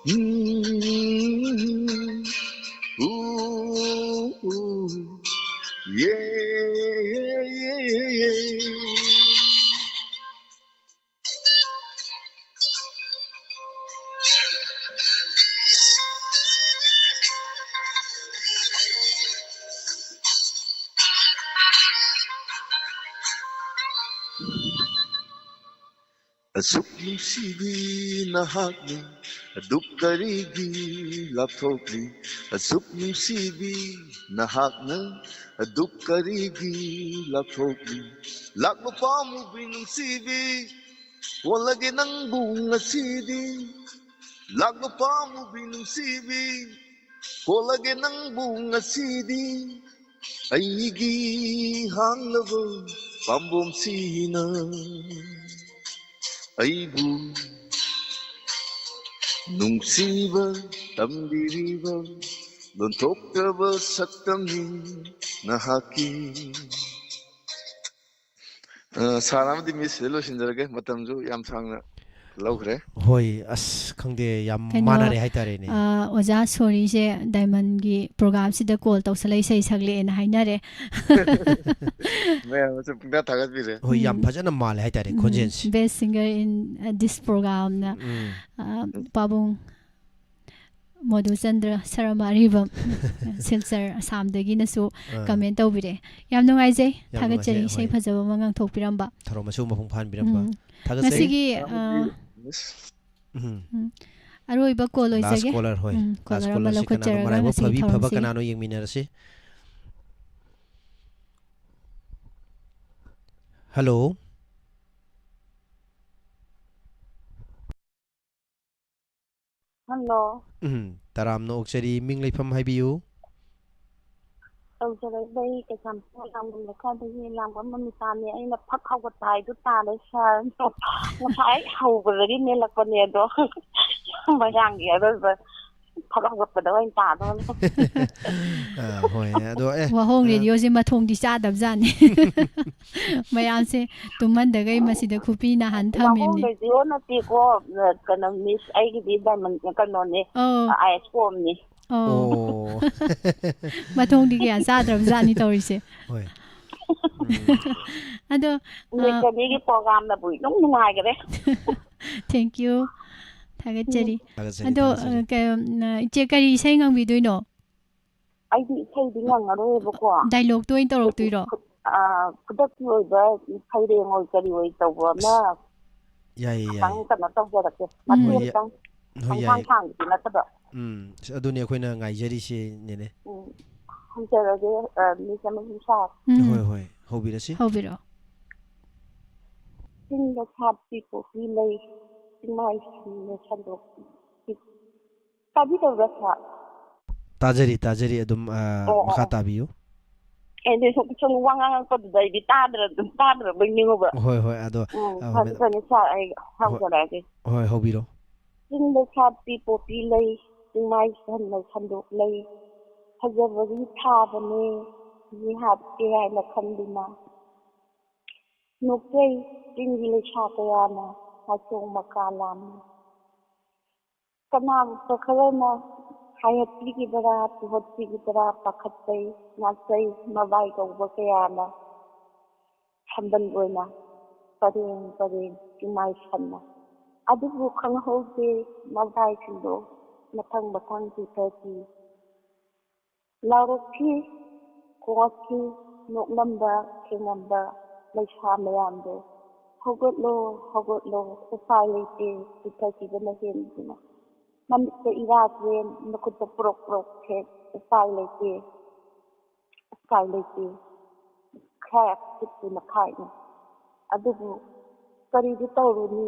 ꯎꯝ, ꯎ, ꯎ, ꯌꯦ, ꯌꯦ, ꯌꯦ, ꯌꯦ, ꯌꯦ꯫ ꯑꯁꯨꯛ ꯅꯨꯡꯁꯤꯕꯤ ꯅꯍꯥꯛꯅ ꯑꯗꯨꯛ ꯀꯔꯤꯒꯤ ꯂꯥꯞꯊꯣꯛꯂꯤ? ꯑꯁꯨꯛ ꯅꯨꯡꯁꯤꯕꯤ ꯅꯍꯥꯛꯅ ꯑꯗꯨꯛ ꯀꯔꯤꯒꯤ ꯂꯥꯞꯊꯣꯛꯂꯤ? ꯂꯥꯛꯂꯣ ꯄꯥꯝꯃꯨꯕꯤ ꯅꯨꯡꯁꯤꯕꯤ, ꯀꯣꯜꯂꯒꯦ ꯅꯪꯕꯨ ꯉꯁꯤꯗꯤ꯫ ꯂꯥꯛꯂꯣ ꯄꯥꯝꯃꯨꯕꯤ ꯅꯨꯡꯁꯤꯕꯤ, ꯀꯣꯜꯂꯒꯦ ꯅꯪꯕꯨ ꯉꯁꯤꯗꯤ꯫ ꯑꯩꯒꯤ ꯍꯥꯡꯂꯕ ꯄꯥꯝꯕꯣꯝꯁꯤꯅ ꯑꯩꯕꯨ ꯅꯨꯡꯁꯤꯕ ꯇꯝꯕꯤꯔꯤꯕ ꯂꯣꯟꯊꯣꯛꯇ꯭ꯔꯕ ꯁꯛꯇꯝꯅꯤ ꯅꯍꯥꯛꯀꯤ꯫ ꯑ, ꯁꯥꯔ ꯑꯃꯗꯤ ꯃꯤꯁꯁꯤꯗ ꯂꯣꯏꯁꯤꯟꯖꯔꯒꯦ, ꯃꯇꯝꯁꯨ ꯌꯥꯝ ꯁꯥꯡꯅ ꯂꯧꯈ꯭ꯔꯦ꯫ ꯍꯣꯏ, ꯑꯁ, ꯈꯪꯗꯦ, ꯌꯥꯝ ꯀꯩꯅꯣ, ꯃꯥꯟꯅꯔꯦ ꯍꯥꯏꯇꯥꯔꯦꯅꯦ꯫ ꯑ, ꯑꯣꯖꯥ ꯁꯣꯔꯤꯁꯦ ꯗꯥꯏꯃꯟꯒꯤ ꯄ꯭ꯔꯣꯒꯥꯝꯁꯤꯗ ꯀꯣꯜ ꯇꯧꯁꯜꯂ ꯏꯁꯩ ꯁꯛꯂꯛꯑꯦꯅ ꯍꯥꯏꯅꯔꯦ꯫ ꯃꯌꯥꯝꯅꯁꯨ ꯄꯨꯡꯊꯥ ꯊꯥꯒꯠꯄꯤꯔꯦ꯫ ꯍꯣꯏ, ꯌꯥꯝ ꯎꯝ꯫ ꯐꯖꯅ ꯃꯥꯜꯂꯦ ꯍꯥꯏꯇꯥꯔꯦ, ꯎꯝ, ꯈꯣꯟꯖꯦꯜꯁꯦ꯫ Best singer in, uh, this program ꯅ, ꯎꯝ꯫ ꯑ, ꯄꯥꯕꯨꯡ ꯃꯣꯗꯨꯆꯟꯗ꯭ꯔ ꯁꯔꯃ ꯑꯔꯤꯕꯝ, ꯁꯤꯜꯆꯔ, ꯑꯁꯥꯝꯗꯒꯤꯅꯁꯨ ꯑꯥ꯫ ꯀꯃꯦꯟ ꯇꯧꯕꯤꯔꯛꯑꯦ꯫ ꯌꯥꯝ ꯅꯨꯡꯉꯥꯏꯖꯩ, ꯌꯥꯝ ꯊꯥꯒꯠꯆꯔꯤ, ꯅꯨꯡꯉꯥꯏꯖꯩ, ꯏꯁꯩ ꯍꯣꯏ꯫ ꯐꯖꯕ ꯑꯃ ꯉꯥꯡꯊꯣꯛꯄꯤꯔꯝꯕ꯫ ꯊꯧꯔꯝ ꯑꯁꯤꯕꯨ ꯃꯄꯨꯡ ꯐꯥꯍꯟꯕꯤꯔꯝꯕ꯫ ꯎꯝ꯫ ꯊꯥꯒꯠꯆꯔꯤ꯫ ꯉꯁꯤꯒꯤ, ꯑꯥ, ꯎꯝ꯫ ꯎꯝ꯫ ꯑꯔꯣꯏꯕ ꯀꯣꯜ Last ꯑꯣꯏꯖꯒꯦ꯫ Caller, ꯍꯣꯏ꯫ ꯎꯝ, Last ꯀꯣꯂꯔ ꯑꯃ caller ꯁꯤ ꯀꯅꯥꯅꯣ? ꯂꯧꯈꯠꯆꯔꯒ ꯃꯔꯥꯏꯕꯛ ꯉꯁꯤꯒꯤ ꯐꯕꯤ ꯐꯕ ꯊꯧꯔꯝꯁꯤ꯫ ꯀꯅꯥꯅꯣ ꯌꯦꯡꯃꯤꯟꯅꯔꯁꯤ꯫ ꯍꯜꯂꯣ꯫ ꯍꯜꯂꯣ꯫ ꯎꯝ, ꯇꯔꯥꯝꯅ ꯑꯣꯛꯆꯔꯤ꯫ ꯃꯤꯡ ꯂꯩꯐꯝ ꯍꯥꯏꯕꯤꯌꯨ꯫ ꯇꯧꯖꯔꯛꯏꯕ ꯑꯩ ꯀꯩꯁꯥꯝꯊꯣꯡ ꯂꯥꯡꯕꯝ ꯂꯩꯀꯥꯏꯗꯒꯤ ꯂꯥꯡꯕꯝ ꯃꯃꯤꯇꯥꯅꯦ꯫ ꯑꯩꯅ ꯐꯛ ꯍꯧꯒꯠꯄ ꯍꯥꯏꯗꯨ ꯇꯥꯔꯦ ꯁꯥꯔ꯫ ꯉꯁꯥꯏ ꯍꯧꯕꯗꯒꯤ ꯃꯦꯜꯂꯛꯄꯅꯦ ꯑꯗꯣ꯫ ꯃꯣꯏꯔꯥꯡꯒꯤ ꯑꯔꯣꯏꯕ ꯊꯕꯛ ꯍꯧꯒꯠꯄꯗ ꯑꯣꯏꯅ ꯇꯥꯗꯧꯅꯤ꯫ ꯑ, ꯍꯣꯏ, ꯑꯗꯣ ꯑꯦ, ꯋꯥꯍꯣꯡ ꯑ, ꯔꯦꯗꯤꯑꯣꯁꯦ ꯃꯊꯣꯡꯗꯤ ꯆꯥꯗꯕꯖꯥꯠꯅꯤ꯫ ꯃꯌꯥꯝꯁꯦ ꯇꯨꯝꯍꯟꯗꯒꯩ ꯃꯁꯤꯗ ꯈꯨꯄꯤ ꯅꯥꯍꯟ ꯋꯥꯍꯣꯡ ꯊꯝꯃꯤꯕꯅꯤ꯫ ꯔꯦꯗꯤꯑꯣ ꯅꯠꯇꯦꯀꯣ, ꯀꯩꯅꯣ, ꯃꯤꯁ, ꯑꯩꯒꯤꯗꯤ ꯗꯥꯏꯃꯟ ꯀꯩꯅꯣꯅꯦ, ꯑꯧ, ꯑꯥꯏ ꯑꯦꯁ ꯀꯣꯝꯅꯤ꯫ ꯑꯧ, ꯑꯣ, ꯃꯊꯣꯡꯗꯤ ꯀꯌꯥ ꯆꯥꯗ꯭ꯔꯕꯖꯥꯠꯅꯤ ꯇꯧꯔꯤꯁꯦ꯫ ꯍꯣꯏ, ꯑꯗꯣ ꯑ, ꯂꯩꯇꯕꯤꯒꯤ ꯄ꯭ꯔꯣꯒ꯭ꯔꯥꯝꯅꯕꯨ ꯏꯅꯨꯡ ꯅꯨꯡꯉꯥꯏꯈꯔꯦ꯫ thank you, ꯊꯥꯒꯠꯆꯔꯤ꯫ ꯊꯥꯒꯠꯆꯔꯤ, ꯑꯗꯣ ꯊꯥꯒꯠꯆꯔꯤ꯫ ꯑ, ꯀ- ꯎꯝ, ꯏꯆꯦ ꯀꯔꯤ ꯏꯁꯩ ꯉꯪꯕꯤꯗꯣꯏꯅꯣ? ꯑꯩꯗꯤ ꯏꯁꯩꯗꯤ ꯉꯪꯉꯔꯣꯏꯕꯀꯣ꯫ ꯗꯥꯏꯂꯣꯛꯇ ꯑꯣꯏꯅ ꯇꯧꯔꯛꯇꯣꯏꯔꯣ? ꯈꯨꯠ-, ꯑ, ꯈꯨꯗꯛꯀꯤ ꯑꯣꯏꯕ ꯁꯩꯔꯦꯡ ꯑꯣꯏ ꯀꯔꯤ ꯑꯣꯏ ꯇꯧꯕ ꯑꯃ ꯌꯥꯏꯌꯦ, ꯈꯤꯇꯪ ꯌꯥꯏꯌꯦ꯫ ꯀꯩꯅꯣ ꯇꯧꯖꯔꯛꯀꯦ꯫ ꯎꯝ꯫ ꯃꯇꯦꯛ ꯍꯣꯏ, ꯈꯤꯇꯪ ꯍꯣꯏ, ꯈꯪꯁꯥꯡ ꯌꯥꯏꯌꯦ꯫ ꯁꯥꯡꯕꯗꯤ ꯅꯠꯇꯕ꯫ ꯎꯝ, ꯑꯁ, ꯑꯗꯨꯅꯤ ꯑꯩꯈꯣꯏꯅ ꯉꯥꯏꯖꯔꯤꯁꯤꯅꯦꯅꯦ꯫ ꯎꯝ꯫ ꯍꯪꯖꯔꯒꯦ, ꯑ, ꯃꯤꯁ ꯑꯃꯁꯨꯡ ꯁꯥꯔ꯫ ꯎꯝ, ꯍꯣꯏ, ꯍꯣꯏ, ꯍꯧꯕꯤꯔꯁꯤ꯫ ꯍꯧꯕꯤꯔꯛꯑꯣ꯫ ꯆꯤꯡꯗ ꯁꯥꯠꯄꯤ ꯄꯣꯄꯤ ꯂꯩ, ꯆꯤꯡꯃꯥꯏ ꯁꯤꯡꯅ ꯁꯟꯗꯣꯛꯄꯤ꯫ ꯇꯥꯕꯤꯗꯕ꯭ꯔꯥ, ꯁꯥꯔ? ꯇꯥꯖꯔꯤ, ꯇꯥꯖꯔꯤ, ꯑꯗꯨꯝ, ꯑ, ꯑꯣ, ꯃꯈꯥ ꯑꯣ꯫ ꯇꯥꯕꯤꯌꯨ꯫ ꯑꯩꯗꯤ ꯁꯨꯝ, ꯁꯨꯝ ꯋꯥ ꯉꯥꯡꯉꯛꯄꯗꯨꯗ ꯑꯩꯗꯤ ꯇꯥꯗ꯭ꯔ-, ꯇꯥꯗ꯭ꯔꯕꯣꯏ ꯅꯤꯡꯉꯨꯕ꯫ ꯍꯣꯏ, ꯍꯣꯏ, ꯑꯗꯣ, ꯎꯝ, ꯑ, ꯐꯅꯤ, ꯃꯦꯗꯥꯝ, ꯐꯅꯤ, ꯁꯥꯔ, ꯑꯩ ꯍꯧꯖꯔꯛꯑꯒꯦ꯫ ꯍꯣꯏ, ꯍꯧꯕꯤꯔꯣ꯫ ꯆꯤꯡꯗ ꯁꯥꯠꯄꯤ ꯄꯣꯄꯤ ꯂꯩ, ꯆꯤꯡꯃꯥꯏ ꯁꯟꯅ ꯁꯟꯗꯣꯛ ꯂꯩ꯫ ꯐꯖꯕꯒꯤ ꯊꯥꯕꯅꯦ, ꯃꯤ ꯍꯥꯠꯀꯦ ꯍꯥꯏꯅ ꯈꯟꯗꯨꯅ꯫ ꯅꯣꯛꯆꯩ ꯆꯤꯡꯒꯤ ꯂꯩꯁꯥ ꯀꯌꯥꯅ, ꯃꯥꯏꯁꯣꯡ ꯃꯀꯥ ꯂꯥꯝꯅ꯫ ꯀꯅꯥꯒꯨꯝꯕ ꯈꯔꯅ ꯍꯥꯏꯍꯠꯄꯤꯈꯤꯕꯔꯥ, ꯄꯨꯍꯠꯄꯤꯈꯤꯕꯔꯥ ꯄꯥꯈꯠꯆꯩ, ꯉꯥꯛꯆꯩ, ꯃꯕꯥꯏ ꯀꯧꯕ ꯀꯌꯥꯅ ꯁꯝꯕꯜ ꯑꯣꯏꯅ ꯄꯔꯦꯡ ꯄꯔꯦꯡ ꯆꯤꯡꯃꯥꯏ ꯁꯟꯅ꯫ ꯑꯗꯨꯕꯨ ꯈꯪꯍꯧꯗꯦ ꯃꯕꯥꯏꯁꯤꯡꯗꯣ ꯃꯊꯪ ꯃꯊꯪ ꯄꯤꯊꯈꯤ꯫ ꯂꯥꯎꯔꯛꯈꯤ, ꯈꯣꯡꯂꯛꯈꯤ, ꯅꯣꯛꯂꯝꯕ, ꯊꯦꯡꯂꯝꯕ ꯂꯩꯁꯥ ꯃꯌꯥꯝꯗꯣ, "ꯍꯧꯒꯠꯂꯣ, ꯍꯧꯒꯠꯂꯣ, ꯎꯄꯥꯏ ꯂꯩꯇꯦ, ꯄꯤꯊꯈꯤꯕꯅ ꯍꯦꯟꯗꯨꯅ꯫ ꯃꯃꯤꯠꯇ ꯏꯔꯥꯁꯦ, ꯃꯈꯨꯠꯇ ꯄ꯭ꯔꯣꯛ ꯄ꯭ꯔꯣꯛ ꯈꯦꯠ, ꯎꯄꯥꯏ ꯂꯩꯇꯦ, ꯎꯄꯥꯏ ꯂꯩꯇꯦ"꯫ ꯈꯔ ꯈꯤꯛꯇꯨꯅ ꯈꯥꯛꯏ꯫ ꯑꯗꯨꯕꯨ ꯀꯔꯤꯗꯤ ꯇꯧꯔꯨꯅꯤ?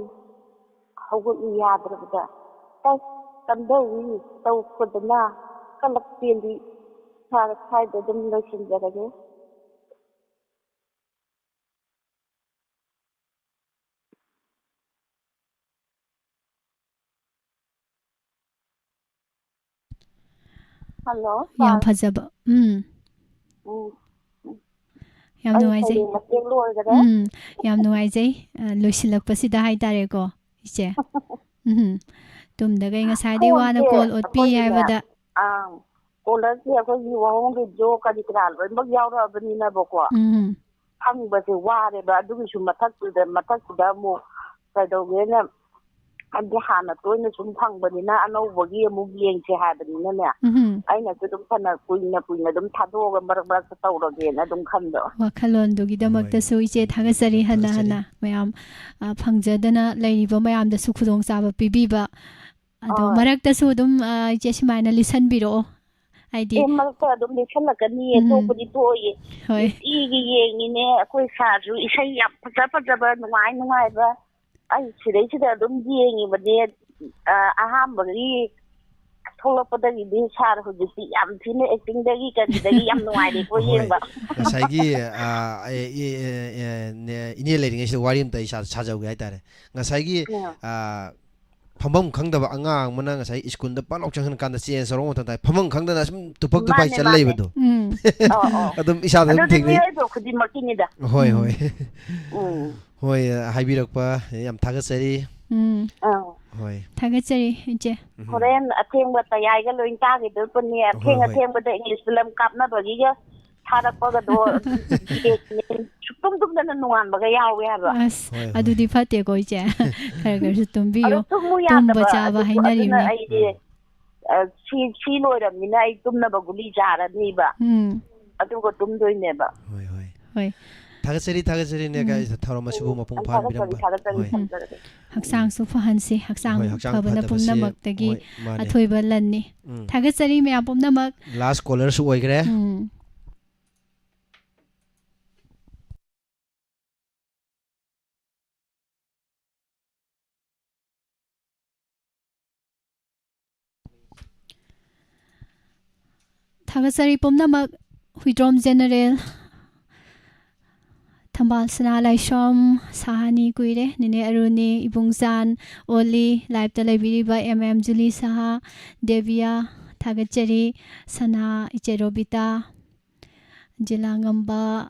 ꯍꯧꯒꯠꯂꯨ ꯌꯥꯗ꯭ꯔꯕꯗ꯫ ꯑꯁ, ꯀꯝꯗꯧꯏ? ꯇꯧꯔꯛꯄꯗꯅ ꯀꯂꯛ ꯆꯦꯜꯂꯤ꯫ ꯁꯥꯔ, ꯁ꯭ꯋꯥꯏꯗ ꯑꯗꯨꯝ ꯂꯣꯏꯁꯤꯟꯖꯔꯒꯦ꯫ ꯍꯜꯂꯣ, ꯌꯥꯝ ꯁꯥꯔ꯫ ꯐꯖꯕ꯫ ꯎꯝ꯫ ꯎꯝ꯫ ꯌꯥꯝ ꯑꯩ ꯅꯨꯡꯉꯥꯏꯖꯩ꯫ ꯁꯩꯔꯦꯡ ꯃꯇꯦꯛ ꯂꯣꯏꯈꯔꯦ꯫ ꯎꯝ, ꯌꯥꯝ ꯅꯨꯡꯉꯥꯏꯖꯩ꯫ ꯑ, ꯂꯣꯏꯁꯤꯜꯂꯛꯄꯁꯤꯗ ꯍꯥꯏꯇꯥꯔꯦꯀꯣ, ꯏꯆꯦ꯫ ꯎꯝ꯫ ꯇꯨꯝꯗꯈꯩ ꯉꯁꯥꯏꯗꯩ ꯋꯥꯅ ꯐꯣꯟꯁꯦ ꯀꯣꯜ ꯑꯣꯠꯄꯤ ꯑꯩꯈꯣꯏꯒꯤꯅꯦ, ꯍꯥꯏꯕꯗ꯫ ꯑꯥ, ꯀꯣꯂꯔꯁꯦ ꯑꯩꯈꯣꯏꯒꯤ ꯋꯥꯍꯣꯡꯒꯤ ꯖꯣ ꯀꯔꯤ ꯀꯔꯥ ꯂꯣꯏꯅꯃꯛ ꯌꯥꯎꯔꯛꯑꯕꯅꯤꯅꯕꯀꯣ꯫ ꯎꯝ꯫ ꯐꯪꯕꯁꯦ ꯋꯥꯔꯦꯕ꯫ ꯑꯗꯨꯒꯤꯁꯨ ꯃꯊꯛꯇꯨꯗ, ꯃꯊꯛꯇꯨꯗ ꯑꯃꯨꯛ ꯀꯩꯗꯧꯒꯦꯅ, ꯑꯗꯨ ꯍꯥꯟꯅ ꯇꯣꯏꯅ ꯁꯨꯝ ꯐꯪꯕꯅꯤꯅ ꯑꯅꯧꯕꯒꯤ ꯑꯃꯨꯛ ꯌꯦꯡꯁꯦ ꯍꯥꯏꯕꯅꯤꯅꯅꯦ, ꯎꯝ꯫ ꯑꯩꯅꯁꯨ ꯑꯗꯨꯝ ꯐꯅ ꯀꯨꯏꯅ ꯀꯨꯏꯅ ꯑꯗꯨꯝ ꯊꯥꯗꯣꯛꯑꯒ ꯃꯔꯛ ꯃꯔꯛꯇ ꯇꯧꯔꯒꯦꯅ ꯑꯗꯨꯝ ꯈꯟꯕ꯫ ꯋꯥꯈꯜꯂꯣꯟꯗꯨꯒꯤꯗꯃꯛꯇꯁꯨ ꯍꯣꯏ꯫ ꯏꯆꯦ ꯊꯥꯒꯠꯆꯔꯤ ꯍꯟꯅ ꯊꯥꯒꯠꯆꯔꯤ꯫ ꯍꯟꯅ꯫ ꯃꯌꯥꯝ, ꯑ, ꯐꯪꯖꯗꯅ ꯂꯩꯔꯤꯕ ꯃꯌꯥꯝꯗꯁꯨ ꯈꯨꯗꯣꯡꯆꯥꯕ ꯄꯤꯕꯤꯕ꯫ ꯑꯗꯣ ꯍꯣꯏ꯫ ꯃꯔꯛꯇꯁꯨ ꯑꯗꯨꯝ, ꯑ, ꯏꯆꯦ ꯁꯨꯃꯥꯏꯅ ꯂꯤꯁꯟꯕꯤꯔꯛꯑꯣ꯫ ꯍꯥꯏꯗꯤ ꯑꯦ, ꯃꯔꯛꯇ ꯑꯗꯨꯝ ꯂꯤꯁꯜꯂꯛꯀꯅꯤꯌꯦ, ꯎꯝ꯫ ꯊꯣꯛꯄꯗꯤ ꯊꯣꯛꯑꯣꯏꯌꯦ꯫ ꯍꯣꯏ꯫ ꯅꯨꯡꯇꯤꯒꯤ ꯌꯦꯡꯉꯤꯅꯦ ꯑꯩꯈꯣꯏ ꯁꯥꯔꯁꯨ ꯏꯁꯩ ꯌꯥꯝ ꯐꯖ ꯐꯖꯕ, ꯅꯨꯡꯉꯥꯏ ꯅꯨꯡꯉꯥꯏꯕ꯫ ꯑꯩ ꯁꯤꯗꯩꯁꯤꯗ ꯑꯗꯨꯝ ꯌꯦꯡꯉꯤꯕꯅꯦ꯫ ꯑ, ꯑꯍꯥꯟꯕꯒꯤ ꯊꯣꯛꯂꯛꯄꯗꯒꯤꯗꯤ ꯁꯥꯔ ꯍꯧꯖꯤꯛꯇꯤ ꯌꯥꯝ ꯊꯤꯅ ꯑꯦꯛꯇꯤꯡꯗꯒꯤ ꯀꯔꯤꯗꯒꯤ ꯌꯥꯝ ꯅꯨꯡꯉꯥꯏꯔꯦꯀꯣ ꯍꯣꯏ꯫ ꯌꯦꯡꯕ꯫ ꯉꯁꯥꯏꯒꯤ, ꯑ, ꯑꯦ, ꯑꯦ, ꯑꯦ, ꯑꯦ, ꯅꯦ, ꯏꯅꯦ ꯂꯩꯔꯤꯉꯩꯁꯤꯗ ꯋꯥꯔꯤ ꯑꯝꯇ ꯑꯩ ꯁꯥ-, ꯁꯥꯖꯧꯒꯦ ꯍꯥꯏꯇꯥꯔꯦ꯫ ꯉꯁꯥꯏꯒꯤ, ꯎꯝ꯫ ꯑ, ꯐꯝꯐꯝ ꯈꯪꯗꯕ ꯑꯉꯥꯡ ꯑꯃꯅ ꯉꯁꯥꯏ ꯁ꯭ꯀꯨꯜꯗ ꯄꯥꯛ ꯂꯥꯎ ꯆꯪꯍꯟ ꯀꯥꯟꯗ ꯆꯦꯟꯖ ꯇꯧꯔꯛꯄ ꯃꯇꯝꯗ ꯐꯝꯐꯝ ꯈꯪꯗꯅ ꯁꯨꯝ ꯇꯨꯐꯛ ꯇꯨꯐꯥꯏ ꯃꯥꯅꯦ, ꯆꯠ ꯃꯥꯅꯦ꯫ ꯂꯩꯕꯗꯣ꯫ ꯎꯝ꯫ ꯑꯧ, ꯑꯧ꯫ ꯑꯗꯨꯝ ꯏꯁꯥꯗ ꯑꯗꯨꯝ ꯑꯗꯨꯗꯤ ꯊꯦꯡꯅꯩ꯫ ꯃꯤꯑꯣꯏꯕ ꯈꯨꯗꯤꯡꯃꯛꯀꯤꯅꯤꯗ꯫ ꯍꯣꯏ, ꯎꯝ꯫ ꯍꯣꯏ꯫ ꯎꯝ꯫ ꯍꯣꯏ, ꯍꯥꯏꯕꯤꯔꯛꯄ ꯌꯥꯝ ꯊꯥꯒꯠꯆꯔꯤ꯫ ꯎꯝ꯫ ꯑꯧ꯫ ꯍꯣꯏ꯫ ꯊꯥꯒꯠꯆꯔꯤ, ꯏꯆꯦ꯫ ꯎꯝ꯫ ꯍꯣꯔꯦꯟ ꯑꯊꯦꯡꯕ ꯇꯌꯥꯏꯒ ꯂꯣꯏ ꯇꯥꯈꯤꯗꯣꯏꯄꯣꯠꯅꯤ꯫ ꯍꯣꯏ, ꯑꯊꯦꯡ ꯍꯣꯏ꯫ ꯑꯊꯦꯡꯕꯗ English film ꯀꯥꯞꯅꯕꯒꯤꯒ ꯊꯥꯔꯛꯄꯒꯗꯣ ꯁꯨꯛꯇꯨꯝ ꯇꯨꯝꯗꯅ ꯅꯣꯡꯉꯥꯟꯕꯒ ꯌꯥꯎꯋꯦ ꯍꯥꯏꯕ꯫ ꯑꯁ, ꯍꯣꯏ, ꯍꯣꯏ꯫ ꯑꯗꯨꯗꯤ ꯐꯠꯇꯦꯀꯣ, ꯏꯆꯦ꯫ ꯈꯔ ꯈꯔꯁꯨ ꯇꯨꯝꯕꯤꯌꯣ꯫ ꯑꯗꯣ ꯇꯨꯝꯃꯨ ꯇꯨꯝꯕ ꯌꯥꯗꯕ ꯆꯥꯕ ꯑꯗꯨꯁꯨ, ꯑꯗꯨꯅ ꯍꯥꯏꯅꯔꯤꯕꯅꯤ꯫ ꯑꯩꯗꯤ, ꯎꯝ꯫ ꯑ, ꯁꯤ, ꯁꯤ ꯂꯣꯏꯔꯕꯅꯤꯅ ꯑꯩ ꯇꯨꯝꯅꯕ ꯒꯨꯂꯤ ꯆꯥꯔꯅꯤꯕ꯫ ꯎꯝ꯫ ꯑꯗꯨꯒ ꯇꯨꯝꯗꯣꯏꯅꯦꯕ꯫ ꯍꯣꯏ, ꯍꯣꯏ꯫ ꯍꯣꯏ꯫ ꯊꯥꯒꯠꯆꯔꯤ, ꯊꯥꯒꯠꯆꯔꯤ, ꯅꯦ, ꯎꯝ꯫ ꯀꯥꯏ ꯊꯧꯔꯝ ꯑꯁꯤꯕꯨ ꯎꯝ꯫ ꯃꯄꯨꯡ ꯌꯥꯝ ꯐꯥꯍꯟꯕꯤꯔꯝꯕ꯫ ꯊꯥꯒꯠꯆꯔꯤ, ꯊꯥꯒꯠꯆꯔꯤ, ꯍꯣꯏ꯫ ꯎꯝ꯫ ꯊꯝꯖꯔꯒꯦ꯫ ꯍꯛꯆꯥꯡꯁꯨ ꯐꯍꯟꯁꯤ, ꯍꯛꯆꯥꯡ ꯍꯣꯏ, ꯍꯛꯆꯥꯡ ꯐꯕꯅ ꯐꯠꯇꯕꯁꯦ, ꯄꯨꯝꯅꯃꯛꯇꯒꯤ ꯍꯣꯏ, ꯃꯥꯅꯦ꯫ ꯑꯊꯣꯏꯕ ꯂꯟꯅꯤ꯫ ꯎꯝ꯫ ꯊꯥꯒꯠꯆꯔꯤ ꯃꯌꯥꯝ ꯄꯨꯝꯅꯃꯛ꯫ Last callerꯁꯨ ꯑꯣꯏꯈ꯭ꯔꯦ꯫ ꯎꯝ꯫ ꯊꯥꯒꯠꯆꯔꯤ ꯄꯨꯝꯅꯃꯛ꯫ ꯍꯨꯏꯗ꯭ꯔꯣꯝ ꯖꯦꯅꯦꯔꯦꯜ, ꯊꯝꯕꯥꯜ ꯁꯅꯥ ꯂꯥꯏꯁ꯭ꯔꯝ, ꯁꯍꯥꯅꯤ ꯀꯨꯏꯔꯦ, ꯅꯦꯅꯦ ꯑꯔꯨꯅꯤ, ꯏꯕꯨꯡꯖꯥꯟ, ꯑꯣꯂꯤ, liveꯇ ꯂꯩꯕꯤꯔꯤꯕ M M ꯖꯨꯂꯤ ꯁꯍꯥ, ꯗꯦꯕꯤꯌꯥ, ꯊꯥꯒꯠꯆꯔꯤ꯫ ꯁꯅꯥ, ꯏꯆꯦ ꯔꯣꯕꯤꯇꯥ, ꯖꯤꯂꯥꯉꯝꯕ,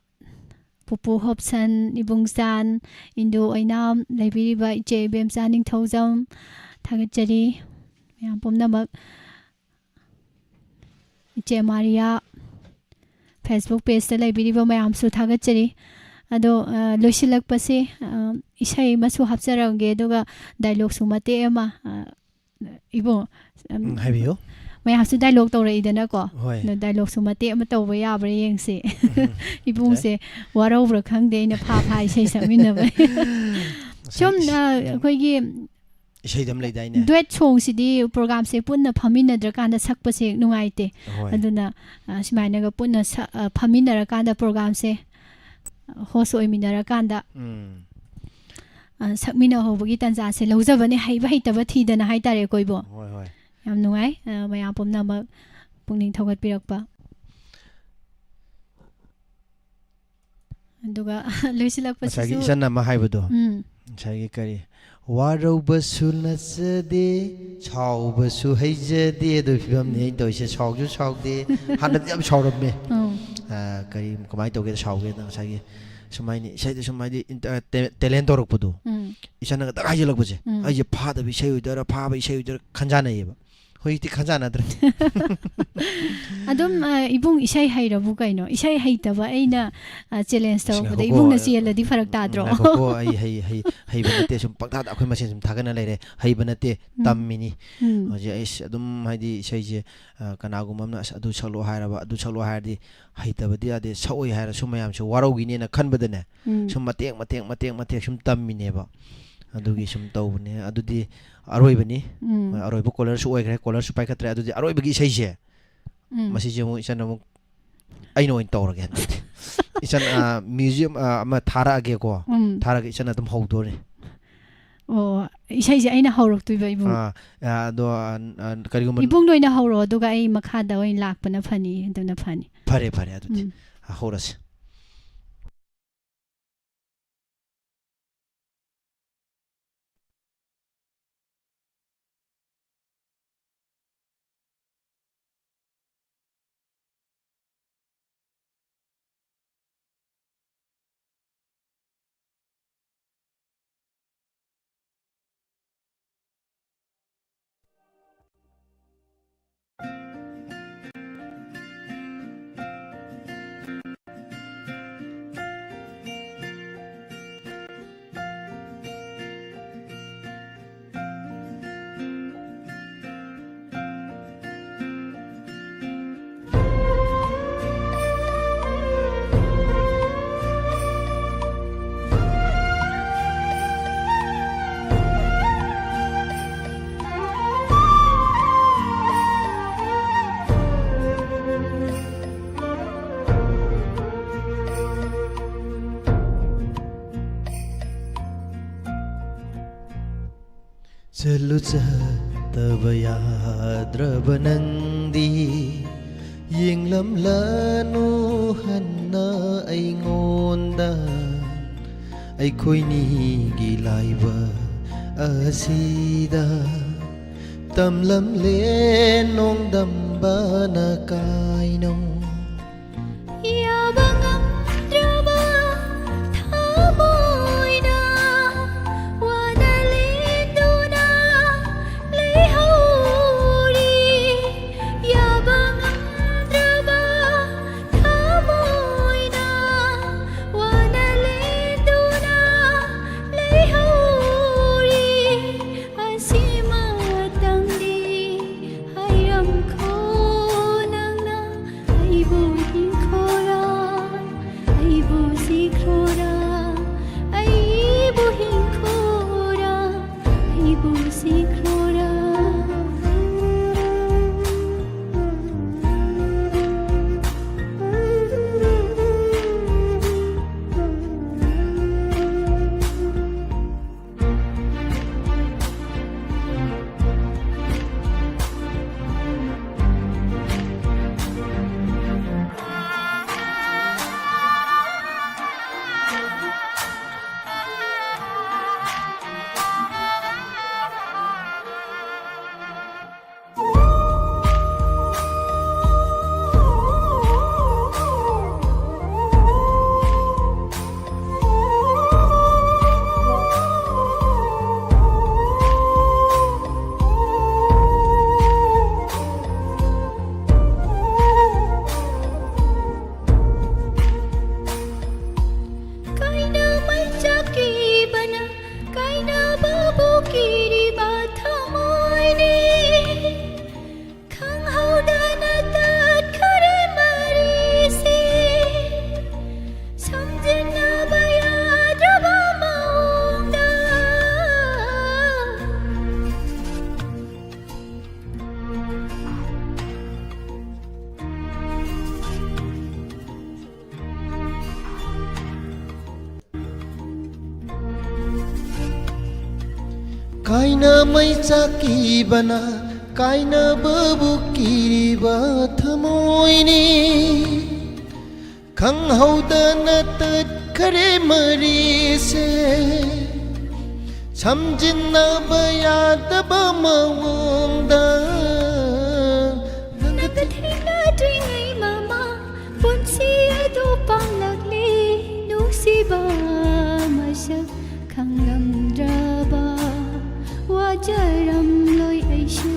ꯄꯨꯄꯨ ꯍꯣꯞꯁꯟ, ꯏꯕꯨꯡꯆꯥꯟ, ꯏꯟꯗꯨ ꯑꯣꯏꯅꯥꯝ, ꯂꯩꯕꯤꯔꯤꯕ ꯏꯆꯦ ꯏꯕꯦꯝꯆꯥ ꯅꯤꯡꯊꯧꯖꯝ, ꯊꯥꯒꯠꯆꯔꯤ꯫ ꯃꯌꯥꯝ ꯄꯨꯝꯅꯃꯛ, ꯏꯆꯦ ꯃꯥꯔꯤꯌꯥ, Facebook pageꯇ ꯂꯩꯕꯤꯔꯤꯕ ꯃꯌꯥꯝꯁꯨ ꯊꯥꯒꯠꯆꯔꯤ꯫ ꯑꯗꯣ, ꯑ, ꯂꯣꯏꯁꯤꯜꯂꯛꯄꯁꯤ, ꯑ, ꯏꯁꯩ ꯑꯃꯁꯨ ꯍꯥꯞꯆꯔꯝꯒꯦ, ꯑꯗꯨꯒ dialogueꯁꯨ ꯃꯇꯦꯛ ꯑꯃ, ꯑ, ꯏꯕꯨꯡ, ꯎꯝ, ꯎꯝ, ꯍꯥꯏꯕꯤꯌꯨ꯫ ꯃꯌꯥꯝꯁꯨ dialogue ꯇꯧꯔꯛꯏꯗꯅꯀꯣ꯫ ꯍꯣꯏ꯫ ꯑꯗꯣ dialogueꯁꯨ ꯃꯇꯦꯛ ꯑꯃ ꯇꯧꯕ ꯌꯥꯕ꯭ꯔꯥ ꯌꯦꯡꯁꯤ꯫ ꯎꯝ, ꯏꯕꯨꯡꯁꯦ ꯌꯥꯏ꯫ ꯋꯥꯔꯧꯕ꯭ꯔꯥ ꯈꯪꯗꯦ, ꯑꯩꯅ ꯐꯥ ꯐꯥ ꯏꯁꯩ ꯁꯛꯃꯤꯟꯅꯕ꯫ ꯉꯁꯥꯏ ꯁꯨꯝ, ꯏꯁ-, ꯑ, ꯑꯩꯈꯣꯏꯒꯤ ꯏꯁꯩꯗ ꯑꯃ ꯂꯩꯗꯥꯏꯅꯦ? Duet songꯁꯤꯗꯤ programꯁꯦ ꯄꯨꯟꯅ ꯐꯝꯃꯤꯟꯅꯗ꯭ꯔꯀꯥꯟꯗ ꯁꯛꯄꯁꯦ ꯅꯨꯡꯉꯥꯏꯇꯦ꯫ ꯍꯣꯏ꯫ ꯑꯗꯨꯅ, ꯑ, ꯁꯨꯃꯥꯏꯅꯒ ꯄꯨꯟꯅ ꯁꯛ-, ꯑ, ꯐꯝꯃꯤꯟꯅꯔꯀꯥꯟꯗ programꯁꯦ, ꯑ, host ꯑꯣꯏꯃꯤꯟꯅꯔꯀꯥꯟꯗ, ꯎꯝ꯫ ꯑ, ꯁꯛꯃꯤꯟꯅꯍꯧꯕꯒꯤ ꯇꯥꯟꯖꯥꯁꯦ ꯂꯧꯖꯕꯅꯦ, ꯍꯩꯕ ꯍꯩꯇꯕ ꯊꯤꯗꯅ ꯍꯥꯏꯇꯥꯔꯦꯀꯣ, ꯏꯕꯣ꯫ ꯍꯣꯏ, ꯍꯣꯏ꯫ ꯌꯥꯝ ꯅꯨꯡꯉꯥꯏ꯫ ꯑ, ꯃꯌꯥꯝ ꯄꯨꯝꯅꯃꯛ ꯄꯨꯛꯅꯤꯡ ꯊꯧꯒꯠꯄꯤꯔꯛꯄ꯫ ꯑꯗꯨꯒ ꯂꯣꯏꯁꯤꯜꯂꯛꯄꯁꯤꯁꯨ ꯉꯁꯥꯏꯒꯤ ꯏꯆꯟ ꯑꯃ ꯍꯥꯏꯕꯗꯣ, ꯎꯝ꯫ ꯉꯁꯥꯏꯒꯤ ꯀꯔꯤ, "ꯋꯥꯔꯧꯕꯁꯨ ꯅꯠꯆꯗꯦ, ꯁꯥꯎꯕꯁꯨ ꯍꯩꯖꯗꯦ" ꯑꯗꯨꯒꯤ ꯐꯤꯕꯝꯅꯤ ꯑꯩꯅ ꯇꯧꯔꯤꯁꯦ꯫ ꯁꯥꯎꯁꯨ ꯁꯥꯎꯗꯦ, ꯍꯥꯟꯅꯗꯤ ꯌꯥꯝ ꯁꯥꯎꯔꯝꯃꯦ꯫ ꯎꯝ꯫ ꯑ, ꯀꯔꯤ, ꯀꯃꯥꯏꯅ ꯇꯧꯒꯦꯗ ꯁꯥꯎꯒꯦꯗ, ꯉꯁꯥꯏꯒꯤ ꯁꯨꯃꯥꯏꯅ ꯏꯁꯩꯗ ꯁꯨꯝ ꯍꯥꯏꯗꯤ ꯏꯟꯇ-, ꯑ, ꯇꯦ-, talent ꯇꯧꯔꯛꯄꯗꯣ, ꯎꯝ꯫ ꯏꯆꯟꯅꯒ ꯇꯛ ꯍꯥꯏꯖꯤꯜꯂꯛꯄꯁꯦ, ꯎꯝ꯫ ꯑꯩꯁꯦ ꯐꯥꯗꯕ ꯏꯁꯩ ꯑꯣꯏꯗꯣꯏꯔꯥ, ꯐꯥꯕ ꯏꯁꯩ ꯑꯣꯏꯗꯣꯏꯔꯥ ꯈꯟꯖꯥꯟꯅꯩꯌꯦꯕ꯫ ꯍꯧꯖꯤꯛꯇꯤ ꯈꯟꯖꯥꯟꯅꯗ꯭ꯔꯦ꯫ ꯑꯗꯨꯝ, ꯑ, ꯏꯕꯨꯡ ꯏꯁꯩ ꯍꯩꯔꯕꯨ ꯀꯩꯅꯣ? ꯏꯁꯩ ꯍꯩꯇꯕ ꯑꯩꯅ, ꯑ, challenge ꯑꯁ, ꯇꯧꯔꯛꯄꯗ ꯉꯥꯏꯈꯣꯀꯣ, ꯏꯕꯨꯡꯅ ꯑ, ꯆꯦꯜꯂꯗꯤ ꯐꯔꯛ ꯇꯥꯗ꯭ꯔꯣ? ꯉꯥꯏꯈꯣꯀꯣ, ꯑꯩ ꯍꯩ-, ꯍꯩ-, ꯍꯩꯕ ꯅꯠꯇꯦ, ꯁꯨꯝ ꯄꯪꯇꯥꯗ ꯑꯩꯈꯣꯏ ꯃꯁꯦꯟ ꯁꯨꯝ ꯊꯥꯒꯠꯅ ꯂꯩꯔꯦ꯫ ꯍꯩꯕ ꯅꯠꯇꯦ, ꯎꯝ꯫ ꯇꯝꯃꯤꯅꯤ꯫ ꯎꯝ꯫ ꯍꯧꯖꯤꯛ ꯑꯩꯁ ꯑꯗꯨꯝ ꯍꯥꯏꯗꯤ ꯏꯁꯩꯁꯦ, ꯑ, ꯀꯅꯥꯒꯨꯝꯕ ꯑꯃꯅ "ꯑꯁ, ꯑꯗꯨ ꯁꯛꯂꯛꯑꯣ" ꯍꯥꯏꯔꯕ, ꯑꯗꯨ ꯁꯛꯂꯛꯑꯣ ꯍꯥꯏꯔꯗꯤ ꯍꯩꯇꯕꯗꯤ ꯌꯥꯗꯦ, ꯁꯛꯑꯣꯏ ꯍꯥꯏꯔꯁꯨ ꯃꯌꯥꯝꯁꯨ ꯋꯥꯔꯧꯈꯤꯅꯦꯅ ꯈꯟꯕꯗꯅꯦ, ꯎꯝ꯫ ꯁꯨꯝ ꯃꯇꯦꯛ, ꯃꯇꯦꯛ, ꯃꯇꯦꯛ, ꯃꯇꯦꯛ ꯁꯨꯝ ꯇꯝꯃꯤꯅꯦꯕ꯫ ꯑꯗꯨꯒꯤ ꯁꯨꯝ ꯇꯧꯕꯅꯦ꯫ ꯑꯗꯨꯗꯤ ꯑꯔꯣꯏꯕꯅꯤ꯫ ꯎꯝ꯫ ꯍꯣꯏ, ꯑꯔꯣꯏꯕ callerꯁꯨ ꯑꯣꯏꯈ꯭ꯔꯦ, callerꯁꯨ ꯄꯥꯏꯈꯠꯇ꯭ꯔꯦ꯫ ꯑꯗꯨꯗꯤ ꯑꯔꯣꯏꯕꯒꯤ ꯏꯁꯩꯁꯦ, ꯎꯝ꯫ ꯃꯁꯤꯁꯦ ꯑꯃꯨꯛ ꯏꯆꯟ ꯑꯃꯨꯛ ꯑꯩꯅ ꯑꯣꯏꯅ ꯇꯧꯔꯒꯦ ꯍꯟꯗꯛꯇꯤ꯫ ꯏꯆꯟ, ꯑ, music, ꯑ, ꯑꯃ ꯊꯥꯔꯛꯑꯒꯦꯀꯣ꯫ ꯎꯝ꯫ ꯊꯥꯔꯒ ꯏꯆꯟ ꯑꯗꯨꯝ ꯍꯧꯗꯣꯔꯦ꯫ ꯑꯣ, ꯏꯁꯩꯁꯦ ꯑꯩꯅ ꯍꯧꯔꯛꯇꯣꯏꯕ, ꯏꯕꯨꯡ? ꯑ, ꯑ, ꯑꯗꯣ, ꯑ, ꯑ, ꯀꯔꯤꯒꯨꯝꯕ ꯏꯕꯨꯡꯗ ꯑꯣꯏꯅ ꯍꯧꯔꯛꯑꯣ, ꯑꯗꯨꯒ ꯑꯩ ꯃꯈꯥꯗ ꯑꯣꯏꯅ ꯂꯥꯛꯄꯅ ꯐꯅꯤ, ꯑꯗꯨꯅ ꯐꯅꯤ꯫ ꯐꯔꯦ, ꯐꯔꯦ, ꯑꯗꯨꯗꯤ꯫ ꯎꯝ꯫ ꯍꯧꯔꯁꯤ꯫ ꯆꯠꯂꯨ ꯆꯠꯇꯕ ꯌꯥꯗ꯭ꯔꯕ ꯅꯪꯗꯤ, ꯌꯦꯡꯂꯝꯂꯅꯨ ꯍꯟꯅ ꯑꯩꯉꯣꯟꯗ꯫ ꯑꯩꯈꯣꯏꯅꯤꯒꯤ ꯂꯥꯏꯕꯛ ꯑꯁꯤꯗ ꯇꯝꯂꯝꯂꯦ ꯅꯣꯡꯗꯝꯕꯅ ꯀꯥꯏꯅꯧ꯫ ꯌꯥꯕ ꯉꯝꯗ꯭ꯔꯕ ꯊꯃꯣꯏꯅ ꯋꯥꯅ ꯂꯦꯟꯗꯨꯅ ꯂꯩꯍꯧꯔꯤ꯫ ꯌꯥꯕ ꯉꯝꯗ꯭ꯔꯕ ꯊꯃꯣꯏꯅ ꯋꯥꯅ ꯂꯦꯟꯗꯨꯅ ꯂꯩꯍꯧꯔꯤ꯫ ꯑꯁꯤꯃꯇꯪꯗꯤ ꯍꯥꯏꯔꯝꯈꯣ ꯅꯪꯅ꯫ ꯀꯥꯏꯅ ꯃꯩ ꯆꯥꯛꯈꯤꯕꯅ ꯀꯥꯏꯅꯕꯕꯨ ꯀꯤꯔꯤꯕ ꯊꯃꯣꯏꯅꯤ꯫ ꯈꯪꯍꯧꯗꯅ ꯇꯠꯈꯔꯦ ꯃꯔꯤꯁꯦ, ꯁꯝꯖꯤꯟꯅꯕ ꯌꯥꯗꯕ ꯃꯑꯣꯡꯗ꯫ ꯅꯪꯒ ꯊꯦꯡꯅꯗ꯭ꯔꯤꯉꯩ ꯃꯃꯥꯡ ꯄꯨꯟꯁꯤ ꯑꯗꯨ ꯄꯥꯡꯂꯛꯂꯤ, ꯅꯨꯡꯁꯤꯕ ꯃꯁꯛ ꯈꯪꯂꯝꯗ꯭ꯔꯕ꯫ ꯋꯥꯖꯔꯝꯂꯣꯏ ꯑꯩꯁꯨ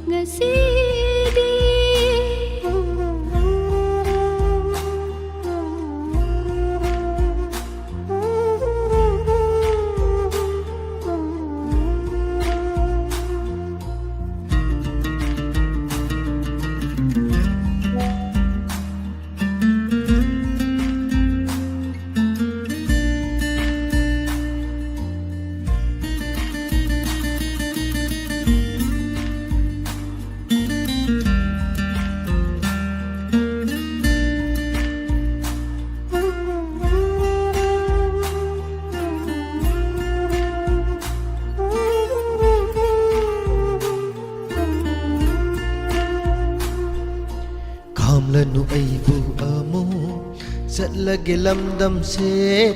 ꯉꯁꯤꯗꯤ꯫ ꯈꯥꯝꯂꯅꯨ ꯑꯩꯕꯨ ꯑꯃꯨꯛ ꯆꯠꯂꯒꯦ ꯂꯝꯗꯝꯁꯦ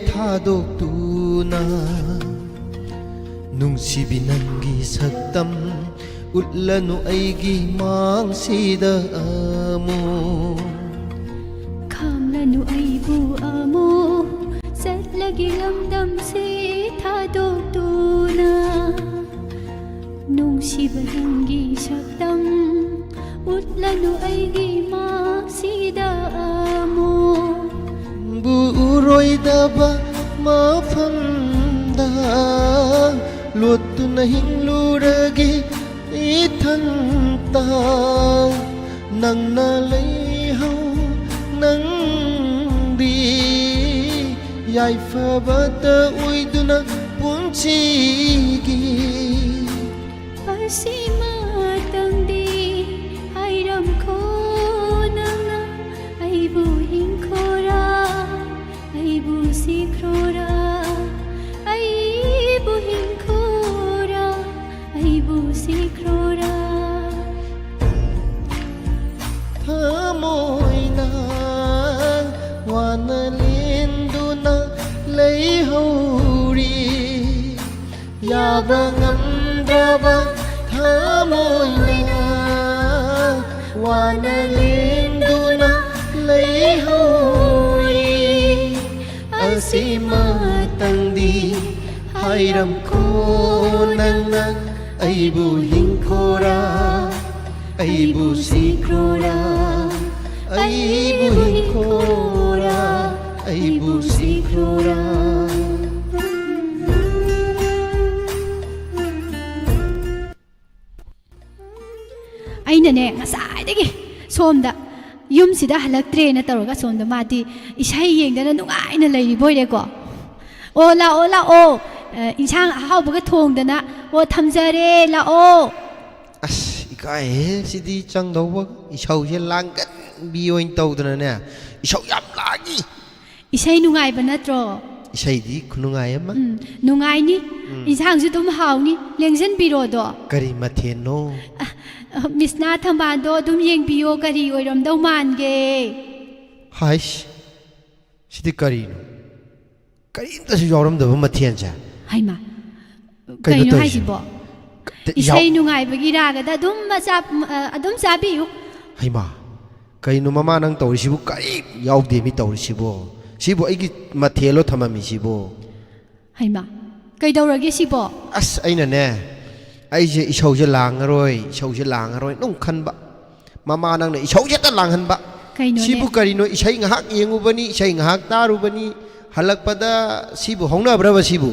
ꯊꯥꯗꯣꯛꯇꯨꯅ꯫ ꯅꯨꯡꯁꯤꯕꯤ ꯅꯪꯒꯤ ꯁꯛꯇꯝ ꯎꯠꯂꯅꯨ ꯑꯩꯒꯤ ꯃꯥꯡꯁꯤꯗ ꯑꯃꯨꯛ꯫ ꯈꯥꯝꯂꯅꯨ ꯑꯩꯕꯨ ꯑꯃꯨꯛ ꯆꯠꯂꯒꯦ ꯂꯝꯗꯝꯁꯦ ꯊꯥꯗꯣꯛꯇꯨꯅ꯫ ꯅꯨꯡꯁꯤꯕ ꯅꯪꯒꯤ ꯁꯛꯇꯝ ꯎꯠꯂꯅꯨ ꯑꯩꯒꯤ ꯃꯥꯡꯁꯤꯗ ꯑꯃꯨꯛ꯫ ꯅꯪꯕꯨ ꯎꯔꯣꯏꯗꯕ ꯃꯐꯝꯗ ꯂꯣꯠꯇꯨꯅ ꯍꯤꯡꯂꯨꯔꯒꯦ ꯏꯊꯟꯇ꯫ ꯅꯪꯅ ꯂꯩꯍꯧ ꯅꯪꯗꯤ ꯌꯥꯏꯐꯕꯇ ꯑꯣꯏꯗꯨꯅ ꯄꯨꯟꯁꯤꯒꯤ꯫ ꯑꯁꯤꯃꯇꯪꯗꯤ ꯍꯥꯏꯔꯝꯈꯣ ꯅꯪꯅ ꯑꯩꯕꯨ ꯍꯤꯡꯈꯣꯔꯥ, ꯑꯩꯕꯨ ꯁꯤꯈ꯭ꯔꯣꯔꯥ, ꯑꯩꯕꯨ ꯍꯤꯡꯈꯣꯔꯥ꯫ ꯂꯦꯟꯗꯨꯅ ꯂꯩꯍꯧꯔꯤ꯫ ꯌꯥꯕ ꯉꯝꯗ꯭ꯔꯕ ꯊꯃꯣꯏꯅ ꯋꯥꯅ ꯂꯦꯟꯗꯨꯅ ꯂꯩꯍꯧꯔꯤ꯫ ꯑꯁꯤꯃꯇꯪꯗꯤ ꯍꯥꯏꯔꯝꯈꯣ ꯅꯪꯅ ꯑꯩꯕꯨ ꯍꯤꯡꯈꯣꯔꯥ, ꯑꯩꯕꯨ ꯁꯤꯈ꯭ꯔꯣꯔꯥ, ꯑꯩꯕꯨ ꯍꯤꯡꯈꯣꯔꯥ, ꯑꯩꯕꯨ ꯁꯤꯈ꯭ꯔꯣꯔꯥ꯫ ꯑꯩꯅꯅꯦ, ꯉꯁꯥꯏꯗꯒꯤ ꯁꯣꯝꯗ ꯌꯨꯝꯁꯤꯗ ꯍꯜꯂꯛꯇ꯭ꯔꯦꯅ ꯇꯧꯔꯒ ꯁꯣꯝꯗ ꯃꯥꯗꯤ ꯏꯁꯩ ꯌꯦꯡꯗꯅ ꯅꯨꯡꯉꯥꯏꯅ ꯂꯩꯔꯤꯕ ꯑꯣꯏꯔꯦꯀꯣ꯫ "ꯑꯣ, ꯂꯥꯛꯑꯣ, ꯂꯥꯛꯑꯣ, ꯑ, ꯏꯟꯁꯥꯡ ꯑꯍꯥꯎꯕꯒ ꯊꯣꯡꯗꯅ, ꯑꯣ, ꯊꯝꯖꯔꯦ, ꯂꯥꯛꯑꯣ"꯫ ꯑꯁ, ꯏꯀꯥꯏꯍꯦ, ꯁꯤꯗꯤ ꯆꯪꯗꯧꯕ꯫ ꯏꯁꯧꯁꯦ ꯂꯥꯡꯒꯟꯕꯤ ꯑꯣꯏꯅ ꯇꯧꯗꯅꯅꯦ, ꯏꯁꯧ ꯌꯥꯝ ꯂꯥꯡꯉꯤ꯫ ꯏꯁꯩ ꯅꯨꯡꯉꯥꯏꯕ ꯅꯠꯇ꯭ꯔꯣ? ꯏꯁꯩꯗꯤ ꯈꯨꯅꯨꯡꯉꯥꯏ ꯑꯃ꯫ ꯎꯝ, ꯅꯨꯡꯉꯥꯏꯅꯤ꯫ ꯎꯝ꯫ ꯏꯟꯁꯥꯡꯁꯨ ꯑꯗꯨꯝ ꯍꯥꯎꯅꯤ꯫ ꯂꯦꯡꯖꯟꯕꯤꯔꯣꯗꯣ꯫ ꯀꯔꯤ ꯃꯊꯦꯜꯅꯣ? ꯑ, ꯑ, ꯃꯤꯁꯅꯥ ꯊꯝꯕꯥꯜꯗꯣ ꯑꯗꯨꯝ ꯌꯦꯡꯕꯤꯌꯣ, ꯀꯔꯤ ꯑꯣꯏꯔꯝꯗꯧ ꯃꯥꯟꯒꯦ? ꯍꯥꯏꯁ, ꯁꯤꯗꯤ ꯀꯔꯤꯅꯣ? ꯀꯔꯤꯝꯇꯁꯨ ꯌꯥꯎꯔꯝꯗꯕ ꯃꯊꯦꯜꯁꯦ꯫ ꯍꯩꯃꯥ, ꯀꯩꯅꯣ ꯀꯩꯅꯣ ꯇꯧꯔꯤꯁꯤꯕꯣ? ꯍꯥꯏꯁꯤꯕꯣ? ꯀ-, ꯌꯥꯎ- ꯏꯁꯩ ꯅꯨꯡꯉꯥꯏꯕꯒꯤ ꯔꯥꯒꯗ ꯑꯗꯨꯝ ꯑꯆꯥ-, ꯑ, ꯑꯗꯨꯝ ꯆꯥꯕꯤꯌꯨ꯫ ꯍꯩꯃꯥ, ꯀꯩꯅꯣ ꯃꯃꯥ ꯅꯪ ꯇꯧꯔꯤꯁꯤꯕꯨ? ꯀꯔꯤ ꯌꯥꯎꯗꯦ ꯃꯤ ꯇꯧꯔꯤꯁꯤꯕꯣ? ꯁꯤꯕꯨ ꯑꯩꯒꯤ ꯃꯊꯦꯜꯂꯣ ꯊꯝꯃꯝꯃꯤꯁꯤꯕꯣ? ꯍꯩꯃꯥ, ꯀꯩꯗꯧꯔꯒꯦ ꯁꯤꯕꯣ? ꯑꯁ, ꯑꯩꯅꯅꯦ, ꯑꯩꯁꯦ ꯏꯁꯧꯁꯦ ꯂꯥꯡꯉꯔꯣꯏ, ꯏꯁꯧꯁꯦ ꯂꯥꯡꯉꯔꯣꯏ ꯑꯗꯨꯝ ꯈꯟꯕ꯫ ꯃꯃꯥ ꯅꯪꯅ ꯏꯁꯧꯁꯦ ꯍꯦꯛꯇ ꯂꯥꯡꯍꯟꯕ꯫ ꯀꯩꯅꯣꯅꯦ? ꯁꯤꯕꯨ ꯀꯔꯤꯅꯣ? ꯏꯁꯩ ꯉꯥꯏꯍꯥꯛ ꯌꯦꯡꯉꯨꯕꯅꯤ, ꯏꯁꯩ ꯉꯥꯏꯍꯥꯛ ꯇꯥꯔꯨꯕꯅꯤ, ꯍꯜꯂꯛꯄꯗ ꯁꯤꯕꯨ ꯍꯧꯅꯕ꯭ꯔꯕ ꯁꯤꯕꯨ?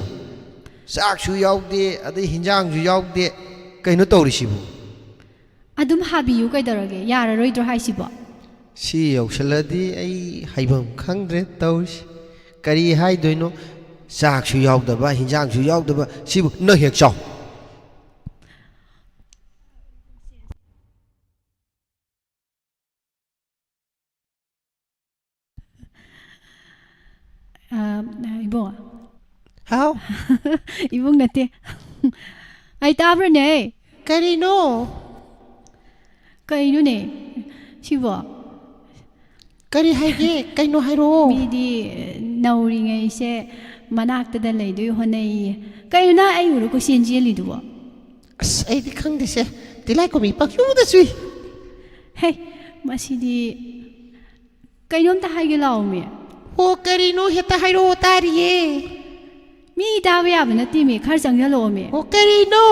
ꯆꯥꯛꯁꯨ ꯌꯥꯎꯗꯦ, ꯑꯗꯩ ꯍꯤꯟꯖꯥꯡꯁꯨ ꯌꯥꯎꯗꯦ, ꯀꯩꯅꯣ ꯇꯧꯔꯤꯁꯤꯕꯨ? ꯑꯗꯨꯝ ꯍꯥꯕꯤꯌꯨ ꯀꯩꯗꯧꯔꯒꯦ? ꯌꯥꯔꯔꯣꯏꯗ꯭ꯔꯣ ꯍꯥꯏꯁꯤꯕꯣ? ꯁꯤ ꯌꯧꯁꯜꯂꯗꯤ ꯑꯩ ꯍꯥꯏꯐꯝ ꯈꯪꯗ꯭ꯔꯦ ꯇꯧꯔꯤꯁꯤ꯫ ꯀꯔꯤ ꯍꯥꯏꯗꯣꯏꯅꯣ? ꯆꯥꯛꯁꯨ ꯌꯥꯎꯗꯕ, ꯍꯤꯟꯖꯥꯡꯁꯨ ꯌꯥꯎꯗꯕ, ꯁꯤꯕꯨ ꯅꯪ ꯍꯦꯛ ꯆꯥꯎ꯫ ꯑ, ꯏꯕꯨꯡ꯫ ꯍꯥꯎ꯫ ꯏꯕꯨꯡ ꯅꯠꯇꯦ꯫ ꯑꯩ ꯇꯥꯕ꯭ꯔꯅꯦ? ꯀꯔꯤꯅꯣ? ꯀꯩꯅꯣꯅꯦ ꯁꯤꯕꯣ? ꯀꯔꯤ ꯍꯥꯏꯒꯦ? ꯀꯩꯅꯣ ꯍꯥꯏꯔꯛꯑꯣ꯫ ꯃꯤꯗꯤ ꯅꯧꯔꯤꯉꯩꯁꯦ ꯃꯅꯥꯛꯇꯗ ꯂꯩꯗꯣꯏ ꯍꯣꯠꯅꯩꯌꯦ꯫ ꯀꯩꯅꯣ ꯅꯪ ꯑꯩ ꯎꯔ ꯀꯣꯏꯆꯦꯟ ꯆꯦꯜꯂꯤꯗꯨꯕꯣ? ꯑꯁ, ꯑꯩꯗꯤ ꯈꯪꯗꯦꯁꯦ꯫ ꯇꯤꯜꯂꯥꯏꯈꯨꯝꯕꯤ ꯄꯪꯆꯨꯗ ꯆꯨꯏ꯫ ꯍꯦ, ꯃꯁꯤꯗꯤ ꯀꯩꯅꯣꯝꯇ ꯍꯥꯏꯒꯦ ꯂꯥꯛꯑꯣꯃꯤ꯫ ꯍꯣ, ꯀꯔꯤꯅꯣ ꯍꯦꯛꯇ ꯍꯥꯏꯔꯛꯑꯣ, ꯇꯥꯔꯤꯌꯦ꯫ ꯃꯤ ꯇꯥꯕ ꯌꯥꯕ ꯅꯠꯇꯦꯃꯤ, ꯈꯔ ꯆꯪꯁꯤꯜꯂꯛꯑꯣꯃꯤ꯫ ꯍꯣ, ꯀꯔꯤꯅꯣ?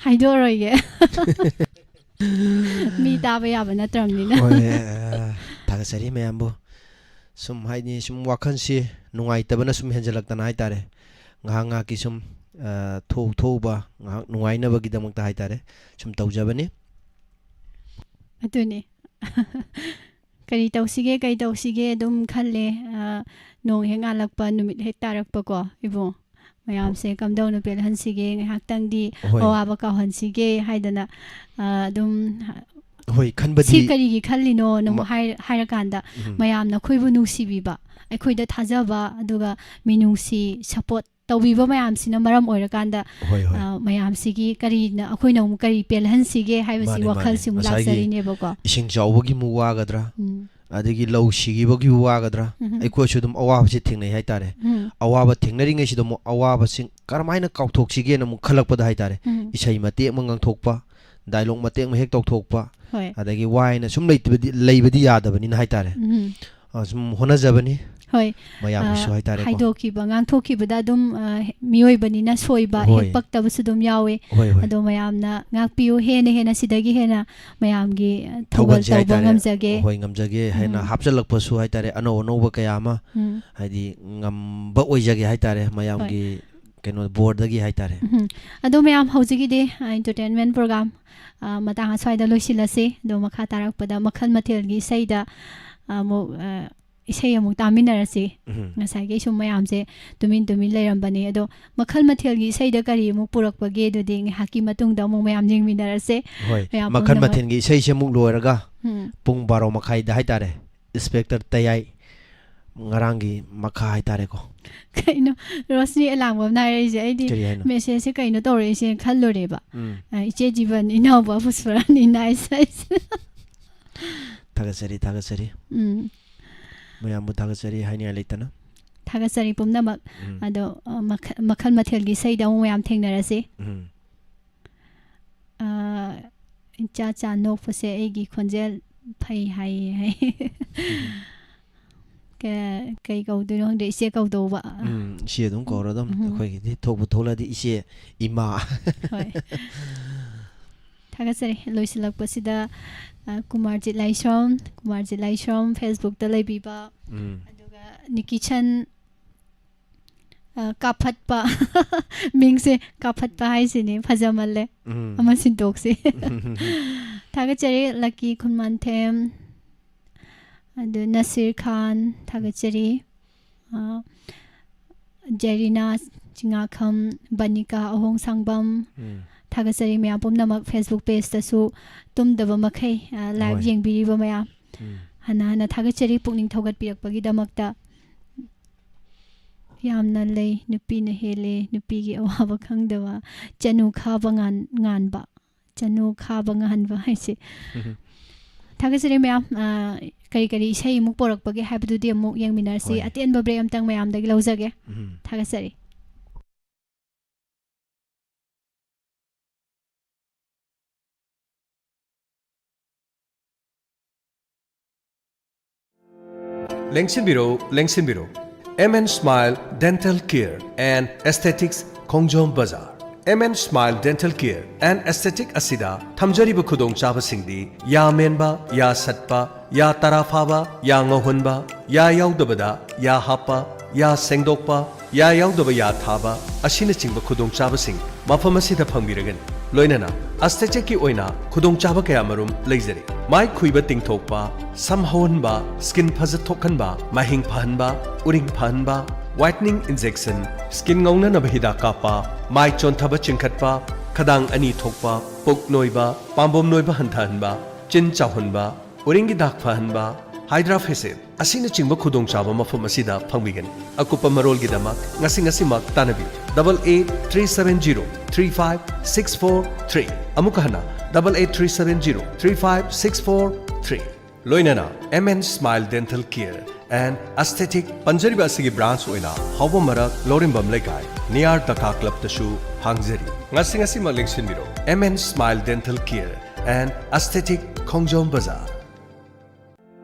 ꯍꯥꯏꯗꯣꯛꯑꯔꯣꯏꯒꯦ꯫ ꯃꯤ ꯇꯥꯕ ꯌꯥꯕ ꯅꯠꯇ꯭ꯔꯕꯅꯤꯅ꯫ ꯍꯣꯏ, ꯑ, ꯊꯥꯒꯠꯆꯔꯤ ꯃꯌꯥꯝꯕꯨ꯫ ꯁꯨꯝ ꯍꯥꯏꯗꯤ ꯁꯨꯝ ꯋꯥꯈꯜꯁꯤ ꯅꯨꯡꯉꯥꯏꯇꯕꯅ ꯁꯨꯝ ꯍꯦꯟꯖꯜꯂꯛꯇꯅ ꯍꯥꯏꯇꯥꯔꯦ꯫ ꯉꯥꯏꯍꯥꯛ ꯉꯥꯏꯍꯥꯛꯀꯤ ꯁꯨꯝ, ꯑ, ꯊꯣꯛꯎ ꯊꯣꯛꯎꯕ ꯉꯥꯏꯍꯥꯛ ꯅꯨꯡꯉꯥꯏꯅꯕꯒꯤꯗꯃꯛꯇ ꯍꯥꯏꯇꯥꯔꯦ꯫ ꯁꯨꯝ ꯇꯧꯖꯕꯅꯤ꯫ ꯑꯗꯨꯅꯤ꯫ ꯀꯔꯤ ꯇꯧꯁꯤꯒꯦ, ꯀꯔꯤ ꯇꯧꯁꯤꯒꯦ ꯑꯗꯨꯝ ꯈꯜꯂꯦ꯫ ꯑ, ꯅꯣꯡ ꯍꯦꯛ ꯉꯥꯜꯂꯛꯄ, ꯅꯨꯃꯤꯠ ꯍꯦꯛ ꯇꯥꯔꯛꯄꯀꯣ, ꯏꯕꯨꯡ꯫ ꯃꯌꯥꯝꯁꯦ ꯀꯝꯗꯧꯅ ꯄꯦꯜꯍꯟꯁꯤꯒꯦ, ꯉꯥꯏꯍꯥꯛꯇꯪꯗꯤ ꯍꯣꯏ꯫ ꯑꯋꯥꯕ ꯀꯥꯎꯍꯟꯁꯤꯒꯦ ꯍꯥꯏꯗꯅ, ꯑ, ꯑꯗꯨꯝ ꯍꯣꯏ, ꯈꯟꯕꯗꯤ "ꯁꯤ ꯀꯔꯤꯒꯤ ꯈꯜꯂꯤꯅꯣ?" ꯅ ꯑꯃꯨꯛ ꯃ- ꯍꯥꯏ-, ꯍꯥꯏꯔꯀꯥꯟꯗ, ꯎꯝ꯫ ꯃꯌꯥꯝꯅ ꯑꯩꯈꯣꯏꯕꯨ ꯅꯨꯡꯁꯤꯕꯤꯕ, ꯑꯩꯈꯣꯏꯗ ꯊꯥꯖꯕ, ꯑꯗꯨꯒ ꯃꯤꯅꯨꯡꯁꯤ, ꯁꯄꯣꯔꯠ ꯇꯧꯕꯤꯕ ꯃꯌꯥꯝꯁꯤꯅ ꯃꯔꯝ ꯑꯣꯏꯔꯀꯥꯟꯗ, ꯍꯣꯏ, ꯍꯣꯏ꯫ ꯑ, ꯃꯌꯥꯝꯁꯤꯒꯤ ꯀꯔꯤꯅ ꯑꯩꯈꯣꯏꯅ ꯑꯃꯨꯛ ꯀꯔꯤ ꯄꯦꯜꯍꯟꯁꯤꯒꯦ ꯍꯥꯏꯕꯁꯤ ꯃꯥꯅꯤ, ꯃꯥꯅꯤ꯫ ꯋꯥꯈꯜꯁꯤ ꯑꯃꯨꯛ ꯉꯁꯥꯏꯒꯤ ꯂꯥꯛꯆꯔꯤꯅꯦꯕꯀꯣ꯫ ꯏꯁꯤꯡ ꯆꯥꯎꯕꯒꯤ ꯑꯃꯨꯛ ꯋꯥꯒꯗ꯭ꯔꯥ? ꯎꯝ꯫ ꯑꯗꯒꯤ ꯂꯧ ꯁꯤꯈꯤꯕꯒꯤ ꯋꯥꯒꯗ꯭ꯔꯥ? ꯎꯝ꯫ ꯑꯩꯈꯣꯏꯁꯨ ꯑꯗꯨꯝ ꯑꯋꯥꯕꯁꯤ ꯊꯦꯡꯅꯩ ꯍꯥꯏꯇꯥꯔꯦ꯫ ꯎꯝ꯫ ꯑꯋꯥꯕ ꯊꯦꯡꯅꯔꯤꯉꯩꯁꯤꯗ ꯑꯃꯨꯛ ꯑꯋꯥꯕꯁꯤ ꯀꯔꯝꯍꯥꯏꯅ ꯀꯥꯎꯊꯣꯛꯁꯤꯒꯦꯅ ꯑꯃꯨꯛ ꯈꯜꯂꯛꯄꯗ ꯍꯥꯏꯇꯥꯔꯦ꯫ ꯎꯝ꯫ ꯏꯁꯩ ꯃꯇꯦꯛ ꯑꯃ ꯉꯥꯡꯊꯣꯛꯄ, ꯗꯥꯏꯂꯣꯛ ꯃꯇꯦꯛ ꯑꯃ ꯍꯦꯛ ꯇꯧꯊꯣꯛꯄ, ꯍꯣꯏ꯫ ꯑꯗꯒꯤ ꯋꯥꯏꯅ ꯁꯨꯝ ꯂꯩꯇꯕꯗꯤ, ꯂꯩꯕꯗꯤ ꯌꯥꯗꯕꯅꯤꯅ ꯍꯥꯏꯇꯥꯔꯦ꯫ ꯎꯝ꯫ ꯑ, ꯁꯨꯝ ꯍꯣꯠꯅꯖꯕꯅꯤ ꯍꯣꯏ꯫ ꯃꯌꯥꯝꯒꯤꯁꯨ ꯑ, ꯍꯥꯏꯇꯥꯔꯦꯀꯣ꯫ ꯍꯥꯏꯗꯣꯛꯈꯤꯕ, ꯉꯥꯡꯊꯣꯛꯈꯤꯕꯗ ꯑꯗꯨꯝ, ꯑ, ꯃꯤꯑꯣꯏꯕꯅꯤꯅ ꯁꯣꯏꯕ, ꯍꯣꯏ꯫ ꯍꯦꯛ ꯄꯛꯇꯕꯁꯨ ꯑꯗꯨꯝ ꯌꯥꯎꯋꯤ꯫ ꯍꯣꯏ, ꯍꯣꯏ꯫ ꯑꯗꯣ ꯃꯌꯥꯝꯅ ꯉꯥꯛꯄꯤꯌꯨ, ꯍꯦꯟꯅ ꯍꯦꯟꯅ ꯁꯤꯗꯒꯤ ꯍꯦꯟꯅ ꯃꯌꯥꯝꯒꯤ, ꯑ, ꯊꯧꯒꯜ ꯊꯧꯒꯜꯁꯦ ꯇꯧꯕ ꯍꯥꯏꯇꯥꯔꯦ꯫ ꯉꯝꯖꯒꯦ꯫ ꯍꯣꯏ, ꯉꯝꯖꯒꯦ ꯍꯥꯏꯅ ꯎꯝ꯫ ꯍꯥꯞꯆꯜꯂꯛꯄꯁꯨ ꯍꯥꯏꯇꯥꯔꯦ, ꯑꯅꯧ ꯑꯅꯧꯕ ꯀꯌꯥ ꯑꯃ ꯎꯝ꯫ ꯍꯥꯏꯗꯤ ꯉꯝꯕ ꯑꯣꯏꯖꯒꯦ ꯍꯥꯏꯇꯥꯔꯦ, ꯃꯌꯥꯝꯒꯤ ꯀꯩꯅꯣ ꯕꯣꯔꯗꯒꯤ ꯍꯥꯏꯇꯥꯔꯦ꯫ ꯎꯝ꯫ ꯑꯗꯣ ꯃꯌꯥꯝ ꯍꯧꯖꯤꯛꯀꯤꯗꯤ, ꯑ, entertainment program, ꯑ, ꯃꯇꯥꯡ ꯑꯁ꯭ꯋꯥꯏꯗ ꯂꯣꯏꯁꯤꯜꯂꯁꯤ꯫ ꯑꯗꯣ ꯃꯈꯥ ꯇꯥꯔꯛꯄꯗ ꯃꯈꯜ ꯃꯊꯦꯜꯒꯤ ꯏꯁꯩꯗ, ꯑ, ꯑꯃꯨꯛ, ꯑ, ꯏꯁꯩ ꯑꯃꯨꯛ ꯇꯥꯃꯤꯟꯅꯔꯁꯤ꯫ ꯎꯝ꯫ ꯉꯁꯥꯏꯒꯤ ꯁꯨꯝ ꯃꯌꯥꯝꯁꯦ ꯇꯨꯃꯤꯟ ꯇꯨꯃꯤꯟ ꯂꯩꯔꯝꯕꯅꯤ꯫ ꯑꯗꯣ ꯃꯈꯜ ꯃꯊꯦꯜꯒꯤ ꯏꯁꯩꯗ ꯀꯔꯤ ꯑꯃꯨꯛ ꯄꯨꯔꯛꯄꯒꯦ? ꯑꯗꯨꯗꯤ ꯉꯥꯏꯍꯥꯛꯀꯤ ꯃꯇꯨꯡꯗ ꯑꯃꯨꯛ ꯃꯌꯥꯝ ꯌꯦꯡꯃꯤꯟꯅꯔꯁꯦ꯫ ꯍꯣꯏ, ꯃꯌꯥꯝ ꯃꯈꯜ ꯄꯨꯝꯅꯃꯛ꯫ ꯃꯊꯦꯜꯒꯤ ꯏꯁꯩꯁꯦ ꯑꯃꯨꯛ ꯂꯣꯏꯔꯒ ꯎꯝ꯫ ꯄꯨꯡ ꯕꯥꯔꯣ ꯃꯈꯥꯏꯗ ꯍꯥꯏꯇꯥꯔꯦ, Inspector ꯇꯌꯥꯏ ꯉꯔꯥꯡꯒꯤ ꯃꯈꯥ ꯍꯥꯏꯇꯥꯔꯦꯀꯣ꯫ ꯀꯩꯅꯣ ꯔꯣꯁꯅꯤ ꯑꯂꯥꯡꯕꯝꯅ ꯍꯥꯏꯔꯛꯏꯁꯦ? ꯑꯩꯗꯤ ꯀꯔꯤ ꯍꯥꯏꯅꯣ? ꯃꯦꯁꯦꯖꯁꯦ ꯀꯩꯅꯣ ꯇꯧꯔꯛꯏꯁꯦ ꯈꯜꯂꯨꯔꯦꯕ꯫ ꯎꯝ꯫ ꯑ, ꯏꯆꯦ ꯖꯤꯕꯟ, ꯏꯅꯥꯎꯕ ꯄꯨꯁꯄꯔꯥꯅꯤ ꯅꯥꯏꯁ ꯍꯥꯏꯁꯦ꯫ ꯊꯥꯒꯠꯆꯔꯤ, ꯊꯥꯒꯠꯆꯔꯤ꯫ ꯎꯝ꯫ ꯃꯌꯥꯝꯕꯨ ꯊꯥꯒꯠꯆꯔꯤ ꯍꯥꯏꯅꯤꯡꯉꯥꯏ ꯂꯩꯇꯅ꯫ ꯊꯥꯒꯠꯆꯔꯤ ꯄꯨꯝꯅꯃꯛ꯫ ꯎꯝ꯫ ꯑꯗꯣ, ꯑ, ꯃꯈ-, ꯃꯈꯜ ꯃꯊꯦꯜꯒꯤ ꯏꯁꯩꯗ ꯑꯃꯨꯛ ꯃꯌꯥꯝ ꯊꯦꯡꯅꯔꯁꯤ꯫ ꯎꯝ꯫ ꯑ, ꯏꯆꯥ ꯆꯥ ꯅꯣꯛꯄꯁꯦ ꯑꯩꯒꯤ ꯈꯣꯟꯖꯦꯜ ꯐꯩ ꯍꯥꯏꯌꯦ ꯍꯥꯏ꯫ ꯀ-, ꯀꯩ ꯀꯧꯗꯣꯏꯅꯣ ꯈꯪꯗꯦ, ꯏꯆꯦ ꯀꯧꯗꯧꯕ꯫ ꯎꯝ, ꯏꯆꯦ ꯑꯗꯨꯝ ꯀꯧꯔꯣ ꯑꯗꯨꯝ꯫ ꯎꯝ꯫ ꯑꯩꯈꯣꯏꯒꯤꯗꯤ ꯊꯣꯛꯄꯨ ꯊꯣꯛꯂꯗꯤ ꯏꯆꯦ, ꯏꯃꯥ꯫ ꯍꯣꯏ꯫ ꯊꯥꯒꯠꯆꯔꯤ꯫ ꯂꯣꯏꯁꯤꯜꯂꯛꯄꯁꯤꯗ, ꯑ, ꯀꯨꯃꯥꯔꯖꯤꯠ ꯂꯥꯏꯁ꯭ꯔꯝ, ꯀꯨꯃꯥꯔꯖꯤꯠ ꯂꯥꯏꯁ꯭ꯔꯝ Facebook-ꯇ ꯂꯩꯕꯤꯕ, ꯎꯝ꯫ ꯑꯗꯨꯒ ꯅꯤꯀꯤꯁꯟ, ꯑ, ꯀꯥꯞꯐꯠꯄ꯫ ꯃꯤꯡꯁꯦ ꯀꯥꯞꯐꯠꯄ ꯍꯥꯏꯁꯤꯅꯦ, ꯐꯖꯃꯜꯂꯦ꯫ ꯎꯝ꯫ ꯑꯃ ꯁꯤꯟꯗꯣꯛꯁꯤ꯫ ꯊꯥꯒꯠꯆꯔꯤ꯫ ꯂꯛꯀꯤ ꯈꯨꯟꯃꯥꯟꯊꯦꯝ, ꯑꯗꯨ ꯅꯁꯤꯔ ꯈꯥꯟ, ꯊꯥꯒꯠꯆꯔꯤ꯫ ꯑ, ꯖꯦꯔꯤꯅꯥ ꯆꯤꯡꯉꯥꯈꯝ, ꯕꯅꯤꯀꯥ ꯑꯍꯣꯡ ꯁꯥꯡꯕꯝ, ꯎꯝ꯫ ꯊꯥꯒꯠꯆꯔꯤ꯫ ꯃꯌꯥꯝ ꯄꯨꯝꯅꯃꯛ Facebook page-ꯇꯁꯨ ꯇꯨꯝꯗꯕ ꯃꯈꯩ, ꯑ, live ꯍꯣꯏ꯫ ꯌꯦꯡꯕꯤꯔꯤꯕ ꯃꯌꯥꯝ ꯎꯝ꯫ ꯍꯟꯅ ꯍꯟꯅ ꯊꯥꯒꯠꯆꯔꯤ ꯄꯨꯛꯅꯤꯡ ꯊꯧꯒꯠꯄꯤꯔꯛꯄꯒꯤꯗꯃꯛꯇ꯫ ꯌꯥꯝꯅ ꯂꯩ, ꯅꯨꯄꯤꯅ ꯍꯦꯜꯂꯦ, ꯅꯨꯄꯤꯒꯤ ꯑꯋꯥꯕ ꯈꯪꯗꯕ, ꯆꯅꯨ ꯈꯥꯕ ꯉꯥꯟ-, ꯉꯥꯟꯕ, ꯆꯅꯨ ꯈꯥꯕ ꯉꯥꯟꯕ ꯍꯥꯏꯁꯦ꯫ ꯊꯥꯒꯠꯆꯔꯤ ꯃꯌꯥꯝ꯫ ꯑ, ꯀꯔꯤ ꯀꯔꯤ ꯏꯁꯩ ꯑꯃꯨꯛ ꯄꯣꯔꯛꯄꯒꯦ ꯍꯥꯏꯕꯗꯨꯗꯤ ꯑꯃꯨꯛ ꯌꯦꯡꯃꯤꯟꯅꯔꯁꯤ꯫ ꯍꯣꯏ꯫ ꯑꯇꯦꯟꯕ break ꯑꯝꯇꯪ ꯃꯌꯥꯝꯗꯒꯤ ꯂꯧꯖꯒꯦ꯫ ꯎꯝ꯫ ꯊꯥꯒꯠꯆꯔꯤ꯫ ꯂꯦꯡꯁꯤꯟꯕꯤꯔꯣ, ꯂꯦꯡꯁꯤꯟꯕꯤꯔꯣ꯫ M N Smile Dental Care and Aesthetics, ꯈꯣꯡꯖꯣꯝ ꯕꯖꯥꯔ꯫ M N Smile Dental Care and Aesthetic ꯑꯁꯤꯗ ꯊꯝꯖꯔꯤꯕ ꯈꯨꯗꯣꯡꯆꯥꯕꯁꯤꯡꯗꯤ ꯌꯥ ꯃꯦꯟꯕ, ꯌꯥ ꯁꯠꯄ, ꯌꯥ ꯇꯔꯥ ꯐꯥꯕ, ꯌꯥ ꯉꯧꯍꯟꯕ, ꯌꯥ ꯌꯥꯎꯗꯕꯗ ꯌꯥ ꯍꯥꯞꯄ, ꯌꯥ ꯁꯦꯡꯗꯣꯛꯄ, ꯌꯥ ꯌꯥꯎꯗꯕ ꯌꯥ ꯊꯥꯕ ꯑꯁꯤꯅꯆꯤꯡꯕ ꯈꯨꯗꯣꯡꯆꯥꯕꯁꯤꯡ ꯃꯐꯝ ꯑꯁꯤꯗ ꯐꯪꯕꯤꯔꯒꯅꯤ꯫ ꯂꯣꯏꯅꯅ ꯑꯦꯁꯊꯦꯇꯤꯛꯀꯤ ꯑꯣꯏꯅ ꯈꯨꯗꯣꯡꯆꯥꯕ ꯀꯌꯥ ꯃꯔꯨꯝ ꯂꯩꯖꯔꯤ꯫ ꯃꯥꯏ ꯈꯨꯏꯕ ꯇꯤꯡꯊꯣꯛꯄ, ꯁꯝ ꯍꯧꯍꯟꯕ, ꯁ꯭ꯀꯤꯟ ꯐꯖꯊꯣꯛꯍꯟꯕ, ꯃꯥꯏꯍꯤꯡ ꯐꯍꯟꯕ, ꯎꯔꯤꯡ ꯐꯍꯟꯕ, ꯋꯥꯏꯠꯅꯤꯡ ꯏꯟꯖꯦꯛꯁꯟ, ꯁ꯭ꯀꯤꯟ ꯉꯧꯅꯅꯕ ꯍꯤꯗꯥꯛ ꯀꯥꯞꯄ, ꯃꯥꯏ ꯆꯣꯟꯊꯕ ꯆꯤꯡꯈꯠꯄ, ꯈꯗꯥꯡ ꯑꯅꯤ ꯊꯣꯛꯄ, ꯄꯨꯛ ꯅꯣꯏꯕ, ꯄꯥꯝꯕꯣꯝ ꯅꯣꯏꯕ ꯍꯟꯊꯍꯟꯕ, ꯆꯤꯟ ꯆꯥꯎꯍꯟꯕ, ꯎꯔꯤꯡꯒꯤ ꯗꯥꯛ ꯐꯍꯟꯕ, ꯍꯥꯏꯗ꯭ꯔꯥ ꯐꯦꯁꯤꯌꯦꯜ ꯑꯁꯤꯅꯆꯤꯡꯕ ꯈꯨꯗꯣꯡꯆꯥꯕ ꯃꯐꯝ ꯑꯁꯤꯗ ꯐꯪꯕꯤꯒꯅꯤ꯫ ꯑꯀꯨꯞꯄ ꯃꯔꯣꯜꯒꯤꯗꯃꯛ ꯉꯁꯤ ꯉꯁꯤꯃꯛ ꯇꯥꯟꯅꯕꯤꯌꯨ, double eight three seven zero three five six four three꯫ ꯑꯃꯨꯛ ꯍꯟꯅ, double eight three seven zero three five six four three꯫ ꯂꯣꯏꯅꯅ M N Smile Dental Care and Aesthetic ꯄꯟꯖꯔꯤꯕ ꯑꯁꯤꯒꯤ ꯕ꯭ꯔꯥꯟꯆ ꯑꯣꯏꯅ ꯍꯥꯎꯕ ꯃꯔꯛ, ꯂꯧꯔꯦꯝꯕꯝ ꯂꯩꯀꯥꯏ, ꯅꯤꯌꯥꯔ ꯗꯀꯥ ꯀ꯭ꯂꯕꯇꯁꯨ ꯍꯥꯡꯖꯔꯤ꯫ ꯉꯁꯤ ꯉꯁꯤꯃꯛ ꯂꯦꯡꯁꯤꯟꯕꯤꯔꯣ, M N Smile Dental Care and Aesthetic, ꯈꯣꯡꯖꯣꯝ ꯕꯖꯥꯔ꯫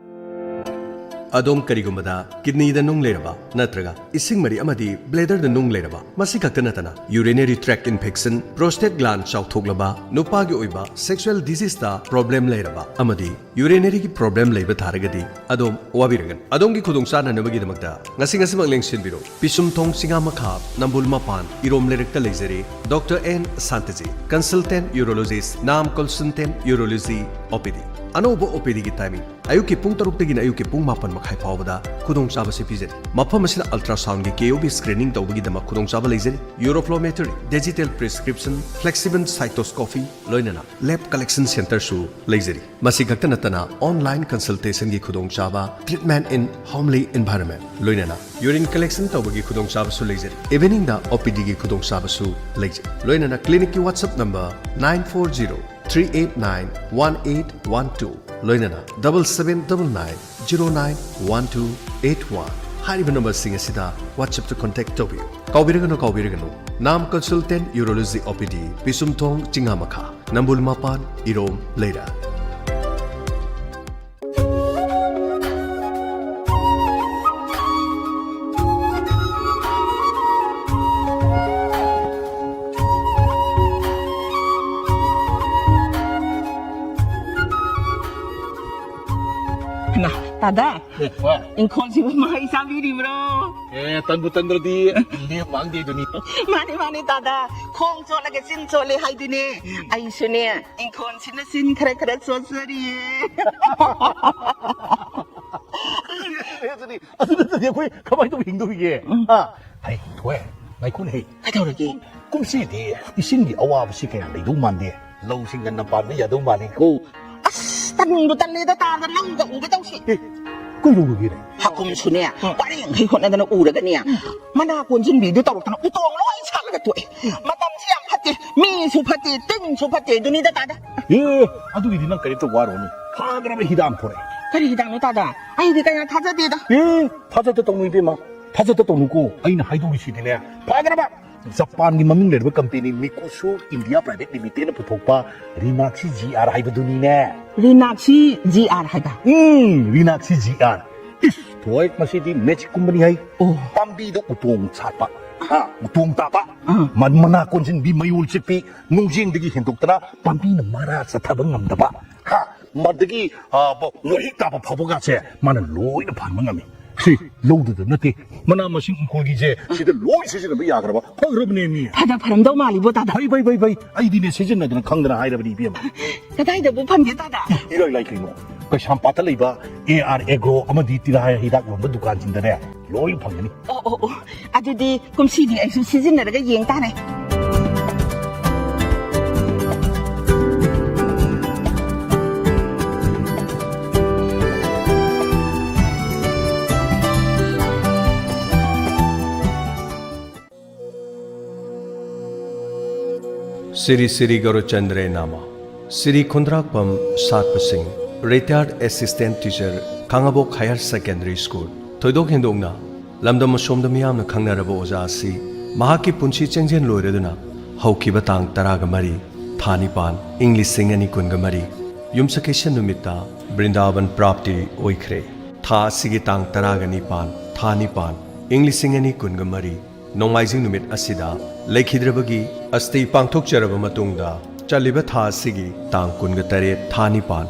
ꯑꯗꯣꯝ ꯀꯔꯤꯒꯨꯝꯕꯗ ꯀꯤꯗꯅꯤꯗ ꯅꯨꯡ ꯂꯩꯔꯕ ꯅꯠꯇ꯭ꯔꯒ ꯏꯁꯤꯡ ꯃꯔꯤ ꯑꯃꯗꯤ ꯕ꯭ꯂꯦꯗꯔꯗ ꯅꯨꯡ ꯂꯩꯔꯕ, ꯃꯁꯤ ꯈꯛꯇ ꯅꯠꯇꯅ urinary tract infection, prostate gland ꯆꯥꯎꯊꯣꯛꯂꯕ, ꯅꯨꯄꯥꯒꯤ ꯑꯣꯏꯕ sexual diseaseꯇ problem ꯂꯩꯔꯕ ꯑꯃꯗꯤ ꯌꯨꯔꯤꯅꯔꯤꯒꯤ problem ꯂꯩꯕ ꯇꯥꯔꯒꯗꯤ ꯑꯗꯣꯝ ꯋꯥꯕꯤꯔꯒꯅꯨ꯫ ꯑꯗꯣꯝꯒꯤ ꯈꯨꯗꯣꯡꯆꯥꯅꯅꯕꯒꯤꯗꯃꯛꯇ ꯉꯁꯤ ꯉꯁꯤꯃꯛ ꯂꯦꯡꯁꯤꯟꯕꯤꯔꯣ꯫ ꯄꯤꯁꯨꯝꯊꯣꯡ ꯆꯤꯉꯥ ꯃꯈꯥ, ꯅꯝꯕꯨꯜ ꯃꯄꯥꯟ, ꯏꯔꯣꯝ ꯂꯩꯔꯛꯇ ꯂꯩꯖꯔꯤ꯫ Doctor N ꯁꯥꯟꯇꯖꯤ, consultant urologist, ꯅꯥꯝ consultant urology, O P D꯫ ꯑꯅꯧꯕ O P Dꯒꯤ timing ꯑꯌꯨꯛꯀꯤ ꯄꯨꯡ ꯇꯔꯨꯛꯇꯒꯤꯅ ꯑꯌꯨꯛꯀꯤ ꯄꯨꯡ ꯃꯥꯄꯟ ꯃꯈꯥꯏ ꯐꯥꯎꯕꯗ ꯈꯨꯗꯣꯡꯆꯥꯕꯁꯤ ꯄꯤꯖꯔꯤ꯫ ꯃꯐꯝ ꯑꯁꯤꯅ ultrasoundꯒꯤ K O B screening ꯇꯧꯕꯒꯤꯗꯃꯛ ꯈꯨꯗꯣꯡꯆꯥꯕ ꯂꯩꯖꯔꯤ꯫ Urofilometry, digital prescription, flexible cystoscopy, ꯂꯣꯏꯅꯅ lab collection centreꯁꯨ ꯂꯩꯖꯔꯤ꯫ ꯃꯁꯤ ꯈꯛꯇ ꯅꯠꯇꯅ online consultationꯒꯤ ꯈꯨꯗꯣꯡꯆꯥꯕ, treatment in homely environment, ꯂꯣꯏꯅꯅ urine collection ꯇꯧꯕꯒꯤ ꯈꯨꯗꯣꯡꯆꯥꯕꯁꯨ ꯂꯩꯖꯔꯤ꯫ Eveningꯗ O P Dꯒꯤ ꯈꯨꯗꯣꯡꯆꯥꯕꯁꯨ ꯂꯩꯖꯩ꯫ ꯂꯣꯏꯅꯅ clinicꯀꯤ WhatsApp number nine four zero three eight nine one eight one two, ꯂꯣꯏꯅꯅ double seven double nine zero nine one two eight one꯫ ꯍꯥꯏꯔꯤꯕ numberꯁꯤꯡ ꯑꯁꯤꯗ WhatsAppꯇ contact ꯇꯧꯕꯤꯌꯨ꯫ ꯀꯥꯎꯕꯤꯔꯒꯅꯨ, ꯀꯥꯎꯕꯤꯔꯒꯅꯨ, ꯅꯥꯝ consultant urology O P D, ꯄꯤꯁꯨꯝꯊꯣꯡ ꯆꯤꯉꯥ ꯃꯈꯥ, ꯅꯝꯕꯨꯜ ꯃꯄꯥꯟ, ꯏꯔꯣꯝ ꯂꯩꯔꯛ꯫ ꯅ, ꯇꯥꯗ, ꯑꯦ, ꯋꯥ꯫ ꯏꯪꯈꯣꯜꯁꯤꯕꯨ ꯃꯍꯩ ꯆꯥꯕꯤꯔꯤꯕ꯭ꯔꯣ? ꯑꯦ, ꯇꯟꯕꯨ ꯇꯟꯗ꯭ꯔꯗꯤ ꯂꯦꯝ ꯃꯥꯡꯗꯦꯗꯨꯅꯤ꯫ ꯃꯥꯅꯦ, ꯃꯥꯅꯦ, ꯇꯥꯗ, ꯈꯣꯡ ꯆꯣꯠꯂꯒ ꯆꯤꯟ ꯆꯣꯠꯂꯦ ꯍꯥꯏꯗꯨꯅꯦ꯫ ꯑꯩꯁꯨꯅꯦ, ꯏꯪꯈꯣꯜꯁꯤꯅ ꯆꯤꯟ ꯈꯔ ꯈꯔ ꯆꯣꯠꯆꯔꯤꯌꯦ꯫ ꯑꯗꯨꯗꯤ, ꯑꯗꯨ ꯅꯠꯇ꯭ꯔꯗꯤ ꯑꯩꯈꯣꯏ ꯀꯃꯥꯏꯅ ꯇꯧꯕ ꯍꯤꯡꯗꯧꯔꯤꯒꯦ? ꯎꯝ꯫ ꯍꯥ? ꯍꯩ, ꯊꯣꯏ, ꯉꯥꯏꯈꯣꯅꯦ, ꯍꯩ꯫ ꯀꯩꯗꯧꯔꯒꯦ? ꯀꯨꯝꯁꯤꯗꯤ ꯏꯁꯤꯡꯒꯤ ꯑꯋꯥꯕꯁꯤ ꯀꯌꯥ ꯂꯩꯗꯧ ꯃꯥꯟꯗꯦ꯫ ꯂꯧꯁꯤꯡ ꯉꯟꯅ ꯄꯥꯟꯕ ꯌꯥꯗꯧ ꯃꯥꯜꯂꯤꯀꯣ꯫ ꯑꯁ, ꯇꯟꯕꯨ ꯇꯜꯂꯦꯗ ꯇꯥꯗ, ꯅꯪꯒ ꯎꯒꯦ ꯇꯧꯁꯤ꯫ ꯑꯦ, ꯀꯩꯗꯧꯔꯒꯦꯅꯦ? ꯍꯥꯀꯨꯝꯁꯨꯅꯦ, ꯎꯝ꯫ ꯄꯔꯦꯡꯈꯩ ꯍꯣꯠꯅꯗꯅ ꯎꯔꯒꯅꯦ, ꯎꯝ꯫ ꯃꯅꯥ ꯀꯣꯟꯁꯤꯟꯕꯤꯗꯨ ꯇꯧꯔꯛꯇꯅ ꯎꯇꯣꯡ ꯂꯣꯏ ꯁꯥꯠꯂꯒ ꯇꯣꯛꯑꯦ꯫ ꯃꯇꯝꯁꯤ ꯌꯥꯝ ꯐꯠꯇꯦ, ꯃꯤꯁꯨ ꯐꯠꯇꯦ, ꯇꯤꯟꯁꯨ ꯐꯠꯇꯦ ꯑꯗꯨꯅꯤꯗ ꯇꯥꯗ꯫ ꯑꯦ, ꯑꯗꯨꯒꯤꯗꯤ ꯅꯪ ꯀꯔꯤꯝꯇ ꯋꯥꯔꯨꯔꯅꯨ, ꯐꯈ꯭ꯔꯕ ꯍꯤꯗꯥꯛ ꯑꯃ ꯄꯨꯔꯛꯑꯦ꯫ ꯀꯔꯤ ꯍꯤꯗꯥꯛꯅꯣ ꯇꯥꯗ? ꯑꯩꯗꯤ ꯀꯌꯥ ꯊꯥꯖꯗꯦꯗ꯫ ꯑꯦ, ꯊꯥꯖꯗ ꯇꯧꯅꯨ ꯏꯕꯦꯝꯃ, ꯊꯥꯖꯗ ꯇꯧꯅꯨꯀꯣ꯫ ꯑꯩꯅ ꯍꯥꯏꯗꯧꯔꯤꯁꯤꯗꯤꯅꯦ, ꯐꯈ꯭ꯔꯕ ꯖꯄꯥꯟꯒꯤ ꯃꯃꯤꯡ ꯂꯩꯔꯕ ꯀꯝꯄꯦꯅꯤ ꯃꯤꯀꯨꯁꯨ ꯏꯟꯗꯤꯌꯥ ꯄ꯭ꯔꯥꯏꯚꯦꯠ ꯂꯤꯃꯤꯇꯦꯗꯅ ꯄꯨꯊꯣꯛꯄ ꯔꯤꯅꯥꯛꯁꯤ ꯖꯤ ꯑꯥꯔ ꯍꯥꯏꯕꯗꯨꯅꯤꯅꯦ꯫ ꯔꯤꯅꯥꯛꯁꯤ ꯖꯤ ꯑꯥꯔ ꯍꯥꯏꯕ? ꯎꯝ, ꯔꯤꯅꯥꯛꯁꯤ ꯖꯤ ꯑꯥꯔ꯫ ꯏꯁ, ꯊꯣꯏ, ꯃꯁꯤꯗꯤ ꯃꯦꯖꯤꯛꯀꯨꯝꯕꯅꯤ ꯍꯥꯏ꯫ ꯑꯣ꯫ ꯄꯥꯝꯕꯤꯗ ꯎꯇꯣꯡ ꯁꯥꯠꯄ, ꯍꯥ, ꯎꯇꯣꯡ ꯇꯥꯕ, ꯑꯥ꯫ ꯃ-, ꯃꯅꯥ ꯀꯣꯟꯁꯤꯟꯕꯤ, ꯃꯌꯣꯜ ꯆꯤꯛꯄꯤ, ꯅꯨꯡꯖꯦꯡꯗꯒꯤ ꯍꯦꯟꯗꯣꯛꯇꯅ ꯄꯥꯝꯕꯤꯅ ꯃꯔꯥ ꯆꯠꯊꯕ ꯉꯝꯗꯕ, ꯍꯥ, ꯃꯗꯒꯤ, ꯑ, ꯕ-, ꯋꯥꯍꯤꯛ ꯇꯥꯕ ꯐꯥꯎꯕꯒꯁꯦ ꯃꯥꯅ ꯂꯣꯏꯅ ꯐꯍꯟꯕ ꯉꯝꯃꯤ꯫ ꯁꯤ ꯂꯧꯗꯨꯗ ꯅꯠꯇꯦ, ꯃꯅꯥ ꯃꯁꯤꯡ ꯏꯪꯈꯣꯜꯒꯤꯁꯦ ꯁꯤꯗ ꯂꯣꯏ ꯁꯤꯖꯤꯟꯅꯕ ꯌꯥꯈ꯭ꯔꯕ, ꯐꯈ꯭ꯔꯕꯅꯦ ꯃꯤ꯫ ꯐꯗ ꯐꯔꯝꯗꯧ ꯃꯥꯜꯂꯤꯕꯣ, ꯇꯥꯗ꯫ ꯐꯩ, ꯐꯩ, ꯐꯩ, ꯐꯩ꯫ ꯑꯩꯗꯤꯅꯦ, ꯁꯤꯖꯤꯟꯅꯗꯅ ꯈꯪꯗꯅ ꯍꯥꯏꯔꯕꯅꯤ, ꯏꯕꯦꯝꯃ꯫ ꯀꯗꯥꯏꯗꯕꯨ ꯐꯪꯒꯦ, ꯇꯥꯗ? ꯏꯔꯥꯏ ꯂꯥꯏ ꯀꯩꯅꯣ, ꯀꯩꯁꯥꯝꯄꯥꯠꯇ ꯂꯩꯕ ꯑꯦ ꯑꯥꯔ ꯑꯦꯒ꯭ꯔꯣ ꯑꯃꯗꯤ ꯇꯤꯜꯍꯥ ꯍꯤꯗꯥꯛ ꯌꯣꯟꯕ ꯗꯨꯀꯥꯟꯁꯤꯡꯗꯅꯦ ꯂꯣꯏ ꯐꯪꯒꯅꯤ꯫ ꯑꯣ, ꯑꯣ, ꯑꯣ꯫ ꯑꯗꯨꯗꯤ ꯀꯨꯝꯁꯤꯗꯤ ꯑꯩꯁꯨ ꯁꯤꯖꯤꯟꯅꯔꯒ ꯌꯦꯡ ꯇꯥꯔꯦ꯫ ꯁꯤꯔꯤ ꯁꯤꯔꯤ ꯒꯧꯔꯆꯟꯗ꯭ꯔꯦ ꯅꯥꯃ꯫ ꯁꯤꯔꯤ ꯈꯨꯟꯗ꯭ꯔꯥꯛꯄꯝ ꯁꯥꯠꯄ ꯁꯤꯡ, retired assistant teacher, ꯈꯥꯉꯕꯣꯛ higher secondary school꯫ ꯊꯣꯏꯗꯣꯛ ꯍꯦꯟꯗꯣꯛꯅ ꯂꯝꯗꯝ ꯑꯁꯣꯝꯗ ꯃꯤꯌꯥꯝꯅ ꯈꯪꯅꯔꯕ ꯑꯣꯖꯥ ꯑꯁꯤ ꯃꯍꯥꯛꯀꯤ ꯄꯨꯟꯁꯤ ꯆꯦꯡꯖꯦꯜ ꯂꯣꯏꯔꯗꯨꯅ ꯍꯧꯈꯤꯕ ꯇꯥꯡ ꯇꯔꯥꯒ ꯃꯔꯤ, ꯊꯥ ꯅꯤꯄꯥꯟ, ꯏꯪ ꯂꯤꯁꯤꯡ ꯑꯅꯤ ꯀꯨꯟꯒ ꯃꯔꯤ, ꯌꯨꯝꯁꯀꯩꯁ ꯅꯨꯃꯤꯠꯇ ꯕ꯭ꯔꯤꯟꯗꯥꯕꯟ ꯄ꯭ꯔꯥꯞꯇꯤ ꯑꯣꯏꯈ꯭ꯔꯦ꯫ ꯊꯥ ꯑꯁꯤꯒꯤ ꯇꯥꯡ ꯇꯔꯥꯒ ꯅꯤꯄꯥꯟ, ꯊꯥ ꯅꯤꯄꯥꯟ, ꯏꯪ ꯂꯤꯁꯤꯡ ꯑꯅꯤ ꯀꯨꯟꯒ ꯃꯔꯤ, ꯅꯣꯡꯃꯥꯏꯖꯤꯡ ꯅꯨꯃꯤꯠ ꯑꯁꯤꯗ ꯂꯩꯈꯤꯗ꯭ꯔꯕꯒꯤ ꯑꯁꯇꯤ ꯄꯥꯡꯊꯣꯛꯆꯔꯕ ꯃꯇꯨꯡꯗ, ꯆꯠꯂꯤꯕ ꯊꯥ ꯑꯁꯤꯒꯤ ꯇꯥꯡ ꯀꯨꯟꯒ ꯇꯔꯦꯠ, ꯊꯥ ꯅꯤꯄꯥꯟ,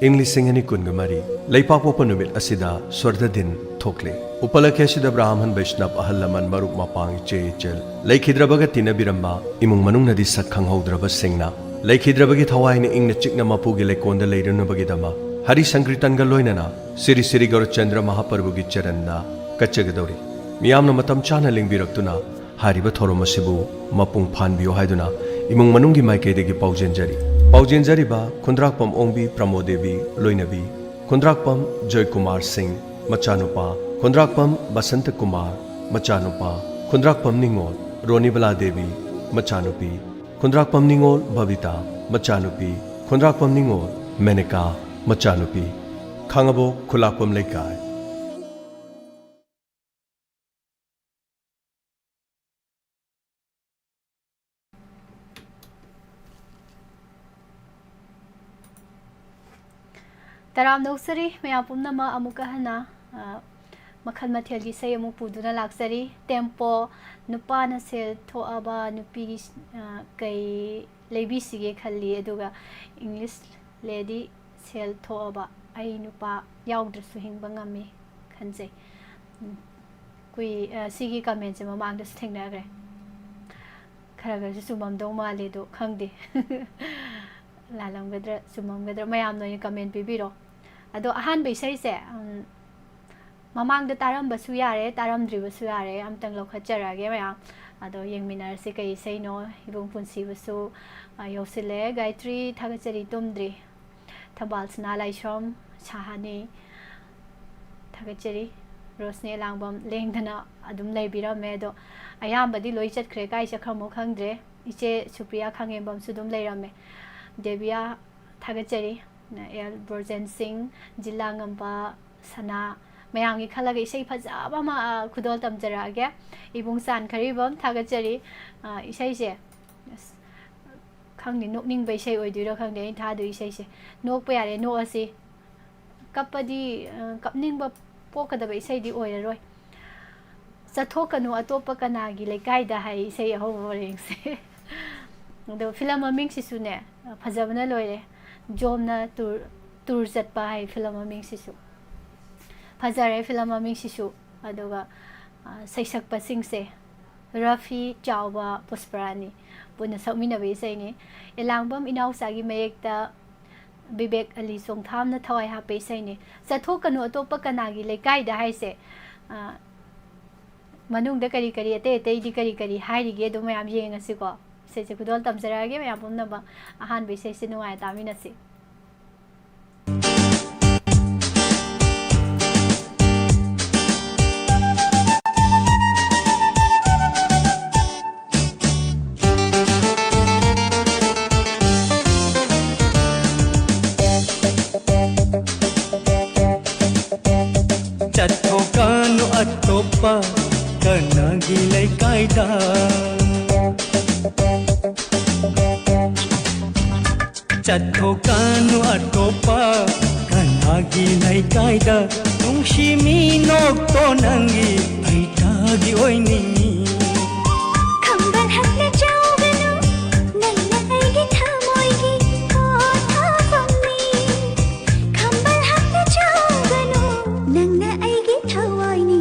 ꯏꯪ ꯂꯤꯁꯤꯡ ꯑꯅꯤ ꯀꯨꯟꯒ ꯃꯔꯤ, ꯂꯩꯄꯥꯛꯄꯣꯛꯄ ꯅꯨꯃꯤꯠ ꯑꯁꯤꯗ ꯁ꯭ꯋꯔꯙ ꯗꯤꯟ ꯊꯣꯛꯂꯦ꯫ ꯎꯄꯂꯛꯈꯦ ꯑꯁꯤꯗ ꯕ꯭ꯔꯥꯍꯃꯟ ꯕꯩꯁꯅꯕ ꯑꯍꯜ ꯂꯃꯟ ꯃꯔꯨꯞ ꯃꯄꯥꯡ ꯏꯆꯦ ꯏꯆꯜ ꯂꯩꯈꯤꯗ꯭ꯔꯕꯒ ꯇꯤꯟꯅꯕꯤꯔꯝꯕ ꯏꯃꯨꯡ ꯃꯅꯨꯡꯅꯗꯤ ꯁꯛ ꯈꯪꯍꯧꯗ꯭ꯔꯕꯁꯤꯡꯅ ꯂꯩꯈꯤꯗ꯭ꯔꯕꯒꯤ ꯊꯋꯥꯏꯅ ꯏꯪꯅ ꯆꯤꯛꯅ ꯃꯄꯨꯒꯤ ꯂꯩꯀꯣꯜꯗ ꯂꯩꯔꯨꯅꯕꯒꯤꯗꯃꯛ ꯍꯔꯤ ꯁꯪꯀ꯭ꯔꯤꯇꯟꯒ ꯂꯣꯏꯅꯅ ꯁꯤꯔꯤ ꯁꯤꯔꯤ ꯒꯧꯔꯆꯟꯗ꯭ꯔ ꯃꯍꯥꯄ꯭ꯔꯚꯨꯒꯤ ꯆꯔꯟꯗ ꯀꯠꯆꯒꯗꯧꯔꯤ꯫ ꯃꯤꯌꯥꯝꯅ ꯃꯇꯝ ꯆꯥꯅ ꯂꯦꯡꯕꯤꯔꯛꯇꯨꯅ ꯍꯥꯏꯔꯤꯕ ꯊꯧꯔꯝ ꯑꯁꯤꯕꯨ ꯃꯄꯨꯡ ꯐꯥꯍꯟꯕꯤꯌꯨ ꯍꯥꯏꯗꯨꯅ ꯏꯃꯨꯡ ꯃꯅꯨꯡꯒꯤ ꯃꯥꯏꯀꯩꯗꯒꯤ ꯄꯥꯎꯖꯦꯟꯖꯔꯤ꯫ ꯄꯥꯎꯖꯦꯟꯖꯔꯤꯕ ꯈꯨꯟꯗ꯭ꯔꯥꯛꯄꯝ ꯑꯣꯡꯕꯤ ꯄ꯭ꯔꯃꯣꯗ ꯗꯦꯕꯤ ꯂꯣꯏꯅꯕꯤ, ꯈꯨꯟꯗ꯭ꯔꯥꯛꯄꯝ ꯖꯣꯏꯀꯨꯃꯥꯔ ꯁꯤꯡ ꯃꯆꯥꯅꯨꯄꯥ, ꯈꯨꯟꯗ꯭ꯔꯥꯛꯄꯝ ꯕꯁꯟꯇ ꯀꯨꯃꯥꯔ ꯃꯆꯥꯅꯨꯄꯥ, ꯈꯨꯟꯗ꯭ꯔꯥꯛꯄꯝ ꯅꯤꯉꯣꯜ ꯔꯣꯅꯤꯕꯂꯥ ꯗꯦꯕꯤ ꯃꯆꯥꯅꯨꯄꯤ, ꯈꯨꯟꯗ꯭ꯔꯥꯛꯄꯝ ꯅꯤꯉꯣꯜ ꯕꯕꯤꯇꯥ ꯃꯆꯥꯅꯨꯄꯤ, ꯈꯨꯟꯗ꯭ꯔꯥꯛꯄꯝ ꯅꯤꯉꯣꯜ ꯃꯦꯅꯀꯥ ꯃꯆꯥꯅꯨꯄꯤ, ꯈꯥꯉꯕꯣꯛ ꯈꯨꯂꯥꯛꯄꯝ ꯂꯩꯀꯥꯏ꯫ ꯇꯔꯥꯝꯅ ꯑꯣꯛꯆꯔꯤ ꯃꯌꯥꯝ ꯄꯨꯝꯅꯃꯛ꯫ ꯑꯃꯨꯛꯀ ꯍꯟꯅ, ꯑ, ꯃꯈꯜ ꯃꯊꯦꯜꯒꯤ ꯏꯁꯩ ꯑꯃꯨꯛ ꯄꯨꯗꯨꯅ ꯂꯥꯛꯆꯔꯤ꯫ ꯇꯦꯝꯄꯣ, ꯅꯨꯄꯥꯅ ꯁꯦꯜ ꯊꯣꯛꯑꯕ ꯅꯨꯄꯤꯒꯤ, ꯑ, ꯀꯩ ꯂꯩꯕꯤꯁꯤꯒꯦ ꯈꯜꯂꯤ, ꯑꯗꯨꯒ ꯏꯪꯂꯤꯁ ꯂꯦꯗꯤ, ꯁꯦꯜ ꯊꯣꯛꯑꯕ ꯑꯩ ꯅꯨꯄꯥ ꯌꯥꯎꯗ꯭ꯔꯁꯨ ꯍꯤꯡꯕ ꯉꯝꯃꯤ ꯈꯟꯖꯩ꯫ ꯎꯝ, ꯀꯨꯏ-, ꯑ, ꯁꯤꯒꯤ ꯀꯃꯦꯟꯁꯦ ꯃꯃꯥꯡꯗꯁꯨ ꯊꯦꯡꯅꯈ꯭ꯔꯦ꯫ ꯈꯔ ꯈꯔꯁꯨ ꯆꯨꯝꯃꯝꯗꯧ ꯃꯥꯜꯂꯦ, ꯑꯗꯣ ꯈꯪꯗꯦ꯫ ꯂꯥꯜꯂꯝꯒꯗ꯭ꯔꯥ, ꯆꯨꯝꯃꯝꯒꯗ꯭ꯔꯥ, ꯃꯌꯥꯝꯅ ꯑꯣꯏꯅ ꯀꯃꯦꯟ ꯄꯤꯕꯤꯔꯣ꯫ ꯑꯗꯣ ꯑꯍꯥꯟꯕ ꯏꯁꯩꯁꯦ, ꯎꯝ, ꯃꯃꯥꯡꯗ ꯇꯥꯔꯝꯕꯁꯨ ꯌꯥꯔꯦ, ꯇꯥꯔꯝꯗ꯭ꯔꯤꯕꯁꯨ ꯌꯥꯔꯦ, ꯑꯝꯇꯪ ꯂꯧꯈꯠꯆꯔꯛꯑꯒꯦ ꯃꯌꯥꯝ꯫ ꯑꯗꯣ ꯌꯦꯡꯃꯤꯟꯅꯔꯁꯤ ꯀꯩ ꯏꯁꯩꯅꯣ꯫ ꯏꯕꯨꯡ ꯄꯨꯟꯁꯤꯕꯨꯁꯨ, ꯑ, ꯌꯧꯁꯤꯜꯂꯦ꯫ ꯒꯥꯌꯇ꯭ꯔꯤ, ꯊꯥꯒꯠꯆꯔꯤ, ꯇꯨꯝꯗ꯭ꯔꯤ꯫ ꯊꯝꯕꯥꯜ ꯁꯅꯥ ꯂꯥꯏꯁ꯭ꯔꯝ, ꯁꯥꯍꯥꯅꯤ, ꯊꯥꯒꯠꯆꯔꯤ꯫ ꯔꯣꯁꯅꯤ ꯑꯦꯂꯥꯡꯕꯝ ꯂꯦꯡꯗꯅ ꯑꯗꯨꯝ ꯂꯩꯕꯤꯔꯝꯃꯦ, ꯑꯗꯣ ꯑꯌꯥꯝꯕꯗꯤ ꯂꯣꯏ ꯆꯠꯈ꯭ꯔꯦ, ꯀꯥꯏ ꯆꯠꯈ꯭ꯔꯃꯣ ꯈꯪꯗ꯭ꯔꯦ꯫ ꯏꯆꯦ ꯁꯨꯄ꯭ꯔꯤꯌꯥ ꯈꯥꯉꯦꯝꯕꯝꯁꯨ ꯑꯗꯨꯝ ꯂꯩꯔꯝꯃꯦ꯫ ꯗꯦꯕꯤꯌꯥ, ꯊꯥꯒꯠꯆꯔꯤ꯫ ꯑꯦꯜ ꯕ꯭ꯔꯣꯖꯦꯟ ꯁꯤꯡ, ꯖꯤꯂꯥ ꯉꯝꯕ, ꯁꯅꯥ, ꯃꯌꯥꯝꯒꯤ ꯈꯜꯂꯒ ꯏꯁꯩ ꯐꯖꯕ ꯑꯃ, ꯑ, ꯈꯨꯗꯣꯜ ꯇꯝꯖꯔꯛꯑꯒꯦ꯫ ꯏꯕꯨꯡ ꯆꯥꯟꯈꯔꯤꯕꯝ, ꯊꯥꯒꯠꯆꯔꯤ꯫ ꯑ, ꯏꯁꯩꯁꯦ, ꯑꯁ, ꯈꯪꯗꯦ, ꯅꯣꯛꯅꯤꯡꯕ ꯏꯁꯩ ꯑꯣꯏꯗꯣꯏꯔꯥ ꯈꯪꯗꯦ ꯑꯩꯅ ꯊꯥꯗꯣꯏ ꯏꯁꯩꯁꯦ꯫ ꯅꯣꯛꯄ ꯌꯥꯔꯦ, ꯅꯣꯛꯑꯁꯤ꯫ ꯀꯞꯄꯗꯤ, ꯑ, ꯀꯞꯅꯤꯡꯕ ꯄꯣꯛꯀꯗꯕ ꯏꯁꯩꯗꯤ ꯑꯣꯏꯔꯔꯣꯏ꯫ "ꯆꯠꯊꯣꯛꯀꯅꯨ ꯑꯇꯣꯞꯄ ꯀꯅꯥꯒꯤ ꯂꯩꯀꯥꯏꯗ" ꯍꯥꯏ ꯏꯁꯩ ꯑꯍꯧꯕ ꯄꯔꯦꯡꯁꯦ꯫ ꯑꯗꯣ ꯐꯤꯂꯝ ꯃꯃꯤꯡꯁꯤꯁꯨꯅꯦ, ꯐꯖꯕꯅ ꯂꯣꯏꯔꯦ꯫ ꯖꯣꯝꯅ ꯇꯨꯔ, ꯇꯨꯔ ꯆꯠꯄ ꯍꯥꯏ ꯐꯤꯂꯝ ꯃꯃꯤꯡꯁꯤꯁꯨ꯫ ꯐꯖꯔꯦ ꯐꯤꯂꯝ ꯃꯃꯤꯡꯁꯤꯁꯨ꯫ ꯑꯗꯨꯒ, ꯑ, ꯁꯩꯁꯛꯄꯁꯤꯡꯁꯦ, ꯔꯐꯤ, ꯆꯥꯎꯕ, ꯄꯨꯁꯄꯔꯥꯅꯤ ꯄꯨꯟꯅ ꯁꯛꯃꯤꯟꯅꯕ ꯏꯁꯩꯅꯤ꯫ ꯑꯦꯂꯥꯡꯕꯝ ꯏꯅꯥꯎꯆꯥꯒꯤ ꯃꯌꯦꯛꯇ ꯕꯤꯕꯦꯛ ꯑꯂꯤ ꯆꯣꯡꯊꯥꯝꯅ ꯊꯋꯥꯏ ꯍꯥꯞꯄ ꯏꯁꯩꯅꯤ꯫ "ꯆꯠꯊꯣꯛꯀꯅꯨ ꯑꯇꯣꯞꯄ ꯀꯅꯥꯒꯤ ꯂꯩꯀꯥꯏꯗ" ꯍꯥꯏꯁꯦ, ꯑ, ꯃꯅꯨꯡꯗ ꯀꯔꯤ ꯀꯔꯤ, ꯑꯇꯩ ꯑꯇꯩꯗꯤ ꯀꯔꯤ ꯀꯔꯤ ꯍꯥꯏꯔꯤꯒꯦ, ꯑꯗꯨ ꯃꯌꯥꯝ ꯌꯦꯡꯉꯁꯤꯀꯣ꯫ ꯏꯁꯩꯁꯦ ꯈꯨꯗꯣꯜ ꯇꯝꯖꯔꯛꯑꯒꯦ ꯃꯌꯥꯝ ꯄꯨꯝꯅꯃꯛ꯫ ꯑꯍꯥꯟꯕ ꯏꯁꯩꯁꯦ ꯅꯨꯡꯉꯥꯏꯅ ꯇꯥꯃꯤꯟꯅꯁꯤ꯫ ꯆꯠꯊꯣꯛꯀꯅꯨ ꯑꯇꯣꯞꯄ ꯀꯅꯥꯒꯤ ꯂꯩꯀꯥꯏꯗ꯫ ꯆꯠꯊꯣꯛꯀꯅꯨ ꯑꯇꯣꯞꯄ ꯀꯅꯥꯒꯤ ꯂꯩꯀꯥꯏꯗ꯫ ꯅꯨꯡꯁꯤ ꯃꯤꯅꯣꯛꯇꯣ ꯅꯪꯒꯤ ꯑꯩꯇꯥꯒꯤ ꯑꯣꯏꯅꯤꯡꯉꯤ꯫ ꯈꯝꯕꯜ ꯍꯛꯅ ꯆꯥꯎꯒꯅꯨ, ꯅꯪꯅ ꯑꯩꯒꯤ ꯊꯃꯣꯏꯒꯤ ꯄꯣꯊꯥꯐꯝꯅꯤ꯫ ꯈꯝꯕꯜ ꯍꯛꯅ ꯆꯥꯎꯒꯅꯨ, ꯅꯪꯅ ꯑꯩꯒꯤ ꯊꯋꯥꯏꯅꯤ꯫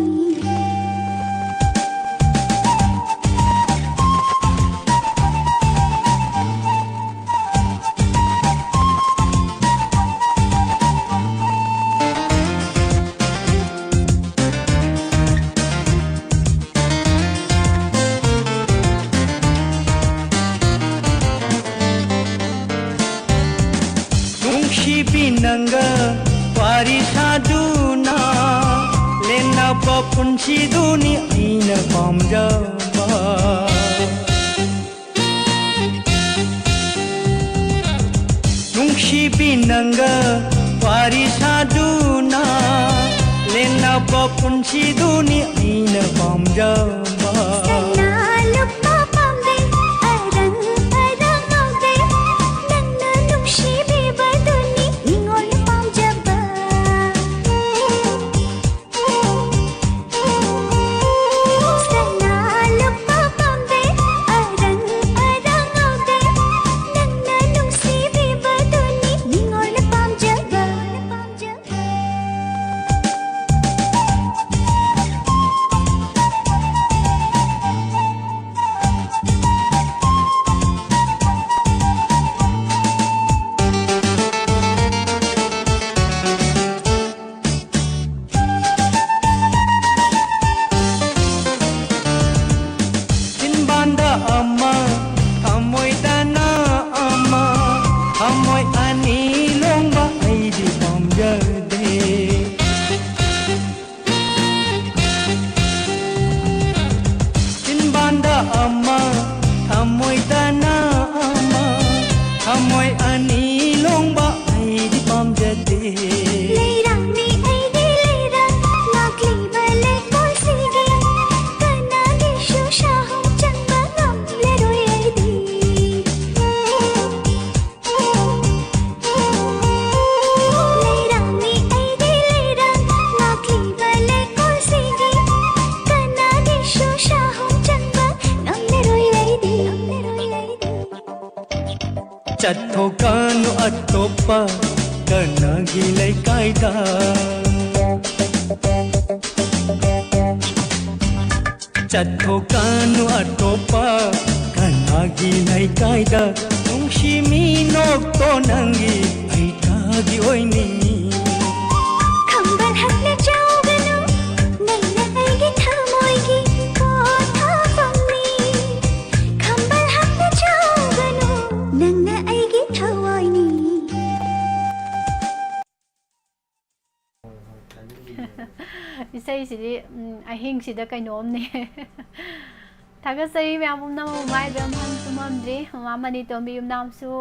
ꯅꯨꯡꯁꯤꯕꯤ ꯅꯪꯒ ꯋꯥꯔꯤ ꯁꯥꯗꯨꯅ ꯂꯦꯟꯅꯕ ꯄꯨꯟꯁꯤꯗꯨꯅꯤ ꯑꯩꯅ ꯄꯥꯝꯖꯕ꯫ ꯅꯨꯡꯁꯤꯕꯤ ꯅꯪꯒ ꯋꯥꯔꯤ ꯁꯥꯗꯨꯅ ꯂꯦꯟꯅꯕ ꯄꯨꯟꯁꯤꯗꯨꯅꯤ ꯑꯩꯅ ꯄꯥꯝꯖꯕ꯫ ꯁꯅꯥ ꯂꯨꯄꯥ ꯄꯥꯝꯗꯦ, ꯑꯔꯪ ꯑꯔꯪ ꯉꯧꯗꯦ, ꯅꯪꯅ ꯅꯨꯡꯁꯤꯕꯤꯕꯗꯨꯅꯤ ꯅꯤꯉꯣꯜꯅ ꯄꯥꯝꯖꯕ꯫ ꯁꯅꯥ ꯂꯨꯄꯥ ꯄꯥꯝꯗꯦ, ꯑꯔꯪ ꯑꯔꯪ ꯉꯧꯗꯦ, ꯅꯪꯅ ꯅꯨꯡꯁꯤꯕꯤꯕꯗꯨꯅꯤ ꯅꯤꯉꯣꯜꯅ ꯄꯥꯝꯖꯕ꯫ ꯆꯠꯊꯣꯛꯀꯅꯨ ꯑꯇꯣꯞꯄ ꯀꯅꯥꯒꯤ ꯂꯩꯀꯥꯏꯗ꯫ ꯆꯠꯊꯣꯛꯀꯅꯨ ꯑꯇꯣꯞꯄ ꯀꯅꯥꯒꯤ ꯂꯩꯀꯥꯏꯗ꯫ ꯅꯨꯡꯁꯤ ꯃꯤꯅꯣꯛꯇꯣ ꯅꯪꯒꯤ ꯑꯩꯇꯥꯒꯤ ꯑꯣꯏꯅꯤꯡꯉꯤ꯫ ꯈꯝꯕꯜ ꯍꯛꯅ ꯆꯥꯎꯒꯅꯨ, ꯅꯪꯅ ꯑꯩꯒꯤ ꯊꯃꯣꯏꯒꯤ ꯄꯣꯠꯊꯥꯐꯝꯅꯤ꯫ ꯈꯝꯕꯜ ꯍꯛꯅ ꯆꯥꯎꯒꯅꯨ, ꯅꯪꯅ ꯑꯩꯒꯤ ꯊꯋꯥꯏꯅꯤ꯫ ꯏꯁꯩꯁꯤꯗꯤ, ꯎꯝ, ꯑꯍꯤꯡꯁꯤꯗ ꯀꯩꯅꯣꯝꯅꯦ꯫ ꯊꯥꯒꯠꯆꯔꯤ ꯃꯌꯥꯝ ꯄꯨꯝꯅꯃꯛ꯫ ꯃꯃꯥ ꯏꯕꯦꯝꯍꯜ ꯇꯨꯝꯃꯝꯗ꯭ꯔꯤ, ꯃꯃꯥ ꯃꯅꯤꯇꯣꯝꯕꯤ ꯌꯨꯝꯅꯥꯝꯁꯨ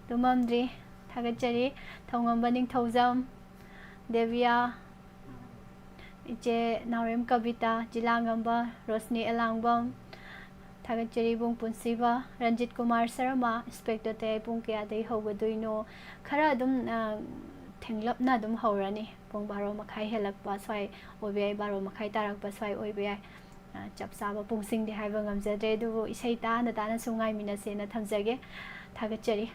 ꯇꯨꯝꯃꯝꯗ꯭ꯔꯤ꯫ ꯊꯥꯒꯠꯆꯔꯤ꯫ ꯊꯧꯉꯝꯕ ꯅꯤꯡꯊꯧꯖꯝ, ꯗꯦꯕꯤꯌꯥ, ꯏꯆꯦ ꯅꯥꯎꯔꯦꯝ ꯀꯕꯤꯇꯥ, ꯖꯤꯂꯥꯉꯝꯕ, ꯔꯣꯁꯅꯤ ꯑꯦꯂꯥꯡꯕꯝ, ꯊꯥꯒꯠꯆꯔꯤ꯫ ꯏꯕꯨꯡ ꯄꯨꯟꯁꯤꯕ, ꯔꯟꯖꯤꯠ ꯀꯨꯃꯥꯔ ꯁꯔꯃ, ꯏꯟꯁꯄꯦꯛꯇꯔ ꯇꯌꯥꯏ ꯄꯨꯡ ꯀꯌꯥꯗꯒꯤ ꯍꯧꯒꯗꯣꯏꯅꯣ? ꯈꯔ ꯑꯗꯨꯝ, ꯑ, ꯊꯦꯡꯂꯞꯅ ꯑꯗꯨꯝ ꯍꯧꯔꯅꯤ꯫ ꯄꯨꯡ ꯕꯥꯔꯣ ꯃꯈꯥꯏ ꯍꯦꯜꯂꯛꯄ ꯁ꯭ꯋꯥꯏ ꯑꯣꯏꯕ ꯌꯥꯏ, ꯕꯥꯔꯣ ꯃꯈꯥꯏ ꯇꯥꯔꯛꯄ ꯁ꯭ꯋꯥꯏ ꯑꯣꯏꯕ ꯌꯥꯏ꯫ ꯑ, ꯆꯞ ꯆꯥꯕ ꯄꯨꯡꯁꯤꯡꯗꯤ ꯍꯥꯏꯕ ꯉꯝꯖꯗ꯭ꯔꯦ, ꯑꯗꯨꯕꯨ ꯏꯁꯩ ꯇꯥꯅ ꯇꯥꯅ ꯁꯨꯝ ꯉꯥꯏꯃꯤꯟꯅꯁꯦꯅ ꯊꯝꯖꯒꯦ꯫ ꯊꯥꯒꯠꯆꯔꯤ꯫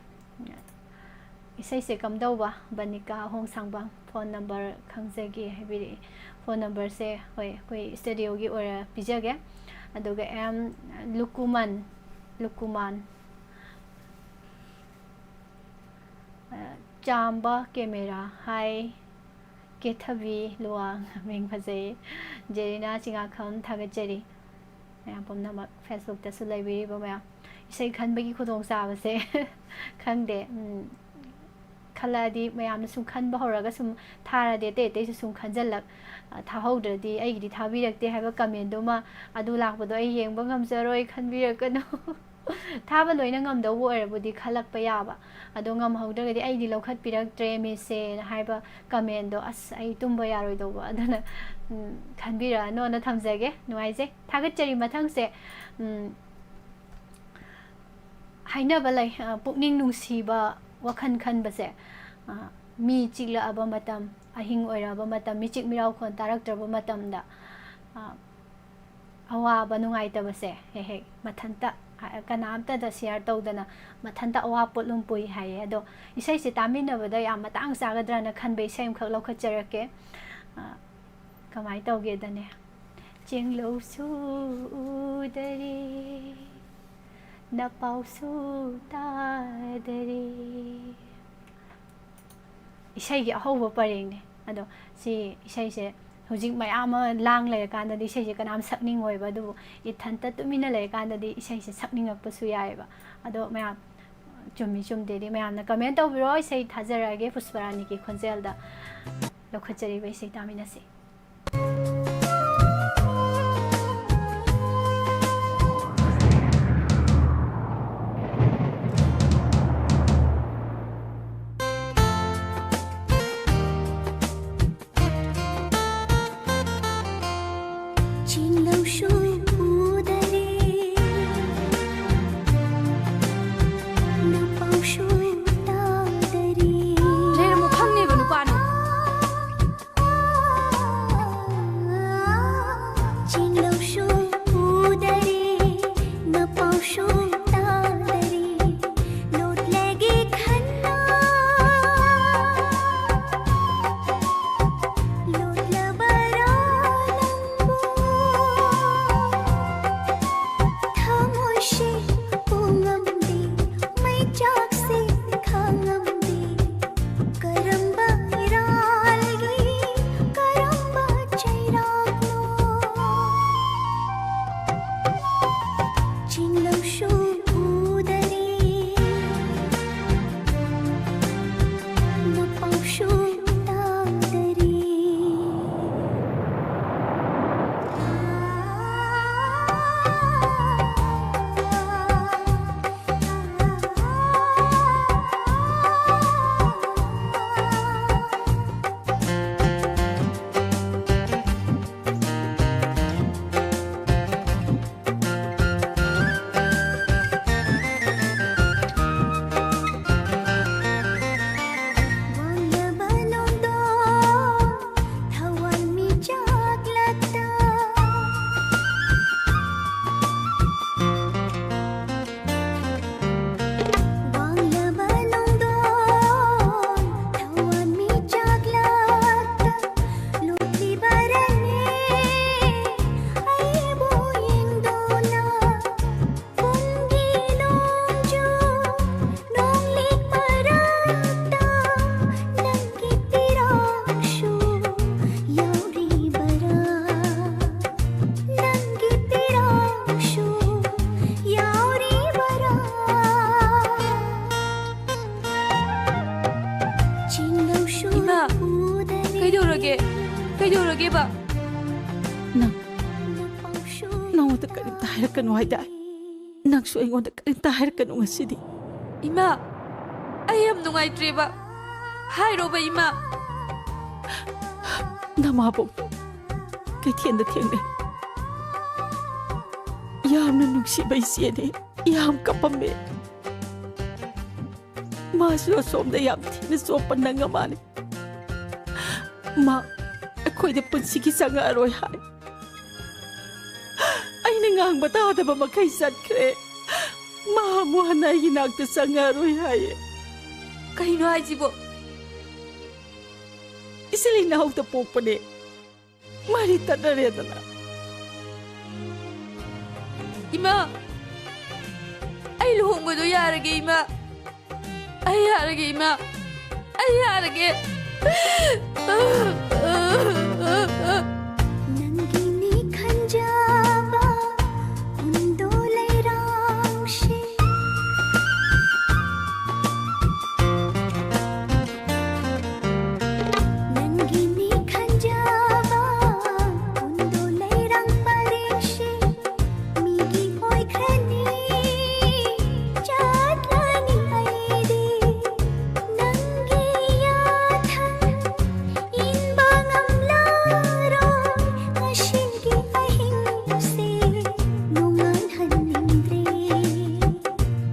ꯏꯁꯩꯁꯦ ꯀꯝꯗꯧꯕ? ꯕꯅꯤꯀꯥ ꯑꯍꯣꯡꯁꯥꯡꯕꯝ꯫ ꯐꯣꯟ ꯅꯝꯕꯔ ꯈꯪꯖꯒꯦ ꯍꯥꯏꯕꯤꯔꯛꯏ꯫ ꯐꯣꯟ ꯅꯝꯕꯔꯁꯦ, ꯍꯣꯏ, ꯑꯩꯈꯣꯏ ꯁ꯭ꯇꯨꯗꯤꯑꯣꯒꯤ ꯑꯣꯏꯔ ꯄꯤꯖꯒꯦ꯫ ꯑꯗꯨꯒ ꯑꯦꯝ ꯂꯨꯀꯨꯃꯟ, ꯂꯨꯀꯨꯃꯥꯟ, ꯑ, ꯆꯥꯝꯕ ꯀꯦꯃꯦꯔꯥ꯫ ꯍꯥꯏ, ꯀꯦꯊꯕꯤ ꯂꯨꯋꯥꯡ, ꯃꯤꯡ ꯐꯖꯩ꯫ ꯖꯦꯔꯤꯅꯥ ꯆꯤꯉꯥꯈꯝ, ꯊꯥꯒꯠꯆꯔꯤ꯫ ꯃꯌꯥꯝ ꯄꯨꯝꯅꯃꯛ, Facebook-ꯇꯁꯨ ꯂꯩꯕꯤꯔꯤꯕ ꯃꯌꯥꯝ, ꯏꯁꯩ ꯈꯟꯕꯒꯤ ꯈꯨꯗꯣꯡꯆꯥꯕꯁꯦ ꯈꯪꯗꯦ꯫ ꯎꯝ, ꯈꯜꯂꯛꯑꯗꯤ ꯃꯌꯥꯝꯅ ꯁꯨꯝ ꯈꯟꯕ ꯍꯧꯔꯒ ꯁꯨꯝ ꯊꯥꯔꯗꯤ ꯑꯇꯩ ꯑꯇꯩꯁꯨ ꯁꯨꯝ ꯈꯟꯖꯜꯂꯛ, ꯑ, ꯊꯥꯍꯧꯗ꯭ꯔꯗꯤ ꯑꯩꯒꯤꯗꯤ ꯊꯥꯕꯤꯔꯛꯇꯦ ꯍꯥꯏꯕ comment-ꯗꯨꯃ ꯑꯗꯨ ꯂꯥꯛꯄꯗꯣ ꯑꯩ ꯌꯦꯡꯕ ꯉꯝꯖꯔꯣꯏ, ꯈꯟꯕꯤꯔꯛꯀꯅꯨ꯫ ꯊꯥꯕ ꯂꯣꯏꯅ ꯉꯝꯗꯧꯕ ꯑꯣꯏꯔꯕꯨꯗꯤ ꯈꯜꯂꯛꯄ ꯌꯥꯕ, ꯑꯗꯣ ꯉꯝꯍꯧꯗ꯭ꯔꯒꯗꯤ "ꯑꯩꯗꯤ ꯂꯧꯈꯠꯄꯤꯔꯛꯇ꯭ꯔꯦ, Miss-ꯁꯦ"ꯅ ꯍꯥꯏꯕ comment-ꯗꯣ, ꯑꯁ, ꯑꯩ ꯇꯨꯝꯕ ꯌꯥꯔꯣꯏꯗꯧꯕ꯫ ꯑꯗꯨꯅ, ꯎꯝ, ꯈꯟꯕꯤꯔꯛꯑꯅꯣꯅ ꯊꯝꯖꯒꯦ꯫ ꯅꯨꯡꯉꯥꯏꯖꯩ꯫ ꯊꯥꯒꯠꯆꯔꯤ꯫ ꯃꯊꯪꯁꯦ, ꯎꯝ, ꯍꯥꯏꯅꯕ ꯂꯩ, ꯑ, ꯄꯨꯛꯅꯤꯡ ꯅꯨꯡꯁꯤꯕ ꯋꯥꯈꯜ ꯈꯟꯕꯁꯦ, ꯑ, ꯃꯤ ꯆꯤꯛꯂꯛꯑꯕ ꯃꯇꯝ, ꯑꯍꯤꯡ ꯑꯣꯏꯔꯛꯑꯕ ꯃꯇꯝ, ꯃꯤꯆꯤꯛ ꯃꯤꯔꯥꯎꯈꯣꯟ ꯇꯥꯔꯛꯇ꯭ꯔꯕ ꯃꯇꯝꯗ, ꯑ, ꯑꯋꯥꯕ ꯅꯨꯡꯉꯥꯏꯇꯕꯁꯦ ꯍꯦꯛ ꯍꯦꯛ ꯃꯊꯟꯇ ꯀꯅꯥꯝꯇꯗ share ꯇꯧꯗꯅ ꯃꯊꯟꯇ ꯑꯋꯥ ꯄꯣꯠꯂꯨꯝ ꯄꯨꯏ ꯍꯥꯏꯌꯦ꯫ ꯑꯗꯣ ꯏꯁꯩꯁꯦ ꯇꯥꯃꯤꯟꯅꯕꯗ ꯌꯥꯝ ꯃꯇꯥꯡ ꯆꯥꯒꯗ꯭ꯔꯅ ꯈꯟꯕ ꯏꯁꯩ ꯑꯃꯈꯛ ꯂꯧꯈꯠꯆꯔꯛꯀꯦ꯫ ꯑ, ꯀꯃꯥꯏꯅ ꯇꯧꯒꯦꯗꯅꯦ? ꯆꯤꯡꯂꯧꯁꯨ ꯎꯗꯔꯦ, ꯅꯄꯥꯎꯁꯨ ꯇꯥꯗꯔꯦ꯫ ꯏꯁꯩꯒꯤ ꯑꯍꯧꯕ ꯄꯔꯦꯡꯅꯦ꯫ ꯑꯗꯣ ꯁꯤ ꯏꯁꯩꯁꯦ ꯍꯧꯖꯤꯛ ꯃꯌꯥꯝ ꯑꯃ ꯂꯥꯡ ꯂꯩꯔꯀꯥꯟꯗꯗꯤ ꯏꯁꯩꯁꯦ ꯀꯅꯥꯝ ꯁꯛꯅꯤꯡꯉꯣꯏꯕ, ꯑꯗꯨꯕꯨ ꯏꯊꯟꯇ ꯇꯨꯃꯤꯟꯅ ꯂꯩꯔꯀꯥꯟꯗꯗꯤ ꯏꯁꯩꯁꯦ ꯁꯛꯅꯤꯡꯉꯛꯄꯁꯨ ꯌꯥꯏꯑꯕ꯫ ꯑꯗꯣ ꯃꯌꯥꯝ ꯆꯨꯝꯃꯤ ꯆꯨꯝꯗꯦꯗꯤ ꯃꯌꯥꯝꯅ comment ꯇꯧꯕꯤꯔꯣ꯫ ꯏꯁꯩ ꯊꯥꯖꯔꯛꯑꯒꯦ ꯄꯨꯁꯄꯔꯥꯅꯤꯒꯤ ꯈꯣꯟꯖꯦꯜꯗ꯫ ꯂꯧꯈꯠꯆꯔꯤꯕ ꯏꯁꯩ ꯇꯥꯃꯤꯟꯅꯁꯤ꯫ ꯆꯤꯡꯂꯧꯁꯨ ꯎꯗꯔꯦ, ꯅꯄꯥꯎꯁꯨ ꯇꯥꯗꯔꯦ꯫ ꯂꯩꯔꯝꯃꯣ ꯈꯪꯉꯦꯕ ꯅꯨꯄꯥꯅ꯫ ꯀꯩꯗꯧꯔꯒꯦ? ꯀꯩꯗꯧꯔꯒꯦꯕ? ꯅꯪ, ꯅꯪꯉꯣꯟꯗ ꯀꯔꯤꯝꯇ ꯍꯥꯏꯔꯛꯀꯅꯨ ꯍꯥꯏꯗꯥꯏ? ꯅꯪꯁꯨ ꯑꯩꯉꯣꯟꯗ ꯀꯔꯤꯝꯇ ꯍꯥꯏꯔꯛꯀꯅꯨ ꯉꯁꯤꯗꯤ꯫ ꯏꯃꯥ, ꯑꯩ ꯌꯥꯝ ꯅꯨꯡꯉꯥꯏꯇ꯭ꯔꯦꯕ꯫ ꯍꯥꯏꯔꯣꯕ, ꯏꯃꯥ꯫ ꯅꯃꯥꯕꯣꯛꯇꯣ ꯀꯩꯊꯦꯜꯗ ꯊꯦꯡꯅꯩ꯫ ꯌꯥꯝꯅ ꯅꯨꯡꯁꯤꯕ ꯏꯆꯦꯅꯦ꯫ ꯌꯥꯝ ꯀꯞꯄꯝꯃꯦ꯫ ꯃꯥꯁꯨ ꯑꯁꯣꯝꯗ ꯌꯥꯝ ꯊꯤꯅ ꯆꯣꯞꯄ ꯅꯪꯉ ꯃꯥꯜꯂꯦ꯫ ꯃꯥ ꯑꯩꯈꯣꯏꯗ ꯄꯨꯟꯁꯤꯒꯤ ꯆꯪꯉꯛꯑꯔꯣꯏ ꯍꯥꯏ꯫ ꯑꯩꯅ ꯉꯥꯡꯕ ꯇꯥꯗꯕ ꯃꯈꯩ ꯆꯠꯈ꯭ꯔꯦ꯫ ꯃꯥ ꯑꯃꯨꯛ ꯍꯟꯅ ꯑꯩꯒꯤ ꯅꯥꯛꯇ ꯆꯪꯉꯛꯑꯔꯣꯏ ꯍꯥꯏꯌꯦ꯫ ꯀꯩꯅꯣ ꯍꯥꯏꯁꯤꯕꯣ? ꯏꯆꯦ ꯏꯅꯥꯎꯗ ꯄꯣꯛꯄꯅꯦ꯫ ꯃꯔꯤ ꯇꯠꯅꯔꯦꯗꯅ꯫ ꯏꯃꯥ, ꯑꯩ ꯂꯨꯍꯣꯡꯕꯗꯣ ꯌꯥꯔꯒꯦ, ꯏꯃꯥ꯫ ꯑꯩ ꯌꯥꯔꯒꯦ, ꯏꯃꯥ꯫ ꯑꯩ ꯌꯥꯔꯒꯦ꯫ ꯅꯪꯒꯤꯅꯤ ꯈꯟꯖꯕ ꯀꯨꯟꯗꯣ ꯂꯩꯔꯥꯡꯁꯦ꯫ ꯅꯪꯒꯤꯅꯤ ꯈꯟꯖꯕ ꯀꯨꯟꯗꯣ ꯂꯩꯔꯥꯡ ꯄꯔꯦꯡꯁꯦ꯫ ꯃꯤꯒꯤ ꯑꯣꯏꯈ꯭ꯔꯅꯤ ꯆꯠꯂꯅꯤ ꯑꯩꯗꯤ꯫ ꯅꯪꯒꯤ ꯌꯥꯊꯪ ꯏꯟꯕ ꯉꯝꯂꯔꯣꯏ꯫ ꯉꯁꯤꯒꯤ ꯑꯍꯤꯡꯁꯦ ꯅꯣꯡꯉꯥꯟꯍꯟꯅꯤꯡꯗ꯭ꯔꯦ꯫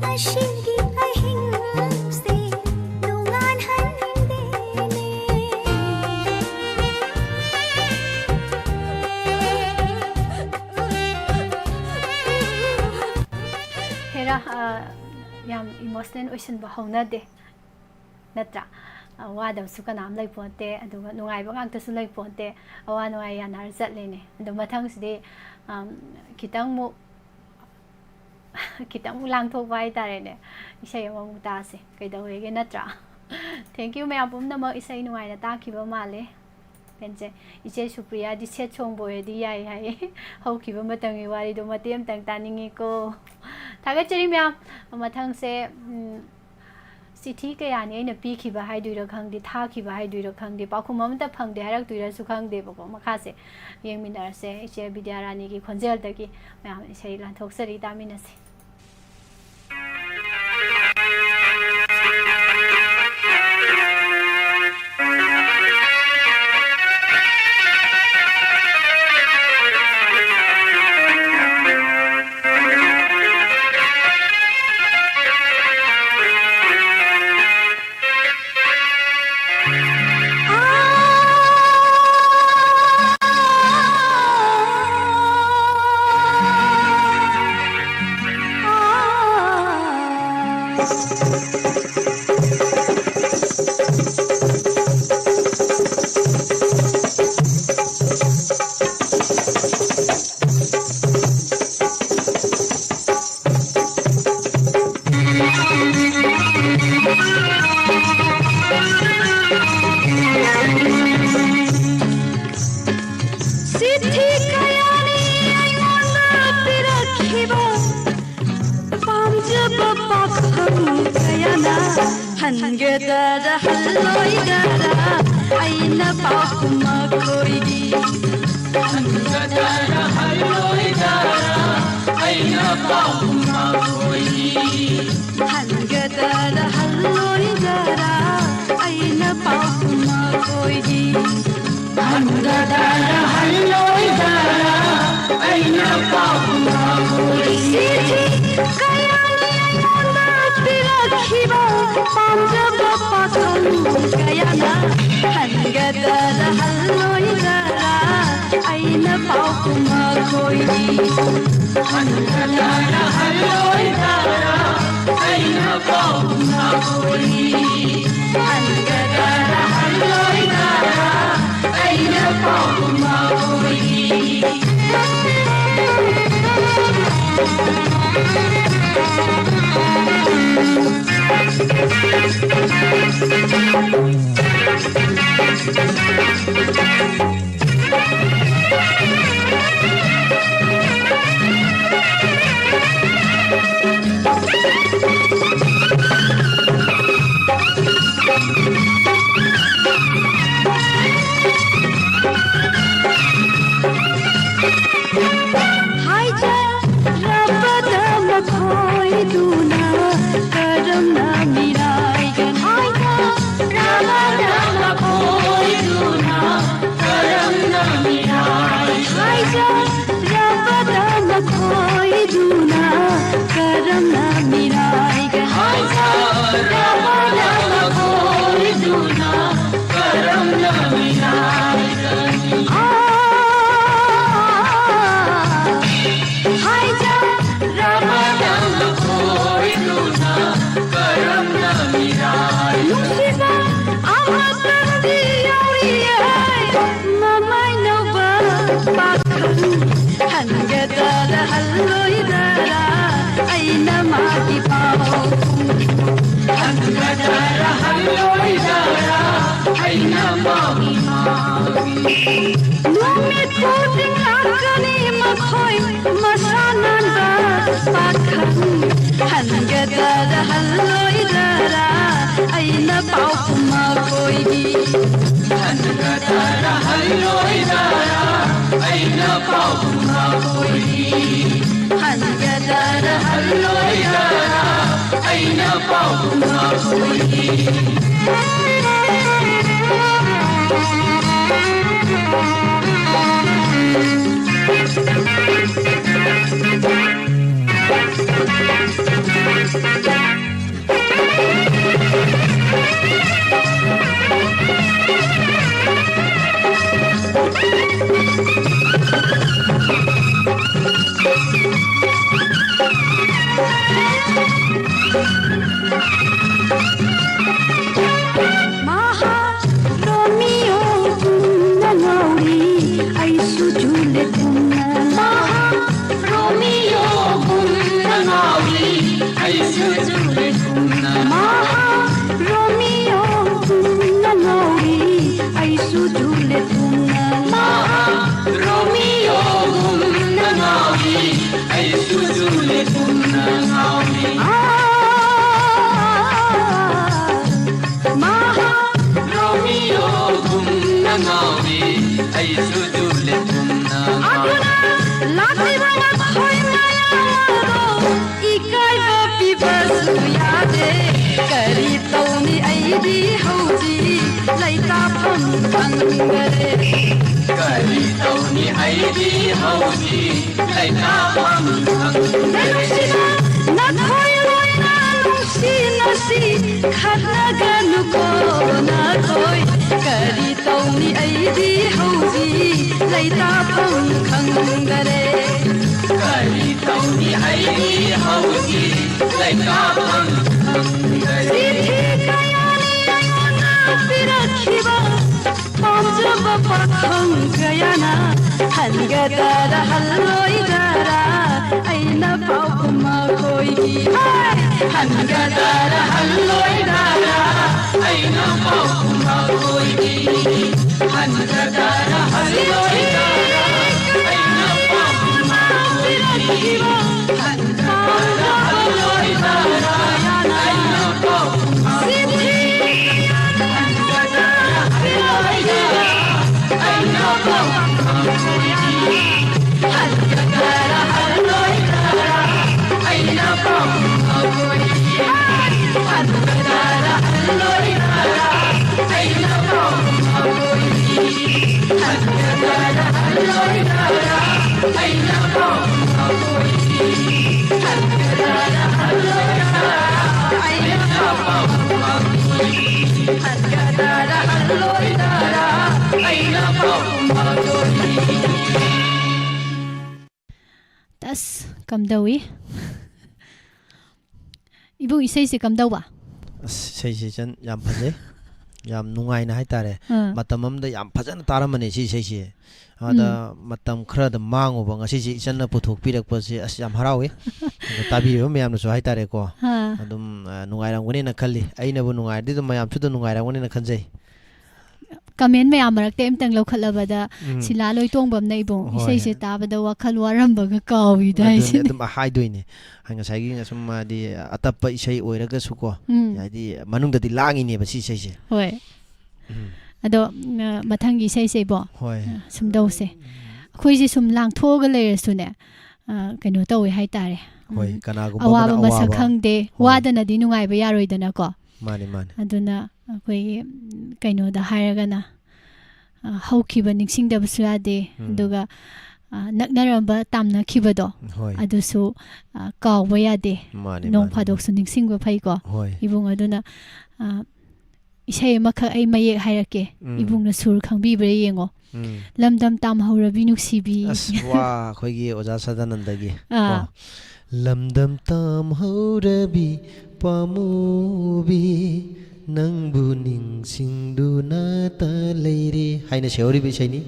ꯉꯁꯤꯒꯤ ꯑꯍꯤꯡꯁꯦ ꯅꯣꯡꯉꯥꯟꯍꯟꯅꯤꯡꯗꯦꯅꯦ꯫ ꯍꯦꯔꯥ, ꯑ, ꯌꯥꯝ emotional ꯑꯣꯏꯁꯤꯟꯕ ꯍꯧꯅꯗꯦ, ꯅꯠꯇ꯭ꯔꯥ? ꯑ, ꯋꯥꯗꯕꯁꯨ ꯀꯅꯥꯝ ꯂꯩꯄꯣꯟꯇꯦ, ꯑꯗꯨꯒ ꯅꯨꯡꯉꯥꯏꯕ ꯉꯥꯛꯇꯁꯨ ꯂꯩꯄꯣꯟꯇꯦ꯫ ꯑꯋꯥ ꯅꯨꯡꯉꯥꯏ ꯌꯥꯅꯔ ꯆꯠꯂꯤꯅꯦ꯫ ꯑꯗꯣ ꯃꯊꯪꯁꯤꯗꯤ, ꯑꯝ, ꯈꯤꯇꯪ ꯑꯃꯨꯛ, ꯈꯤꯇꯪ ꯑꯃꯨꯛ ꯂꯥꯡꯊꯣꯛꯄ ꯍꯥꯏꯇꯥꯔꯦꯅꯦ꯫ ꯏꯁꯩ ꯑꯃꯃꯨꯛ ꯇꯥꯁꯦ꯫ ꯀꯩꯗꯧꯋꯦꯒꯦ, ꯅꯠꯇ꯭ꯔꯥ? Thank you ꯃꯌꯥꯝ ꯄꯨꯝꯅꯃꯛ꯫ ꯏꯁꯩ ꯅꯨꯡꯉꯥꯏꯅ ꯇꯥꯈꯤꯕ ꯃꯥꯜꯂꯦ꯫ ꯄꯦꯟꯖꯩ꯫ ꯏꯆꯦ ꯁꯨꯄ꯭ꯔꯤꯌꯥꯗꯤ sad song ꯕꯨ ꯑꯣꯏꯔꯗꯤ ꯌꯥꯏ ꯍꯥꯏꯌꯦ꯫ ꯍꯧꯈꯤꯕ ꯃꯇꯝꯒꯤ ꯋꯥꯔꯤꯗꯣ ꯃꯇꯦꯛ ꯑꯃꯇꯪ ꯇꯥꯅꯤꯡꯉꯤꯀꯣ꯫ ꯊꯥꯒꯠꯆꯔꯤ ꯃꯌꯥꯝ꯫ ꯃꯊꯪꯁꯦ, ꯎꯝ, ꯆꯤꯊꯤ ꯀꯌꯥꯅꯤ ꯑꯩꯅ ꯄꯤꯈꯤꯕ ꯍꯥꯏꯗꯣꯏꯔꯥ ꯈꯪꯗꯦ, ꯊꯥꯈꯤꯕ ꯍꯥꯏꯗꯣꯏꯔꯥ ꯈꯪꯗꯦ, ꯄꯥꯎꯈꯨꯝ ꯑꯃꯇ ꯐꯪꯗꯦ ꯍꯥꯏꯔꯛꯇꯣꯏꯔꯥꯁꯨ ꯈꯪꯗꯦꯕꯀꯣ꯫ ꯃꯈꯥꯁꯦ ꯌꯦꯡꯃꯤꯟꯅꯔꯁꯦ꯫ ꯏꯆꯦ ꯕꯤꯗ꯭ꯌꯥꯔꯥꯅꯤꯒꯤ ꯈꯣꯟꯖꯦꯜꯗꯒꯤ ꯃꯌꯥꯝ ꯏꯁꯩ ꯂꯥꯟꯊꯣꯛꯆꯔꯤ, ꯇꯥꯃꯤꯟꯅꯁꯦ꯫ ꯆꯤꯊꯤ ꯀꯌꯥꯅꯤ ꯑꯩꯉꯣꯟꯗ ꯄꯤꯔꯛꯈꯤꯕ ꯄꯥꯝꯖꯕ ꯄꯥꯈꯪ ꯀꯌꯥꯅ ꯍꯟꯒꯗ꯭ꯔꯥ ꯍꯜꯂꯣꯏꯗ꯭ꯔꯥ ꯑꯩꯅ ꯄꯥꯎꯈꯨꯝ ꯃꯈꯣꯏꯒꯤ꯫ ꯍꯟꯒꯗ꯭ꯔꯥ ꯍꯜꯂꯣꯏꯗ꯭ꯔꯥ ꯑꯩꯅ ꯄꯥꯎꯈꯨꯝ ꯃꯈꯣꯏꯒꯤ꯫ ꯍꯟꯒꯗ꯭ꯔꯥ ꯍꯜꯂꯣꯏꯗ꯭ꯔꯥ ꯑꯩꯅ ꯄꯥꯎꯈꯨꯝ ꯃꯈꯣꯏꯒꯤ꯫ ꯍꯟꯒꯗ꯭ꯔꯥ ꯍꯜꯂꯣꯏꯗ꯭ꯔꯥ ꯑꯩꯅ ꯄꯥꯎꯈꯨꯝ ꯃꯈꯣꯏꯒꯤ꯫ ꯆꯤꯊꯤ ꯀꯌꯥꯅꯤ ꯑꯩꯉꯣꯟꯗ ꯄꯤꯔꯛꯈꯤꯕ ꯄꯥꯝꯖꯕ ꯄꯥꯈꯪ ꯀꯌꯥꯅ ꯍꯟꯒꯗ꯭ꯔꯥ ꯍꯜꯂꯣꯏꯗ꯭ꯔꯥ ꯑꯩꯅ ꯄꯥꯎꯈꯨꯝ ꯃꯈꯣꯏꯒꯤ꯫ ꯍꯟꯒꯗ꯭ꯔꯥ ꯍꯜꯂꯣꯏꯗ꯭ꯔꯥ ꯑꯩꯅ ꯄꯥꯎꯈꯨꯝ ꯃꯈꯣꯏꯒꯤ꯫ ꯍꯟꯒꯗ꯭ꯔꯥ ꯍꯜꯂꯣꯏꯗ꯭ꯔꯥ ꯑꯩꯅ ꯄꯥꯎꯈꯨꯝ ꯃꯈꯣꯏꯒꯤ꯫ ꯍꯜꯂꯣꯏꯗꯔꯥ ꯑꯩꯅ ꯃꯥꯒꯤ ꯄꯥꯎ? ꯍꯟꯒꯗꯔꯥ ꯍꯜꯂꯣꯏꯗꯔꯥ ꯑꯩꯅ ꯃꯥꯒꯤ ꯄꯥꯎ? ꯅꯨꯃꯤꯠ ꯈꯨꯗꯤꯡ ꯂꯥꯛꯀꯅꯤ ꯃꯈꯣꯏ ꯃꯁꯥ ꯅꯥꯟꯕ ꯄꯥꯈꯪ꯫ ꯍꯟꯒꯗꯔꯥ ꯍꯜꯂꯣꯏꯗꯔꯥ ꯑꯩꯅ ꯄꯥꯎ ꯃꯈꯣꯏꯒꯤ? ꯍꯟꯒꯗꯔꯥ ꯍꯜꯂꯣꯏꯗꯔꯥ ꯑꯩꯅ ꯄꯥꯎ ꯃꯈꯣꯏꯒꯤ? ꯍꯟꯒꯗꯔꯥ ꯍꯜꯂꯣꯏꯗꯔꯥ ꯑꯩꯅ ꯄꯥꯎ ꯃꯈꯣꯏꯒꯤ? ꯃꯍꯥ ꯔꯣꯃꯤꯌꯣ ꯄꯨꯟꯅ ꯉꯥꯎꯔꯤ, ꯑꯩꯁꯨ ꯖꯨꯂꯦꯠ ꯄꯨꯟꯅ꯫ ꯃꯍꯥ ꯔꯣꯃꯤꯌꯣꯒꯨꯝꯅ ꯉꯥꯎꯔꯤ, ꯑꯩꯁꯨ ꯖꯨꯂꯦꯠꯒꯨꯝꯅ꯫ ꯃꯍꯥ ꯔꯣꯃꯤꯌꯣꯒꯨꯝꯅ ꯉꯥꯎꯔꯤ, ꯑꯩꯁꯨ ꯖꯨꯂꯦꯠꯒꯨꯝꯅ꯫ ꯃꯍꯥ ꯔꯣꯃꯤꯌꯣꯒꯨꯝꯅ ꯉꯥꯎꯔꯤ, ꯑꯩꯁꯨ ꯖꯨꯂꯦꯠꯒꯨꯝꯅ ꯉꯥꯎꯔꯤ꯫ ꯃꯍꯥ ꯔꯣꯃꯤꯌꯣꯒꯨꯝꯅ ꯉꯥꯎꯔꯤ, ꯑꯩꯁꯨ ꯖꯨꯂꯦꯠꯒꯨꯝꯅ ꯉꯥꯎꯔꯤ꯫ ꯑꯗꯨꯅ ꯂꯥꯛꯂꯤꯕ ꯃꯈꯣꯏ ꯃꯌꯥꯝ ꯑꯗꯣ ꯏꯀꯥꯏꯕ ꯄꯤꯕꯁꯨ ꯌꯥꯗꯦ꯫ ꯀꯔꯤ ꯇꯧꯅꯤ ꯑꯩꯗꯤ ꯍꯧꯖꯤꯛ ꯂꯩꯇꯥꯐꯝ ꯈꯪꯗꯔꯦ꯫ ꯀꯔꯤ ꯇꯧꯅꯤ ꯑꯩꯗꯤ ꯍꯧꯖꯤꯛ ꯂꯩꯇꯥꯐꯝ ꯈꯪꯗꯔꯦ꯫ ꯅꯨꯡꯁꯤꯅ ꯅꯈꯣꯏ ꯂꯣꯏꯅ ꯅꯨꯡꯁꯤꯅꯁꯤ, ꯈꯠꯅꯒꯅꯨꯀꯣ ꯅꯈꯣꯏ꯫ ꯀꯔꯤ ꯇꯧꯅꯤ ꯑꯩꯗꯤ ꯍꯧꯖꯤꯛ ꯂꯩꯇꯥꯐꯝ ꯈꯪꯗꯔꯦ꯫ ꯀꯔꯤ ꯇꯧꯅꯤ ꯑꯩꯗꯤ ꯍꯧꯖꯤꯛ ꯂꯩꯇꯥꯐꯝ ꯈꯪꯗꯔꯦ꯫ ꯆꯤꯊꯤ ꯀꯌꯥꯅꯤ ꯑꯩꯉꯣꯟꯗ ꯄꯤꯔꯛꯈꯤꯕ ꯄꯥꯝꯖꯕ ꯄꯥꯈꯪ ꯀꯌꯥꯅ ꯍꯟꯒꯗꯔꯥ ꯍꯜꯂꯣꯏꯗꯔꯥ ꯑꯁ, ꯀꯝꯗꯧꯏ? ꯏꯕꯨꯡ, ꯏꯁꯩꯁꯦ ꯀꯝꯗꯧꯕ? ꯑꯁ, ꯏꯁꯩꯁꯦ ꯏꯆꯟ ꯌꯥꯝ ꯐꯖꯩ꯫ ꯌꯥꯝ ꯅꯨꯡꯉꯥꯏꯅ ꯍꯥꯏꯇꯥꯔꯦ꯫ ꯑꯥ꯫ ꯃꯇꯝ ꯑꯃꯗ ꯌꯥꯝ ꯐꯖꯅ ꯇꯥꯔꯝꯕꯅꯦ ꯁꯤ ꯏꯁꯩꯁꯦ꯫ ꯑꯗ ꯎꯝ꯫ ꯃꯇꯝ ꯈꯔꯗ ꯃꯥꯡꯉꯨꯕ ꯉꯁꯤꯁꯦ ꯏꯆꯟꯅ ꯄꯨꯊꯣꯛꯄꯤꯔꯛꯄꯁꯦ ꯑꯁ ꯌꯥꯝ ꯍꯔꯥꯎꯏ꯫ ꯑꯗꯣ ꯇꯥꯕꯤꯔꯤꯕ ꯃꯌꯥꯝꯅꯁꯨ ꯍꯥꯏꯇꯥꯔꯦꯀꯣ꯫ ꯑꯥ꯫ ꯑꯗꯨꯝ, ꯑ, ꯅꯨꯡꯉꯥꯏꯔꯝꯒꯅꯦꯅ ꯈꯜꯂꯤ꯫ ꯑꯩꯅꯕꯨ ꯅꯨꯡꯉꯥꯏꯔꯗꯤ ꯑꯗꯨꯝ ꯃꯌꯥꯝꯁꯨ ꯑꯗꯨꯝ ꯅꯨꯡꯉꯥꯏꯔꯝꯒꯅꯦꯅ ꯈꯟꯖꯩ꯫ Comment ꯃꯌꯥꯝ ꯃꯔꯛꯇ ꯑꯝꯇꯪ ꯂꯧꯈꯠꯂꯕꯗ, ꯎꯝ꯫ "ꯁꯤꯂꯥ ꯂꯣꯏꯇꯣꯡꯕꯝꯅ ꯏꯕꯨꯡ, ꯍꯣꯏ꯫ ꯏꯁꯩꯁꯦ ꯇꯥꯕꯗ ꯋꯥꯈꯜ ꯋꯥꯔꯝꯕꯒ ꯀꯥꯎꯏꯗ" ꯑꯗꯨꯅꯦ, ꯍꯥꯏꯁꯤꯅꯤ꯫ ꯑꯗꯨꯝ ꯍꯥꯏꯗꯣꯏꯅꯦ꯫ ꯉꯁꯥꯏꯒꯤ ꯁꯨꯝ ꯍꯥꯏꯗꯤ ꯑꯇꯞꯄ ꯏꯁꯩ ꯑꯣꯏꯔꯒꯁꯨꯀꯣ, ꯎꯝ꯫ ꯍꯥꯏꯗꯤ ꯃꯅꯨꯡꯗꯗꯤ ꯂꯥꯡꯉꯤꯅꯦꯕ ꯁꯤ ꯏꯁꯩꯁꯦ꯫ ꯍꯣꯏ꯫ ꯎꯝ꯫ ꯑꯗꯣ, ꯎꯝ, ꯃꯊꯪꯒꯤ ꯏꯁꯩꯁꯦ ꯏꯕꯣ, ꯍꯣꯏ꯫ ꯁꯨꯝ ꯇꯧꯁꯦ꯫ ꯑꯩꯈꯣꯏꯁꯦ ꯁꯨꯝ ꯂꯥꯡꯊꯣꯛꯑꯒ ꯂꯩꯔꯁꯨꯅꯦ, ꯑ, ꯀꯩꯅꯣ ꯇꯧꯋꯦ ꯍꯥꯏꯇꯥꯔꯦ꯫ ꯍꯣꯏ, ꯎꯝ, ꯀꯅꯥꯒꯨꯝꯕ ꯑꯋꯥꯕ ꯑꯃꯅ ꯃꯁꯛ ꯑꯋꯥꯕ꯫ ꯈꯪꯗꯦ, ꯍꯣꯏ꯫ ꯋꯥꯗꯅꯗꯤ ꯅꯨꯡꯉꯥꯏꯕ ꯌꯥꯔꯣꯏꯗꯅꯀꯣ꯫ ꯃꯥꯅꯤ, ꯃꯥꯅꯤ꯫ ꯑꯗꯨꯅ ꯑꯩꯈꯣꯏꯒꯤ, ꯎꯝ, ꯀꯩꯅꯣꯗ ꯍꯥꯏꯔꯒꯅ, ꯑ, ꯍꯧꯈꯤꯕ ꯅꯤꯡꯁꯤꯡꯗꯕꯁꯨ ꯌꯥꯗꯦ, ꯎꯝ꯫ ꯑꯗꯨꯒ, ꯑ, ꯅꯛꯅꯔꯝꯕ ꯇꯥꯝꯅꯈꯤꯕꯗꯣ, ꯍꯣꯏ꯫ ꯑꯗꯨꯁꯨ, ꯑ, ꯀꯥꯎꯕ ꯌꯥꯗꯦ꯫ ꯃꯥꯅꯤ, ꯅꯣꯡ ꯃꯥꯅꯤ, ꯐꯥꯗꯣꯛꯁꯨ ꯃꯥꯅꯤ꯫ ꯅꯤꯡꯁꯤꯡꯕ ꯐꯩꯀꯣ꯫ ꯍꯣꯏ꯫ ꯏꯕꯨꯡ, ꯑꯗꯨꯅ, ꯑ, ꯏꯁꯩ ꯑꯃꯈꯛ ꯑꯩ ꯃꯌꯦꯛ ꯍꯥꯏꯔꯛꯀꯦ, ꯎꯝ꯫ ꯏꯕꯨꯡꯅ ꯁꯨꯔ ꯈꯪꯕꯤꯕ꯭ꯔꯥ ꯌꯦꯡꯉꯣ꯫ ꯎꯝ꯫ "ꯂꯝꯗꯝ ꯇꯥꯝꯍꯧꯔꯕꯤ ꯅꯨꯡꯁꯤꯕꯤ"꯫ ꯑꯁ, ꯋꯥ, ꯑꯩꯈꯣꯏꯒꯤ ꯑꯣꯖꯥ ꯁꯗꯥꯅꯟꯗꯒꯤ꯫ ꯑꯥ꯫ ꯀꯣ꯫ "ꯂꯝꯗꯝ ꯇꯥꯝꯍꯧꯔꯕꯤ ꯄꯥꯝꯃꯨꯕꯤ, ꯅꯪꯕꯨ ꯅꯤꯡꯁꯤꯡꯗꯨꯅꯇ ꯂꯩꯔꯦ" ꯍꯥꯏꯅ ꯁꯩꯍꯧꯔꯤꯕ ꯏꯁꯩꯅꯤ꯫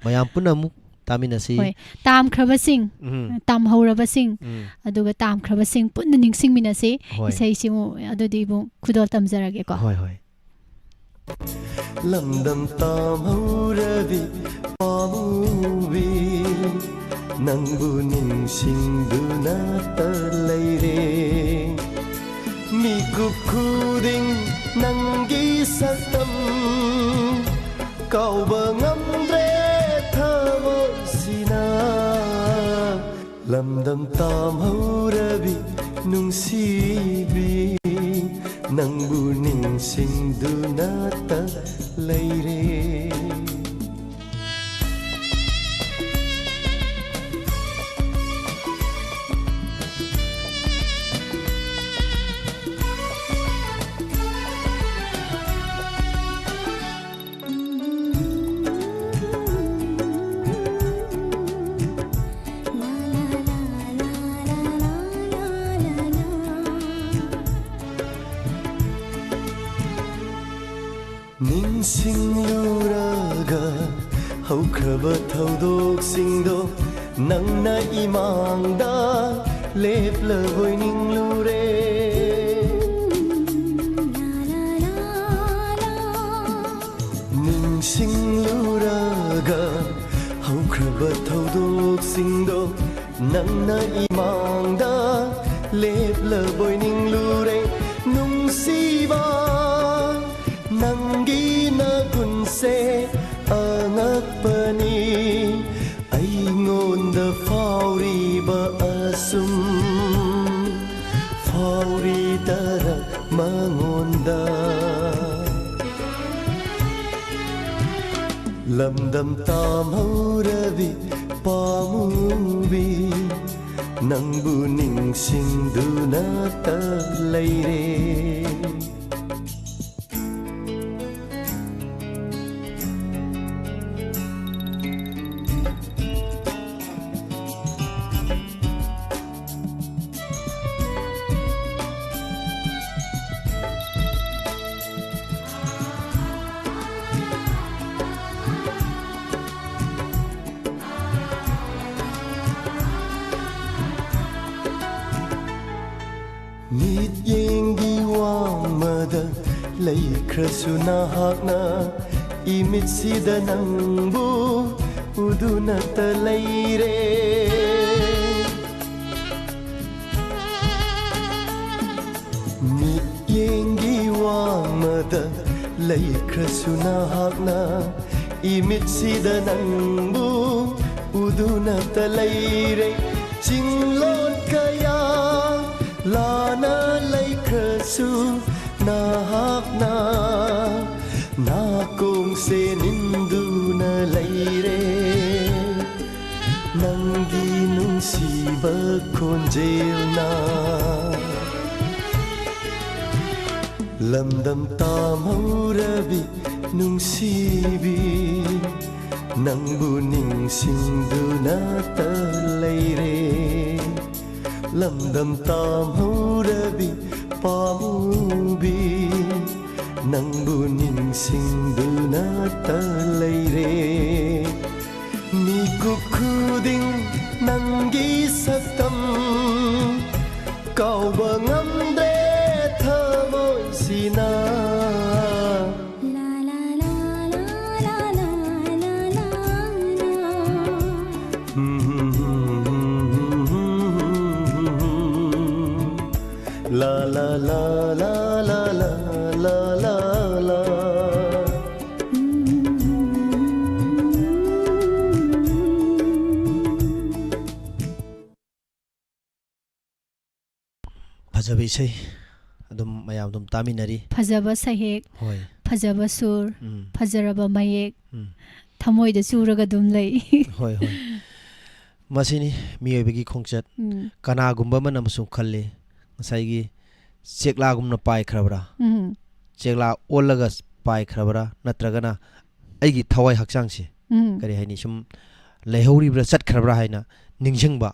ꯃꯌꯥꯝ ꯄꯨꯟꯅ ꯑꯃꯨꯛ ꯇꯥꯃꯤꯟꯅꯁꯤ꯫ ꯍꯣꯏ, ꯇꯥꯝꯈ꯭ꯔꯕꯁꯤꯡ, ꯎꯝ꯫ ꯇꯥꯝꯍꯧꯔꯕꯁꯤꯡ, ꯎꯝ꯫ ꯑꯗꯨꯒ ꯇꯥꯝꯈ꯭ꯔꯕꯁꯤꯡ ꯄꯨꯟꯅ ꯅꯤꯡꯁꯤꯡꯃꯤꯟꯅꯁꯤ꯫ ꯍꯣꯏ꯫ ꯏꯁꯩꯁꯤꯃꯨꯛ ꯑꯗꯨꯗꯤ ꯏꯕꯨꯡ ꯈꯨꯗꯣꯜ ꯇꯝꯖꯔꯒꯦꯀꯣ꯫ ꯍꯣꯏ, ꯍꯣꯏ꯫ ꯂꯝꯗꯝ ꯇꯥꯝꯍꯧꯔꯕꯤ ꯄꯥꯝꯃꯨꯕꯤ, ꯅꯪꯕꯨ ꯅꯤꯡꯁꯤꯡꯗꯨꯅꯇ ꯂꯩꯔꯦ꯫ ꯃꯤꯀꯨꯞ ꯈꯨꯗꯤꯡ ꯅꯪꯒꯤ ꯁꯛꯇꯝ ꯀꯥꯎꯕ ꯉꯝꯗ꯭ꯔꯦ ꯊꯃꯣꯏꯁꯤꯅ꯫ ꯂꯝꯗꯝ ꯇꯥꯝꯍꯧꯔꯕꯤ ꯅꯨꯡꯁꯤꯕꯤ, ꯅꯪꯕꯨ ꯅꯤꯡꯁꯤꯡꯗꯨꯅꯇ ꯂꯩꯔꯦ꯫ ꯅꯤꯡꯁꯤꯡꯂꯨꯔꯒ ꯍꯧꯈ꯭ꯔꯕ ꯊꯧꯗꯣꯛꯁꯤꯡꯗꯣ ꯅꯪꯅ ꯏꯃꯥꯡꯗ ꯂꯦꯞꯂꯕꯣꯏ ꯅꯤꯡꯂꯨꯔꯦ꯫ ꯅꯤꯡꯁꯤꯡꯂꯨꯔꯒ ꯍꯧꯈ꯭ꯔꯕ ꯊꯧꯗꯣꯛꯁꯤꯡꯗꯣ ꯅꯪꯅ ꯏꯃꯥꯡꯗ ꯂꯦꯞꯂꯕꯣꯏ ꯅꯤꯡꯂꯨꯔꯦ꯫ ꯅꯨꯡꯁꯤꯕ ꯅꯪꯒꯤ ꯅꯒꯨꯟꯁꯦ ꯑꯉꯛꯄꯅꯤ꯫ ꯑꯩꯉꯣꯟꯗ ꯐꯥꯎꯔꯤꯕ ꯑꯁꯨꯝ ꯐꯥꯎꯔꯤꯗꯔ ꯃꯉꯣꯟꯗ꯫ ꯂꯝꯗꯝ ꯇꯥꯝꯍꯧꯔꯕꯤ ꯄꯥꯝꯃꯨꯕꯤ, ꯅꯪꯕꯨ ꯅꯤꯡꯁꯤꯡꯗꯨꯅꯇ ꯂꯩꯔꯦ꯫ ꯂꯩꯈ꯭ꯔꯁꯨ ꯅꯍꯥꯛꯅ ꯏꯃꯤꯠꯁꯤꯗ ꯅꯪꯕꯨ ꯎꯗꯨꯅꯇ ꯂꯩꯔꯦ꯫ ꯃꯤꯠꯌꯦꯡꯒꯤ ꯋꯥꯡꯃꯗ ꯂꯩꯈ꯭ꯔꯁꯨ ꯅꯍꯥꯛꯅ ꯏꯃꯤꯠꯁꯤꯗ ꯅꯪꯕꯨ ꯎꯗꯨꯅꯇ ꯂꯩꯔꯦ꯫ ꯆꯤꯡꯂꯣꯟ ꯀꯌꯥ ꯂꯥꯟꯅ ꯂꯩꯈ꯭ꯔꯁꯨ ꯅꯍꯥꯛꯅ ꯅꯥꯀꯣꯡꯁꯦ ꯅꯤꯟꯗꯨꯅ ꯂꯩꯔꯦ꯫ ꯅꯪꯒꯤ ꯅꯨꯡꯁꯤꯕ ꯈꯣꯟꯖꯦꯜꯅ ꯂꯝꯗꯝ ꯇꯥꯝꯍꯧꯔꯕꯤ ꯅꯨꯡꯁꯤꯕꯤ, ꯅꯪꯕꯨ ꯅꯤꯡꯁꯤꯡꯗꯨꯅꯇ ꯂꯩꯔꯦ꯫ ꯂꯝꯗꯝ ꯇꯥꯝꯍꯧꯔꯕꯤ ꯄꯥꯝꯃꯨꯕꯤ, ꯅꯪꯕꯨ ꯅꯤꯡꯁꯤꯡꯗꯨꯅꯇ ꯂꯩꯔꯦ꯫ ꯃꯤꯀꯨꯞ ꯈꯨꯗꯤꯡ ꯅꯪꯒꯤ ꯁꯛꯇꯝ ꯀꯥꯎꯕ ꯉꯝꯗ꯭ꯔꯦ ꯊꯃꯣꯏꯁꯤꯅ꯫ La la la la la la la la la. ꯐꯖꯕ ꯏꯁꯩ ꯑꯗꯨꯝ ꯃꯌꯥꯝ ꯑꯗꯨꯝ ꯇꯥꯃꯤꯟꯅꯔꯤ꯫ ꯐꯖꯕ ꯁꯩꯍꯦꯛ, ꯍꯣꯏ꯫ ꯐꯖꯕ ꯁꯨꯔ, ꯎꯝ꯫ ꯐꯖꯔꯕ ꯃꯌꯦꯛ, ꯎꯝ꯫ ꯊꯃꯣꯏꯗ ꯆꯨꯔꯒ ꯑꯗꯨꯝ ꯂꯩ꯫ ꯍꯣꯏ, ꯍꯣꯏ꯫ ꯃꯁꯤꯅꯤ ꯃꯤꯑꯣꯏꯕꯒꯤ ꯈꯣꯡꯆꯠ꯫ ꯎꯝ꯫ ꯀꯅꯥꯒꯨꯝꯕ ꯑꯃꯅ ꯑꯃꯁꯨꯡ ꯈꯜꯂꯤ, ꯉꯁꯥꯏꯒꯤ ꯆꯦꯛꯂꯥꯒꯨꯝꯅ ꯄꯥꯏꯈ꯭ꯔꯕ꯭ꯔꯥ? ꯎꯝ꯫ ꯆꯦꯛꯂꯥ ꯑꯣꯜꯂꯒ ꯄꯥꯏꯈ꯭ꯔꯕ꯭ꯔꯥ? ꯅꯠꯇ꯭ꯔꯒꯅ ꯑꯩꯒꯤ ꯊꯋꯥꯏ ꯍꯛꯆꯥꯡꯁꯦ, ꯎꯝ꯫ ꯀꯔꯤ ꯍꯥꯏꯅꯤ, ꯁꯨꯝ ꯂꯩꯍꯧꯔꯤꯕ꯭ꯔꯥ, ꯆꯠꯈ꯭ꯔꯕ꯭ꯔꯥ ꯍꯥꯏꯅ ꯅꯤꯡꯁꯤꯡꯕ,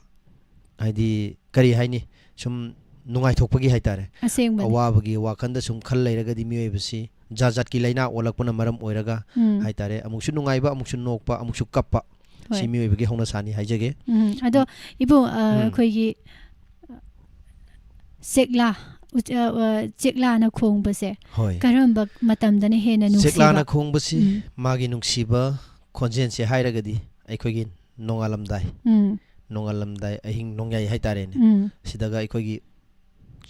ꯍꯥꯏꯗꯤ, ꯀꯔꯤ ꯍꯥꯏꯅꯤ, ꯁꯨꯝ ꯅꯨꯡꯉꯥꯏꯊꯣꯛꯄꯒꯤ ꯍꯥꯏꯇꯥꯔꯦ꯫ ꯑꯁꯦꯡꯕꯅꯤ꯫ ꯑꯋꯥꯕꯒꯤ ꯋꯥꯈꯜꯗ ꯁꯨꯝ ꯈꯜ ꯂꯩꯔꯒꯗꯤ ꯃꯤꯑꯣꯏꯕꯁꯤ ꯖꯥꯠ ꯖꯥꯠꯀꯤ ꯂꯥꯏꯅꯥ ꯑꯣꯜꯂꯛꯄꯅ ꯃꯔꯝ ꯑꯣꯏꯔꯒ, ꯎꯝ꯫ ꯍꯥꯏꯇꯥꯔꯦ, ꯑꯃꯨꯛꯁꯨ ꯅꯨꯡꯉꯥꯏꯕ, ꯑꯃꯨꯛꯁꯨ ꯅꯣꯛꯄ, ꯑꯃꯨꯛꯁꯨ ꯀꯞꯄ, ꯍꯣꯏ꯫ ꯁꯤ ꯃꯤꯑꯣꯏꯕꯒꯤ ꯍꯧꯅꯁꯥꯅꯤ ꯍꯥꯏꯖꯒꯦ꯫ ꯎꯝ, ꯑꯗꯣ ꯏꯕꯨꯡ, ꯑ, ꯎꯝ꯫ ꯑꯩꯈꯣꯏꯒꯤ ꯆꯦꯛꯂꯥ, ꯎꯆ-, ꯑ, ꯑ, ꯆꯦꯛꯂꯥꯅ ꯈꯣꯡꯕꯁꯦ ꯍꯣꯏ꯫ ꯀꯔꯝꯕ ꯃꯇꯝꯗꯅ ꯍꯦꯟꯅ ꯅꯨꯡꯁꯤꯕ? ꯆꯦꯛꯂꯥꯅ ꯈꯣꯡꯕꯁꯤ ꯎꯝ꯫ ꯃꯥꯒꯤ ꯅꯨꯡꯁꯤꯕ ꯈꯣꯟꯖꯦꯜꯁꯦ ꯍꯥꯏꯔꯒꯗꯤ ꯑꯩꯈꯣꯏꯒꯤ ꯅꯣꯡꯉꯥꯜꯂꯝꯗꯥꯏ, ꯎꯝ꯫ ꯅꯣꯡꯉꯥꯜꯂꯝꯗꯥꯏ, ꯑꯍꯤꯡ ꯅꯣꯡꯌꯥꯏ ꯍꯥꯏꯇꯥꯔꯦꯅꯦ꯫ ꯎꯝ꯫ ꯁꯤꯗꯒ ꯑꯩꯈꯣꯏꯒꯤ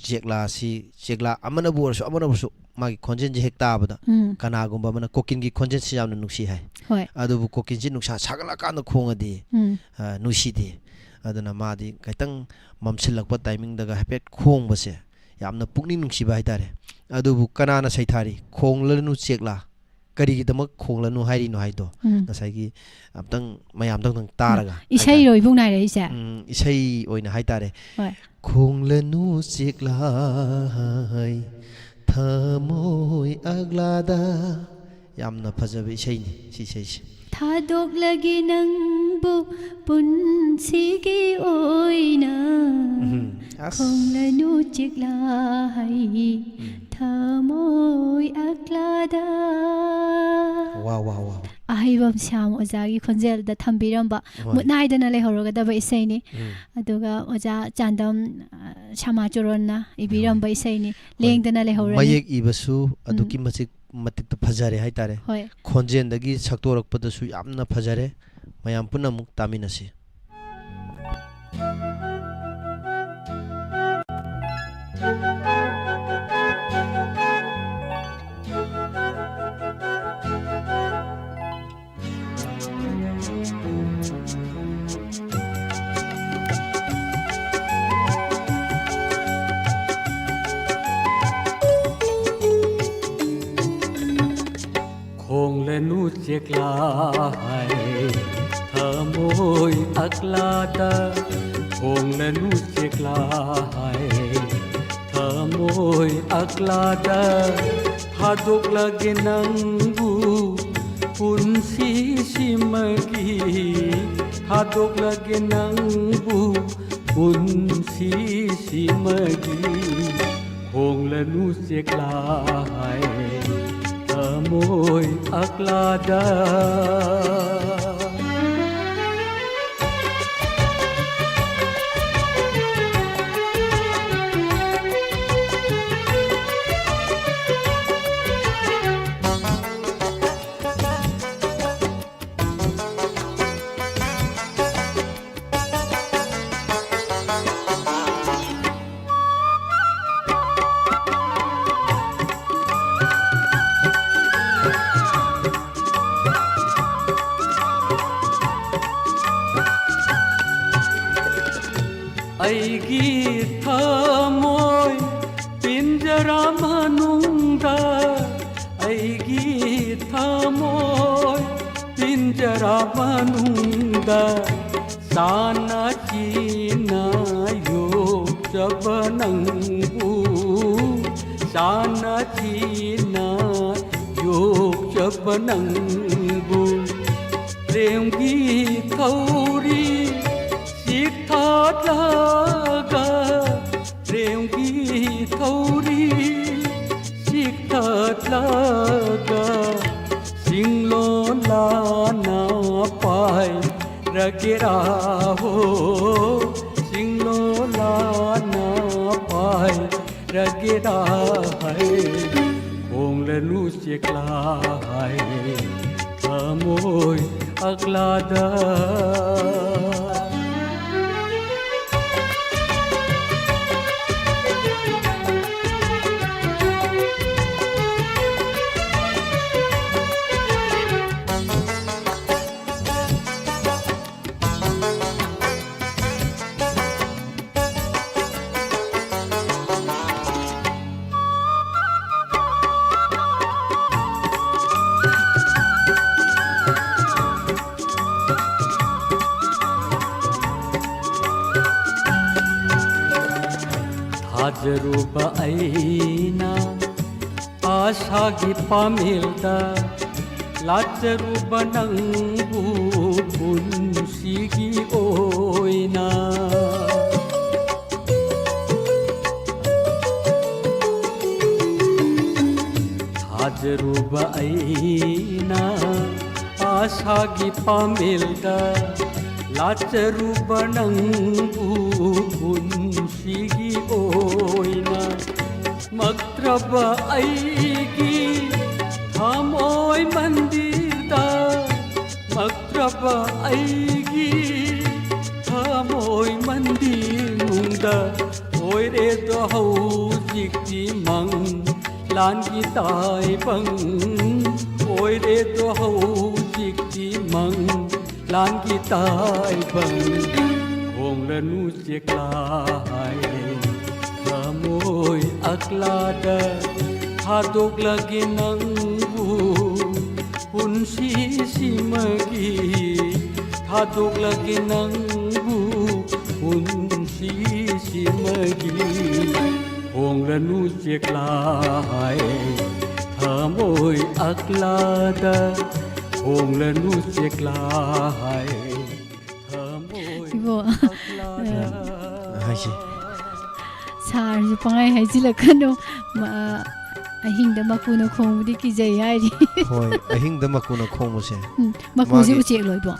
ꯆꯦꯛꯂꯥꯁꯤ, ꯆꯦꯛꯂꯥ ꯑꯃꯅꯕꯨ ꯑꯣꯏꯔꯁꯨ, ꯑꯃꯅꯕꯨ ꯑꯣꯏꯔꯁꯨ, ꯃꯥꯒꯤ ꯈꯣꯟꯖꯦꯜꯁꯦ ꯍꯦꯛ ꯇꯥꯕꯗ ꯎꯝ꯫ ꯀꯅꯥꯒꯨꯝꯕ ꯑꯃꯅ ꯀꯣꯀꯤꯜꯒꯤ ꯈꯣꯟꯖꯦꯜꯁꯤ ꯌꯥꯝꯅ ꯅꯨꯡꯁꯤ ꯍꯥꯏ꯫ ꯍꯣꯏ꯫ ꯑꯗꯨꯕꯨ ꯀꯣꯀꯤꯜꯁꯤ ꯅꯨꯡꯁꯥ ꯁꯥꯒꯠꯂꯀꯥꯟꯗ ꯈꯣꯡꯉꯗꯤ, ꯎꯝ꯫ ꯑ, ꯅꯨꯡꯁꯤꯗꯦ꯫ ꯑꯗꯨꯅ ꯃꯥꯗꯤ ꯈꯤꯇꯪ ꯃꯝꯁꯤꯜꯂꯛꯄ timingꯗꯒ ꯍꯥꯏꯐꯦꯠ ꯈꯣꯡꯕꯁꯦ ꯌꯥꯝꯅ ꯄꯨꯛꯅꯤꯡ ꯅꯨꯡꯁꯤꯕ ꯍꯥꯏꯇꯥꯔꯦ꯫ ꯑꯗꯨꯕꯨ ꯀꯅꯥꯅ ꯁꯩꯊꯥꯔꯤ? "ꯈꯣꯡꯂꯅꯨ ꯆꯦꯛꯂꯥ, ꯀꯔꯤꯒꯤꯗꯃꯛ ꯈꯣꯡꯂꯅꯨ ꯍꯥꯏꯔꯤꯅꯣ?" ꯍꯥꯏꯗꯣ ꯎꯝ꯫ ꯉꯁꯥꯏꯒꯤ ꯑꯝꯇꯪ ꯃꯌꯥꯝꯗꯪ ꯇꯥꯔꯒ ꯎꯝ꯫ ꯏꯁꯩꯔꯣ ꯏꯕꯨꯡ ꯅꯥꯏꯔꯛꯏꯁꯦ? ꯎꯝ, ꯏꯁꯩ ꯑꯣꯏꯅ ꯍꯥꯏꯇꯥꯔꯦ꯫ ꯍꯣꯏ꯫ "ꯈꯣꯡꯂꯅꯨ ꯆꯦꯛꯂꯥꯍꯩ ꯊꯃꯣꯏ ꯑꯒ꯭ꯂꯥꯗ", ꯌꯥꯝꯅ ꯐꯖꯕ ꯏꯁꯩꯅꯤ ꯁꯤ ꯏꯁꯩꯁꯦ꯫ ꯊꯥꯗꯣꯛꯂꯒꯦ ꯅꯪꯕꯨ ꯄꯨꯟꯁꯤꯒꯤ ꯑꯣꯏꯅ꯫ ꯎꯝ, ꯑꯁ꯫ ꯈꯣꯡꯂꯅꯨ ꯆꯦꯛꯂꯥꯍꯩ ꯎꯝ꯫ ꯊꯃꯣꯏ ꯑꯒ꯭ꯂꯥꯗ꯫ ꯋꯥ, ꯋꯥ, ꯋꯥ, ꯋꯥ꯫ ꯑꯍꯩꯕꯝ ꯁ꯭ꯌꯥꯝ ꯑꯣꯖꯥꯒꯤ ꯈꯣꯟꯖꯦꯜꯗ ꯊꯝꯕꯤꯔꯝꯕ ꯍꯣꯏ꯫ ꯃꯨꯠ ꯅꯥꯏꯗꯅ ꯂꯩꯍꯧꯔꯒꯗꯕ ꯏꯁꯩꯅꯤ꯫ ꯎꯝ꯫ ꯑꯗꯨꯒ ꯑꯣꯖꯥ ꯆꯥꯟꯗꯝ, ꯑ, ꯁꯃꯥ ꯆꯣꯔꯣꯟꯅ ꯏꯕꯤꯔꯝꯕ ꯏꯁꯩꯅꯤ꯫ ꯍꯣꯏ꯫ ꯂꯦꯡꯗꯅ ꯂꯩꯍꯧꯔꯅꯤ꯫ ꯃꯌꯦꯛ ꯏꯕꯁꯨ ꯑꯗꯨꯛꯀꯤ ꯎꯝ꯫ ꯃꯇꯤꯛ, ꯃꯇꯤꯛꯇ ꯐꯖꯔꯦ ꯍꯥꯏꯇꯥꯔꯦ꯫ ꯍꯣꯏ꯫ ꯈꯣꯟꯖꯦꯜꯗꯒꯤ ꯁꯛꯇꯣꯔꯛꯄꯗꯁꯨ ꯌꯥꯝꯅ ꯐꯖꯔꯦ꯫ ꯃꯌꯥꯝ ꯄꯨꯟꯅ ꯑꯃꯨꯛ ꯇꯥꯃꯤꯟꯅꯁꯤ꯫ ꯈꯣꯡꯂꯅꯨ ꯆꯦꯛꯂꯥꯍꯩ ꯊꯃꯣꯏ ꯑꯛꯂꯥꯗ, ꯈꯣꯡꯂꯅꯨ ꯆꯦꯛꯂꯥꯍꯩ ꯊꯃꯣꯏ ꯑꯛꯂꯥꯗ, ꯊꯥꯗꯣꯛꯂꯒꯦ ꯅꯪꯕꯨ ꯄꯨꯟꯁꯤꯁꯤꯃꯒꯤ, ꯊꯥꯗꯣꯛꯂꯒꯦ ꯅꯪꯕꯨ ꯄꯨꯟꯁꯤꯁꯤꯃꯒꯤ꯫ ꯈꯣꯡꯂꯅꯨ ꯆꯦꯛꯂꯥꯍꯩ ꯊꯃꯣꯏ ꯑꯛꯂꯥꯗ꯫ ꯑꯩꯒꯤ ꯊꯃꯣꯏ ꯄꯤꯟꯖꯔꯥ ꯃꯅꯨꯡꯗ, ꯑꯩꯒꯤ ꯊꯃꯣꯏ ꯄꯤꯟꯖꯔꯥ ꯃꯅꯨꯡꯗ, ꯆꯥꯟꯅ ꯆꯤꯟꯅ ꯌꯣꯛꯆꯕ ꯅꯪꯕꯨ, ꯆꯥꯟꯅ ꯆꯤꯟꯅ ꯌꯣꯛꯆꯕ ꯅꯪꯕꯨ, ꯄ꯭ꯔꯦꯝꯒꯤ ꯊꯧꯔꯤ ꯆꯤꯛꯊꯠꯂꯒ, ꯄ꯭ꯔꯦꯝꯒꯤ ꯊꯧꯔꯤ ꯆꯤꯛꯊꯠꯂꯒ, ꯆꯤꯡꯂꯣꯂꯥꯅ ꯄꯥꯏꯔꯒꯦꯔꯥ ꯍꯣ, ꯆꯤꯡꯂꯣꯂꯥꯅ ꯄꯥꯏꯔꯒꯦꯔꯥ ꯍꯥꯏ, ꯈꯣꯡꯂꯅꯨ ꯆꯦꯛꯂꯥ ꯍꯥꯏ, ꯊꯃꯣꯏ ꯑꯛꯂꯥꯗ꯫ ꯊꯥꯖꯔꯨꯕ ꯑꯩꯅ ꯑꯥꯁꯥꯒꯤ ꯄꯥꯃꯦꯜꯗ ꯂꯥꯠꯆꯔꯨꯕ ꯅꯪꯕꯨ ꯄꯨꯟꯁꯤꯒꯤ ꯑꯣꯏꯅ꯫ ꯊꯥꯖꯔꯨꯕ ꯑꯩꯅ ꯑꯥꯁꯥꯒꯤ ꯄꯥꯃꯦꯜꯗ ꯂꯥꯠꯆꯔꯨꯕ ꯅꯪꯕꯨ ꯄꯨꯟꯁꯤꯒꯤ ꯑꯣꯏꯅ꯫ ꯃꯛꯇ꯭ꯔꯕ ꯑꯩꯒꯤ ꯊꯃꯣꯏ ꯃꯟꯗꯤꯔꯗ, ꯃꯛꯇ꯭ꯔꯕ ꯑꯩꯒꯤ ꯊꯃꯣꯏ ꯃꯟꯗꯤꯔꯅꯨꯡꯗ ꯑꯣꯏꯔꯦꯗꯣ ꯍꯧꯖꯤꯛꯇꯤ ꯃꯪ ꯂꯥꯟꯒꯤ ꯇꯥꯏꯕꯪ ꯑꯣꯏꯔꯦꯗꯣ ꯍꯧꯖꯤꯛꯇꯤ ꯃꯪ ꯂꯥꯟꯒꯤ ꯇꯥꯏꯕꯪ꯫ ꯍꯣꯡꯂꯅꯨ ꯆꯦꯛꯂꯥ ꯍꯥꯏ, ꯊꯃꯣꯏ ꯑꯀꯂꯥꯗ ꯊꯥꯗꯣꯛꯂꯒꯦ ꯅꯪꯕꯨ, ꯄꯨꯟꯁꯤꯁꯤꯃꯒꯤ ꯊꯥꯗꯣꯛꯂꯒꯦ ꯅꯪꯕꯨ, ꯄꯨꯟꯁꯤꯁꯤꯃꯒꯤ꯫ ꯍꯣꯡꯂꯅꯨ ꯆꯦꯛꯂꯥ ꯍꯥꯏ, ꯊꯃꯣꯏ ꯑꯀꯂꯥꯗ ꯍꯣꯡꯂꯅꯨ ꯆꯦꯛꯂꯥ ꯍꯥꯏ꯫ ꯏꯕꯣ, ꯍꯥꯏꯁꯤ꯫ ꯁꯥꯔꯁꯨ ꯄꯪꯍꯥꯏ ꯍꯥꯏꯖꯤꯜꯂꯛꯀꯅꯨ꯫ ꯃ-, ꯑꯍꯤꯡꯗ ꯃꯀꯨꯅ ꯈꯣꯡꯕꯗꯤ ꯀꯤꯖꯩ ꯍꯥꯏꯔꯤ꯫ ꯍꯣꯏ, ꯑꯍꯤꯡꯗ ꯃꯀꯨꯅ ꯈꯣꯡꯕꯁꯦ꯫ ꯎꯝ, ꯃꯀꯨꯁꯦ ꯃꯥꯒꯤ ꯎꯆꯦꯛ ꯂꯣꯏꯕꯣ? ꯑ,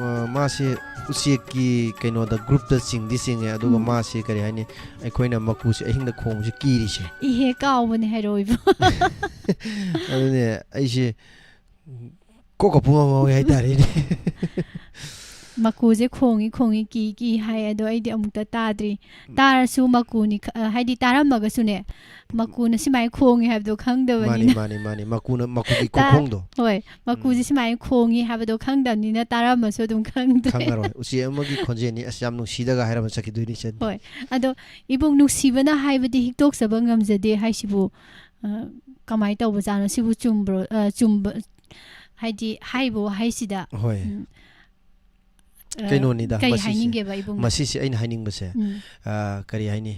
ꯑ, ꯃꯥꯁꯦ ꯎꯆꯦꯛꯀꯤ ꯀꯩꯅꯣꯗ, ꯒ꯭ꯔꯨꯞꯇ ꯆꯤꯡꯗꯤ ꯆꯤꯡꯉꯦ, ꯑꯗꯨꯒ ꯎꯝ꯫ ꯃꯥꯁꯦ ꯀꯔꯤ ꯍꯥꯏꯅꯤ, ꯑꯩꯈꯣꯏꯅ ꯃꯀꯨꯁꯦ ꯑꯍꯤꯡꯗ ꯈꯣꯡꯕꯁꯦ ꯀꯤꯔꯤꯁꯦ꯫ ꯏꯍꯦ, ꯀꯥꯎꯕꯅꯦ ꯍꯥꯏꯔꯛꯑꯣ ꯏꯕꯣ꯫ ꯑꯗꯨꯅꯦ ꯑꯩꯁꯦ ꯀꯣꯛꯀ ꯄꯨꯡꯉꯥꯎ ꯉꯥꯎꯏ ꯍꯥꯏꯇꯥꯔꯦꯅꯦ꯫ ꯃꯀꯨꯁꯦ ꯈꯣꯡꯉꯤ ꯈꯣꯡꯉꯤ ꯀꯤ ꯀꯤ ꯍꯥꯏ, ꯑꯗꯣ ꯑꯩꯗꯤ ꯑꯃꯨꯛꯇ ꯇꯥꯗ꯭ꯔꯤ꯫ ꯇꯥꯔꯁꯨ ꯃꯀꯨꯅꯤ ꯈ-, ꯑ, ꯍꯥꯏꯗꯤ ꯇꯥꯔꯝꯃꯒꯁꯨꯅꯦ, ꯃꯀꯨꯅ ꯁꯨꯃꯥꯏꯅ ꯈꯣꯡꯉꯤ ꯍꯥꯏꯕꯗꯣ ꯃꯥꯅꯤ, ꯈꯪꯗꯕꯅꯤꯅ꯫ ꯃꯥꯅꯤ, ꯃꯥꯅꯤ꯫ ꯃꯀꯨꯅ, ꯃꯀꯨꯒꯤ ꯇꯥ-, ꯈꯣꯡꯈꯣꯡꯗꯣ꯫ ꯍꯣꯏ, ꯃꯀꯨꯁꯦ ꯎꯝ꯫ ꯁꯨꯃꯥꯏꯅ ꯈꯣꯡꯉꯤ ꯍꯥꯏꯕꯗꯣ ꯈꯪꯗꯕꯅꯤꯅ ꯇꯥꯔꯝꯃꯁꯨ ꯑꯗꯨꯝ ꯈꯪꯗ꯭ꯔꯦ꯫ ꯈꯪꯉꯔꯣꯏ꯫ ꯎꯆꯦꯛ ꯑꯃꯒꯤ ꯈꯣꯟꯖꯦꯜꯅꯤ, "ꯑꯁ, ꯌꯥꯝ ꯅꯨꯡꯁꯤꯗꯒ" ꯍꯥꯏꯔꯝꯃ ꯆꯠꯈꯤꯗꯣꯏꯅꯤ ꯏꯆꯟ꯫ ꯍꯣꯏ꯫ ꯑꯗꯣ ꯏꯕꯨꯡ, ꯅꯨꯡꯁꯤꯕꯅ ꯍꯥꯏꯕꯗꯤ ꯍꯤꯛꯇꯣꯛꯆꯕ ꯉꯝꯖꯗꯦ ꯍꯥꯏꯁꯤꯕꯨ, ꯑ, ꯀꯃꯥꯏꯅ ꯇꯧꯕꯖꯥꯠꯅꯣ? ꯁꯤꯕꯨ ꯆꯨꯝꯕ꯭ꯔꯣ? ꯑ, ꯆꯨꯝꯕ, ꯍꯥꯏꯗꯤ ꯍꯥꯏꯔꯤꯕ ꯋꯥꯍꯩꯁꯤꯗ, ꯍꯣꯏ꯫ ꯎꯝ, ꯑ, ꯀꯩꯅꯣꯅꯤꯗ, ꯀꯩ ꯃꯁꯤꯁꯦ꯫ ꯍꯥꯏꯅꯤꯡꯒꯦꯕ ꯏꯕꯨꯡ? ꯃꯁꯤꯁꯦ ꯑꯩꯅ ꯍꯥꯏꯅꯤꯡꯕꯁꯦ, ꯎꯝ꯫ ꯑ, ꯀꯔꯤ ꯍꯥꯏꯅꯤ?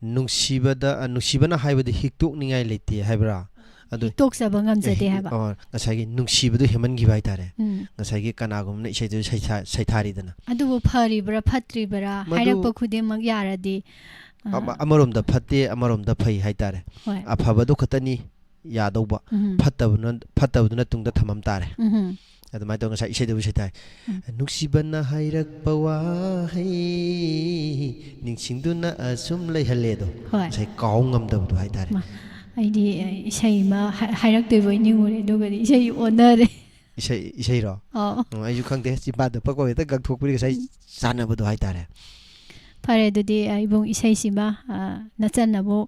ꯅꯨꯡꯁꯤꯕꯗ, ꯑ, ꯅꯨꯡꯁꯤꯕꯅ ꯍꯥꯏꯕꯗꯤ ꯍꯤꯛꯇꯣꯛꯅꯤꯡꯉꯥꯏ ꯂꯩꯇꯦ ꯍꯥꯏꯕ꯭ꯔꯥ? ꯑꯗꯨ ꯍꯤꯛꯇꯣꯛꯆꯕ ꯉꯝꯖꯗꯦ ꯍꯤ-, ꯍꯥꯏꯕ꯫ ꯑ, ꯉꯁꯥꯏꯒꯤ ꯅꯨꯡꯁꯤꯕꯗꯨ ꯍꯦꯟꯃꯟꯈꯤꯕ ꯍꯥꯏꯇꯥꯔꯦ꯫ ꯎꯝ꯫ ꯉꯁꯥꯏꯒꯤ ꯀꯅꯥꯒꯨꯝꯕꯅ ꯏꯁꯩꯗꯨ ꯁꯩꯊꯥ-, ꯁꯩꯊꯥꯔꯤꯗꯅ꯫ ꯑꯗꯨꯕꯨ ꯐꯔꯤꯕ꯭ꯔꯥ ꯐꯠꯇ꯭ꯔꯤꯕ꯭ꯔꯥ ꯃꯗꯨ ꯍꯥꯏꯔꯛꯄ ꯈꯨꯗꯤꯡꯃꯛ ꯌꯥꯔꯗꯤ, ꯑ, ꯑꯃ-, ꯑꯃꯔꯣꯝꯗ ꯐꯠꯇꯦ, ꯑꯃꯔꯣꯝꯗ ꯐꯩ ꯍꯥꯏꯇꯥꯔꯦ꯫ ꯍꯣꯏ꯫ ꯑꯐꯕꯗꯨ ꯈꯛꯇꯅꯤ ꯌꯥꯗꯧꯕ, ꯎꯝ꯫ ꯐꯠꯇꯕꯅ, ꯐꯠꯇꯕꯗꯨꯅ ꯇꯨꯡꯗ ꯊꯝꯃꯝ ꯇꯥꯔꯦ꯫ ꯎꯝ꯫ ꯑꯗꯨꯃꯥꯏꯅ ꯇꯧꯔꯒ ꯉꯁꯥꯏ ꯏꯁꯩꯗꯕꯨ ꯏꯁꯩ ꯇꯥꯏ꯫ ꯎꯝ꯫ "ꯅꯨꯡꯁꯤꯕꯅ ꯍꯥꯏꯔꯛꯄ ꯋꯥꯍꯩ, ꯅꯤꯡꯁꯤꯡꯗꯨꯅ ꯑꯁꯨꯝ ꯂꯩꯍꯜꯂꯦꯗꯣ"꯫ ꯍꯣꯏ꯫ ꯉꯁꯥꯏ ꯀꯥꯎ ꯉꯝꯗꯕꯗꯣ ꯍꯥꯏꯇꯥꯔꯦ꯫ ꯃꯥ, ꯑꯩꯗꯤ, ꯑ, ꯏꯁꯩ ꯑꯃ ꯍꯥꯏ-, ꯍꯥꯏꯔꯛꯇꯣꯏꯕꯣꯏ ꯅꯤꯡꯉꯨꯔꯦ, ꯑꯗꯨꯒꯗꯤ ꯏꯁꯩ ꯑꯣꯟꯅꯔꯦ꯫ ꯏꯁꯩ, ꯏꯁꯩꯔꯣ? ꯑꯣ꯫ ꯎꯝ, ꯑꯩꯁꯨ ꯈꯪꯗꯦ, ꯆꯤꯝꯕꯥꯟꯗ ꯄꯛꯄ ꯍꯦꯛꯇ ꯉꯪꯊꯣꯛꯄꯅꯤ ꯉꯁꯥꯏ ꯆꯥꯟꯅꯕꯗꯣ ꯍꯥꯏꯇꯥꯔꯦ꯫ ꯐꯔꯦ, ꯑꯗꯨꯗꯤ, ꯑ, ꯏꯕꯨꯡ, ꯏꯁꯩꯁꯤꯃ, ꯑ, ꯅꯆꯟꯅ ꯑꯃꯨꯛ,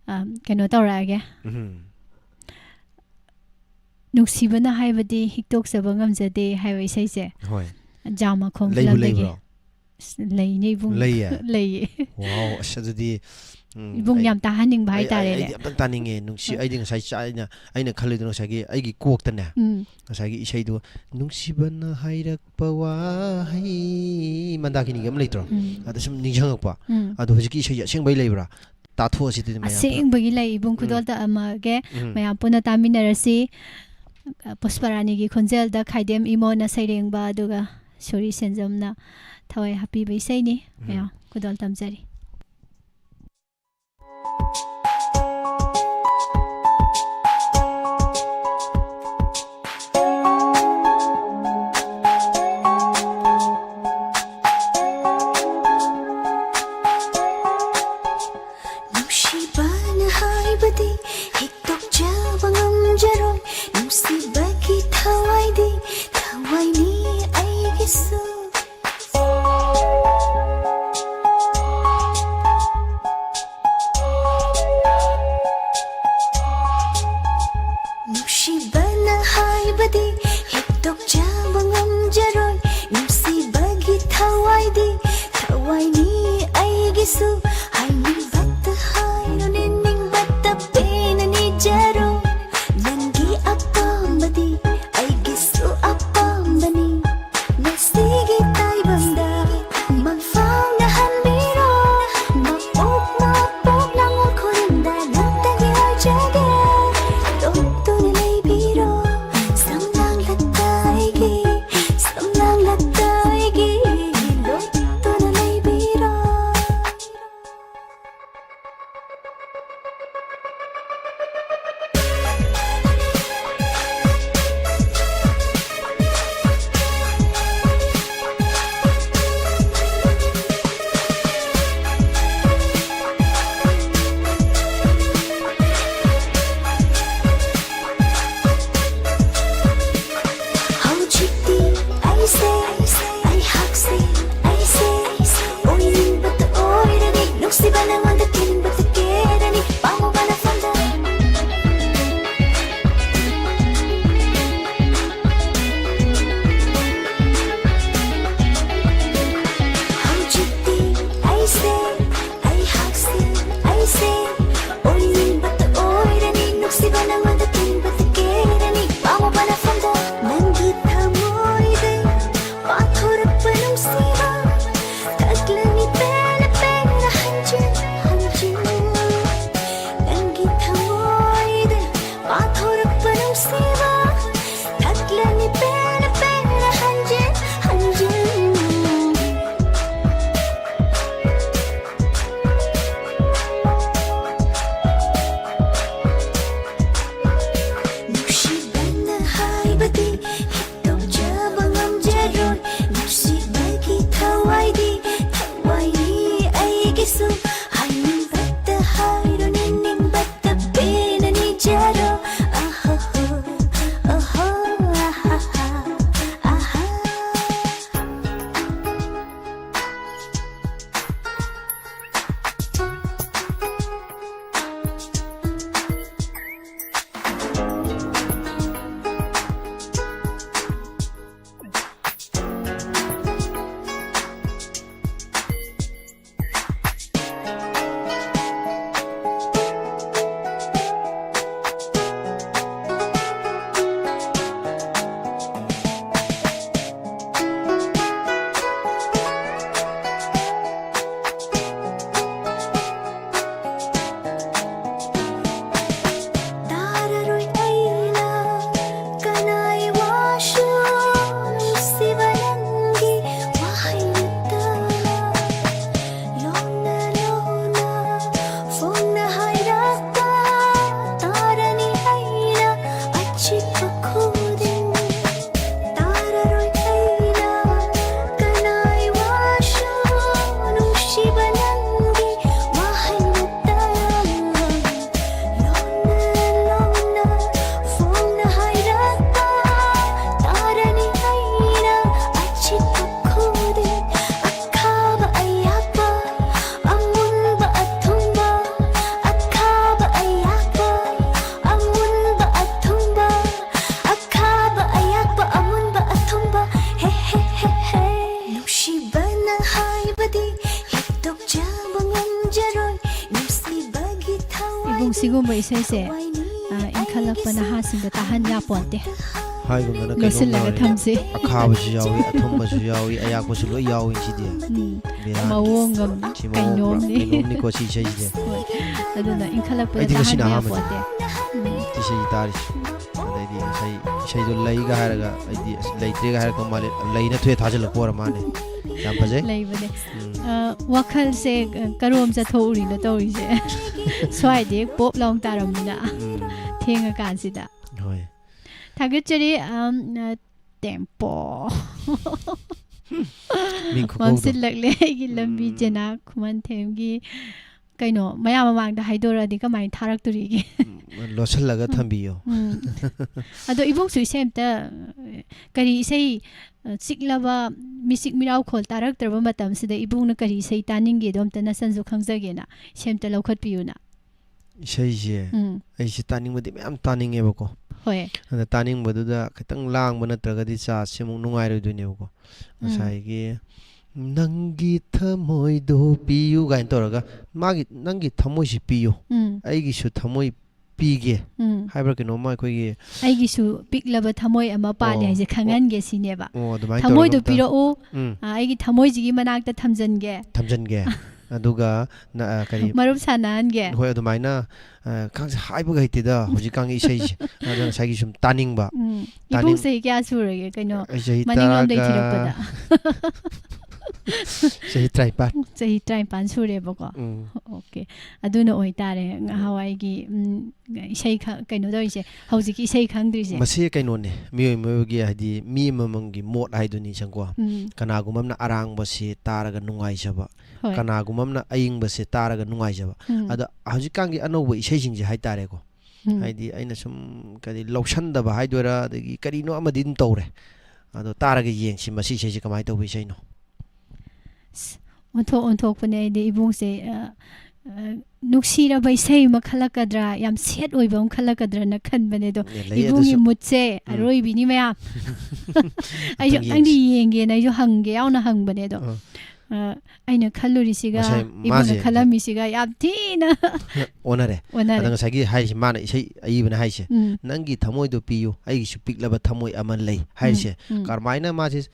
ꯑ, ꯀꯩꯅꯣ ꯇꯧꯔꯛꯑꯒꯦ꯫ ꯎꯝ꯫ "ꯅꯨꯡꯁꯤꯕꯅ ꯍꯥꯏꯕꯗꯤ ꯍꯤꯛꯇꯣꯛꯆꯕ ꯉꯝꯖꯗꯦ" ꯍꯥꯏꯕ ꯏꯁꯩꯁꯦ꯫ ꯍꯣꯏ꯫ ꯖꯥꯃꯈꯣꯡ ꯂꯩꯕꯨ ꯐꯤꯂꯝꯗꯒꯤ꯫ ꯂꯩꯕ꯭ꯔꯣ? ꯑꯁ, ꯂꯩꯅꯦ, ꯏꯕꯨꯡ꯫ ꯂꯩꯌꯦ? ꯂꯩꯌꯦ꯫ Wow, ꯑꯁ, ꯑꯗꯨꯗꯤ, ꯎꯝ, ꯏꯕꯨꯡ ꯑꯩ- ꯌꯥꯝ ꯇꯥꯍꯟꯅꯤꯡꯕ ꯑꯩ- ꯍꯥꯏꯇꯥꯔꯦꯅꯦ꯫ ꯑꯩꯗꯤ ꯑꯝꯇꯪ ꯇꯥꯅꯤꯡꯉꯦ꯫ ꯅꯨꯡꯁꯤ, ꯑ. ꯑꯩꯗꯤ ꯉꯁꯥꯏ ꯆꯥ-, ꯑꯩꯅ, ꯑꯩꯅ ꯈꯜꯂꯤꯗꯣ ꯉꯁꯥꯏꯒꯤ ꯑꯩꯒꯤ ꯀꯣꯛꯇꯅꯦ, ꯎꯝ, ꯉꯁꯥꯏꯒꯤ ꯏꯁꯩꯗꯣ, "ꯅꯨꯡꯁꯤꯕꯅ ꯍꯥꯏꯔꯛꯄ ꯋꯥꯍꯩ", ꯃꯟꯗꯥꯀꯤꯅꯤꯒꯤ ꯑꯃ ꯂꯩꯇ꯭ꯔꯣ? ꯎꯝ, ꯑꯗ ꯁꯨꯝ ꯅꯤꯡꯁꯤꯡꯉꯛꯄ꯫ ꯎꯝ꯫ ꯑꯗꯣ ꯍꯧꯖꯤꯛꯀꯤ ꯏꯁꯩꯁꯦ ꯑꯁꯦꯡꯕꯩ ꯂꯩꯕ꯭ꯔꯥ? ꯇꯥꯊꯣꯛꯑꯁꯤ ꯑꯗꯨꯗꯤ ꯃꯌꯥꯝ ꯄꯨꯂꯞ꯫ ꯑꯁꯦꯡꯕꯒꯤ ꯂꯩ, ꯏꯕꯨꯡ꯫ ꯎꯝ. ꯈꯨꯗꯣꯜꯇꯝ ꯑꯃꯒꯦ꯫ ꯎꯝ. ꯃꯌꯥꯝ ꯄꯨꯟꯅ ꯇꯥꯃꯤꯟꯅꯔꯁꯤ꯫ ꯄꯨꯁꯄꯔꯥꯅꯤꯒꯤ ꯈꯣꯟꯖꯦꯜꯗ ꯈꯥꯏꯗꯦꯝ ꯏꯃꯣꯅ ꯁꯩꯔꯦꯡꯕ, ꯑꯗꯨꯒ ꯁꯣꯔꯤ ꯁꯦꯟꯖꯝꯅ ꯊꯋꯥꯏ ꯍꯥꯞꯄꯤꯕ ꯏꯁꯩꯅꯤ꯫ ꯎꯝ. ꯃꯌꯥꯝ ꯈꯨꯗꯣꯜ ꯇꯝꯖꯔꯤ꯫ ꯅꯨꯡꯁꯤꯕꯅ ꯍꯥꯏꯕꯗꯤ ꯍꯦꯛꯇꯣꯛꯆꯕ ꯉꯝꯖꯔꯣꯏ꯫ ꯅꯨꯡꯁꯤꯕꯒꯤ ꯊꯋꯥꯏꯗꯤ ꯊꯋꯥꯏꯅꯤ ꯑꯩꯒꯤꯁꯨ꯫ ꯅꯨꯡꯁꯤꯕꯅ ꯍꯥꯏꯕꯗꯤ ꯍꯦꯛꯇꯣꯛꯆꯕ ꯉꯝꯖꯔꯣꯏ꯫ ꯅꯨꯡꯁꯤꯕꯒꯤ ꯊꯋꯥꯏꯗꯤ ꯊꯋꯥꯏꯅꯤ ꯑꯩꯒꯤꯁꯨ꯫ ꯍꯥꯏꯅꯤꯡꯕꯇ ꯍꯥꯏꯔꯣ, ꯅꯤꯡꯅꯤꯡꯕꯇ ꯄꯦꯟꯅ ꯅꯤꯖꯔꯣ꯫ ꯅꯪꯒꯤ ꯑꯄꯥꯝꯕꯗꯤ ꯑꯩꯒꯤꯁꯨ ꯑꯄꯥꯝꯕꯅꯤ꯫ ꯉꯁꯤꯒꯤ ꯁꯤꯒꯨꯝꯕ ꯏꯁꯩꯁꯦ, ꯑ, ꯏꯟꯈꯠꯂꯛꯄ ꯅꯍꯥꯁꯤꯡꯗ ꯇꯥꯍꯟ ꯌꯥꯄꯣꯟꯇꯦ꯫ ꯍꯥꯏꯒꯨꯝꯗꯅ ꯀꯩꯅꯣꯝ ꯂꯣꯠꯁꯤꯜꯂꯒ ꯌꯥꯎꯔꯦ꯫ ꯊꯝꯁꯤ꯫ ꯑꯈꯥꯕꯁꯨ ꯌꯥꯎꯏ, ꯑꯊꯨꯝꯕꯁꯨ ꯌꯥꯎꯏ, ꯑꯌꯥꯛꯄꯁꯨ ꯂꯣꯏ ꯌꯥꯎꯏ ꯁꯤꯗꯤ꯫ ꯎꯝ, ꯕꯦꯔꯥꯅꯤ꯫ ꯃꯑꯣꯡ ꯑꯃꯅꯤ, ꯁꯤ ꯃꯑꯣꯡ ꯀꯩꯅꯣꯝꯅꯤ꯫ ꯀꯩꯅꯣꯝꯅꯤꯀꯣ ꯁꯤ ꯏꯁꯩꯁꯤꯗꯤ꯫ ꯍꯣꯏ꯫ ꯑꯗꯨꯅ ꯏꯟꯈꯠꯂꯛꯄꯗ ꯑꯩꯗꯤ ꯉꯁꯤꯅ ꯇꯥꯍꯟꯕ ꯑꯍꯥꯟꯕꯅꯤ꯫ ꯌꯥꯄꯣꯟꯇꯦ꯫ ꯎꯝ꯫ ꯏꯁꯩ ꯇꯥꯔꯤꯁꯦ꯫ ꯑꯗꯩꯗꯤ ꯉꯁꯥꯏ ꯏꯁꯩꯗꯣ ꯂꯩꯒ ꯍꯥꯏꯔꯒ ꯑꯩꯗꯤ ꯑꯁ ꯂꯩꯇ꯭ꯔꯦꯒ ꯍꯥꯏꯔꯛꯇꯧ ꯃꯥꯜꯂꯦ꯫ ꯂꯩꯅ ꯊꯣꯛꯑꯦ ꯊꯥꯖꯤꯜꯂꯛꯄ ꯑꯣꯏꯔ ꯃꯥꯜꯂꯦ꯫ ꯌꯥꯝ ꯐꯖꯩ꯫ ꯂꯩꯕꯅꯦ꯫ ꯎꯝ꯫ ꯑ, ꯋꯥꯈꯜꯁꯦ, ꯑ, ꯀꯔꯣꯝ ꯆꯠꯊꯣꯛꯎꯔꯤꯅꯣ ꯇꯧꯔꯤꯁꯦ? ꯁ꯭ꯋꯥꯏꯗꯤ ꯄꯣꯞ ꯂꯥꯎ ꯇꯥꯔꯝꯃꯤꯅ꯫ ꯎꯝ꯫ ꯊꯦꯡꯉꯀꯥꯟꯁꯤꯗ꯫ ꯍꯣꯏ꯫ ꯊꯥꯒꯠꯆꯔꯤ, ꯑꯝ, ꯑ, ꯇꯦꯝꯄꯣ꯫ ꯃꯤꯡ ꯈꯨꯀꯧꯗꯣ꯫ ꯃꯥꯡꯁꯤꯜꯂꯛꯂꯦ ꯑꯩꯒꯤ ꯂꯝꯕꯤ, ꯎꯝ꯫ ꯖꯦꯅꯥ ꯈꯨꯃꯟꯊꯦꯝꯒꯤ꯫ ꯀꯩꯅꯣ, ꯃꯌꯥꯝ ꯃꯃꯥꯡꯗ ꯍꯥꯏꯗꯣꯔꯛꯑꯗꯤ ꯀꯃꯥꯏꯅ ꯊꯥꯔꯛꯇꯣꯔꯤꯒꯦ? ꯎꯝ, ꯂꯣꯠꯁꯤꯜꯂꯒ ꯊꯝꯕꯤꯌꯣ꯫ ꯎꯝ꯫ ꯑꯗꯣ ꯏꯕꯨꯡꯁꯨ ꯏꯁꯩ ꯑꯝꯇ, ꯀꯔꯤ ꯏꯁꯩ, ꯑ, ꯆꯤꯛꯂꯕ ꯃꯤꯆꯤꯛ ꯃꯤꯔꯥꯎꯈꯣꯜ ꯇꯥꯔꯛꯇ꯭ꯔꯕ ꯃꯇꯝꯁꯤꯗ ꯏꯕꯨꯡꯅ ꯀꯔꯤ ꯏꯁꯩ ꯇꯥꯅꯤꯡꯒꯦꯗꯣ ꯑꯝꯇ ꯅꯆꯟꯁꯨ ꯈꯪꯖꯒꯦꯅ ꯏꯁꯩ ꯑꯝꯇ ꯂꯧꯈꯠꯄꯤꯌꯨꯅ꯫ ꯏꯁꯩꯁꯦ ꯎꯝ꯫ ꯑꯩꯁꯦ ꯇꯥꯅꯤꯡꯕꯗꯤ ꯃꯌꯥꯝ ꯇꯥꯅꯤꯡꯉꯦꯕꯀꯣ꯫ ꯍꯣꯏ꯫ ꯑꯗ ꯇꯥꯅꯤꯡꯕꯗꯨꯗ ꯈꯤꯇꯪ ꯂꯥꯡꯕ ꯅꯠꯇ꯭ꯔꯒꯗꯤ ꯆꯥꯁꯦ ꯑꯃꯨꯛ ꯅꯨꯡꯉꯥꯏꯔꯣꯏꯗꯣꯏꯅꯦꯕꯀꯣ꯫ ꯎꯝ꯫ ꯉꯁꯥꯏꯒꯤ "ꯅꯪꯒꯤ ꯊꯃꯣꯏꯗꯣ ꯄꯤꯌꯨ" ꯀꯥꯏꯅ ꯇꯧꯔꯒ, ꯃꯥꯒꯤ "ꯅꯪꯒꯤ ꯊꯃꯣꯏꯁꯤ ꯄꯤꯌꯨ, ꯎꯝ꯫ ꯑꯩꯒꯤꯁꯨ ꯊꯃꯣꯏ ꯄꯤꯒꯦ" ꯎꯝ꯫ ꯍꯥꯏꯕ꯭ꯔꯥ ꯀꯩꯅꯣꯝꯃ ꯑꯩꯈꯣꯏꯒꯤ꯫ "ꯑꯩꯒꯤꯁꯨ ꯄꯤꯛꯂꯕ ꯊꯃꯣꯏ ꯑꯃ ꯄꯥꯜꯂꯤ" ꯑꯣ, ꯍꯥꯏꯁꯦ ꯑꯣ꯫ ꯈꯪꯍꯟꯒꯦ ꯁꯤꯅꯦꯕ꯫ ꯑꯣ, ꯑꯗꯨꯃꯥꯏꯅ "ꯊꯃꯣꯏꯗꯣ ꯇꯧꯔꯒ ꯑꯝꯇ ꯄꯤꯔꯛꯎ, ꯎꯝ꯫ ꯑ, ꯑꯩꯒꯤ ꯊꯃꯣꯏꯁꯤꯒꯤ ꯃꯅꯥꯛꯇ ꯊꯝꯖꯟꯒꯦ꯫ ꯊꯝꯖꯟꯒꯦ꯫ ꯑꯗꯨꯒ ꯅ-, ꯑ, ꯀꯔꯤ? ꯃꯔꯨꯞ ꯁꯥꯟꯅꯍꯟꯒꯦ꯫ ꯍꯣꯏ, ꯑꯗꯨꯃꯥꯏꯅ, ꯑ, ꯈꯪꯗꯦ, ꯍꯥꯏꯕꯒ ꯍꯩꯇꯦꯗ ꯍꯧꯖꯤꯛꯀꯥꯟꯒꯤ ꯏꯁꯩꯁꯦ꯫ ꯑꯗꯣ ꯉꯁꯥꯏꯒꯤ ꯁꯨꯝ ꯇꯥꯅꯤꯡꯕ꯫ ꯎꯝ꯫ ꯇꯥꯅꯤꯡ- ꯏꯕꯨꯡ ꯆꯍꯤ ꯀꯌꯥ ꯁꯨꯔꯒꯦ? ꯀꯩꯅꯣ, ꯑꯩ ꯆꯍꯤ ꯃꯅꯤꯡꯂꯣꯝꯗꯩ ꯇꯔꯥꯒ ꯊꯤꯔꯛꯄꯗ꯫ ꯆꯍꯤ ꯇꯔꯥꯅꯤꯄꯥꯟ꯫ ꯆꯍꯤ ꯇꯔꯥꯅꯤꯄꯥꯟ ꯁꯨꯔꯦꯕꯀꯣ꯫ ꯎꯝ꯫ ꯑꯣꯀꯦ꯫ ꯑꯗꯨꯅ ꯑꯣꯏꯇꯥꯔꯦ ꯉꯍꯥꯟꯋꯥꯏꯒꯤ, ꯎꯝ, ꯏꯁꯩ ꯈ-, ꯀꯩꯅꯣ ꯇꯧꯔꯤꯁꯦ, ꯍꯧꯖꯤꯛꯀꯤ ꯏꯁꯩ ꯈꯪꯗ꯭ꯔꯤꯁꯦ꯫ ꯃꯁꯤ ꯀꯩꯅꯣꯅꯦ, ꯃꯤꯑꯣꯏ ꯃꯤꯑꯣꯏꯕꯒꯤ, ꯍꯥꯏꯗꯤ, ꯃꯤ ꯑꯃꯃꯝꯒꯤ ꯃꯣꯠ ꯍꯥꯏꯗꯨꯅꯤ, ꯁꯪꯀꯣ꯫ ꯎꯝ꯫ ꯀꯅꯥꯒꯨꯝꯕ ꯑꯃꯅ ꯑꯔꯥꯡꯕꯁꯤ ꯇꯥꯔꯒ ꯅꯨꯡꯉꯥꯏꯖꯕ, ꯍꯣꯏ꯫ ꯀꯅꯥꯒꯨꯝꯕ ꯑꯃꯅ ꯑꯏꯪꯕꯁꯦ ꯇꯥꯔꯒ ꯅꯨꯡꯉꯥꯏꯖꯕ꯫ ꯎꯝ꯫ ꯑꯗ ꯍꯧꯖꯤꯛꯀꯥꯟꯒꯤ ꯑꯅꯧꯕ ꯏꯁꯩꯁꯤꯡꯁꯦ ꯍꯥꯏꯇꯥꯔꯦꯀꯣ꯫ ꯎꯝ꯫ ꯍꯥꯏꯗꯤ ꯑꯩꯅ ꯁꯨꯝ ꯀꯔꯤ ꯂꯧꯁꯟꯗꯕ ꯍꯥꯏꯗꯣꯏꯔꯥ, ꯑꯗꯒꯤ ꯀꯔꯤꯅꯣ ꯑꯃꯗꯤ ꯑꯗꯨꯝ ꯇꯧꯔꯦ꯫ ꯑꯗꯣ ꯇꯥꯔꯒ ꯌꯦꯡꯁꯤ ꯃꯁꯤ ꯏꯁꯩꯁꯦ ꯀꯃꯥꯏꯅ ꯇꯧꯕ ꯏꯁꯩꯅꯣ꯫ ꯑꯁ, ꯑꯣꯟꯊꯣꯛ ꯑꯣꯟꯊꯣꯛꯄꯅꯦ ꯑꯩꯗꯤ ꯏꯕꯨꯡꯁꯦ, ꯑ, ꯑ, ꯅꯨꯡꯁꯤꯔꯕ ꯏꯁꯩ ꯑꯃ ꯈꯜꯂꯛꯀꯗ꯭ꯔꯥ, ꯌꯥꯝ sad ꯑꯣꯏꯕ ꯑꯃ ꯈꯜꯂꯛꯀꯗ꯭ꯔꯥꯅ ꯈꯟꯕꯅꯦ ꯑꯗꯣ꯫ ꯑꯦ, ꯂꯩꯌꯦ ꯏꯕꯨꯡꯒꯤ ꯑꯗꯨꯁꯨ꯫ Moodꯁꯦ ꯎꯝ꯫ ꯑꯔꯣꯏꯕꯤꯅꯤ ꯃꯌꯥꯝ꯫ ꯑꯩꯁꯨ ꯑꯝꯇꯪ ꯑꯝꯇꯪꯗꯤ ꯌꯦꯡꯁꯤ꯫ ꯌꯦꯡꯒꯦꯅ ꯑꯩꯁꯨ ꯍꯪꯒꯦ ꯌꯥꯎꯅ ꯍꯪꯕꯅꯦ ꯑꯗꯣ꯫ ꯑꯥ꯫ ꯑ, ꯑꯩꯅ ꯈꯜꯂꯨꯔꯤꯁꯤꯒ ꯉꯁꯥꯏ ꯏꯕꯨꯡꯅ ꯃꯥꯁꯦ ꯈꯜꯂꯝꯃꯤꯁꯤꯒ ꯌꯥꯝ ꯊꯤꯅ ꯑꯣꯟꯅꯔꯦ꯫ ꯑꯣꯟꯅꯔꯦ꯫ ꯑꯗ ꯉꯁꯥꯏꯒꯤ ꯍꯥꯏꯔꯤꯁꯤ, ꯃꯥꯅ, ꯏꯁꯩ ꯑꯏꯕꯅ ꯍꯥꯏꯁꯦ, ꯎꯝ꯫ "ꯅꯪꯒꯤ ꯊꯃꯣꯏꯗꯣ ꯄꯤꯌꯨ, ꯑꯩꯒꯤꯁꯨ ꯄꯤꯛꯂꯕ ꯊꯃꯣꯏ ꯑꯃ ꯂꯩ" ꯍꯥꯏꯔꯤꯁꯦ, ꯎꯝ, ꯎꯝ꯫ ꯀꯔꯝꯍꯥꯏꯅ ꯃꯥꯁꯦ,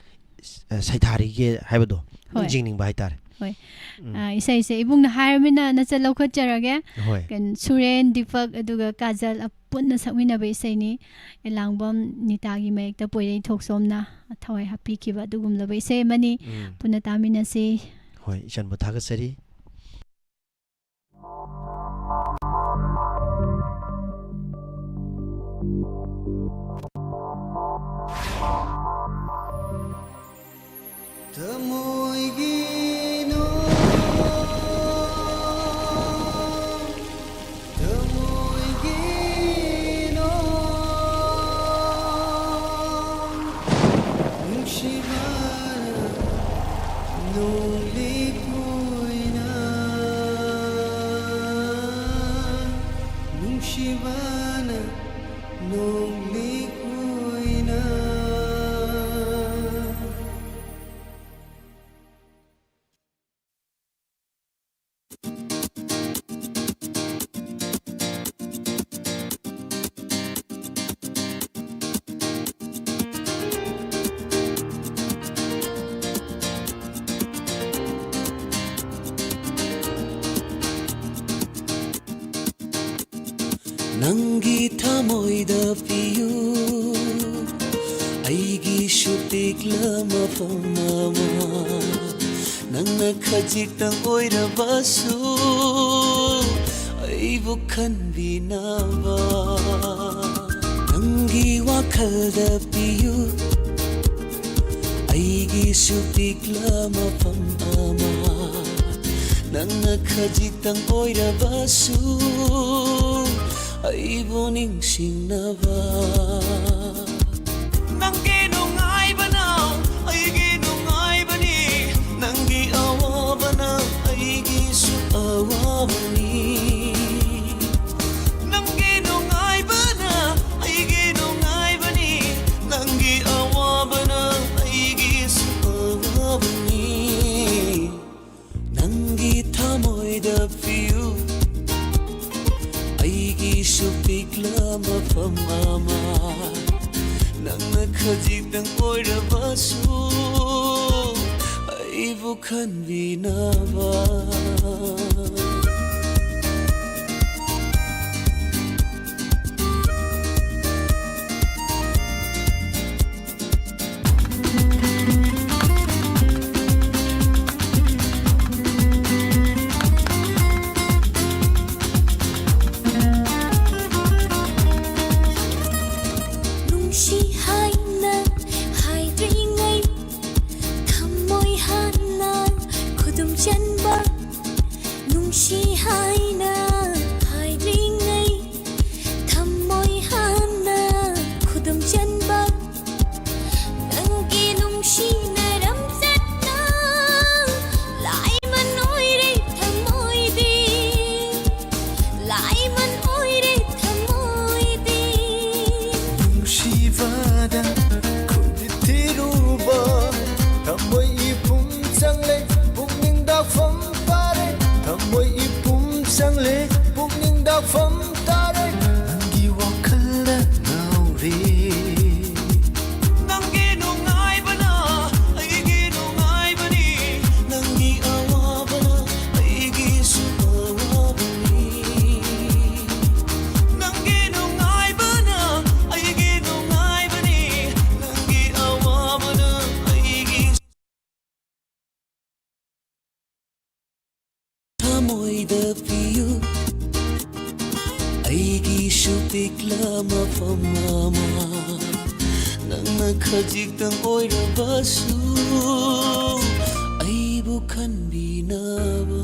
ꯑ, ꯁꯩꯊꯥꯔꯤꯒꯦ ꯍꯥꯏꯕꯗꯣ ꯍꯣꯏ꯫ ꯅꯤꯡꯁꯤꯡꯅꯤꯡꯕ ꯍꯥꯏꯇꯥꯔꯦ꯫ ꯍꯣꯏ꯫ ꯎꯝ꯫ ꯑ, ꯏꯁꯩꯁꯦ ꯏꯕꯨꯡꯅ ꯍꯥꯏꯔꯕꯅꯤꯅ ꯅꯆꯠ ꯂꯧꯈꯠꯆꯔꯒꯦ꯫ ꯍꯣꯏ꯫ ꯀꯩꯅꯣ, ꯁꯨꯔꯦꯟ, ꯗꯤꯄꯛ, ꯑꯗꯨꯒ ꯀꯥꯖꯜ, ꯑ, ꯄꯨꯟꯅ ꯁꯛꯃꯤꯟꯅꯕ ꯏꯁꯩꯅꯤ꯫ ꯑꯦꯂꯥꯡꯕꯝ ꯅꯤꯇꯥꯒꯤ ꯃꯌꯦꯛꯇ ꯄꯣꯏꯔꯩ ꯊꯣꯛꯆꯣꯝꯅ ꯊꯋꯥꯏ ꯍꯥꯞꯄꯤꯈꯤꯕ ꯑꯗꯨꯒꯨꯝꯂꯕ ꯏꯁꯩ ꯑꯃꯅꯤ꯫ ꯎꯝ꯫ ꯄꯨꯟꯅ ꯇꯥꯃꯤꯟꯅꯁꯤ꯫ ꯍꯣꯏ, ꯏꯆꯟꯕꯨ ꯊꯥꯒꯠꯆꯔꯤ꯫ ꯊꯃꯣꯏꯒꯤ ꯅꯣꯡ, ꯊꯃꯣꯏꯒꯤ ꯅꯣꯡ, ꯅꯨꯡꯁꯤꯕꯅ ꯅꯣꯡꯂꯤ ꯈꯣꯏꯅ, ꯅꯨꯡꯁꯤꯕꯅ ꯅꯣꯡꯂꯤ ꯈꯣꯏꯅ꯫ ꯅꯪꯒꯤ ꯊꯃꯣꯏꯗ ꯄꯤꯌꯨ ꯑꯩꯒꯤꯁꯨ ꯄꯤꯛꯂ ꯃꯐꯝ ꯑꯃ꯫ ꯅꯪꯅ ꯈꯖꯤꯛꯇꯪ ꯑꯣꯏꯔꯕꯁꯨ ꯑꯩꯕꯨ ꯈꯟꯕꯤꯅꯕ꯫ ꯅꯪꯒꯤ ꯋꯥꯈꯜꯗ ꯄꯤꯌꯨ ꯑꯩꯒꯤꯁꯨ ꯄꯤꯛꯂ ꯃꯐꯝ ꯑꯃ꯫ ꯅꯪꯅ ꯈꯖꯤꯛꯇꯪ ꯑꯣꯏꯔꯕꯁꯨ ꯑꯩꯕꯨ ꯅꯤꯡꯁꯤꯡꯅꯕ꯫ ꯅꯪꯒꯤ ꯅꯨꯡꯉꯥꯏꯕꯅ ꯑꯩꯒꯤ ꯅꯨꯡꯉꯥꯏꯕꯅꯤ, ꯅꯪꯒꯤ ꯑꯋꯥꯕꯅ ꯑꯩꯒꯤꯁꯨ ꯑꯋꯥꯕꯅꯤ꯫ ꯅꯪꯒꯤ ꯅꯨꯡꯉꯥꯏꯕꯅ ꯑꯩꯒꯤ ꯅꯨꯡꯉꯥꯏꯕꯅꯤ, ꯅꯪꯒꯤ ꯑꯋꯥꯕꯅ ꯑꯩꯒꯤꯁꯨ ꯑꯋꯥꯕꯅꯤ꯫ ꯑꯃ, ꯅꯪꯅ ꯈꯖꯤꯛꯇꯪ ꯑꯣꯏꯔꯕꯁꯨ ꯑꯩꯕꯨ ꯈꯟꯕꯤꯅꯕ꯫ ꯅꯨꯡꯁꯤ ꯍꯥꯏꯅ ꯍꯥꯏꯗ꯭ꯔꯤꯉꯩ, ꯊꯃꯣꯏ ꯍꯥꯟꯅ ꯈꯨꯗꯨꯝ ꯆꯟꯕ꯫ ꯅꯨꯡꯁꯤ ꯍꯥꯏꯅ ꯍꯥꯏꯗ꯭ꯔꯤꯉꯩ, ꯊꯃꯣꯏ ꯍꯥꯟꯅ ꯈꯨꯗꯨꯝ ꯆꯟꯕ꯫ ꯅꯪꯒꯤ ꯅꯨꯡꯁꯤꯅ ꯔꯝꯆꯠꯅ ꯂꯥꯏꯃꯟ ꯑꯣꯏꯔꯦ ꯊꯃꯣꯏꯗꯤ, ꯂꯥꯏꯃꯟ ꯑꯣꯏꯔꯦ ꯊꯃꯣꯏꯗꯤ꯫ ꯅꯨꯡꯁꯤꯕꯗ ꯈꯨꯗꯤ ꯊꯤꯔꯨꯕ, ꯊꯃꯣꯏ ꯏꯄꯨꯝ ꯆꯪꯂꯦ, ꯄꯨꯛꯅꯤꯡꯗ ꯐꯝ ꯐꯥꯔꯦ, ꯊꯃꯣꯏ ꯏꯄꯨꯝ ꯆꯪꯂꯦ, ꯄꯨꯛꯅꯤꯡꯗ ꯐꯝ ꯇꯥꯔꯦ, ꯅꯪꯒꯤ ꯋꯥꯈꯜꯗ ꯉꯥꯎꯔꯦ꯫ ꯅꯪꯒꯤ ꯅꯨꯡꯉꯥꯏꯕꯅ ꯑꯩꯒꯤ ꯅꯨꯡꯉꯥꯏꯕꯅꯤ, ꯅꯪꯒꯤ ꯑꯋꯥꯕꯅ ꯑꯩꯒꯤꯁꯨ ꯑꯋꯥꯕꯅꯤ꯫ ꯅꯪꯒꯤ ꯅꯨꯡꯉꯥꯏꯕꯅ ꯑꯩꯒꯤ ꯅꯨꯡꯉꯥꯏꯕꯅꯤ, ꯅꯪꯒꯤ ꯑꯋꯥꯕꯅ ꯑꯩꯒꯤ ꯊꯃꯣꯏꯗ ꯄꯤꯌꯨ ꯑꯩꯒꯤꯁꯨ ꯄꯤꯛꯂ ꯃꯐꯝ ꯑꯃ꯫ ꯅꯪꯅ ꯈꯖꯤꯛꯇꯪ ꯑꯣꯏꯔꯕꯁꯨ ꯑꯩꯕꯨ ꯈꯟꯕꯤꯅꯕ꯫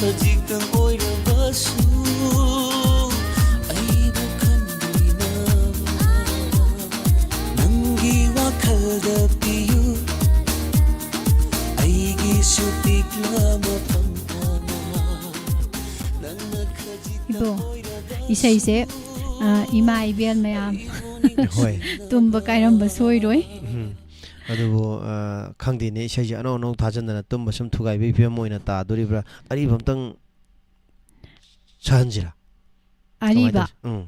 ꯈꯖꯤꯛꯇꯪ ꯑꯣꯏꯔꯕꯁꯨ ꯑꯩꯕꯨ ꯈꯟꯕꯤꯅꯕ ꯅꯪꯒꯤ ꯋꯥꯈꯜꯗ ꯄꯤꯌꯨ ꯑꯩꯒꯤꯁꯨ ꯄꯤꯛꯂ ꯃꯐꯝ ꯑꯃ ꯅꯪꯅ ꯈꯖꯤꯛꯇꯪ ꯏꯕꯣ, ꯏꯁꯩꯁꯦ, ꯑ, ꯏꯃꯥ ꯏꯕꯦꯜ ꯃꯌꯥꯝ ꯍꯣꯏ꯫ ꯇꯨꯝꯕ ꯀꯥꯏꯔꯝꯕ ꯁꯣꯏꯔꯣꯏ꯫ ꯎꯝ꯫ ꯑꯗꯨꯕꯨ, ꯑ, ꯈꯪꯗꯦꯅꯦ, ꯏꯁꯩꯁꯦ ꯑꯅꯧ ꯑꯅꯧ ꯊꯥꯖꯤꯟꯗꯅ ꯇꯨꯝꯕ ꯁꯨꯝ ꯊꯨꯒꯥꯏꯕꯒꯤ ꯐꯤꯕꯝ ꯑꯣꯏꯅ ꯇꯥꯗꯣꯔꯤꯕ꯭ꯔꯥ? ꯑꯔꯤꯕ ꯑꯝꯇꯪ ꯁꯥꯍꯟꯁꯤꯔꯥ? ꯀꯃꯥꯏꯅ ꯑꯔꯤꯕ? ꯇꯧꯁꯤ? ꯎꯝ꯫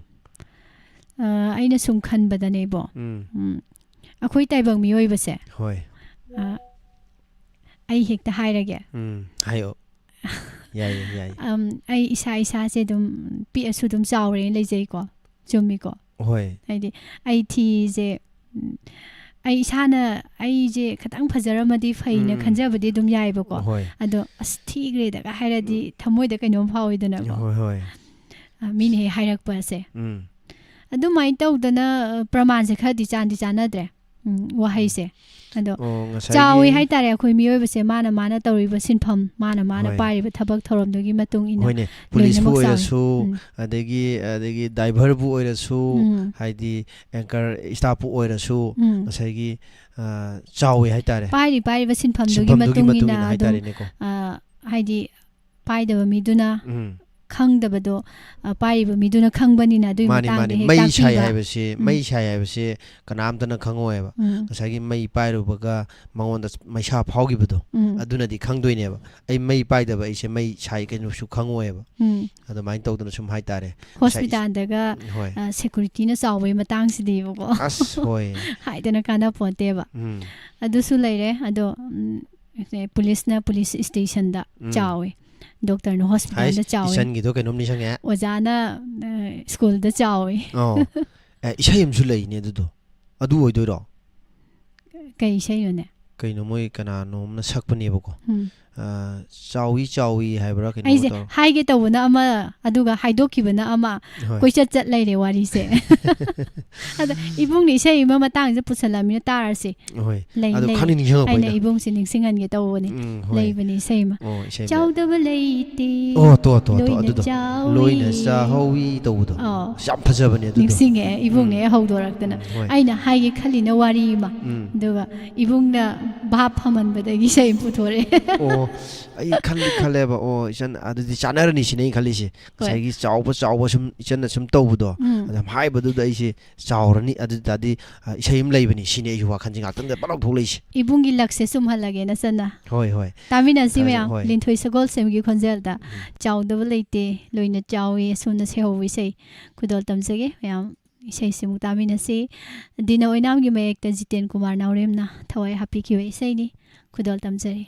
ꯑ, ꯑꯩꯅ ꯁꯨꯝ ꯈꯟꯕꯗꯅꯦꯕꯣ꯫ ꯎꯝ꯫ ꯎꯝ꯫ ꯑꯩꯈꯣꯏ ꯇꯥꯏꯕꯪ ꯃꯤꯑꯣꯏꯕꯁꯦ꯫ ꯍꯣꯏ꯫ ꯑ, ꯑꯩ ꯍꯦꯛꯇ ꯍꯥꯏꯔꯒꯦ꯫ ꯎꯝ, ꯍꯥꯏꯌꯣ꯫ ꯌꯥꯏꯌꯦ, ꯌꯥꯏꯌꯦ꯫ ꯑꯝ, ꯑꯩ ꯏꯁꯥ ꯏꯁꯥꯁꯦ ꯑꯗꯨꯝ ꯄꯤꯛꯑꯁꯨ ꯑꯗꯨꯝ ꯆꯥꯎꯔꯦꯅ ꯂꯩꯖꯩꯀꯣ꯫ ꯆꯨꯝꯃꯤꯀꯣ? ꯍꯣꯏ꯫ ꯍꯥꯏꯗꯤ ꯑꯩ ꯊꯤꯁꯦ, ꯎꯝ, ꯑꯩ ꯏꯁꯥꯅ ꯑꯩꯁꯦ ꯈꯤꯇꯪ ꯐꯖꯔꯝꯃꯗꯤ ꯐꯩꯅ ꯎꯝ꯫ ꯈꯟꯖꯕꯗꯤ ꯑꯗꯨꯝ ꯌꯥꯏꯕꯀꯣ꯫ ꯍꯣꯏ꯫ ꯑꯗꯣ "ꯑꯁ, ꯊꯤꯈ꯭ꯔꯦꯗꯒ" ꯍꯥꯏꯔꯗꯤ ꯎꯝ꯫ ꯊꯃꯣꯏꯗ ꯀꯩꯅꯣꯝ ꯐꯥꯎꯋꯤꯗꯅꯀꯣ꯫ ꯍꯣꯏ, ꯍꯣꯏ꯫ ꯑ, ꯃꯤꯅ ꯍꯦꯛ ꯍꯥꯏꯔꯛꯄꯁꯦ꯫ ꯎꯝ꯫ ꯑꯗꯨꯃꯥꯏꯅ ꯇꯧꯗꯅ, ꯑ, ꯄ꯭ꯔꯃꯥꯟꯁꯦ ꯈꯔꯗꯤ ꯆꯥꯟꯗꯤ ꯆꯥꯟꯅꯗ꯭ꯔꯦ꯫ ꯎꯝ, ꯋꯥꯍꯩꯁꯦ꯫ ꯑꯗꯣ ꯑꯣ, ꯉꯁꯥꯏꯒꯤ ꯆꯥꯎꯋꯤ ꯍꯥꯏꯇꯥꯔꯦ ꯑꯩꯈꯣꯏ ꯃꯤꯑꯣꯏꯕꯁꯦ, ꯃꯥꯅ ꯃꯥꯅ ꯇꯧꯔꯤꯕ ꯁꯤꯟꯐꯝ, ꯃꯥꯅ ꯃꯥꯅ ꯍꯣꯏ꯫ ꯄꯥꯏꯔꯤꯕ ꯊꯕꯛ ꯊꯧꯔꯝꯗꯨꯒꯤ ꯃꯇꯨꯡ ꯏꯟꯅ ꯍꯣꯏꯅꯦ, ꯄꯨꯂꯤꯁꯄꯨ ꯂꯣꯏꯅꯃꯛ ꯆꯥꯎꯋꯤ꯫ ꯑꯣꯏꯔꯁꯨ, ꯎꯝ꯫ ꯑꯗꯒꯤ, ꯑꯗꯒꯤ ꯗ꯭ꯔꯥꯏꯚꯔꯕꯨ ꯑꯣꯏꯔꯁꯨ, ꯎꯝ꯫ ꯍꯥꯏꯗꯤ ꯑꯦꯡꯀꯔ ꯁ꯭ꯇꯥꯐꯄꯨ ꯑꯣꯏꯔꯁꯨ, ꯎꯝ꯫ ꯉꯁꯥꯏꯒꯤ, ꯑ, ꯆꯥꯎꯋꯤ ꯍꯥꯏꯇꯥꯔꯦ꯫ ꯄꯥꯏꯔꯤ ꯄꯥꯏꯔꯤꯕ ꯁꯤꯟꯐꯝꯗꯨꯒꯤ ꯁꯤꯟꯐꯝꯗꯨꯒꯤ ꯃꯇꯨꯡ ꯃꯇꯨꯡ ꯏꯟꯅ ꯏꯟꯅ ꯑꯗꯨꯝ, ꯍꯥꯏꯇꯥꯔꯦꯅꯦꯀꯣ꯫ ꯑ, ꯍꯥꯏꯗꯤ ꯄꯥꯏꯗꯕ ꯃꯤꯗꯨꯅ ꯎꯝ꯫ ꯈꯪꯗꯕꯗꯣ, ꯑ, ꯄꯥꯏꯔꯤꯕ ꯃꯤꯗꯨꯅ ꯈꯪꯕꯅꯤꯅ ꯑꯗꯨꯒꯤ ꯃꯥꯅꯤ, ꯃꯇꯥꯡꯗ ꯃꯥꯅꯤ꯫ ꯍꯦꯛ ꯃꯩ ꯁꯥꯏ ꯇꯥꯛꯄꯤꯕ꯫ ꯍꯥꯏꯕꯁꯤ, ꯎꯝ꯫ ꯃꯩ ꯁꯥꯏ ꯍꯥꯏꯕꯁꯤ ꯀꯅꯥꯝꯇꯅ ꯈꯪꯉꯣꯏꯕ꯫ ꯎꯝ꯫ ꯉꯁꯥꯏꯒꯤ ꯃꯩ ꯄꯥꯏꯔꯨꯕꯒ ꯃꯉꯣꯟꯗ ꯃꯩꯁꯥ ꯐꯥꯎꯈꯤꯕꯗꯣ, ꯎꯝ꯫ ꯑꯗꯨꯅꯗꯤ ꯈꯪꯗꯣꯏꯅꯦꯕ꯫ ꯑꯩ ꯃꯩ ꯄꯥꯏꯗꯕ ꯑꯩꯁꯦ ꯃꯩ ꯁꯥꯏ ꯀꯩꯅꯣꯁꯨ ꯈꯪꯉꯣꯏꯕ꯫ ꯎꯝ꯫ ꯑꯗꯨꯃꯥꯏꯅ ꯇꯧꯗꯅ ꯁꯨꯝ ꯍꯥꯏꯇꯥꯔꯦ꯫ ꯉꯁꯥꯏ ꯍꯣꯁꯄꯤꯇꯥꯜꯗꯒ, ꯍꯣꯏ꯫ ꯑ, ꯁꯦꯀꯨꯔꯤꯇꯤꯅ ꯆꯥꯎꯕꯒꯤ ꯃꯇꯥꯡꯁꯤꯗꯤꯕꯀꯣ꯫ ꯑꯁ, ꯍꯣꯏ꯫ ꯍꯥꯏꯗꯅ ꯀꯥꯟꯅꯄꯣꯟꯇꯦꯕ꯫ ꯎꯝ꯫ ꯑꯗꯨꯁꯨ ꯂꯩꯔꯦ꯫ ꯑꯗꯣ, ꯎꯝ, ꯁꯦ ꯄꯨꯂꯤꯁꯅ ꯄꯨꯂꯤꯁ ꯁ꯭ꯇꯦꯁꯟꯗ ꯎꯝ꯫ ꯆꯥꯎꯋꯤ꯫ ꯗꯣꯛꯇꯔꯅ ꯍꯣꯁꯄꯤꯇꯥꯜꯗ ꯍꯥꯏꯁ, ꯆꯥꯎꯋꯤ꯫ ꯏꯆꯟꯒꯤꯗꯣ ꯀꯩꯅꯣꯝ ꯅꯤꯡꯁꯤꯡꯉꯦ꯫ ꯑꯣꯖꯥꯅ, ꯑ, ꯁ꯭ꯀꯨꯜꯗ ꯆꯥꯎꯋꯤ꯫ ꯑꯣ꯫ ꯑꯦ, ꯏꯁꯩ ꯑꯃꯁꯨ ꯂꯩꯅꯦ ꯑꯗꯨꯗꯣ꯫ ꯑꯗꯨ ꯑꯣꯏꯗꯣꯏꯔꯣ? ꯀꯩ ꯏꯁꯩꯅꯣꯅꯦ? ꯀꯩꯅꯣ ꯃꯣꯏ ꯀꯅꯥꯅꯣꯝꯅ ꯁꯛꯄꯅꯦꯕꯀꯣ꯫ ꯎꯝ꯫ ꯑ, ꯆꯥꯎꯏ ꯆꯥꯎꯏ ꯍꯥꯏꯕ꯭ꯔꯥ, ꯀꯩꯅꯣ ꯑꯩꯁꯦ ꯇꯧꯔ- ꯍꯥꯏꯒꯦ ꯇꯧꯕꯅ ꯑꯃ, ꯑꯗꯨꯒ ꯍꯥꯏꯗꯣꯛꯈꯤꯕꯅ ꯑꯃ, ꯍꯣꯏ꯫ ꯀꯣꯏꯆꯠ ꯆꯠ ꯂꯩꯔꯦ ꯋꯥꯔꯤꯁꯦ꯫ ꯑꯗ ꯏꯕꯨꯡꯅ ꯏꯁꯩ ꯑꯃ ꯃꯇꯥꯡꯁꯦ ꯄꯨꯁꯜꯂꯝꯃꯤꯅ ꯇꯥꯔꯁꯤ꯫ ꯍꯣꯏ꯫ ꯂꯩ, ꯑꯗꯣ ꯂꯩ꯫ ꯈꯪꯅꯤꯡ ꯅꯤꯡꯁꯤꯡꯉꯛꯄ ꯑꯩꯅ ꯑꯩꯅ꯫ ꯏꯕꯨꯡꯁꯦ ꯅꯤꯡꯁꯤꯡꯍꯟꯒꯦ ꯇꯧꯕꯅꯤ꯫ ꯎꯝ, ꯍꯣꯏ꯫ ꯂꯩꯕꯅꯤ ꯏꯁꯩ ꯑꯃ꯫ ꯑꯣ, ꯏꯁꯩ ꯑꯃ꯫ ꯆꯥꯎꯗꯕ ꯂꯩꯇꯦ, ꯑꯣ, ꯇꯣ, ꯇꯣ, ꯇꯣ, ꯂꯣꯏꯅ ꯑꯗꯨꯗꯣ꯫ ꯆꯥꯎꯏ꯫ ꯂꯣꯏꯅ ꯆꯥꯍꯧꯋꯤ ꯇꯧꯕꯗꯣ꯫ ꯑꯣ꯫ ꯑꯁ, ꯌꯥꯝ ꯐꯖꯕꯅꯦ ꯑꯗꯨꯗꯣ꯫ ꯅꯤꯡꯁꯤꯡꯉꯦ, ꯏꯕꯨꯡꯅ ꯎꯝ꯫ ꯍꯦꯛ ꯍꯧꯗꯣꯔꯛꯇꯅ꯫ ꯎꯝ, ꯍꯣꯏ꯫ ꯑꯩꯅ ꯍꯥꯏꯒꯦ ꯈꯜꯂꯤꯅ ꯋꯥꯔꯤ ꯑꯃ꯫ ꯎꯝ꯫ ꯑꯗꯨꯒ ꯏꯕꯨꯡꯅ ꯚꯥꯞ ꯐꯃꯟꯕꯗꯒꯤ ꯏꯁꯩ ꯑꯃ ꯄꯨꯊꯣꯔꯛꯑꯦ꯫ ꯑꯣ, ꯑꯩ ꯈꯜꯂꯤ ꯈꯜꯂꯦꯕ, ꯑꯣ, ꯏꯆꯟ, ꯑꯗꯨꯗꯤ ꯆꯥꯟꯅꯔꯅꯤ ꯁꯤꯅꯦ ꯑꯩ ꯈꯜꯂꯤꯁꯦ꯫ ꯍꯣꯏ꯫ ꯉꯁꯥꯏꯒꯤ ꯆꯥꯎꯕ ꯆꯥꯎꯕ ꯁꯨꯝ ꯏꯆꯟꯅ ꯁꯨꯝ ꯇꯧꯕꯗꯣ, ꯎꯝ꯫ ꯑꯗꯨꯝ ꯍꯥꯏꯕꯗꯨꯗ ꯑꯩꯁꯦ ꯆꯥꯎꯔꯅꯤ, ꯑꯗꯨ ꯇꯥꯔꯗꯤ, ꯑ, ꯏꯁꯩ ꯑꯃ ꯂꯩꯕꯅꯤ ꯁꯤꯅꯦ ꯑꯩꯁꯨ ꯋꯥꯈꯜꯁꯦ ꯉꯥꯛꯇꯪꯗ ꯄꯂꯥꯎ ꯊꯣꯛꯂꯛꯏꯁꯦ꯫ ꯏꯕꯨꯡꯒꯤ ꯂꯛꯁꯦ ꯆꯨꯝꯍꯜꯂꯒꯦ ꯅꯆꯟꯅ꯫ ꯍꯣꯏ, ꯍꯣꯏ꯫ ꯇꯥꯃꯤꯟꯅꯁꯤ ꯍꯣꯏ, ꯃꯌꯥꯝ, ꯍꯣꯏ꯫ ꯂꯤꯟꯊꯣꯏ ꯁꯒꯣꯜꯁꯦꯝꯒꯤ ꯈꯣꯟꯖꯦꯜꯗ꯫ ꯎꯝ꯫ ꯆꯥꯎꯗꯕ ꯂꯩꯇꯦ, ꯂꯣꯏꯅ ꯆꯥꯎꯏ, ꯑꯁꯣꯝꯅ ꯁꯩꯍꯧꯕ ꯏꯁꯩ꯫ ꯈꯨꯗꯣꯜ ꯇꯝꯖꯒꯦ ꯃꯌꯥꯝ, ꯏꯁꯩꯁꯤꯃꯨꯛ ꯇꯥꯃꯤꯟꯅꯁꯤ꯫ ꯗꯤꯅ ꯑꯣꯏꯅꯥꯝꯒꯤ ꯃꯌꯦꯛꯇ ꯖꯤꯇꯦꯟ ꯀꯨꯃꯥꯔ ꯅꯥꯎꯔꯦꯝꯅ ꯊꯋꯥꯏ ꯍꯥꯞꯄꯤꯈꯤꯕ ꯏꯁꯩꯅꯤ꯫ ꯈꯨꯗꯣꯜ ꯇꯝꯖꯔꯤ꯫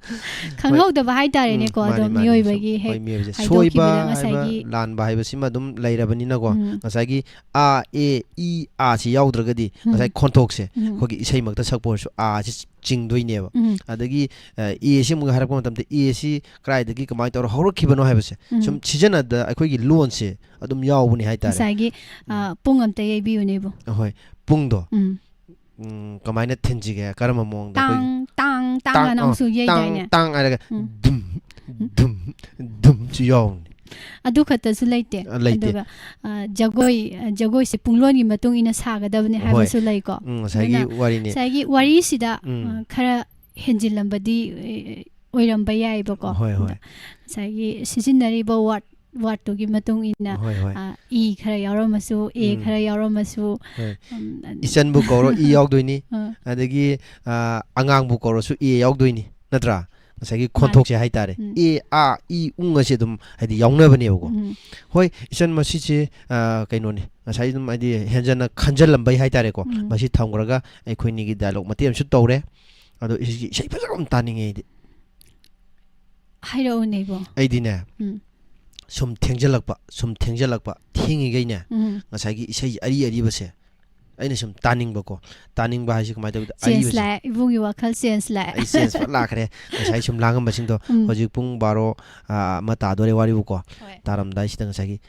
ꯈꯪꯍꯧꯗꯕ ꯍꯥꯏꯇꯥꯔꯦꯅꯦꯀꯣ꯫ ꯎꯝ, ꯃꯥꯅꯤ, ꯑꯗꯨꯝ ꯃꯥꯅꯤ, ꯃꯤꯑꯣꯏꯕꯒꯤ ꯁꯣꯏ-, ꯍꯦꯛ ꯍꯣꯏ, ꯃꯤꯑꯣꯏꯕꯁꯦ꯫ ꯍꯥꯏꯗꯣꯛꯈꯤꯕꯗ ꯁꯣꯏꯕ ꯍꯥꯏꯕ, ꯉꯁꯥꯏꯒꯤ ꯂꯥꯟꯕ ꯍꯥꯏꯕꯁꯤꯃ ꯑꯗꯨꯝ ꯂꯩꯔꯕꯅꯤꯅꯀꯣ꯫ ꯎꯝ꯫ ꯉꯁꯥꯏꯒꯤ ꯑ, ꯑꯦ, ꯏ, ꯑꯥ ꯁꯤ ꯌꯥꯎꯗ꯭ꯔꯒꯗꯤ ꯎꯝ꯫ ꯉꯁꯥꯏ ꯈꯣꯟꯊꯣꯛꯁꯦ ꯎꯝ꯫ ꯑꯩꯈꯣꯏꯒꯤ ꯏꯁꯩꯃꯛꯇ ꯁꯛꯄ ꯑꯣꯏꯔꯁꯨ ꯑꯥꯁꯤ ꯆꯤꯡꯗꯣꯏꯅꯦꯕ꯫ ꯎꯝ꯫ ꯑꯗꯒꯤ ꯑ, ꯑꯦ ꯁꯤ ꯑꯃꯨꯛ ꯍꯥꯏꯔꯛꯄ ꯃꯇꯝꯗ ꯑꯦ ꯁꯤ ꯀꯗꯥꯏꯗꯒꯤ ꯀꯃꯥꯏꯅ ꯇꯧꯔ ꯍꯧꯔꯛꯈꯤꯕꯅꯣ ꯍꯥꯏꯕꯁꯦ ꯎꯝ꯫ ꯁꯨꯝ ꯁꯤꯖꯤꯟꯅꯗ ꯑꯩꯈꯣꯏꯒꯤ ꯂꯣꯟꯁꯦ ꯑꯗꯨꯝ ꯌꯥꯎꯕꯅꯤ ꯍꯥꯏꯇꯥꯔꯦ꯫ ꯉꯁꯥꯏꯒꯤ ꯑ, ꯄꯨꯡ ꯑꯝꯇ ꯌꯩꯕꯤꯌꯨꯅꯦꯕꯨ꯫ ꯑꯍꯣꯏ, ꯄꯨꯡꯗꯣ ꯎꯝ꯫ ꯎꯝ, ꯀꯃꯥꯏꯅ ꯊꯤꯟꯁꯤꯒꯦ? ꯀꯔꯝꯕ ꯃꯑꯣꯡꯗ? ꯑꯩꯈꯣꯏꯒꯤ ꯇꯥꯡ ꯇꯥꯡ ꯇꯥꯡ ꯇꯥꯡ, ꯑꯅ ꯑ, ꯑꯃꯨꯛꯁꯨ ꯌꯩꯗꯥꯏꯅꯦ? ꯇꯥꯡ ꯇꯥꯡ ꯍꯥꯏꯔꯒ ꯎꯝ꯫ ꯗꯨꯝ ꯗꯨꯝ ꯗꯨꯝꯁꯨ ꯌꯥꯎꯕꯅꯤ꯫ ꯑꯗꯨ ꯈꯛꯇꯁꯨ ꯂꯩꯇꯦ꯫ ꯑ, ꯂꯩꯇꯦ꯫ ꯑꯗꯨꯒ ꯑ, ꯖꯒꯣꯏ ꯑ, ꯖꯒꯣꯏꯁꯦ ꯄꯨꯡꯂꯣꯟꯒꯤ ꯃꯇꯨꯡ ꯏꯟꯅ ꯁꯥꯒꯗꯕꯅꯦ ꯍꯣꯏ꯫ ꯍꯥꯏꯕꯁꯨ ꯂꯩꯀꯣ꯫ ꯎꯝ, ꯉꯁꯥꯏꯒꯤ ꯑꯗꯨꯅ ꯋꯥꯔꯤꯅꯤ꯫ ꯉꯁꯥꯏꯒꯤ ꯋꯥꯔꯤꯁꯤꯗ ꯎꯝ꯫ ꯑ, ꯈꯔ ꯍꯦꯟꯖꯤꯜꯂꯝꯕꯗꯤ ꯑꯦ, ꯑꯣꯏꯔꯝꯕ ꯌꯥꯏꯕꯀꯣ꯫ ꯍꯣꯏ, ꯍꯣꯏ꯫ ꯑꯗ ꯉꯁꯥꯏꯒꯤ ꯁꯤꯖꯤꯟꯅꯔꯤꯕ ꯋꯥꯔꯗ ꯋꯥꯔꯗꯇꯨꯒꯤ ꯃꯇꯨꯡ ꯏꯟꯅ ꯍꯣꯏ, ꯍꯣꯏ꯫ ꯑ, ꯏ ꯈꯔ ꯌꯥꯎꯔꯝꯃꯁꯨ, ꯑꯦ ꯎꯝ꯫ ꯈꯔ ꯌꯥꯎꯔꯝꯃꯁꯨ, ꯍꯣꯏ꯫ ꯎꯝ, ꯑꯗ- ꯏꯆꯟꯕꯨ ꯀꯧꯔꯣ ꯏ ꯌꯥꯎꯗꯣꯏꯅꯤ꯫ ꯑ, ꯑꯗꯒꯤ ꯑ, ꯑꯉꯥꯡꯕꯨ ꯀꯧꯔꯁꯨ ꯏ ꯌꯥꯎꯗꯣꯏꯅꯤ, ꯅꯠꯇ꯭ꯔꯥ? ꯉꯁꯥꯏꯒꯤ ꯃꯥꯅꯤ꯫ ꯈꯣꯟꯊꯣꯛꯁꯦ ꯍꯥꯏꯇꯥꯔꯦ꯫ ꯎꯝ꯫ ꯑꯦ, ꯑ, ꯏ, ꯎ ꯑꯁꯦ ꯑꯗꯨꯝ ꯍꯥꯏꯗꯤ ꯌꯥꯎꯅꯕꯅꯦꯕꯀꯣ꯫ ꯎꯝ꯫ ꯍꯣꯏ, ꯏꯆꯟ, ꯃꯁꯤꯁꯦ ꯑ, ꯀꯩꯅꯣꯅꯤ, ꯉꯁꯥꯏ ꯑꯗꯨꯝ ꯍꯥꯏꯗꯤ ꯍꯦꯟꯖꯟꯅ ꯈꯟꯖꯜꯂꯝꯕꯩ ꯍꯥꯏꯇꯥꯔꯦꯀꯣ꯫ ꯎꯝ꯫ ꯃꯁꯤ ꯊꯝꯈ꯭ꯔꯒ ꯑꯩꯈꯣꯏꯅꯤꯒꯤ ꯗꯥꯏꯂꯣꯛ ꯃꯇꯦꯛ ꯑꯃꯁꯨ ꯇꯧꯔꯦ꯫ ꯑꯗꯣ ꯏꯁꯩ, ꯏꯁꯩ ꯐꯖꯕ ꯑꯃ ꯇꯥꯅꯤꯡꯉꯦ ꯑꯩꯗꯤ꯫ ꯍꯥꯏꯔꯛꯎꯅꯦꯕꯣ꯫ ꯑꯩꯗꯤꯅꯦ, ꯎꯝ꯫ ꯁꯨꯝ ꯊꯦꯡꯖꯜꯂꯛꯄ, ꯁꯨꯝ ꯊꯦꯡꯖꯜꯂꯛꯄ, ꯊꯦꯡꯉꯤꯈꯩꯅꯦ, ꯎꯝ꯫ ꯉꯁꯥꯏꯒꯤ ꯏꯁꯩ ꯑꯔꯤ ꯑꯔꯤꯕꯁꯦ ꯑꯩꯅ ꯁꯨꯝ ꯇꯥꯅꯤꯡꯕꯀꯣ꯫ ꯇꯥꯅꯤꯡꯕ ꯍꯥꯏꯁꯤ ꯀꯃꯥꯏꯅ ꯇꯧꯒꯦꯗ? ꯆꯦꯟꯖ ꯑꯔꯤꯕꯁꯦ꯫ ꯂꯥꯛꯑꯦ, ꯏꯕꯨꯡꯒꯤ ꯋꯥꯈꯜ ꯆꯦꯟꯖ ꯂꯥꯛꯑꯦ꯫ ꯑꯩ ꯆꯦꯟꯖ ꯐꯠ ꯂꯥꯛꯈ꯭ꯔꯦ꯫ ꯉꯁꯥꯏ ꯁꯨꯝ ꯂꯥꯡꯉꯝꯕꯁꯤꯡꯗꯣ ꯎꯝ꯫ ꯍꯧꯖꯤꯛ ꯄꯨꯡ ꯕꯥꯔꯣ, ꯑ, ꯑꯃ ꯇꯥꯗꯣꯔꯦ ꯋꯥꯔꯤꯕꯨꯀꯣ꯫ ꯍꯣꯏ꯫ ꯇꯥꯔꯝꯗꯥꯏꯁꯤꯗ ꯉꯁꯥꯏꯒꯤ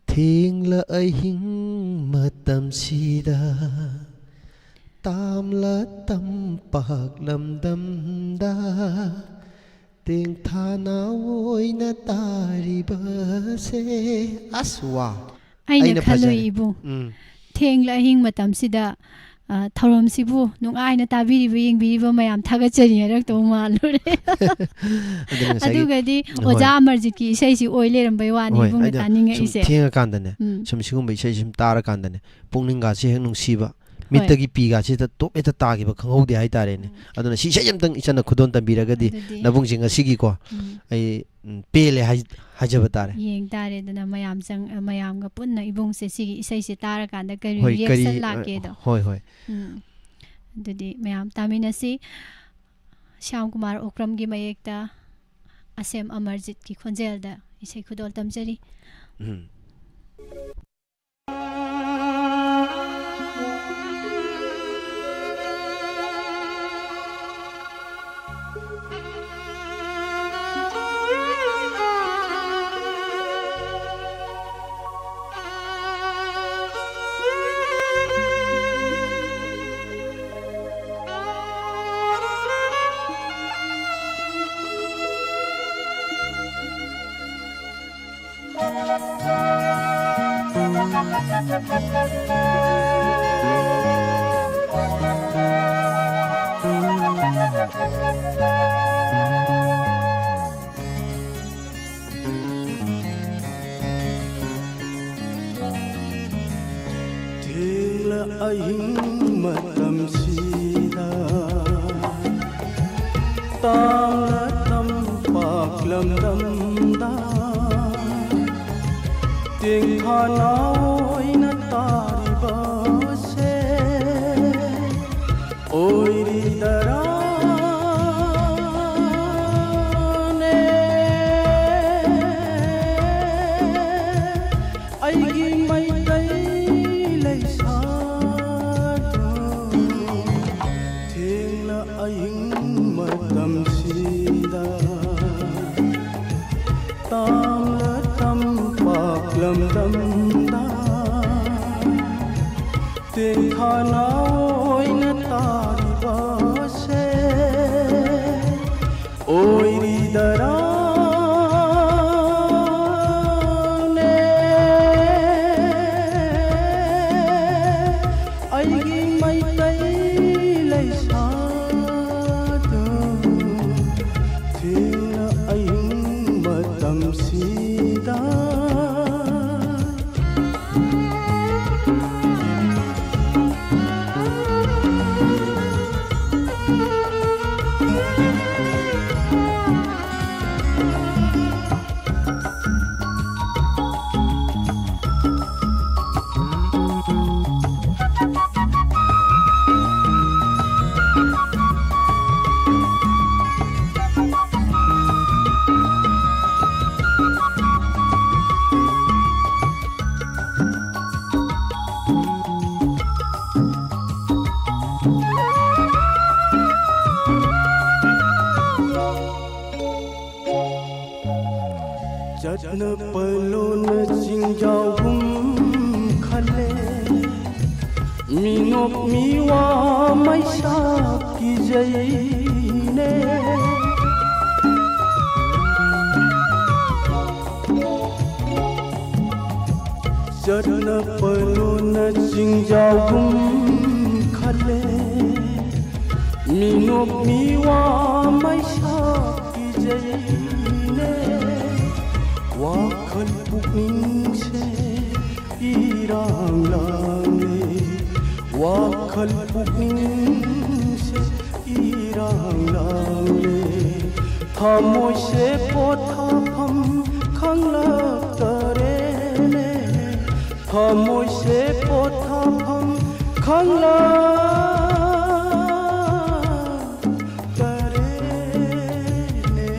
"ꯊꯦꯡꯂ ꯑꯍꯤꯡ ꯃꯇꯝꯁꯤꯗ ꯇꯥꯝꯂ ꯇꯝꯄꯥꯛ ꯂꯝꯗꯝꯗ ꯇꯦꯡꯊꯥꯅ ꯑꯣꯏꯅ ꯇꯥꯔꯤꯕꯁꯦ"꯫ ꯑꯁ, ꯋꯥ꯫ ꯑꯩꯅ ꯑꯩꯅ ꯈꯜꯂꯨꯏ ꯐꯖꯔꯦ꯫ ꯏꯕꯨꯡ꯫ ꯎꯝ꯫ ꯊꯦꯡꯂ ꯑꯍꯤꯡ ꯃꯇꯝꯁꯤꯗ, ꯑ, ꯊꯧꯔꯝꯁꯤꯕꯨ ꯅꯨꯡꯉꯥꯏꯅ ꯇꯥꯕꯤꯔꯤꯕ, ꯌꯦꯡꯕꯤꯔꯤꯕ ꯃꯌꯥꯝ ꯊꯥꯒꯠꯆꯔꯤ ꯍꯥꯏꯔꯛꯇꯧ ꯃꯥꯜꯂꯨꯔꯦ꯫ ꯑꯗꯨꯅ ꯉꯁꯥꯏꯒꯤ ꯑꯗꯨꯒꯗꯤ ꯍꯣꯏ꯫ ꯑꯣꯖꯥ ꯑꯃꯔꯖꯤꯠꯀꯤ ꯏꯁꯩꯁꯤ ꯑꯣꯏ ꯂꯩꯔꯝꯕꯩ ꯋꯥꯅꯤ ꯍꯣꯏ, ꯏꯕꯨꯡꯅ ꯑꯩꯅ ꯁꯨꯝ ꯇꯥꯅꯤꯡꯉꯛꯏꯁꯦ꯫ ꯊꯦꯡꯉꯀꯥꯟꯗꯅꯦ, ꯎꯝ꯫ ꯁꯨꯝ ꯁꯤꯒꯨꯝꯕ ꯏꯁꯩꯁꯦ ꯁꯨꯝ ꯇꯥꯔꯀꯥꯟꯗꯅꯦ, ꯄꯨꯛꯅꯤꯡꯒꯥꯁꯦ ꯍꯦꯛ ꯅꯨꯡꯁꯤꯕ, ꯍꯣꯏ꯫ ꯃꯤꯠꯇꯒꯤ ꯄꯤꯒꯥꯁꯤꯗ ꯇꯣꯞ ꯍꯦꯛꯇ ꯇꯥꯈꯤꯕ ꯈꯪꯍꯧꯗꯦ ꯍꯥꯏꯇꯥꯔꯦꯅꯦ꯫ ꯎꯝ꯫ ꯑꯗꯨꯅ ꯁꯤ ꯏꯁꯩ ꯑꯝꯇꯪ ꯏꯆꯟꯅ ꯈꯨꯗꯣꯜ ꯇꯝꯕꯤꯔꯒꯗꯤ ꯑꯗꯨꯗꯤ ꯅꯕꯨꯡꯁꯦ ꯉꯁꯤꯒꯤꯀꯣ ꯎꯝ꯫ ꯑꯩ, ꯎꯝ, ꯄꯦꯜꯂꯦ ꯍꯥꯏ-, ꯍꯥꯏꯖꯕ ꯇꯥꯔꯦ꯫ ꯌꯦꯡ ꯇꯥꯔꯦ ꯑꯗꯨꯅ ꯃꯌꯥꯝ ꯆꯪ-, ꯃꯌꯥꯝꯒ ꯄꯨꯟꯅ ꯏꯕꯨꯡꯁꯦ ꯁꯤꯒꯤ ꯏꯁꯩꯁꯦ ꯇꯥꯔꯀꯥꯟꯗ ꯀꯔꯤ ꯍꯣꯏ, ꯀꯔꯤ, ꯔꯤꯌꯦꯛꯁꯟ ꯑ, ꯂꯥꯛꯀꯦꯗꯣ꯫ ꯍꯣꯏ, ꯍꯣꯏ꯫ ꯎꯝ꯫ ꯑꯗꯨꯗꯤ ꯃꯌꯥꯝ ꯇꯥꯃꯤꯟꯅꯁꯤ꯫ ꯁ꯭ꯌꯥꯝ ꯀꯨꯃꯥꯔ ꯎꯀ꯭ꯔꯝꯒꯤ ꯃꯌꯦꯛꯇ ꯑꯁꯦꯝ ꯑꯃꯔꯖꯤꯠꯀꯤ ꯈꯣꯟꯖꯦꯜꯗ ꯏꯁꯩ ꯈꯨꯗꯣꯜ ꯇꯝꯖꯔꯤ꯫ ꯎꯝ꯫ ꯊꯦꯡꯂ ꯑꯍꯤꯡ ꯃꯇꯝꯁꯤꯗ ꯇꯥꯡꯅ ꯇꯝꯄꯥꯛ ꯂꯝꯗꯝꯗ ꯇꯦꯡꯊꯥꯅ ꯑꯣꯏꯅ ꯇꯥꯔꯤꯕꯁꯦ ꯑꯣꯏꯔꯤꯗꯔꯥꯅꯦ? ꯑꯩꯒꯤ ꯃꯩꯇꯩ ꯂꯩꯁꯥꯗꯣ ꯊꯦꯡꯅ ꯑꯍꯤꯡ ꯃꯇꯝꯁꯤꯗ ꯇꯥꯝꯂ ꯇꯝꯄꯥꯛ ꯂꯝꯗꯝꯗ ꯇꯦꯡꯊꯥꯅ ꯑꯣꯏꯅ ꯇꯥꯔꯤꯕꯁꯦ ꯑꯣꯏꯔꯤꯗꯔꯥꯅꯦ? ꯑꯩꯒꯤ ꯃꯩꯇꯩ ꯂꯩꯁꯥꯗꯨ ꯊꯦꯡꯅ ꯑꯍꯤꯡ ꯃꯇꯝꯁꯤꯗ꯫ ꯆꯤꯡꯖꯥꯎꯒꯨꯝ ꯈꯜꯂꯦ꯫ ꯃꯤꯅꯣꯛ ꯃꯤꯋꯥ ꯃꯩꯁꯥ ꯀꯤꯖꯩꯅꯦ꯫ ꯆꯠꯅ ꯄꯂꯣꯅ ꯆꯤꯡꯖꯥꯎꯒꯨꯝ ꯈꯜꯂꯦ꯫ ꯃꯤꯅꯣꯛ ꯃꯤꯋꯥ ꯃꯩꯁꯥ ꯀꯤꯖꯩꯅꯦ꯫ ꯋꯥꯈꯜ ꯄꯨꯛꯅꯤꯡꯁꯦ ꯏꯔꯥꯡ ꯂꯥꯡꯂꯦ꯫ ꯋꯥꯈꯜ ꯄꯨꯛꯅꯤꯡꯁꯦ ꯏꯔꯥꯡ ꯂꯥꯡꯂꯦ꯫ ꯊꯃꯣꯏꯁꯦ ꯄꯣꯊꯥꯐꯝ ꯈꯪꯂꯛꯇꯔꯦꯅꯦ꯫ ꯊꯃꯣꯏꯁꯦ ꯄꯣꯊꯥꯐꯝ ꯈꯪꯂꯛ ꯇꯔꯦꯅꯦ꯫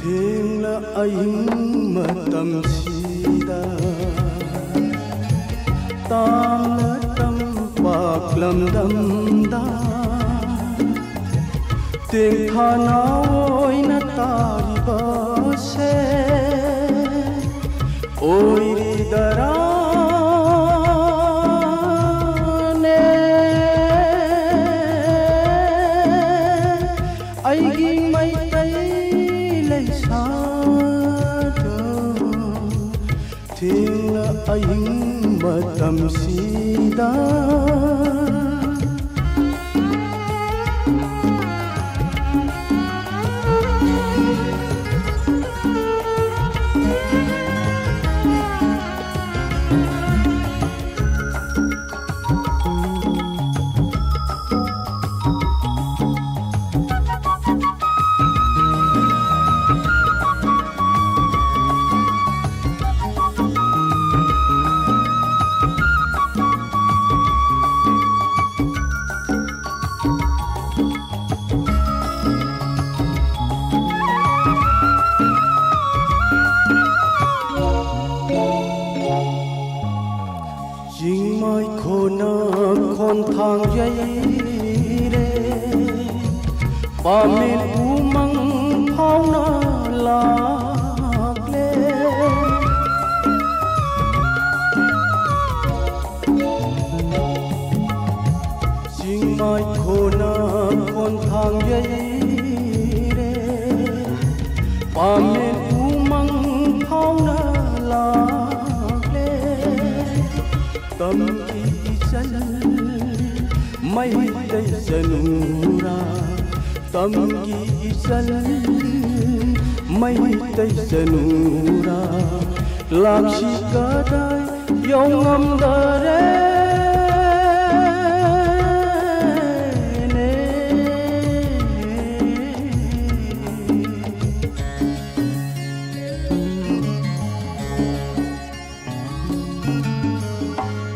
ꯊꯦꯡꯂ ꯑꯍꯤꯡ ꯃꯇꯝꯁꯤꯗ ꯇꯥꯝꯂ ꯇꯝꯄꯥꯛ ꯂꯝꯗꯝꯗ ꯇꯦꯡꯊꯥꯅ ꯑꯣꯏꯅ ꯇꯥꯔꯤꯕꯁꯦ ꯑꯣꯏꯔꯤꯗꯔꯥꯅꯦ? ꯑꯩꯒꯤ ꯃꯩꯇꯩ ꯂꯩꯁꯥꯗꯣ ꯊꯦꯡꯂ ꯑꯍꯤꯡ ꯃꯇꯝꯁꯤꯗ꯫ ꯄꯥꯃꯦꯟ ꯎꯃꯪ ꯐꯥꯎꯅ ꯂꯥꯛꯂꯦ꯫ ꯆꯤꯡꯃꯥꯏ ꯈꯣꯟꯅ ꯈꯣꯟꯊꯥꯡ ꯌꯩꯔꯦ꯫ ꯄꯥꯃꯦꯟ ꯎꯃꯪ ꯐꯥꯎꯅ ꯂꯥꯛꯂꯦ꯫ ꯇꯝꯒꯤ ꯏꯆꯜ ꯃꯩꯇꯩ ꯆꯅꯨꯔꯥ, ꯇꯝꯒꯤ ꯏꯆꯜ ꯃꯩꯇꯩ ꯆꯅꯨꯔꯥ, ꯂꯥꯛꯁꯤ ꯀꯗꯥꯏ ꯌꯧꯉꯝꯗꯔꯦꯅꯦ꯫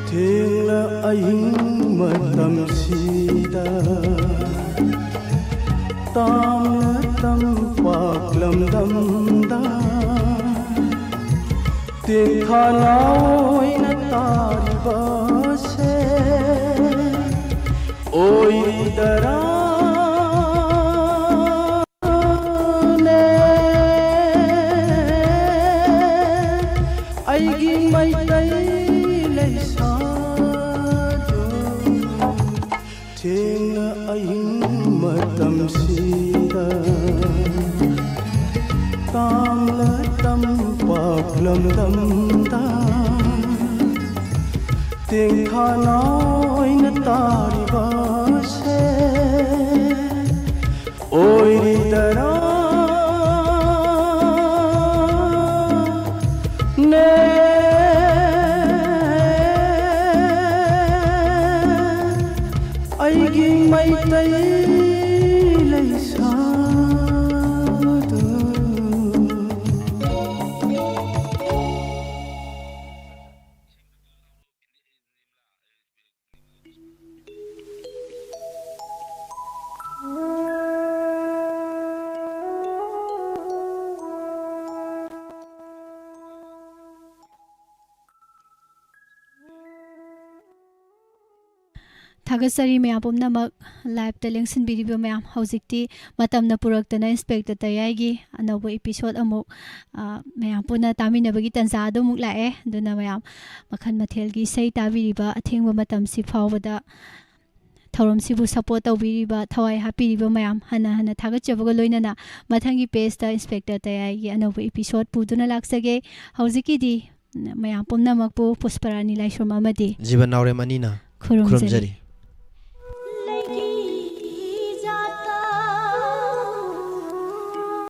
ꯊꯦꯡꯂ ꯑꯍꯤꯡ ꯃꯇꯝꯁꯤꯗ ꯇꯥꯝꯅ ꯇꯝꯄꯥꯛ ꯂꯝꯗꯝꯗ ꯇꯦꯡꯊꯥꯅ ꯑꯣꯏꯅ ꯇꯥꯔꯤꯕꯁꯦ ꯑꯣꯏꯔꯤꯗꯔꯥꯅꯦ? ꯑꯩꯒꯤ ꯃꯩꯇꯩ ꯂꯩꯁꯥꯗꯣ ꯊꯦꯡꯅ ꯑꯍꯤꯡ ꯃꯇꯝꯁꯤꯗ ꯇꯥꯝꯂ ꯇꯝꯄꯥꯛ ꯂꯝꯗꯝꯗ ꯇꯦꯡꯊꯥꯅ ꯑꯣꯏꯅ ꯇꯥꯔꯤꯕꯁꯦ ꯑꯣꯏꯔꯤꯗꯔꯥꯅꯦ? ꯑꯩꯒꯤ ꯃꯩꯇꯩ ꯂꯩꯁꯥꯗꯨ꯫ ꯊꯥꯒꯠꯆꯔꯤ ꯃꯌꯥꯝ ꯄꯨꯝꯅꯃꯛ꯫ Live-ꯇ ꯂꯦꯡꯁꯤꯟꯕꯤꯔꯤꯕ ꯃꯌꯥꯝ, ꯍꯧꯖꯤꯛꯇꯤ ꯃꯇꯝꯅ ꯄꯨꯔꯛꯇꯅ Inspector ꯇꯌꯥꯏꯒꯤ ꯑꯅꯧꯕ episode ꯑꯃꯨꯛ, ꯑ, ꯃꯌꯥꯝ ꯄꯨꯟꯅ ꯇꯥꯃꯤꯟꯅꯕꯒꯤ ꯇꯥꯟꯖꯥ ꯑꯗꯨꯃꯨꯛ ꯂꯥꯛꯑꯦ꯫ ꯑꯗꯨꯅ ꯃꯌꯥꯝ ꯃꯈꯜ ꯃꯊꯦꯜꯒꯤ ꯏꯁꯩ ꯇꯥꯕꯤꯔꯤꯕ, ꯑꯊꯦꯡꯕ ꯃꯇꯝꯁꯤ ꯐꯥꯎꯕꯗ ꯊꯧꯔꯝꯁꯤꯕꯨ support ꯇꯧꯕꯤꯔꯤꯕ, ꯊꯋꯥꯏ ꯍꯥꯞꯄꯤꯔꯤꯕ ꯃꯌꯥꯝ ꯍꯟꯅ ꯍꯟꯅ ꯊꯥꯒꯠꯆꯕꯒ ꯂꯣꯏꯅꯅ ꯃꯊꯪꯒꯤ page-ꯇ Inspector ꯇꯌꯥꯏꯒꯤ ꯑꯅꯧꯕ episode ꯄꯨꯗꯨꯅ ꯂꯥꯛꯆꯒꯦ꯫ ꯍꯧꯖꯤꯛꯀꯤꯗꯤ ꯃꯌꯥꯝ ꯄꯨꯝꯅꯃꯛꯄꯨ ꯄꯨꯁꯄꯔꯥꯅꯤ ꯂꯥꯏꯁ꯭ꯔꯝ ꯑꯃꯗꯤ ꯖꯤꯕꯟ ꯅꯥꯎꯔꯦꯝ ꯑꯅꯤꯅ ꯈꯨꯔꯨꯝꯖꯔꯤ꯫ ꯈꯨꯔꯨꯝꯖꯔꯤ꯫